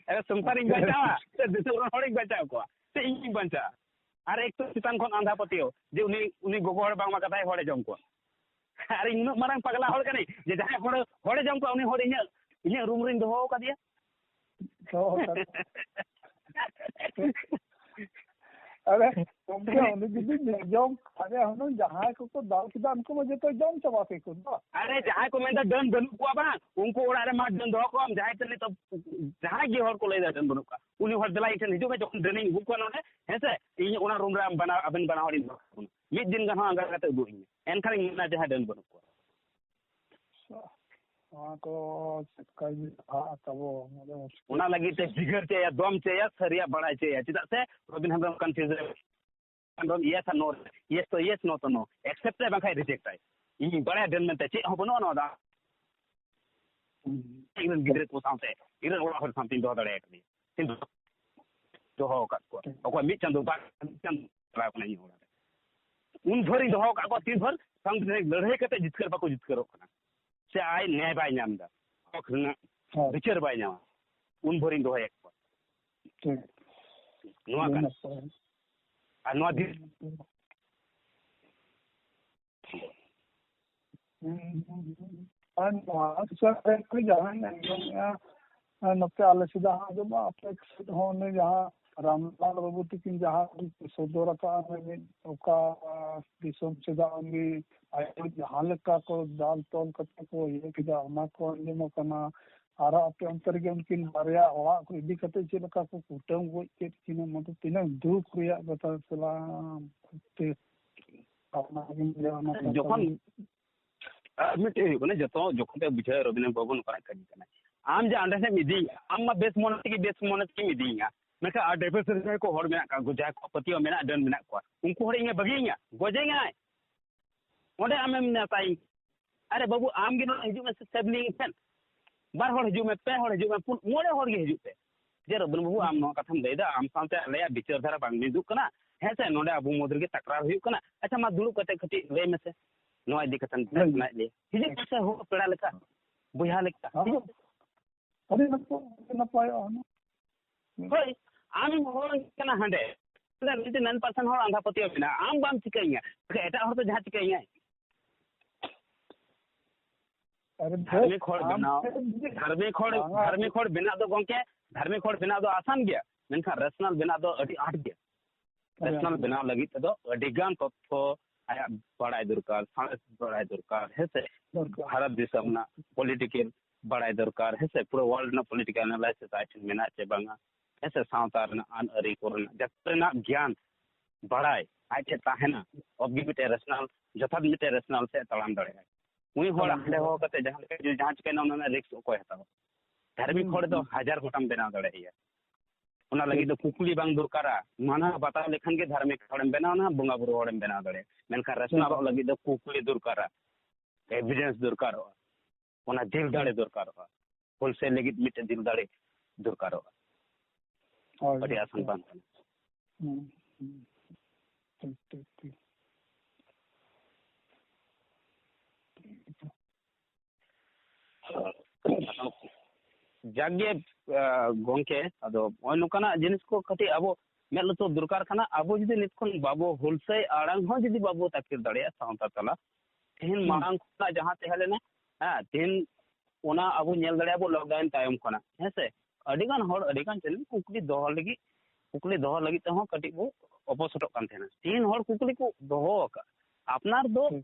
ᱟᱨᱮ ᱥᱚᱝᱥᱟᱨ ᱤᱧ ᱵᱟᱧᱪᱟᱣᱟ ᱥᱮ ᱫᱤᱥᱚᱢ ᱨᱮᱱ ᱦᱚᱲᱤᱧ ᱵᱟᱧᱪᱟᱣ ᱠᱚᱣᱟ? ᱥᱮ ᱤᱧᱤᱧ ᱵᱟᱧᱪᱟᱜᱼᱟ? ᱟᱨ ᱮᱠ ᱛᱚ ᱪᱮᱛᱟᱱ ᱠᱷᱚᱱ ᱟᱸᱫᱷᱟ ᱯᱟᱹᱛᱭᱟᱹᱣ ᱡᱮ ᱩᱱᱤ, ᱩᱱᱤ ᱜᱚᱜᱚ ᱦᱚᱲ ᱵᱟᱝᱢᱟ ᱠᱟᱛᱷᱟᱭ ᱦᱚᱲᱮ ᱡᱚᱢ ᱠᱚᱣᱟ᱾ ᱟᱨ ᱤᱧ ᱩᱱᱟᱹᱜ ᱢᱟᱨᱟᱝ ᱯᱟᱜᱽᱞᱟ ᱦᱚᱲ ᱠᱟᱹᱱᱟᱹᱧ ᱡᱮ ᱡᱟᱦᱟᱸᱭ ᱦᱚᱲ, ᱦᱚᱲᱮ ᱡᱚᱢ ᱠᱚᱣᱟ, ᱩᱱᱤ ᱦᱚᱲ ᱤᱧᱟᱹᱜ, ᱤᱧᱟᱹᱜ ᱨᱩᱢ ᱨᱤᱧ ᱫᱚᱦᱚ ᱟᱠᱟᱫᱮᱭᱟ᱾ ᱫᱚᱦᱚ ᱟᱠᱟᱫᱮᱭᱟ᱾ ᱟᱨᱮ ᱜᱚᱢᱠᱮ, ᱩᱱᱤ ᱡᱩᱫᱤ ᱧᱮᱞ ᱡᱚᱝ, ᱟᱨᱮ ᱦᱩᱱᱟᱹᱝ ᱡᱟᱦᱟᱸᱭ ᱠᱚᱠᱚ ᱫᱟᱞ ᱠᱮᱫᱟ, ᱩᱱᱠᱩ ᱢᱟ ᱡᱚᱛᱚ ᱡᱚᱢ ᱪᱟᱵᱟ ᱠᱮᱫ ᱠᱚ ᱫᱚ᱾ ᱟᱨᱮ ᱡᱟᱦᱟᱸᱭ ᱠᱚ ᱢᱮᱱᱫᱟ ᱰᱟᱹᱱ ᱵᱟᱹᱱᱩᱜ ᱠᱚᱣᱟ ᱵᱟᱝ, ᱩᱱᱠᱩ ᱚᱲᱟᱜ ᱨᱮ ᱢᱟ ᱰᱟᱹᱱ ᱫᱚᱦᱚ ᱠᱚᱣᱟᱢ, ᱡᱟᱦᱟᱸᱭ ᱛᱮ ᱱᱤᱛᱚᱜ ᱡᱟᱦᱟᱸᱭ ᱜᱮ ᱦᱚᱲ ᱠᱚ ᱞᱟᱹᱭᱫᱟ ᱰᱟᱹᱱ ᱵᱟᱹᱱᱩᱜ ᱠᱚᱣᱟ, ᱩᱱᱤ ᱦᱚᱲ ᱫᱮᱞᱟ ᱤᱧ ᱴᱷᱮᱱ ᱦᱤᱡᱩᱜ ᱢᱮ, ᱡᱚᱠᱷᱚᱱ ᱰᱟᱹᱱᱤᱧ ᱟᱹᱜᱩ ᱠᱚᱣᱟ ᱱᱚᱰᱮ, ᱦᱮᱸ ᱥᱮ, ᱤᱧ ᱚᱱᱟ ᱨᱩᱢ ᱨᱮ ᱟᱢ ᱵᱟᱱᱟ, ᱟᱵᱮᱱ ᱵᱟᱱᱟ ᱦᱚᱲᱤᱧ ᱫᱚᱦᱚ ᱠᱟᱵᱚᱱᱟ, ᱢᱤᱫ ᱫᱤᱱ ᱜᱟᱱ ᱦᱚᱸ ᱟᱸᱜᱟ ᱠᱟᱛᱮ ᱩᱫᱩᱜ ᱤᱧ ᱢᱮ, ᱮᱱᱠᱷᱟᱱᱤᱧ ᱢᱮᱱᱟ ᱡᱟᱦᱟᱸᱭ ᱰᱟᱹᱱ ᱵᱟᱹᱱᱩᱜ ᱠᱚᱣᱟ᱾ ᱱᱚᱣᱟ ᱠᱚ ᱪᱮᱫ ᱠᱟᱹᱢᱤ ᱠᱟᱛᱷᱟ ᱛᱟᱵᱚ, ᱱᱚᱣᱟ ᱫᱚ ᱢᱩᱥᱠᱤᱞ᱾ ᱚᱱᱟ ᱞᱟᱹᱜᱤᱫ ᱛᱮ ᱡᱤᱜᱟᱹᱨ ᱪᱟᱹᱭᱟ, ᱫᱚᱢ ᱪᱟᱹᱭᱟ, ᱥᱟᱹᱨᱤᱭᱟᱜ ᱵᱟᱲᱟᱭ ᱪᱟᱹᱭᱟ᱾ ᱪᱮᱫᱟᱜ ᱥᱮ ᱨᱚᱵᱤᱱ ᱦᱮᱢᱵᱨᱚᱢ confuse ᱨᱮ, ᱦᱮᱢᱵᱨᱚᱢ yes ᱟᱨ no ᱨᱮ, yes ᱛᱚ yes, no ᱛᱚ no, accept ᱟᱭ ᱵᱟᱝᱠᱷᱟᱱ reject ᱟᱭ᱾ ᱤᱧᱤᱧ ᱵᱟᱲᱟᱭᱟ ᱰᱟᱹᱱ ᱢᱮᱱᱛᱮ ᱪᱮᱫ ᱦᱚᱸ ᱵᱟᱹᱱᱩᱜᱼᱟ ᱱᱚᱣᱟ ᱫᱚ᱾ ᱤᱧ ᱨᱮᱱ ᱜᱤᱫᱽᱨᱟᱹ ᱠᱚ ᱥᱟᱶᱛᱮ, ᱤᱧ ᱨᱮᱱ ᱚᱲᱟᱜ ᱦᱚᱲ ᱥᱟᱶᱛᱮᱧ ᱫᱚᱦᱚ ᱫᱟᱲᱮᱭᱟᱠᱟᱫᱮᱭᱟ, ᱫᱚᱦᱚ ᱟᱠᱟᱫ ᱠᱚᱣᱟ᱾ ᱚᱠᱚᱭ ᱢᱤᱫ ᱪᱟᱸᱫᱚ, ᱵᱟᱨ, ᱢᱤᱫ ᱪᱟᱸᱫᱚ ᱪᱟᱞᱟᱣ ᱠᱟᱱᱟ ᱤᱧᱟᱹᱜ ᱚᱲᱟᱜ ᱨᱮ᱾ ᱩᱱ ᱵᱷᱳᱨᱤᱧ ᱫᱚᱦᱚ ᱟᱠᱟᱫ ᱠᱚᱣᱟ, ᱛᱤᱱ ᱵᱷᱳᱨ ᱥᱟᱶᱛᱮ ᱞᱟᱹᱲᱦᱟᱹᱭ ᱠᱟᱛᱮ ᱡᱤᱛᱠᱟᱹᱨ ᱵᱟᱠᱚ ᱡᱤᱛᱠᱟᱹᱨᱚᱜ ᱠᱟᱱᱟ, ᱥᱮ ᱟᱭ ᱱᱮᱭᱟᱭ ᱵᱟᱭ ᱧᱟᱢ ᱮᱫᱟ, ᱦᱚᱠ ᱨᱮᱱᱟᱜ ᱦᱳᱭ᱾ ᱵᱤᱪᱟᱹᱨ ᱵᱟᱭ ᱧᱟᱢᱟ, ᱩᱱ ᱵᱷᱳᱨᱤᱧ ᱫᱚᱦᱚᱭᱮᱫ ᱠᱚᱣᱟ᱾ ᱴᱷᱤᱠ᱾ ᱱᱚᱣᱟ ᱟᱹᱰᱤ ᱠᱟᱱᱟ᱾ ᱱᱟᱯᱟᱭ᱾ ᱟᱨ ᱱᱚᱣᱟ ᱫᱤᱥ- ᱟᱨ ᱱᱚᱣᱟ ᱵᱤᱥᱚᱭ ᱨᱮ ᱡᱟᱦᱟᱸᱧ ᱟᱸᱡᱚᱢᱮᱜᱼᱟ, ᱱᱚᱛᱮ ᱟᱞᱮ ᱥᱮᱫᱟᱜ ᱦᱚᱸ ᱟᱸᱡᱚᱢᱚᱜᱼᱟ, ᱟᱯᱮ ᱥᱮᱫ ᱦᱚᱸ ᱩᱱᱤ ᱡᱟᱦᱟᱸ ᱨᱟᱢᱞᱟᱞ ᱵᱟᱹᱵᱩ ᱛᱤᱠᱤᱱ ᱡᱟᱦᱟᱸ ᱠᱚ ᱥᱚᱫᱚᱨ ᱟᱠᱟᱫᱼᱟ, ᱢᱤᱫ ᱚᱠᱟ ᱫᱤᱥᱚᱢ ᱥᱮᱫᱟᱜ ᱩᱱᱤ ᱟᱭᱳ ᱡᱟᱦᱟᱸ ᱞᱮᱠᱟ ᱠᱚ ᱫᱟᱞ ᱛᱚᱞ ᱠᱟᱛᱮ ᱠᱚ ᱤᱭᱟᱹ ᱠᱮᱫᱟ, ᱚᱱᱟ ᱠᱚ ᱟᱸᱡᱚᱢ ᱟᱠᱟᱱᱟ᱾ ᱟᱨ ᱟᱯᱮ ᱚᱱᱛᱮ ᱨᱮᱜᱮ ᱩᱱᱠᱤᱱ ᱵᱟᱨᱭᱟ ᱚᱲᱟᱜ ᱠᱚ ᱤᱫᱤ ᱠᱟᱛᱮ ᱪᱮᱫ ᱞᱮᱠᱟ ᱠᱚ ᱠᱩᱴᱟᱹᱢ ᱜᱚᱡ ᱠᱮᱫ ᱠᱤᱱᱟ, ᱢᱟᱱᱮ ᱛᱤᱱᱟᱹᱜ ᱫᱩᱠ ᱨᱮᱭᱟᱜ ᱠᱟᱛᱷᱟ ᱥᱟᱞᱟᱜ ᱛᱮ ᱚᱱᱟ ᱜᱤᱧ ᱞᱟᱹᱭᱟ, ᱚᱱᱟ ᱠᱟᱛᱷᱟ ᱡᱚᱠᱷᱚᱱ ᱜᱮ᱾ ᱟᱨ ᱢᱤᱫᱴᱮᱡ ᱦᱩᱭᱩᱜ ᱠᱟᱱᱟ, ᱡᱚᱛᱚ ᱡᱚᱠᱷᱚᱱ ᱯᱮ ᱵᱩᱡᱷᱟᱹᱣ ᱨᱚᱵᱤᱱᱫᱨᱚ ᱵᱟᱵᱩ ᱱᱚᱝᱠᱟᱱᱟᱜ ᱠᱟᱹᱢᱤ ᱠᱟᱱᱟ, ᱟᱢ ᱡᱮ ᱚᱸᱰᱮ ᱥᱮᱫ ᱮᱢ ᱤᱫᱤᱭᱮᱭᱟ, ᱟᱢ ᱢᱟ ᱵᱮᱥ ᱢᱚᱱᱮ ᱛᱮᱜᱮ, ᱵᱮᱥ ᱢᱚᱱᱮ ᱛᱮᱜᱮᱢ ᱤᱫᱤᱭᱮᱭᱟ, ᱢᱮᱱᱠᱷᱟᱱ ᱟᱨ ᱰᱟᱹᱵᱽᱨᱟᱹ ᱥᱟᱹᱨᱤ ᱡᱟᱦᱟᱸᱭ ᱠᱚ ᱦᱚᱲ ᱢᱮᱱᱟᱜ ᱠᱚᱣᱟ, ᱡᱟᱦᱟᱸᱭ ᱠᱚ ᱯᱟᱹᱛᱭᱟᱹᱣ ᱢᱮᱱᱟᱜ, ᱰᱟᱹᱱ ᱢᱮᱱᱟᱜ ᱠᱚᱣᱟ, ᱩᱱᱠᱩ ᱦᱚᱲ ᱤᱧᱮ ᱵᱟᱹᱜᱤᱭᱟᱹᱧᱟ, ᱜᱚᱡᱮᱧᱟᱭ᱾ ᱚᱸᱰᱮ ᱟᱢᱮᱢ ᱱᱮᱣᱛᱟᱭᱮᱧ, "ᱟᱨᱮ ᱵᱟᱹᱵᱩ, ᱟᱢ ᱜᱮ ᱱᱚᱰᱮ ᱦᱤᱡᱩᱜ ᱢᱮᱥᱮ ᱥᱮᱵᱽᱞᱤᱝ ᱴᱷᱮᱱ, ᱵᱟᱨ ᱦᱚᱲ ᱦᱤᱡᱩᱜ ᱢᱮ, ᱯᱮ ᱦᱚᱲ ᱦᱤᱡᱩᱜ ᱢᱮ, ᱯᱩᱱ, ᱢᱚᱬᱮ ᱦᱚᱲ ᱜᱮ ᱦᱤᱡᱩᱜ ᱯᱮ, ᱡᱮ ᱨᱚᱵᱤᱱ ᱵᱟᱹᱵᱩ, ᱟᱢ ᱱᱚᱣᱟ ᱠᱟᱛᱷᱟᱢ ᱞᱟᱹᱭᱫᱟ, ᱟᱢ ᱥᱟᱶᱛᱮ ᱟᱞᱮᱭᱟᱜ ᱵᱤᱪᱟᱹᱨ ᱫᱷᱟᱨᱟ ᱵᱟᱝ ᱢᱤᱫᱚᱜ ᱠᱟᱱᱟ, ᱦᱮᱸ ᱥᱮ, ᱱᱚᱰᱮ ᱟᱵᱚ ᱢᱩᱫᱽ ᱨᱮᱜᱮ ᱛᱟᱠᱨᱟᱨ ᱦᱩᱭᱩᱜ ᱠᱟᱱᱟ, ᱟᱪᱪᱷᱟ, ᱢᱟ ᱫᱩᱲᱩᱵ ᱠᱟᱛᱮ ᱠᱟᱹᱴᱤᱡ ᱞᱟᱹᱭ ᱢᱮᱥᱮ, ᱱᱚᱣᱟ ᱤᱫᱤ ᱠᱟᱛᱮ ᱪᱮᱫ ᱦᱮᱸ᱾ ᱥᱟᱱᱟᱭᱮᱫ ᱞᱮᱭᱟ, ᱦᱤᱡᱩᱜ ᱢᱮᱥᱮ ᱦᱚᱲ ᱯᱮᱲᱟ ᱞᱮᱠᱟ, ᱵᱚᱭᱦᱟ ᱞᱮᱠᱟ, ᱦᱮᱸ᱾ ᱦᱤᱡᱩᱜ ᱢᱮ᱾ ᱟᱹᱰᱤ ᱱᱟᱯᱟᱭ, ᱟᱹᱰᱤ ᱱᱟᱯᱟᱭᱚᱜᱼᱟ ᱦᱩᱱᱟᱹᱝ᱾ ᱦᱳᱭ, ᱟᱢᱮᱢ ᱦᱚᱦᱚᱣᱟᱹᱧ ᱠᱟᱱᱟ ᱦᱟᱸᱰᱮ, ᱱᱤᱱᱮ ᱱᱟᱭᱤᱱᱴᱤ ᱱᱟᱭᱤᱱ ᱯᱟᱨᱥᱮᱱᱴ ᱦᱚᱲ ᱟᱸᱫᱷᱟ ᱯᱟᱹᱛᱭᱟᱹᱣ ᱢᱮᱱᱟᱜᱼᱟ, ᱟᱢ ᱵᱟᱢ ᱪᱤᱠᱟᱹᱧᱟ, ᱵᱟᱠᱷᱟᱱ ᱮᱴᱟᱜ ᱦᱚᱲ ᱫᱚ ᱡᱟᱦᱟᱸ ᱪᱤᱠᱟᱹᱧᱟᱭ᱾ ᱟᱨᱮ ᱫᱷᱟᱹᱨᱢᱤᱠ ᱦᱚᱲ ᱟᱢ ᱵᱮᱱᱟᱣ, ᱴᱷᱮᱱ ᱡᱩᱫᱤ ᱫᱷᱟᱨᱢᱤᱠ ᱦᱚᱲ, ᱵᱟᱝᱟ᱾ ᱫᱷᱟᱨᱢᱤᱠ ᱦᱚᱲ ᱵᱮᱱᱟᱣ ᱫᱚ ᱜᱚᱝᱠᱮ, ᱫᱷᱟᱨᱢᱤᱠ ᱦᱚᱲ ᱵᱮᱱᱟᱣ ᱫᱚ ᱟᱥᱟᱱ ᱜᱮᱭᱟ, ᱢᱮᱱᱠᱷᱟᱱ ᱨᱮᱥᱱᱟᱞ ᱵᱮᱱᱟᱣ ᱫᱚ ᱟᱹᱰᱤ ᱟᱸᱴ ᱜᱮᱭᱟ᱾ ᱟᱹᱰᱤ ᱨᱮᱥᱱᱟᱞ ᱟᱸᱴ ᱜᱮᱭᱟ᱾ ᱵᱮᱱᱟᱣ ᱞᱟᱹᱜᱤᱫ ᱛᱮᱫᱚ ᱟᱹᱰᱤ ᱜᱟᱱ ᱛᱚᱛᱛᱷᱚ ᱟᱭᱟᱜ ᱵᱟᱲᱟᱭ ᱫᱚᱨᱠᱟᱨ, ᱥᱟᱬᱮᱥ ᱵᱟᱲᱟᱭ ᱫᱚᱨᱠᱟᱨ, ᱦᱮᱸ ᱥᱮ? ᱫᱚᱨᱠᱟᱨ᱾ ᱵᱷᱟᱨᱚᱛ ᱫᱤᱥᱚᱢ ᱨᱮᱱᱟᱜ ᱯᱚᱞᱤᱴᱤᱠᱮᱞ ᱵᱟᱲᱟᱭ ᱫᱚᱨᱠᱟᱨ, ᱦᱮᱸ ᱥᱮ? ᱯᱩᱨᱟᱹ ᱣᱟᱨᱞᱰ ᱨᱮᱱᱟᱜ ᱯᱚᱞᱤᱴᱤᱠᱮᱞ ᱮᱱᱟᱞᱟᱭᱥᱤᱥ ᱟᱡ ᱴᱷᱮᱱ ᱢᱮᱱᱟᱜ ᱪᱮ ᱵᱟᱝᱟ, ᱦᱮᱸ ᱥᱮ? ᱥᱟᱶᱛᱟ ᱨᱮᱱᱟᱜ ᱟᱹᱱ ᱟᱹᱨᱤ ᱠᱚᱨᱮᱱᱟᱜ ᱡᱟᱹᱛᱤ ᱨᱮᱱᱟᱜ ᱜᱮᱭᱟᱱ ᱵᱟᱲᱟᱭ ᱟᱡ ᱴᱷᱮᱱ ᱛᱟᱦᱮᱱᱟ, ᱛᱚᱵᱮ ᱜᱮ ᱢᱤᱫᱴᱮᱱ ᱨᱮᱥᱱᱟᱞ, ᱡᱚᱛᱷᱟᱛ ᱢᱤᱫᱴᱮᱱ ᱨᱮᱥᱱᱟᱞ ᱥᱮᱫ ᱛᱟᱲᱟᱢ ᱫᱟᱲᱮᱭᱟᱜᱼᱟᱭ᱾ ᱩᱱᱤ ᱦᱚᱲ ᱛᱟᱲᱟᱢ ᱦᱟᱸᱰᱮ ᱦᱚᱦᱚ ᱫᱟᱲᱮᱭᱟᱜᱼᱟ᱾ ᱠᱟᱛᱮ ᱡᱟᱦᱟᱸ ᱞᱮᱠᱟ ᱡᱩᱫᱤ ᱡᱟᱦᱟᱸ ᱪᱤᱠᱟᱹᱭᱮᱱᱟ, ᱚᱱᱟ ᱨᱮᱱᱟᱜ ᱨᱤᱥᱠ ᱚᱠᱚᱭ ᱦᱟᱛᱟᱣᱟ? ᱫᱷᱟᱨᱢᱤᱠ ᱦᱩᱸ, ᱦᱚᱲ ᱫᱚ ᱦᱩᱸ᱾ ᱦᱟᱡᱟᱨ ᱜᱚᱴᱟᱝ ᱵᱮᱱᱟᱣ ᱫᱟᱲᱮᱭᱟᱜᱼᱟ᱾ ᱚᱱᱟ ᱞᱟᱹᱜᱤᱫ ᱴᱷᱤᱠ᱾ ᱫᱚ ᱠᱩᱠᱞᱤ ᱵᱟᱝ ᱫᱚᱨᱠᱟᱨᱟ᱾ ᱢᱟᱱᱟᱣ ᱵᱟᱛᱟᱣ ᱞᱮᱠᱷᱟᱱ ᱜᱮ ᱫᱷᱟᱨᱢᱤᱠ ᱦᱚᱲᱮᱢ ᱵᱮᱱᱟᱣ ᱮᱱᱟ, ᱵᱚᱸᱜᱟ ᱵᱩᱨᱩ ᱦᱚᱲᱮᱢ ᱵᱮᱱᱟᱣ ᱫᱟᱲᱮᱭᱟᱜᱼᱟ᱾ ᱢᱮᱱᱠᱷᱟᱱ ᱨᱮᱥᱱᱟᱞᱚᱜ ᱮᱠᱫᱚᱢ᱾ ᱞᱟᱹᱜᱤᱫ ᱫᱚ ᱠᱩᱠᱞᱤ ᱫᱚᱨᱠᱟᱨᱟ, ᱮᱵᱷᱤᱰᱮᱱᱥ ᱫᱚᱨᱠᱟᱨᱚᱜᱼᱟ, ᱚᱱᱟ ᱫᱤᱞ ᱫᱟᱲᱮ ᱦᱩᱸ᱾ ᱫᱚᱨᱠᱟᱨᱚᱜᱼᱟ, ᱦᱩᱞᱥᱟᱹᱭ ᱞᱟᱹᱜᱤᱫ ᱢᱤᱫᱴᱮᱱ ᱫᱤᱞ ᱫᱟᱲᱮ ᱫᱚᱨᱠᱟᱨᱚᱜᱼᱟ᱾ ᱦᱳᱭ, ᱟᱹᱰᱤ ᱦᱳᱭ, ᱟᱥᱟᱱ ᱦᱳᱭ᱾ ᱵᱟᱝ ᱠᱟᱱᱟ᱾ ᱦᱩᱸ, ᱦᱩᱸ᱾ ᱴᱷᱤᱠ, ᱴᱷᱤᱠ, ᱴᱷᱤᱠ᱾ ᱟᱫᱚ ᱡᱟᱠᱜᱮ, ᱟ, ᱜᱚᱝᱠᱮ, ᱟᱫᱚ ᱱᱚᱜᱼᱚᱭ ᱱᱚᱝᱠᱟᱱᱟᱜ ᱡᱤᱱᱤᱥ ᱠᱚ ᱠᱟᱹᱴᱤᱡ ᱟᱵᱚ ᱢᱮᱫ ᱞᱩᱛᱩᱨ ᱫᱚᱨᱠᱟᱨ ᱠᱟᱱᱟ᱾ ᱟᱵᱚ ᱡᱩᱫᱤ ᱱᱤᱛ ᱠᱷᱚᱱ ᱵᱟᱵᱚ ᱦᱩᱞᱥᱟᱹᱭ ᱟᱲᱟᱝ ᱦᱚᱸ ᱡᱩᱫᱤ ᱵᱟᱵᱚ ᱛᱟᱹᱠᱤᱨ ᱫᱟᱲᱮᱭᱟᱜᱼᱟ ᱥᱟᱶᱛᱟ ᱛᱟᱞᱟ, ᱛᱮᱦᱮᱧ ᱦᱩᱸ᱾ ᱢᱟᱲᱟᱝ ᱠᱷᱚᱱᱟᱜ ᱡᱟᱦᱟᱸ ᱛᱟᱦᱮᱸ ᱞᱮᱱᱟ, ᱦᱮᱸ, ᱛᱮᱦᱮᱧ ᱚᱱᱟ ᱟᱵᱚ ᱧᱮᱞ ᱫᱟᱲᱮᱭᱟᱜᱼᱟ ᱵᱚ lockdown ᱛᱟᱭᱚᱢ ᱠᱷᱚᱱᱟᱜ, ᱦᱮᱸ ᱥᱮ? ᱟᱹᱰᱤ ᱜᱟᱱ ᱦᱚᱲ ᱟᱹᱰᱤ ᱜᱟᱱ channel ᱠᱩᱠᱞᱤ ᱫᱚᱦᱚ ᱞᱟᱹᱜᱤᱫ, ᱠᱩᱠᱞᱤ ᱫᱚᱦᱚ ᱞᱟᱹᱜᱤᱫ ᱛᱮᱦᱚᱸ ᱠᱟᱹᱴᱤᱡ ᱵᱚ ᱚᱯᱚᱥᱚᱴᱚᱜ ᱠᱟᱱ ᱛᱟᱦᱮᱱᱟ᱾ ᱛᱮᱦᱮᱧ ᱦᱚᱲ ᱠᱩᱠᱞᱤ ᱠᱚ ᱫᱚᱦᱚ ᱟᱠᱟᱫ, ᱟᱯᱱᱟᱨ ᱫᱚ ᱦᱩᱸ᱾